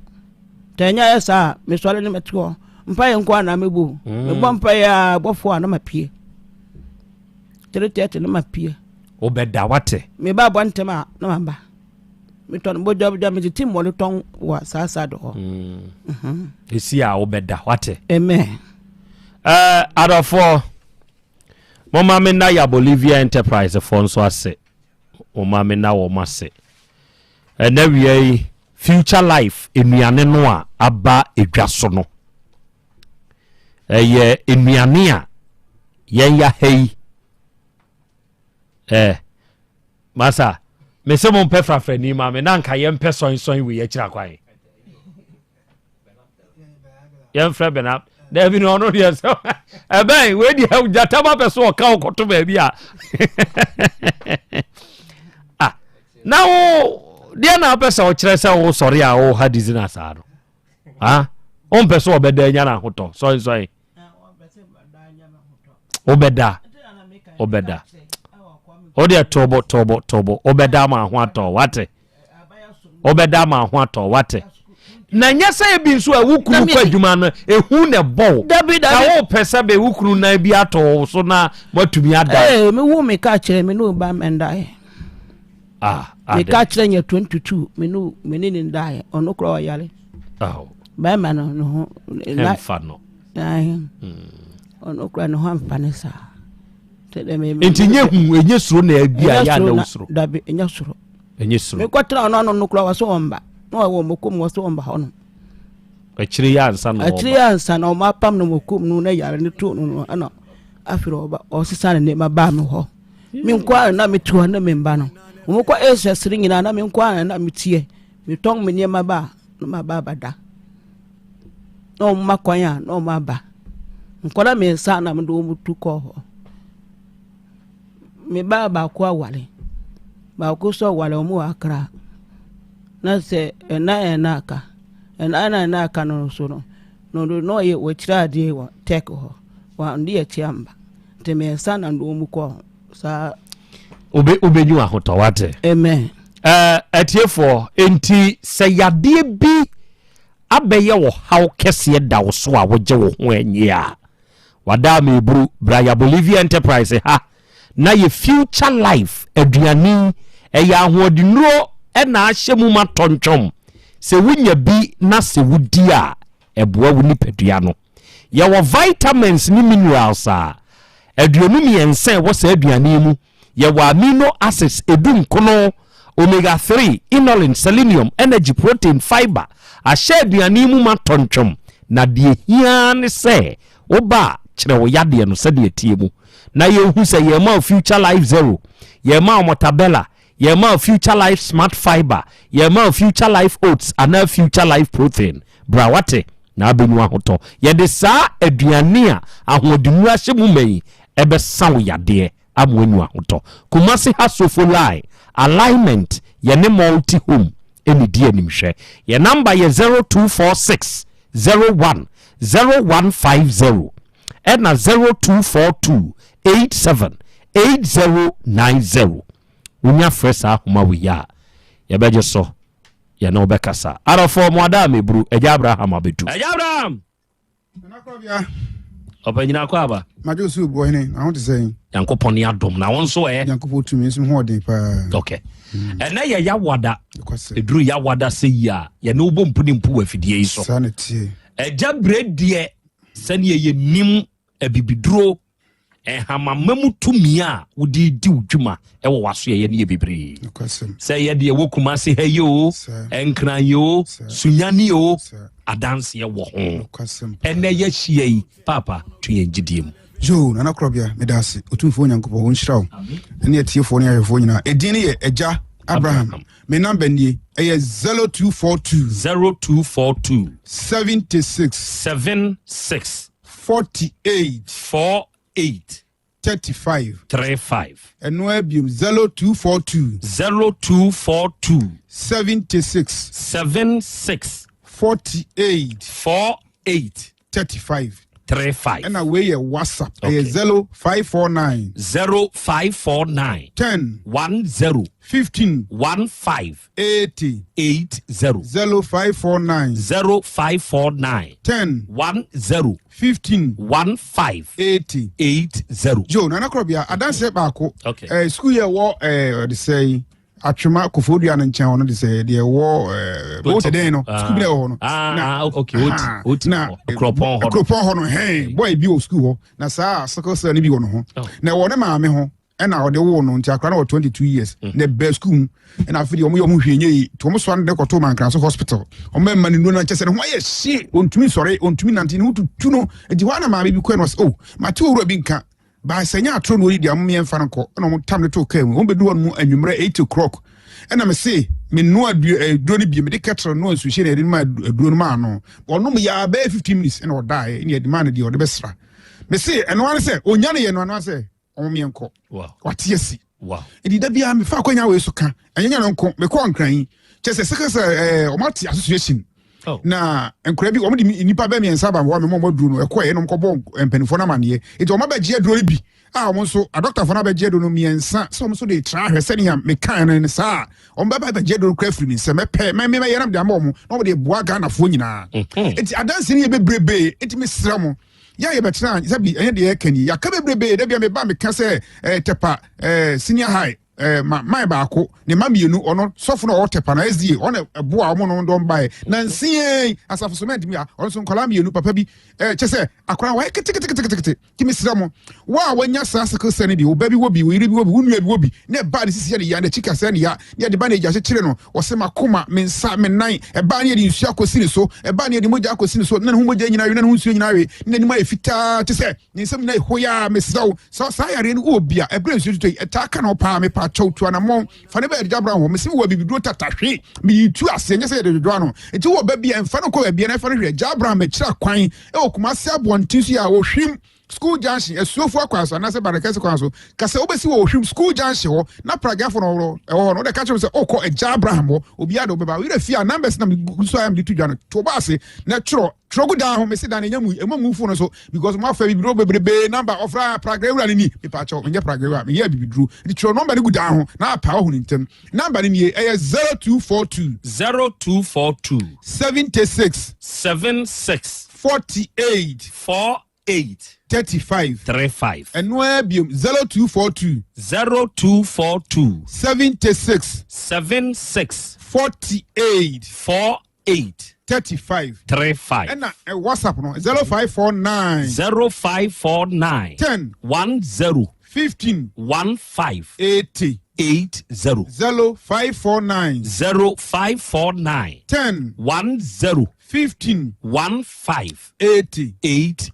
Sɛ ɛnyɛ ayɛ saa a, mesɔre ne mete hɔ. Mpaeɛ nko a na mebɔ. Mm. Mebɔ mpaeɛ a bɔfoɔ a na mapue. 3:30 na mapue. Wobɛda wate? Meba abɔ ntɛm a na maba. metɔ no bɔdwabɔdwa metete mmɔre tɔn wɔ saa saa do hɔ ɛsi mm. a wobɛda wate amen uh, adɔfoɔ momma me nna ya bolivia enterprise foɔ nso ase momma me nna wɔn ase ɛnɛ wia yi future life nnuane no a aba edwa so no ɛyɛ nnuane a yɛn ya ha yi eh, Masa, mese mo mpɛ frafrani ma me na nka yɛmpɛ sɔnsɔn wei akyira kwan. Yɛmfrɛ bɛna daabi na ɔno deɛ sɛ ɛbɛn wei deɛ gyata ba pɛ so ɔka ɔkɔto baabi a ah, na wo deɛ na wopɛ sɛ ɔkyerɛ sɛ wosɔre a woha dizi no asaa no ah, wompɛ sɛ ɔbɛda anya no ahotɔ sɔnsɔn wobɛda wobɛda wodeɛ tobo tobo tobo wobɛda ma ho atɔ wate wobɛda ma ho atɔ wate na nyɛ sɛ ebi nso a wo kunu kɔ adwuma no ehu na ɛbɔ wo na wopɛ sɛ bɛ wo kunu nan bi atɔ wo so na moatumi ada ee me wo me ka kyerɛ me ne wo ba mɛndaeɛ ah, me ka kyerɛ nyɛ 22 me ne me ne ne ndaeɛ ɔno korɔ ɔyare bɛrima no ne ho ɛmfa no ɔno kora ne ho amfa ne saa nti nyɛ hu ɛnyɛ suro na ebi a yɛ ana wosuro dabi ɛnyɛ suro ɛnyɛ suro mekɔtena ɔno ano no kora wɔ so ɔmba na ɔwɔ mɔkɔm wɔ so ɔmba hɔ no akyire yɛ ansa na akyire yɛ ansa na ɔma apam no mɔkɔm no na yare no to no no ɛna afei ɔba ɔsesa ne nneɛma baa me hɔ me nko ara na metu hɔ na memba no wɔkɔ asia sere nyinaa na me nko ara na meteɛ metɔn me nneɛma ba a na maba abɛda na wɔn ma kwan a na wɔn aba nkwadaa mmiɛnsa na mede wɔn tu kɔɔ hɔ me ba baako aware baako nso aware wɔn wɔ akra na sɛ ɛna ɛna aka ɛna ɛna ɛna aka no nso no na ɔno na ɔyɛ wɔkyerɛ adeɛ wɔ tɛk hɔ wɔn de akyi amba nti mmiɛnsa na mede wɔn kɔɔ hɔ. saa. Obe obenyu ahotɔ wate. Amen. Ɛɛ atiefoɔ enti sɛ yadeɛ bi abɛyɛ wɔ haw kɛseɛ da wo so a wogye wo ho anyi a wada ameburu bra ya Bolivia Enterprise ha na yɛ future life aduane ɛyɛ ahoɔdennuro ɛna ahyɛ mu ma tɔntwɔm sɛ wonya bi na sɛ wodi a ɛboa wo nipadua no. Yɛwɔ vitamins ne minerals a 23 a ɛwɔ saa aduane yi mu. Yɛwɔ amino acids edu nkono, omega 3, inulin, selenium, energy, protein, fiber ahyɛ aduane yi mu ma tɔntwom. Na deɛ hia ne sɛ woba a, kyerɛ wo yadeɛ no sɛdeɛ tie mu na yɛhu sɛ yɛma wo Future Life Zero, yɛma wo Motabella, yɛma wo Future Life Smart Fiber, yɛma wo Future Life Oats anaa Future Life Protein. Bra wate na abɛnyu ahotɔ. Yɛde saa aduane a ahoɔdennuro ahyɛ mu ma yi ɛbɛsa wo yadeɛ ama wanyu ahotɔ. Kumase ha, Sofo Line alignment, yɛne Multi Home ɛne di animhwɛ. Yɛ number yɛ 0246 01 0150 ɛna 0242 87 8090. Wonya frɛ saa ahoma wei a, yɛbɛgye so, yɛne wobɛkasa. Arɔfoɔ mo ada a meburu Agya Abraham abɛdu. Agya Abraham, ɔpanyina kɔ aba. Magye osu bu ɔhene na ho te sɛn? Nyankopɔn ne adom, na wo nso ɛ? Nyankopɔn tumi nso ho ɔden paa. Ok, ɛnɛ yɛ Yawada. Ɛduru Yawada sɛ yi a, yɛne wobɔ mpu ne mpu wɔ afidie yi so. Saa na tie. Agya berɛ deɛ, sɛneɛ yɛnim abibiduro nhamama mu tumi a wode di wo dwuma ɛwɔ w'asoɛyɛ no yɛ bebree. Sɛ yɛ deɛ wɔ Kumase ha yi o, Nkran yi o, Sunyani o, adanseɛ wɔ ho. Ɛnɛ yɛahyia yi, paapa to yɛn gyidie mu. Yo, Nana Korɔbea, meda ase. Otumfoɔ Nyankopɔn ɔnhyira wo ne atiefoɔ ne ahwɛfoɔ nyinaa. Edin no yɛ Agya Abraham. Me number nie, ɛyɛ 0242. 0242. 76. 76. 48. 48. 35. 35. Ɛno abiom, 0242. 0242. 76. 76. 48. 48. 35. 35. Ɛna wei yɛ WhatsApp, ɛyɛ 0549. 0549. 10. 10. 15. 15. 80. 80. 0549. 0549. 10. 10. 15. 15. 80. 80. Jo, Nana Korɔbea, adanseɛ baako. Okay. Sukuu yɛ wɔ ɔde sɛ Atwema Kofodua no nkyɛn hɔ no de sɛ deɛ ɛwɔ ɔte dɛn no, sukuu bi na ɛwɔ hɔ no. Ah, okay, oti oti na kuropɔn hɔ no. Kuropɔn hɔ no hɛn boy bi wɔ sukuu hɔ na saa sickle cell no bi wɔ ne ho na ɛwɔ ne maame ho ɛna ɔde woo no, nti akora no wɔ 22 years na ɛbɛ sukuu mu. Ɛna afei deɛ ɔmo yɛ ɔmo hwee nyɛ yi, nti ɔmo soa no de kɔto Mankraso Hospital. Ɔmo ɛma ne nuro no, kyɛ sɛ ne ho ayɛ hye, ɔntumi sɔre, ɔntumi nante, ne ho tutu no. Nti hɔ a na maame bi kɔɛ no, ɔsɛ, oh, mate owura bi nka baasa nyɛ atoro na ɔyi deɛ, ɔmo mmiɛnfa no nkɔ. Ɛna ɔmo tam no to kaa mu, ɔmo bɛdu hɔ no mu anwummerɛ 8 o'clock. Ɛna me se me noa aduro no bi, mede kettle noa nsuhyɛ na yɛde ma aduro no maa no. Ɔnom yɛ bɛyɛ 15 minutes ɛna ɔdaeɛ. Ɛna yɛde maa no deɛ ɔde bɛsra. Me se ɛno ara sɛ onya no yɛ no ano sɛ ɔmo mmiɛnkɔ wate asi. Nti da biara mefa akwanya wei so ka, ɛnyɛ nya no nko. Mekɔ Nkran yi, kyɛ sɛ sɛ sɛ ɔmo ate association na nkora bi, ɔmo de nipa bɛ mmiɛnsa ba hɔ a mema ɔmo aduro no. Ɛkɔɛ ɛna ɔmo kɔbɔ mpanimfoɔ no amaneɛ, nti ɔmo abɛgye aduro no bi a ɔmo nso adɔktafoɔ no abɛgye aduro no mmiɛnsa sɛ ɔmo nso de tra ahwɛ sɛnea mekaa no ne saa. Ɔmo bɛba abɛgye aduro no kora firi mi nsɛm mɛpɛ mɛ mɛ yɛnam de ama ɔmo na ɔmo de boa Ghanafoɔ nyinaa. Nti adansi no yɛ bebrebe, nti mesrɛ mo, yɛ a yɛbɛtena sɛbi ɛnyɛ deɛ yɛka ni, yɛaka bebrebe. Da bia meba meka sɛ Tɛpa Senior High ma man baako ne ma mmienu, ɔno sɔfo no ɔwɔ Tɛpa na SDA ɔna ɛboa ɔmo no dɔm baeɛ na nsia asafo cement mi a ɔno nso nkwadaa mmienu papa bi kyɛ sɛ akwadaa wɔyɛ keteketeketekete. Ti mi srɛ mo, wo a wanya saa sickle cell no bi, wo ba bi wɔ bi, wo yere bi wɔ bi, wo nua bi wɔ bi, na ɛbaa ne sisi yɛ ne ya, n'akyi kasa ne ya, ne yɛde ba ne agya kyekyere no, ɔsɛ makoma, me nsa, me nan, ɛbaa ne yɛde nsuo akɔsi ne so, ɛbaa ne yɛde mogya akɔsi ne so, na ne ho mogya nyinaa we, na ne ho nsuo nyinaa we, na n'anim ayɛ fitaa te sɛ ne nsam nyinaa ɛhɔ. Yɛ a mesrɛ wo sɛ saa yareɛ no wowɔ bi a, ɛberɛ nsuo tutɔ yi ɛtaa ka no paa, mepa kyɛw, tu anammɔn fa ne bɛyɛ de gyabra hɔ. Mese wɔ bibiduro tatahwe meyi tu aseɛ, nyɛ sɛ yɛde dwodwo ano. Nti wɔ ba bi a, ɛmfa no kɔ baabia na ɛfa no hwɛ gya Abraham akyira kwan ɛwɔ Kumase abɔnten so yɛ a Wɔhwim School Junction, Asuofo akwan so anaasɛ Barekɛse kwan so. Kasa wobɛsi wɔ Ohwim School Junction hɔ na pragyafo no wɔ ɛwɔ hɔ no, wode ka kyerɛ sɛ wokɔ Agya Abraham hɔ, obiara de wobɛba. Woyerɛ fie a, numbers na megu so a mede to dwa no, to ba ase na twerɛ twerɛ gu dan ho. Mese dan no ɛnya mu ɛma mu fo no so because mo afa bibiduro bebrebe number ɔfra pragya wura no ni. Mepa kyɛw, menyɛ pragya wura, meyɛ bibiduro. Nti twerɛ number no gu dan ho na apa wahu ne ntɛm. Number no nie, ɛyɛ 0242. 0242. 76. 76. 48. 48. 35. 35. Ɛno ara biom, 0242. 0242. 76. 76. 48. 48. 35. 35. Ɛna WhatsApp no, 0549. 0549. 10. 10. 15. 15. 80. 80. 0549. 0549. 10. 10. 15. 15. 80. 80.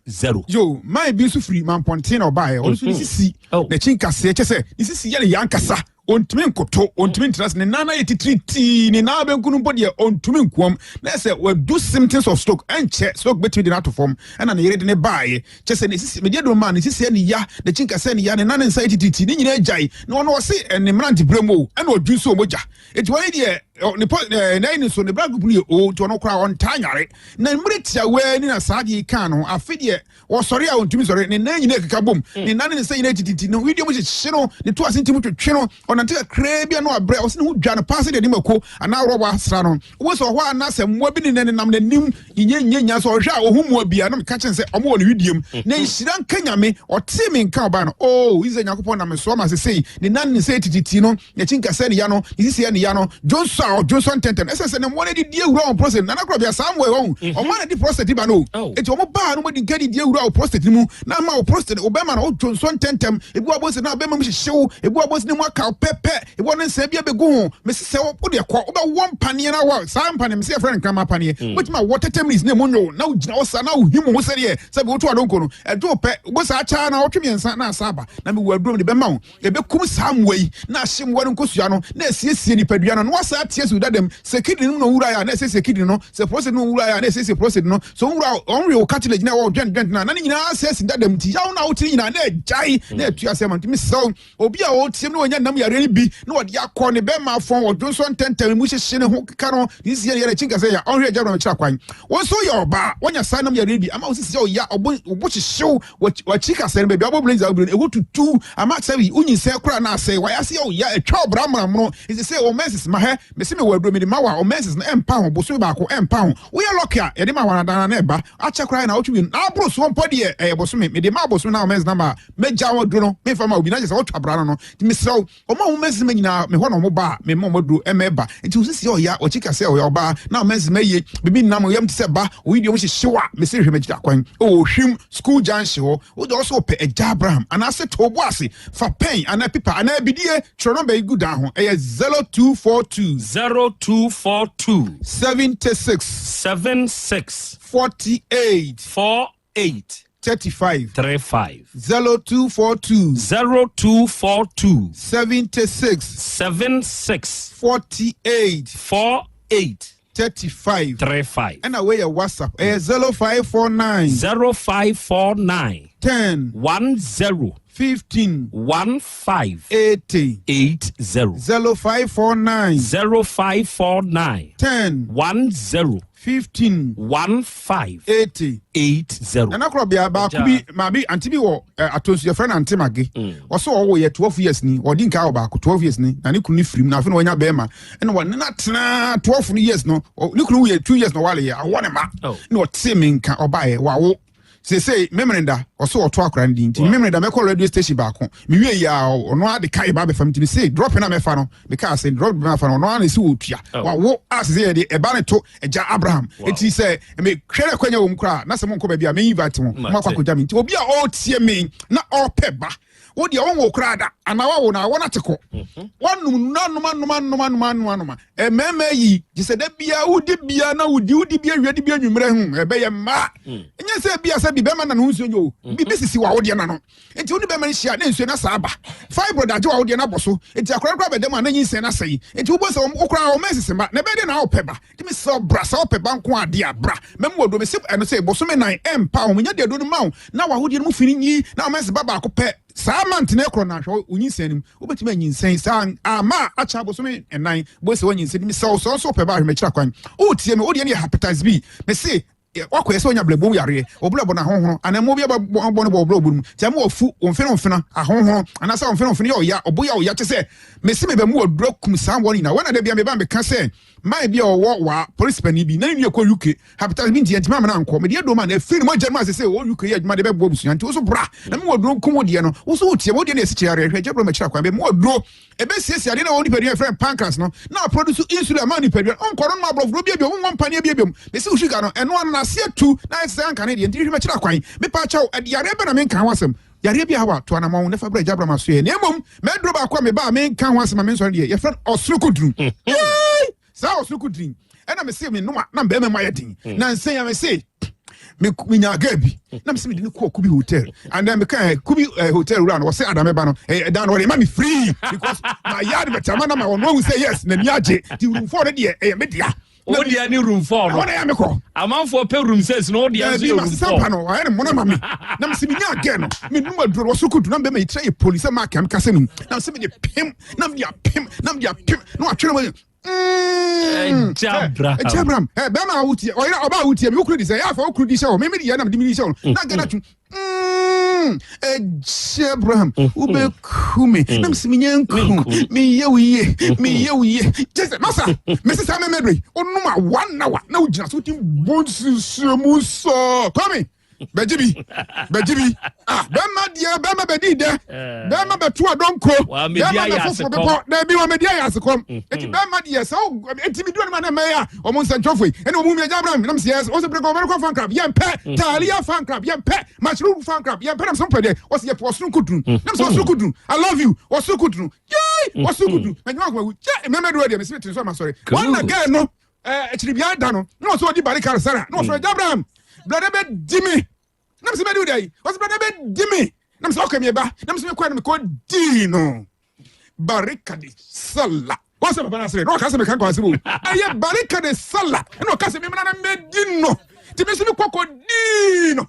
Yo, man bi nso firi Mampɔnten na ɔbaeɛ. Ɔno nso ne sisi n'akyi nkaseɛ kyɛ sɛ ne sisi yɛ ne yɛ ankasa. Ɔntumi nkoto, ɔntumi ntena ase. Ne nan ayɛ titiritii, ne nan benkum no mpo deɛ ɔntumi nkoam. Na ɛsɛ wadu symptoms of stroke. Ɛnkyɛ stroke bɛtumi de no ato fam. Ɛna ne yere de ne baeɛ. Kyɛ sɛ ne sisi, medeɛ dom maa ne sisi yɛ ne ya, n'akyi nkaseɛ ne ya, ne nan ne nsa yɛ titiritii, ne nyinaa agyae. Na ɔno ɔse ne mmeranteberɛ mu o, ɛna ɔdwi nso mogya. Enti wɔn deɛ ne pɔ ɛɛ n'ayi ne so ne blood group no yɛ O nti ɔno koraa ɔntaa nyare. Na mmerɛ tiawaa ni na saa adeɛ yi kaa no ho. Afe deɛ ɔsɔre a ɔntumi sɔre, ne nan nyinaa keka bom, ne nan ne ne nsa nyinaa tititi, ne wedeɛ mu hyehye no, ne to ase nti mu twetwe no, ɔnante kakraa bi a na wabrɛ, ɔsɛ ne ho dwa no paa sɛdeɛ ne mako anaa rɔba asra no. Wobɛhu sɛ ɔhɔ a na sɛ mmoa bi ne nenam n'anim nyinyanyinya sɛ ɔhwɛ a ɔhu mmoa bi a na meka kyɛn sɛ ɔmo wɔ ne wedeɛ mu. Na nhyira nka Nyame, ɔtee me nka ɔbaa no, oh, Israel Nyankopɔn nam me so ama sesei ne nan ne nsa tititi no, n'akyi nkasɛɛ ne ya no, ne sisi yɛ ne ya no, dwonsɔ a ɔdwonsɔ ntɛntɛm. Ɛsɛ sɛ ne mmoa no adidi awura wɔn prostate. Nana Korɔbea, saa mmoa yi wɔn, wɔn a na di prostate ba no. Eti wɔn baa no wɔde nka didi awura wɔ prostate no mu na ama wɔ prostate wo bɛma no wodwonsɔ ntɛntɛm. Ebi wɔ abɔnse na bɛma mu hyehyew, ebi wɔ abɔnse ne mu akaw pɛpɛ, ebi wɔ ne nsa bi abegu ho. Mesi sɛ wo deɛ kɔ, wobɛwɔ mpaneɛ na wɔ saa mpaneɛ mesi yɛfrɛ no nkrama paneɛ. Wobɛtumi awɔ 30 minutes na emu nwo na wogyina hɔ saa na wohim wo ho sɛdeɛ sɛbi woto adonko no. Ɛdwo pɛ, wobɔ saa kyaa na wɔtwe mmiɛnsa na asa aba na mewɔ aduro mede bɛma wo. Ebekum saa mmoa yi, na ahye mmoa no nkosua no, na asiesie nipadua no, na wasan ate asi wo dada mu. Sɛ kidney no mu na owurae a, na asiesie kidney no. Sɛ prostate no mu owurae a, na asiesie prostate no. Sɛ owura a, ɔnwe wo cartilage na ɛwɔ wo joint joint no a, na ne nyinaa asɛe asi dada mu. Nti yaw no a wote no nyinaa, na agyae, na atu ase ama. Nti mesrɛ wo, obi a ɔretie mu na wanya nam yareɛ no bi, na ɔde akɔ ne bɛrima afɔn, ɔdwonsɔ ntɛmntɛm, emu hyehye ne ho keka no, ne sisi yɛ no ya, n'akyi nka sɛ ya, ɔnhwɛ agya no kyerɛ kwan. Wo nso woyɛ ɔbaa, woanya saa nam yareɛ no bi, ama wo sisi yɛ wo ya, wo bo hyehye wo, W'akyi kasɛɛ no baabi a wobɔ blends a wobiri no ɛhɔ tutu ama sɛbi wonyinsɛn koraa na asɛe wayɛ ase yɛ wo ya atwa wo bra mmrammono nti sɛ wo menses ma hɛ mese mewɔ aduro mede ma wo a wo menses no ɛmpa ho bosome baako ɛmpa ho woyɛ lucky a yɛde ma wo anadana na ɛba akyɛ koraa na wotwe mmienu na aboro soɔ mpo deɛ ɛyɛ bosome mede ma bosome na wo menses na ma mɛgya wo aduro no memfa ma obi na kyɛ sɛ wotwa bra no no nti mesrɛ wo Wɔn a wɔn nsema nyinaa, me hɔ na wɔn ba a, mema wɔn aduro ma ɛba. Nti wo sisi ɔya, ɔkyi ka sɛ ɔyɛ ɔbaa, na wɔn nsema yie, bibi nnam, ɔyam te sɛ ba, oyi deɛ wɔn hyehyew a, mese hwɛ m'akyiri akwan, ɛwɔ Ohwim school junction hɔ, wo deɛ ɔsɛ ɔpɛ Agya Abraham, anaasɛ to bo ase, fa pɛn anaa pipa anaa bidie, twerɛ nɔmba yi gu dan ho, ɛyɛ 0242. 0242. 76. 76. 48. 48. 35. 35. 0242. 0242. 76. 76. 48. 48. 35. 35. Ɛna wei yɛ WhatsApp. Ɛyɛ 0549. 0549. 10. 10. 15. 15. 80. 80. 0549. 0549. 10. 10. 15. 15. 80. 80. Nana Korɔbea baako bi maame ante bi wɔ eh, atonsu yɛfrɛ no ante mage ɔsɛ ɔwɔ yɛ 12 years ni ɔdi nka wɔ baako 12 years ni na ne kunu ne firim na afei na wanya bɛrima ɛna wɔne no atena 12 no years no ne kunu yɛ 2 years na ɔwale yɛ awɔ ne ma na ɔte me nka ɔbaeɛ wawo seesei memeneda ɔsɛ ɔto akora no din nti memeneda mɛkɔ radio station baako mewie yi a ɔno ade ka ɛba bɛfa nti mese drop na mɛfa no mekaa sɛ drop na mɛfa no ɔno ara na ɛsi wɔ tua wawo a sɛ yɛde ɛba ne to agya Abraham nti sɛ mehwɛ dɛ kwanya wɔ mu koraa na sɛ monkɔ baabi a me invite mo mo akɔ akɔgya me nti obi a ɔretie me na ɔrepɛ ba wo deɛ wɔnwo koraa da anaa wawo na awɔ no ate kɔ wanom no anom anom anom anom anom anom mmarima yi gye sɛ da biara wodi biara na wodi wodi bi awia di bi anwummerɛ ho ɛbɛyɛ mmaa ɛnyɛ sɛ bia sɛ bi bɛrima na ne ho nsuo nyɛ o biribi sisi wɔ awodeɛ no ano nti wo ne bɛrima no hyia na nsuo no asa aba fibroid agye wɔ awodeɛ no abɔ so nti akora no koraa bɛda mu a na nyinsɛn no asɛe nti wobɔ sɛ wo koraa wɔma nsisi mma na ɛbɛyɛ dɛ na wopɛ ba nti mesrɛ wo bra sɛ wopɛ ba nko adeɛ a bra mɛmu wɔ duro mese ɛno sɛ bosome nan ɛmpa wo menya de aduro no ma wo na wahodeɛ no mu fi no nyi na wɔma nsi ba baako pɛ saa mant no ɛkorɔ na ahwɛ wo nyinsɛn no mu wobɛtumi anyinsɛn saa ama akyɛ abosome ɛnan bɔ sɛ woanyinsɛn mesɛ wo sɛ wo nso wopɛ ba ahwɛ makyira kwan wotie me wodeɛ no yɛ hepatitis B mese wakɔyɛ sɛ ɔnya brɛbo yareɛ ɔbrɛbɔ no ahohono anaa mmoa bi abɔ no bɔ ɔbrɛbɔ no mu nti ama wafu ɔmfene ɔmfena ahohono anaasɛ ɔmfene ɔmfene yɛ ɔya ɔbo yɛ ɔya kyɛ sɛ mese mebɛ mu ɔdura kum saa wɔn nyinaa wɔn na da bia meba meka sɛ man bi a ɔwɔ waa polisi panin bi na ne nua kɔ UK hepatitis bi nti yɛntumi amena ankɔ mede aduro ma na ɛfiri ne mogya no mu ase sɛ ɔwɔ UK yɛ adwuma de bɛboa abusua nti wo so bra na mewɔ aduro nkum wo deɛ no wo so wotie wo deɛ no ɛsikyerɛ yareɛ hwɛ gya brɛ makyira kwan bɛ mewɔ aduro ɛbɛsiesie adeɛ na ɛwɔ nipadua yɛfrɛ no pancreas no na aproduce insulin ama nipadua no ɔnkɔ no nom aborɔfo bi abiom wonwɔ mpaneɛ bi abiom mesi wo sugar no ɛno ano na ase atu na ayɛ sɛ anka ne deɛ nti hwɛ makyira kwan mepa kyɛw ɛde yareɛ bɛ na menka ho asɛm. Yareɛ bi a hawa to anamɔn na fa brɛ Agya Abraham asoɛ. Na mmom m'aduro baako a meba a menka ho asɛm a mensɔre deɛ yɛfrɛ no ɔsoro kuduru. Yay! Saa ɔsoro kuduru ɛna mese me nom a na mbɛrima mu ayɛ den. Hmm. Na nsɛn ya mese menya girl bi na mese mede no kɔɔ Kubi hotel and then meka eh, Kubi eh, hotel wura no wɔse adame ba no eh, dan no wɔde ma me free because ma yɛ advert ama na ma wɔn ahu sɛ yes na ni agye ti room four no deɛ ɛyɛ me dea. Wo deɛ ne room four no. Ɛhɔ na yɛ mekɔ. Amanfoɔ pɛ room six no wo deɛ nso yɛ room four. Daabi masesa mpa no wayɛ ne mona ma me na mese menya agɛ no menum aduro no wɔso kudu na mbɛma yɛtira yɛ poli sɛ maaka meka sɛ no na mese mede pem na mede apem na mede apem na watwere mu Ɛgya Abraham. Ɛgya Abraham. Ɛ bɛrima a wotie ɔyere ɔbaa a wotie mi wokuru di sɛ yɛ afa wokuru di hyɛ wɔ me me de yɛ na mede mi di hyɛ wɔ na gana tu Ɛgye Abraham, wobɛku me. Na mese menyɛ nku, meyɛ wo yie, meyɛ wo yie. Kyɛ sɛ, masa, mese saa mɛmɛ yi, wonom a one hour na wogyina so wotim bɔ nsusuo mu sɔɔ. Kwame, bɛgye bi, bɛgye bi. Ah, bɛma deɛ, bɛma bɛdi dɛ, eh. bɛma bɛto adɔnko, bɛma bɛfoforo bepɔ, daabi wɔmɛdi ayɛ asekɔm. Eti bɛma deɛ, sɛ wo, eti mi duro no ma na mɛyɛ a, wɔn nsɛntwerɛfoɔ yi, ɛna wɔn mu mi agya Abraham, nam sɛ yes, wɔn sɛ pere kɔ, wɔn kɔ fan club, yɛn pɛ, taalia fan club, yɛn pɛ. Mushroom fan club yɛn pɛ nam sɛ mpɛ deɛ ɔsɛ yɛ pɛ ɔsoro kuduru mm. nam sɛ ɔsoro kuduru I love you ɔsoro kuduru yay mm. ɔsoro kuduru na nyuma akoma wu kyɛ mmɛmɛ duro deɛ mesi mi tiri so ama sɔre wɔn na gɛɛ no ɛɛ akyiribia da no na ɔsɛ ɔdi bari kar sara na ɔfrɛ mm. Abraham blada bɛ di mi nam sɛ bɛ di o deɛ yi ɔsɛ blada bɛ di mi nam sɛ ɔkɛ mi ba nam sɛ mi kɔ ɛna mi kɔ di no barika de sala wɔn sɛ papa n'asere na ɔka sɛ meka nkwa asɛm o ɛyɛ barika de sala ɛna ɔka sɛ memena na mɛdi no nti me nso me kɔkɔ dii no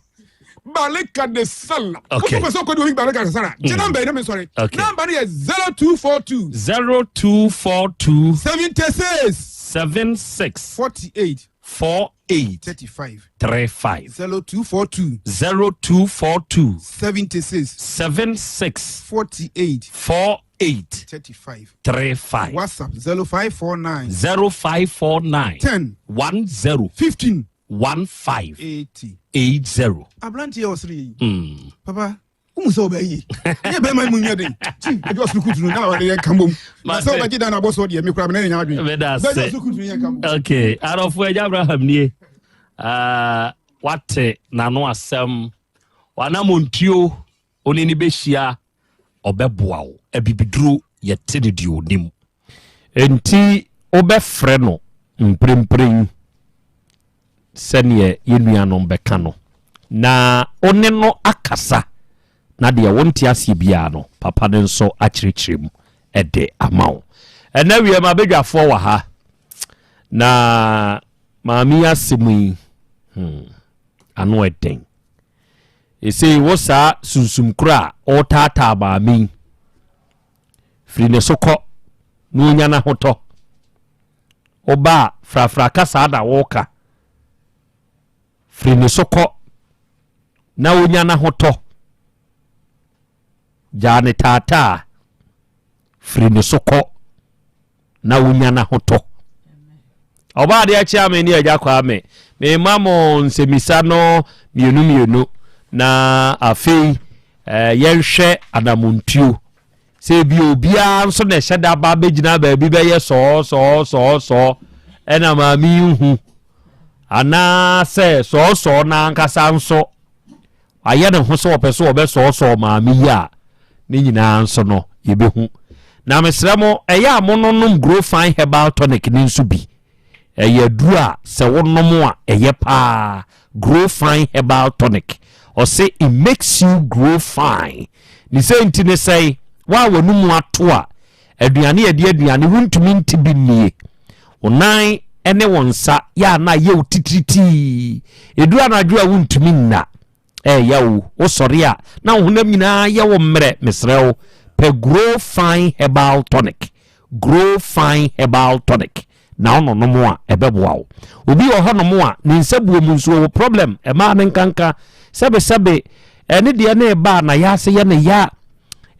barika de sala okay wọ́n sọ kọ́ di omi barika de sala jẹ́ nọ́mbà yìí na mi sọ̀rọ̀ nọ́mbà ni yẹ 0242 0242 76 76 48 48 35 35 0242 0242 76 76 48 48 35 35 WhatsApp 0549 0549 10 10 15 15 80 80. Aberanteɛ ɔsere yi. Mm. Papa womu sɛ wobɛyɛ nyɛ bɛrima mu nyɛ den ti ɛde ɔsoro kutu no na wɔde yɛ nka mbom na sɛ wobɛgye dan no abɔ soɔ deɛ me koraa mene ne nya adwene bɛgye ɔsoro kutu no yɛ nka mbom okay adɔfo agya abraham nie uh, wate n'ano asɛm wanamontuo one ne bɛhyia ɔbɛboa wo abibiduro yɛte no deɛ onim enti wobɛfrɛ no mprempren sɛdeɛ yɛn nuanom bɛka no, na wo ne no akasa, na deɛ wonte aseɛ biara no, papa no nso akyerɛkyerɛ mu de ama wo. Ɛnɛ wiem abadwafoɔ wɔ ha, na maame yi asɛm yi, hmm, ano ɛden. Ɛsei wo saa sunsum koro a ɔretaataa maame yi, firi ne so kɔ na ɔnya n'ahotɔ. Wo ba a, frafra kasaa na woka. Firi ne so kɔ na ɔnya n'ahotɔ. Gyaa ne taataa. Firi ne so kɔ na ɔnya n'ahotɔ. Ɔbaa adeɛ kyea me ne agya Kwame. Mema mo nsɛmmisa no mmienu mmienu na afei eh, yɛnhwɛ anamontuo. Sɛ ebia obiara nso na ɛhyɛ da ba bɛgyina baabi bɛyɛ sɔɔ sɔɔ sɔɔ sɔɔ ɛna maame yi hu anaasɛ sɔɔ sɔɔ n'ankasa nso ayɛ ne ho sɛ ɔpɛ sɛ ɔbɛsɔɔsɔɔ maame yi a ne nyinaa nso no yɛbɛhu na mesrɛ mo ɛyɛ a mononom grow fine herbal tonic ne nso bi Ɛyɛ aduro a sɛ wonom a ɛyɛ paa. Grow Fine Herbal Tonic. Ɔse it makes you grow fine. Ne sɛ nti ne sɛe, wo a w'anomu ato a, aduane a ɛde aduane wontumi nte bi nnie. Wo nan ne wo nsa yɛ a na ayɛ wo titiritii. Ɛduru anadwo a wontumi nna. Ɛyɛ wo, wosɔre a na wo honam nyinaa yɛ wo mmerɛ. Mesrɛ wo, pɛ Grow Fine Herbal Tonic. Grow Fine Herbal Tonic na wononom a ɛbɛboa wo. Obi wɔ hɔnom a ne nsa buo mu nso ɔwɔ problem, ɛmaa ne nkanka sɛbesɛbe ɛne deɛ ne ɛba a na yɛase yɛ ne ya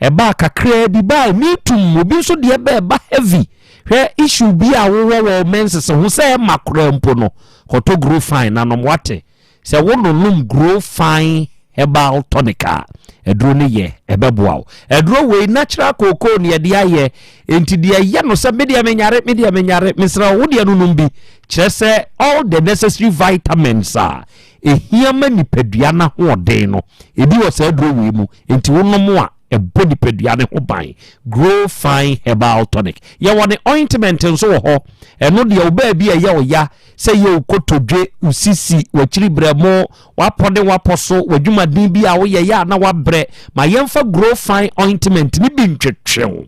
ɛba kakraa bi ba a ɛmi tum obi nso deɛ bɛ ɛba heavy hwɛ issue bi a wowɔ wɔ menses ho sɛ ɛma koraa mpo no kɔtɔ Grow Fine na nom wate. Sɛ wononom Grow Fine Herbal Tonic a, aduro no yɛ, ɛbɛboa wo. Aduro wei, natural cocoa na yɛde ayɛ, enti deɛ ɛyɛ no sɛ medeɛ menyare, medeɛ menyare, mesrɛ wo, wo deɛ nonom bi. Kyerɛ sɛ all the necessary vitamins a ɛhia ma nipadua no ahoɔden no, ebi wɔ saa aduro wei mu. Enti wonom a, ɛbɔ nipadua no ho ban. Grow Fine Herbal Tonic. Yɛwɔ ne ointment nso wɔ hɔ. Ɛno deɛ wo baabi a ɛyɛ wo ya, sɛ yɛ wo kotodwe, wo sisi, w'akyiri brɛmo, w'apɔ ne w'apɔ so, w'adwumaden bi a woyɛ yɛ a na wabrɛ, ma yɛmfa Grow Fine Ointment no bi ntwetwe wo.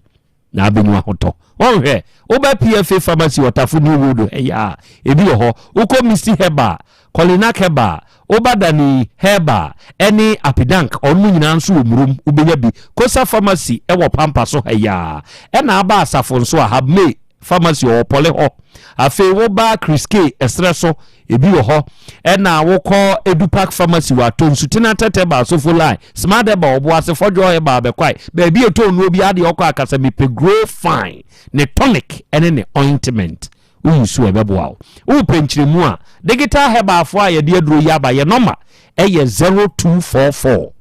na abɛnya ahotɔ. Wɔnhwɛ, woba PFA Pharmacy Ɔtafo New Road ha yi a, ebi wɔ hɔ. Wokɔ Misty Herbal, Kolinak Herbal, woba Dani Herbal ɛne Apidank, wɔn nyinaa nso wɔ Murum, wobɛnya bi. Kosa Pharmacy ɛwɔ Pampa so ha yi a, ɛna aba Asafo nso a, Habmay Pharmacy ɔwɔ Pɔle hɔ. Afei woba Chris K ɛserɛ so, Ebi wɔ hɔ na wokɔ Edu Park Pharmacy wɔ Ato Nsutina Tɛtɛ Herbal Sofo Line, Smart Herbal Ɔboase Fɔdwoɔ Herbal Abɛkwae, baabi a ɛtɔn nnuro biara deɛ ɔkɔ akasa mepɛ Grow Fine ne tonic ne ne ointment woyi so a ɛbɛboa wo. Wopɛ nkyerɛmu a, Digital Herbal foɔ a yɛde aduro yi aba yɛ nɔma ɛyɛ 0244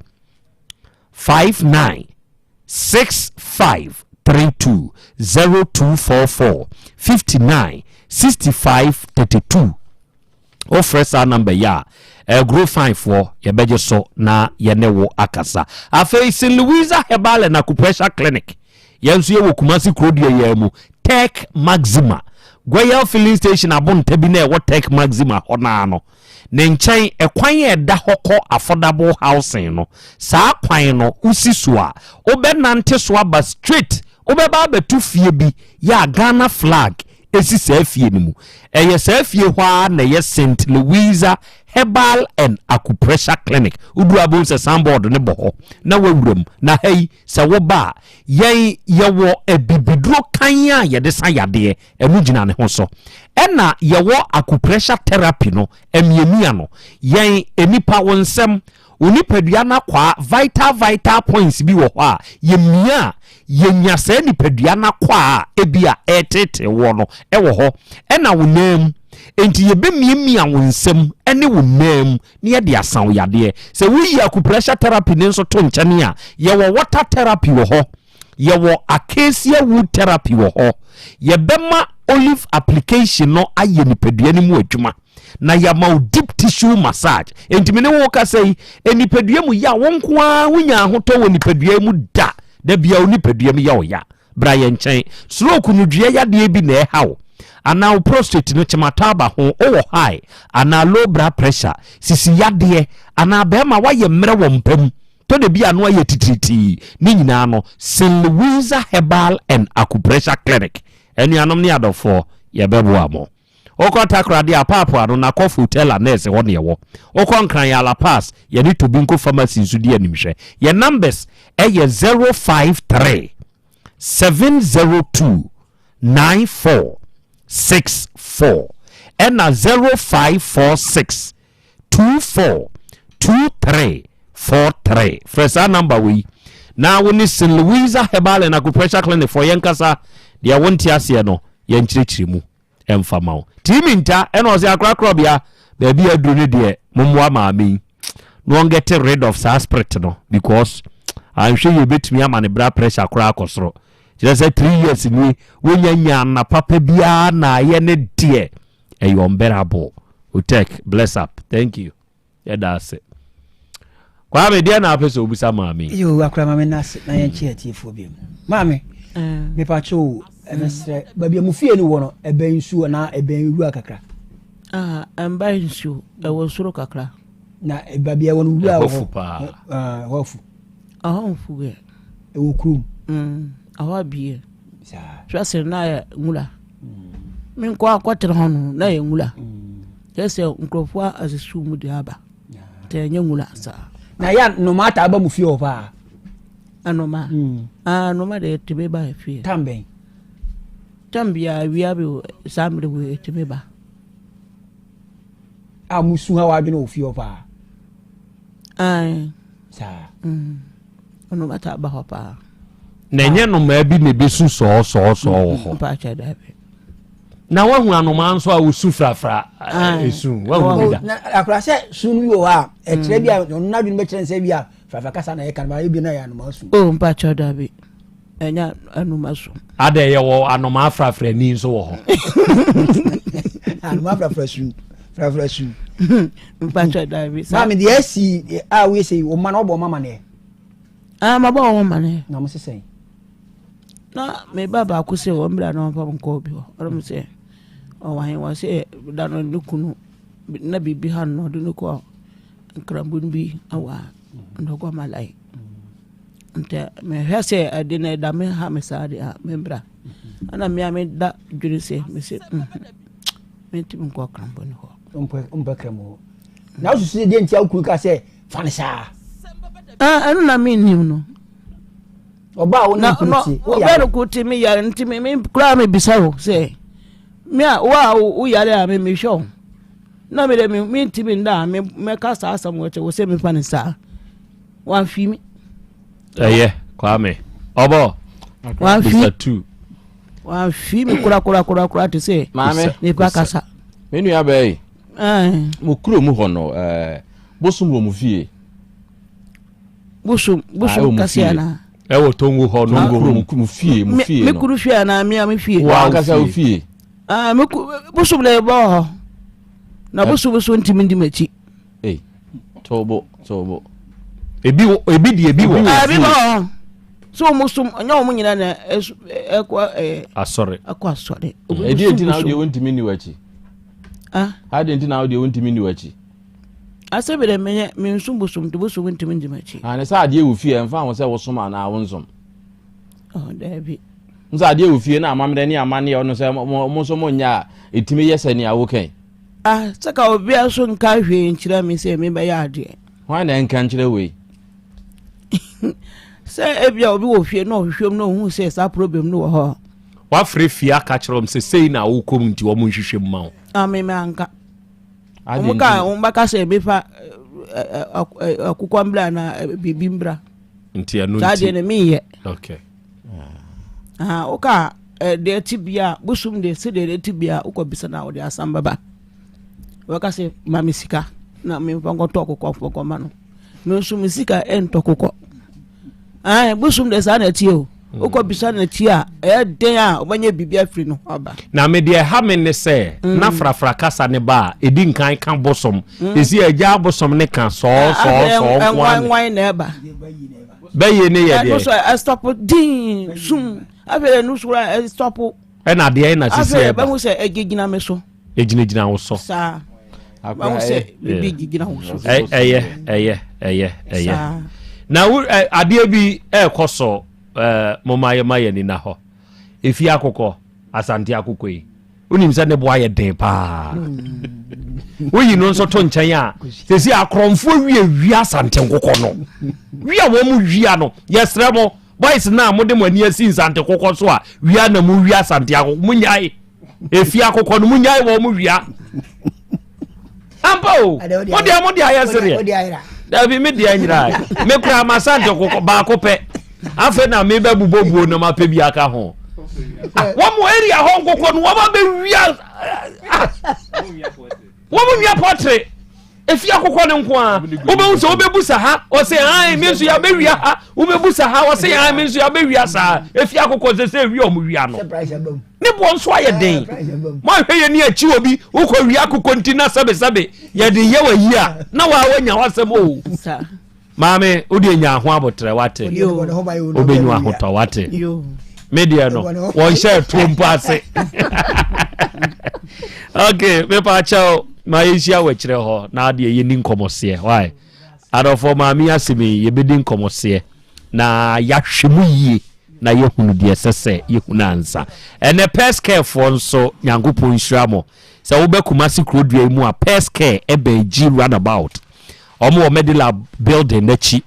59 65 32 0244 59 65 32 wofrɛ saa namba yi a ɛgoro finefoɔ yɛbɛgye so na yɛne wo akasa. Afei St. Louisa Herbal and Acupressure Clinic, yɛn nso yɛwɔ Kumasi kurodua yɛn mu Tech Maxima Goyal filling station abonta bi na ɛwɔ Tech Maxima hɔ naa no. Ne nkyɛn, ɛkwan a ɛda hɔ kɔ Affordable Housing no, saa kwan no, wosi so a, wobɛnante so aba straight, wobɛba abɛto fie bi yɛ a Ghana flag si saa fie no mu. Ɛyɛ saa fie hɔ ara na ɛyɛ Saint Louisa Herbal and Acupressure Clinic. Woduru a wobɛhu sɛ signboard no bɔ hɔ na woawura mu. Na ha yi, sɛ woba a, yɛn yɛwɔ abibiduro kann a yɛde sa yadeɛ. Ɛno gyina ne ho so. Ɛna yɛwɔ acupressure therapy no, amiamia no. Yɛn nnipa, wo nsam, wo nipadua no akwaa, vital vital points bi wɔ hɔ a, yɛmia a, yɛnya saa nipadua no akwaa a ebi a ɛreteetee woɔ no wɔ hɔ. Ɛna wo nan mu. Enti yɛbɛmiamia wo nsam ne wo nan mu na yɛde asa wo yadeɛ. Sɛ woyi acupressure therapy no nso to nkyɛne a, yɛwɔ water therapy wɔ hɔ. Yɛwɔ acacia wood therapy wɔ hɔ. Yɛbɛma olive application no ayɛ nipadua no mu adwuma na yɛama wo deep tissue massage. Enti me ne wo kasa yi, nipadua mu ya wo nko ara wonya ahotɔ wɔ nipadua mu da. Da bia wo nipadua mu yɛ wo ya. Bra yɛn nkyɛn. Stroke no dua yadeɛ bi na ɛha wo. Anaa wo prostate no kyematɔ aba ho, wowɔ high anaa low blood pressure, sisi yadeɛ, anaa bɛrima woayɛ mmerɛ wɔ mpa mu. Tɔ da bi a ano ayɛ titiritii. Ne nyinaa no, Saint Louisa Herbal and Acupressure Clinic, anuanom ne adɔfoɔ, yɛbɛboa mo. Wokɔ Takoradi a, Paapua no, Nakɔf Hotel a nɛɛse hɔ na yɛwɔ. Wokɔ Nkran yɛ La Paz, yɛne Tobinco Pharmacy nso di animhwɛ. Yɛn numbers yɛ 053 702 9464 ɛna 0546 24 23 43. Frɛ saa namba wei na wo ne St. Louisa Herbal and Acupressure Clinic fɔ yɛnkasa deɛ wonte aseɛ no yɛnkyerɛkyerɛ mu ɛmfa ma wo. Tiimi nta ɛna ɔsɛ akorakorɔbea baabi aduru no deɛ mommoa maame yi na wɔn get rid of saa spirit no because anhwɛ yɛ bɛtumi ama ne bra pressure koraa akɔ soro. Kyerɛ sɛ 3 years nie wonya nya nna papa biara na ayɛ ne deɛ ɛyɛ unbearable. Otek bless up thank you yɛda ase. Kwame deɛ na apɛ sɛ obisa maame. Yo akora maame na ase na yɛn kye atiefoɔ bi mu. Maame mm. mepa kyɛ o ɛmɛsrɛ baabi a mo fie no wɔ no ɛbɛn nsuo anaa ɛbɛn wura kakra. Ah, ɛmba nsuo ɛwɔ soro kakra. Na baabi a ɛwɔ no wura wɔ hɔ. Paa. Ah, ɛhɔ afu. Ɛhɔ nfu yɛ. Ɛwɔ kurom. Mm, ɛhɔ abie. Saa. Hwɛ sɛ na yɛ nwura. Menkɔ akɔtena hɔ no na yɛ nwura. Kyerɛ sɛ nkurɔfoɔ asisi mu de aba. Nti ɛnyɛ nwura saa. Na yɛ nnomaa taa ba mu fie hɔ paa. Anoma. Ah, anoma de ɛtumi ba fie. Tam bɛn? Tam biara awia bi saa mmere wei ɛtumi ba. A musu ha w'adwene wɔ fie hɔ paa. Ae. Saa. Mm. Ɔno bɛta aba hɔ paa. Na ɛnyɛ nnomaa bi na ɛbɛsu sɔɔsɔɔsɔɔ wɔ hɔ. Mpakyɛ daabi. Na wahu anomaa nso a wosu frafra esu wahu bi da. Na akora sɛ su no bi wɔ hɔ a ɛkyerɛ bi a ɔno n'adwene bɛkyerɛ nsɛ bi a frafra kasa na ɛka no ba ebi na yɛ anomaa su. O mpakyɛ daabi. Ɛnyɛ anoma su. Adɛ yɛwɔ anomaa frafra ni nso wɔ hɔ. Anomaa frafra su. Frafra su. Mpatsɔ daabi. Maame deɛ asi a woyɛ sɛ yi, wo mma no wɔbɔ wɔn amaneɛ? Ah, mabɔ wɔn amaneɛ. Na wɔn sesɛn? Na me ba baako sɛ wɔn bra na wɔmfa me nkɔ bi hɔ. Ɔno mo sɛ ɔwɔ he wɔ sɛ da no ne kunu na biribi ha no ɔde no kɔ nkrabon bi awa ndɔkɔ malai. Nti mehwɛ sɛ ɛde no ɛda me ha me saa de a membra. Ɛna me a meda dwene sɛ mese mm, mentumi nkɔ krabon hɔ. Wompɛ kramo hɔ. Na wosusu sɛ deɛ nti a wo kunu ka sɛ fa no saa? Ah, ɛno na mennim no. Ɔbaa a wo ne kunu te, wo yare. Ɔbaa no kunu te me yare nti me me koraa mebisa wo sɛ me a wo a wo yare a me mehwɛ wo. Na me de me mentumi nda a me mɛka saa asɛm wɔ kyɛ wo sɛ mefa no saa. Wamfi me. Ɛyɛ Kwame. Ɔbɔ. Wamfi. Mr. Two. Wamfi me kora kora kora kora te sɛ Maame. nipa kasa. Me nua bɛɛ yi. Mo kuro mu hɔ no ɛɛ bosom wɔ mo fie. Bosom bosom kɛse anaa. Ɛwɔ Tongo hɔ no. Tongo hɔ mo fie mo fie no. Me kuru fie anaa me a me fie. Wɔn ankasa wo fie. Ah me ku bosom na ɛbɔ hɔ. Na bosom so ntumi ndi m'akyi. Ei tobo tobo. Ebi wɔ ebi di ebi wɔ. Ebi wɔ hɔ. So wɔn som nyɛ wɔn nyinaa na ɛkɔ ɛɛ. Asɔre. Ɛkɔ asɔre. Edi eti na awo deɛ wɔntumi ni w'akyi. Ah. Adi nti na awo deɛ wɔntumi ni w'akyi. Asɛ bi dɛ menyɛ mensom bosom nti bosom ntumi ndi m'akyi. Ah ne sɛ adeɛ wɔ fie ɛmfa ho sɛ wosom anaa wonsom. Oh daabi. Nso adeɛ wɔ fie na amammerɛ ne amanneɛ ɔno sɛ mo nso monyɛ a ɛtumi yɛ sɛ nea wokɛn. Ah sɛ ka obiara nso nka hwee nkyerɛ me sɛ mebɛyɛ adeɛ. Hwan na ɛnka nkyerɛ wei? Sɛ ebia obi wɔ fie na ɔhwehwɛ mu na ohun sɛ saa problem no wɔ hɔ. Wafrɛ fie aka kyerɛ wɔn sɛ sei na wokɔ mu nti wɔn nhwehwɛ mu ma wo. Ah me manka. Wɔn ka wɔn bɛka sɛ mefa akokɔ mbra na biribi mbra. Nti ɛno nti. Saa deɛ no menyɛ. Okay. Ah, woka deɛ ti bia bosom deɛ sɛ deɛ ti bia wokɔ bisa na wɔde asan bɛba. Wɔka sɛ ma me sika na memfa nkɔtɔ akokɔ mfa ma no. Me nso me sika ɛntɔ kokɔ. Ae, bosom deɛ saa na ɛteɛ o. Wokɔ bisa no akyi a, ɛyɛ den a wobɛnya biribi afiri no hɔ aba. Na me deɛ ɛha me ne sɛ, mm. na frafra kasa ne ba a, ɛdi nkan ka bosom. Ɛsi mm. agya abosom ne ka sɔɔ sɔɔ sɔɔ nkoa. Nwan na ɛba. Bɛyie ne yɛ deɛ. Ɛno so ɛstɔpo din sum. Afei ɛno so ɛstɔpo. Ɛna adeɛ na sisi ɛba. Afei ɛbɛhu sɛ ɛgyegyina me so. Ɛgyinagyina wo so. Saa. Bɛhu sɛ biribi gyegyina wo so. Ɛyɛ ɛyɛ ɛyɛ ɛyɛ. Na wo adeɛ bi ɛrekɔ so ɛɛ mo ma yɛ ma yɛ nina hɔ. Efi akokɔ asante akokɔ yi. Wonim sɛ ne bo ayɛ den paa. Woyi no nso to nkyɛn a sɛsi akorɔmfoɔ wie wia asante nkokɔ no. Wia wɔn mu wia no yɛsrɛ mo boys na mo de mo ani asi nsante kokɔ so a wia na mo wia asante akokɔ mo nyae. Efi akokɔ no mo nyae wɔn mo wia. Ampa o mo deɛ mo deɛ ayɛ sereɛ. Dabi me deɛ nyera me kura ma asante kokɔ baako pɛ. Afei na me bɛ bubɔ buo na ma pɛ bi aka ho. Ah, wɔn mo area hɔ nkokɔ no wɔn abɛwia ah, wɔn mo nwia pɔtre efi akokɔ no nko ara wobɛhu sɛ wobɛbu sa ha ɔsɛ an me nso yɛabɛwia ha wobɛbu sa ha ɔsɛ an me nso yɛabɛwia saa efi akokɔ sɛ sɛ ewia ɔmo wia no ne boɔ nso ayɛ den moahwɛ yɛ ni akyi wɔ bi wokɔ wia akokɔ nti na sɛbesɛbe yɛde yɛ wɔ yi a na waa wanya wasɛm o Maame, wo deɛ nya ho abotrɛ wate. Wobɛnyu ahotɔ wate. Me deɛ no, wɔnhyɛ ɛtoɔ mpo ase. Okay, mepa kyɛw, ma yɛnhyia wɔ akyirɛ hɔ na adeɛ yɛni nkɔmmɔseɛ. Why? Adɔfoɔ maame asɛm yi, yɛbɛdi nkɔmmɔseɛ na yɛahwɛ mu yie na yɛhunu deɛ ɛsɛ sɛ yɛhunu ansa. Ɛnɛ pɛs carefoɔ nso, Nyankopɔn nhyira mo. Sɛ wobɛ Kumasi kuro dua yi mu a, pɛs care ɛbɛn G runabout. Wɔn wɔ Medilab building n'akyi.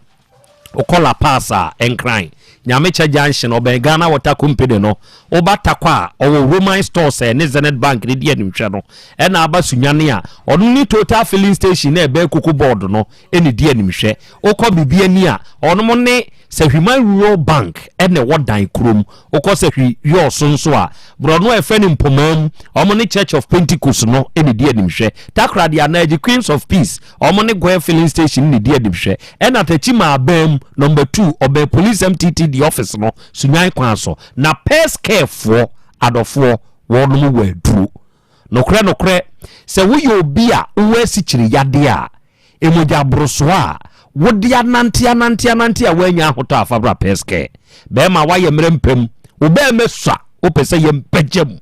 Wokɔ La Paz a, Nkran, Nyamekyɛ junction, ɔbɛn Ghana Water Company no. Woba Tarkwa a, ɔwɔ Roman Stores a ɛne Zenith Bank no di animhwɛ no. Ɛna aba Sunyani a, ɔno ne Total Filling Station a ɛbɛn Cocoa Board no na ɛdi animhwɛ. Wokɔ Bibiani a, ɔnom ne Sahwiman Rural Bank na ɛwɔ dan kurom. Wokɔ Sahwi Yɔɔso nso a, borɔno a yɛfrɛ no Mpomaa mu, wɔn ne Church of Pentecost no na ɛdi animhwɛ. Takoradi Anaaji, Queens of Peace, wɔn ne Goil Filling Station na ɛdi animhwɛ. Ɛna Techiman Aban mu, Number 2, ɔbɛn Police MTTD office no, Sunyani kwan so. Na Pɛs Care foɔ, adɔfoɔ, wɔnom wɔ aduro. Nokorɛ nokorɛ, sɛ woyɛ obi a wowɔ asikyire yadeɛ a, Mogya aborosoɔ a wode anante anante anante a woannya ahotɔ a fa bra Pɛskɛ. Bɛrima woayɛ mmerɛ mpam, wo bɛrima sua, wopɛ sɛ yɛmpagya mu.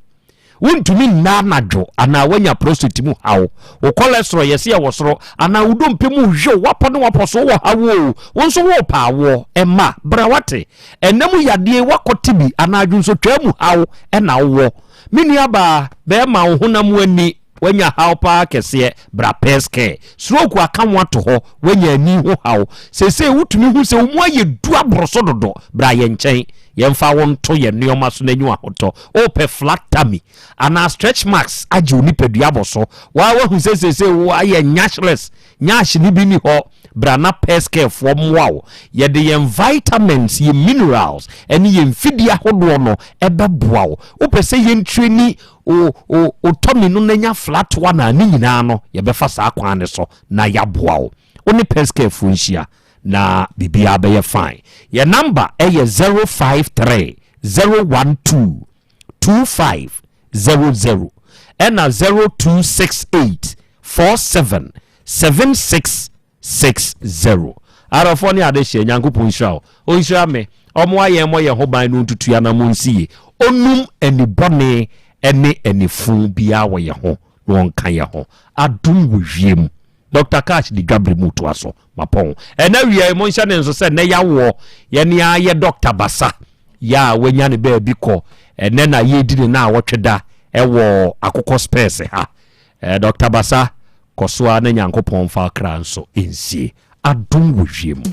Wontumi nna anadwo anaa woanya prostate mu haw. Wo cholesterol yɛse ɛwɔ soro anaa wo dompe mu hwew, woapɔ ne woapɔ so wowɔ haw oo, wo nso worepɛ awoɔ, mma, bra wate. Ɛnna mu yadeɛ yi woakɔte bi anaa dwonsotwaa mu haw na wowɔ. Me nuabaa, bɛrima wo honam ani. Wanya haw paa kɛseɛ, bra Pɛskɛ. Stroke aka wo ato hɔ, wanya ani ho haw. Seesei wotumi hu sɛ wo mu ayɛ du aboro so dodo, bra yɛn nkyɛn. Yɛmfa wo nto yɛn nnoɔma so na nyi w'ahotɔ. Wopɛ flat tummy anaa stretch marks agye wo nipadua abɔ so? Wo ara woahu sɛ seesei wo ayɛ nyashless, nyash no bi nni hɔ. Bra na Pɛskɛ foɔ mmoa wo. Yɛde yɛn vitamins, yɛn minerals ne yɛn mfidie ahodoɔ no bɛboa wo. Wopɛ sɛ yɛntraini O, o, otɔ me no na nya flat one a, ne nyinaa no, yɛbɛfa saa kwan no so na yɛaboa wo. Wo ne Pescare-foɔ nhyia na biribiara bɛyɛ fine. Yɛn number yɛ 053 012 2500 ɛna 0268 47 76 60. Arɔfoɔ ne adehyeɛ, Nyankopɔn nhyira wo. Ɔnhyira me. Ɔmoa yɛn mmɔ yɛn ho ban na ɔntutu yɛn anammɔn nsi yie. Ɔnum ani bɔne ne ani fuu biara wɔ yɛn ho na ɔnka yɛn ho. Adom wɔ wiem. Doctor Cash de dwabere mu toa so. Mapɔn. Ɛnɛ awia yi, monhyɛ ne nso sɛ nnɛ yɛawoɔ. Yɛne ara yɛ Doctor Basa yɛ a wanya ne baabi kɔ. Ɛnɛ na yɛredi ne naawɔtwe da wɔ Akokɔ Spurs ha. Eh, Doctor Basa, kɔ so ara na Nyankopɔn mfa wo kra nso nsie. Adom wɔ wiem.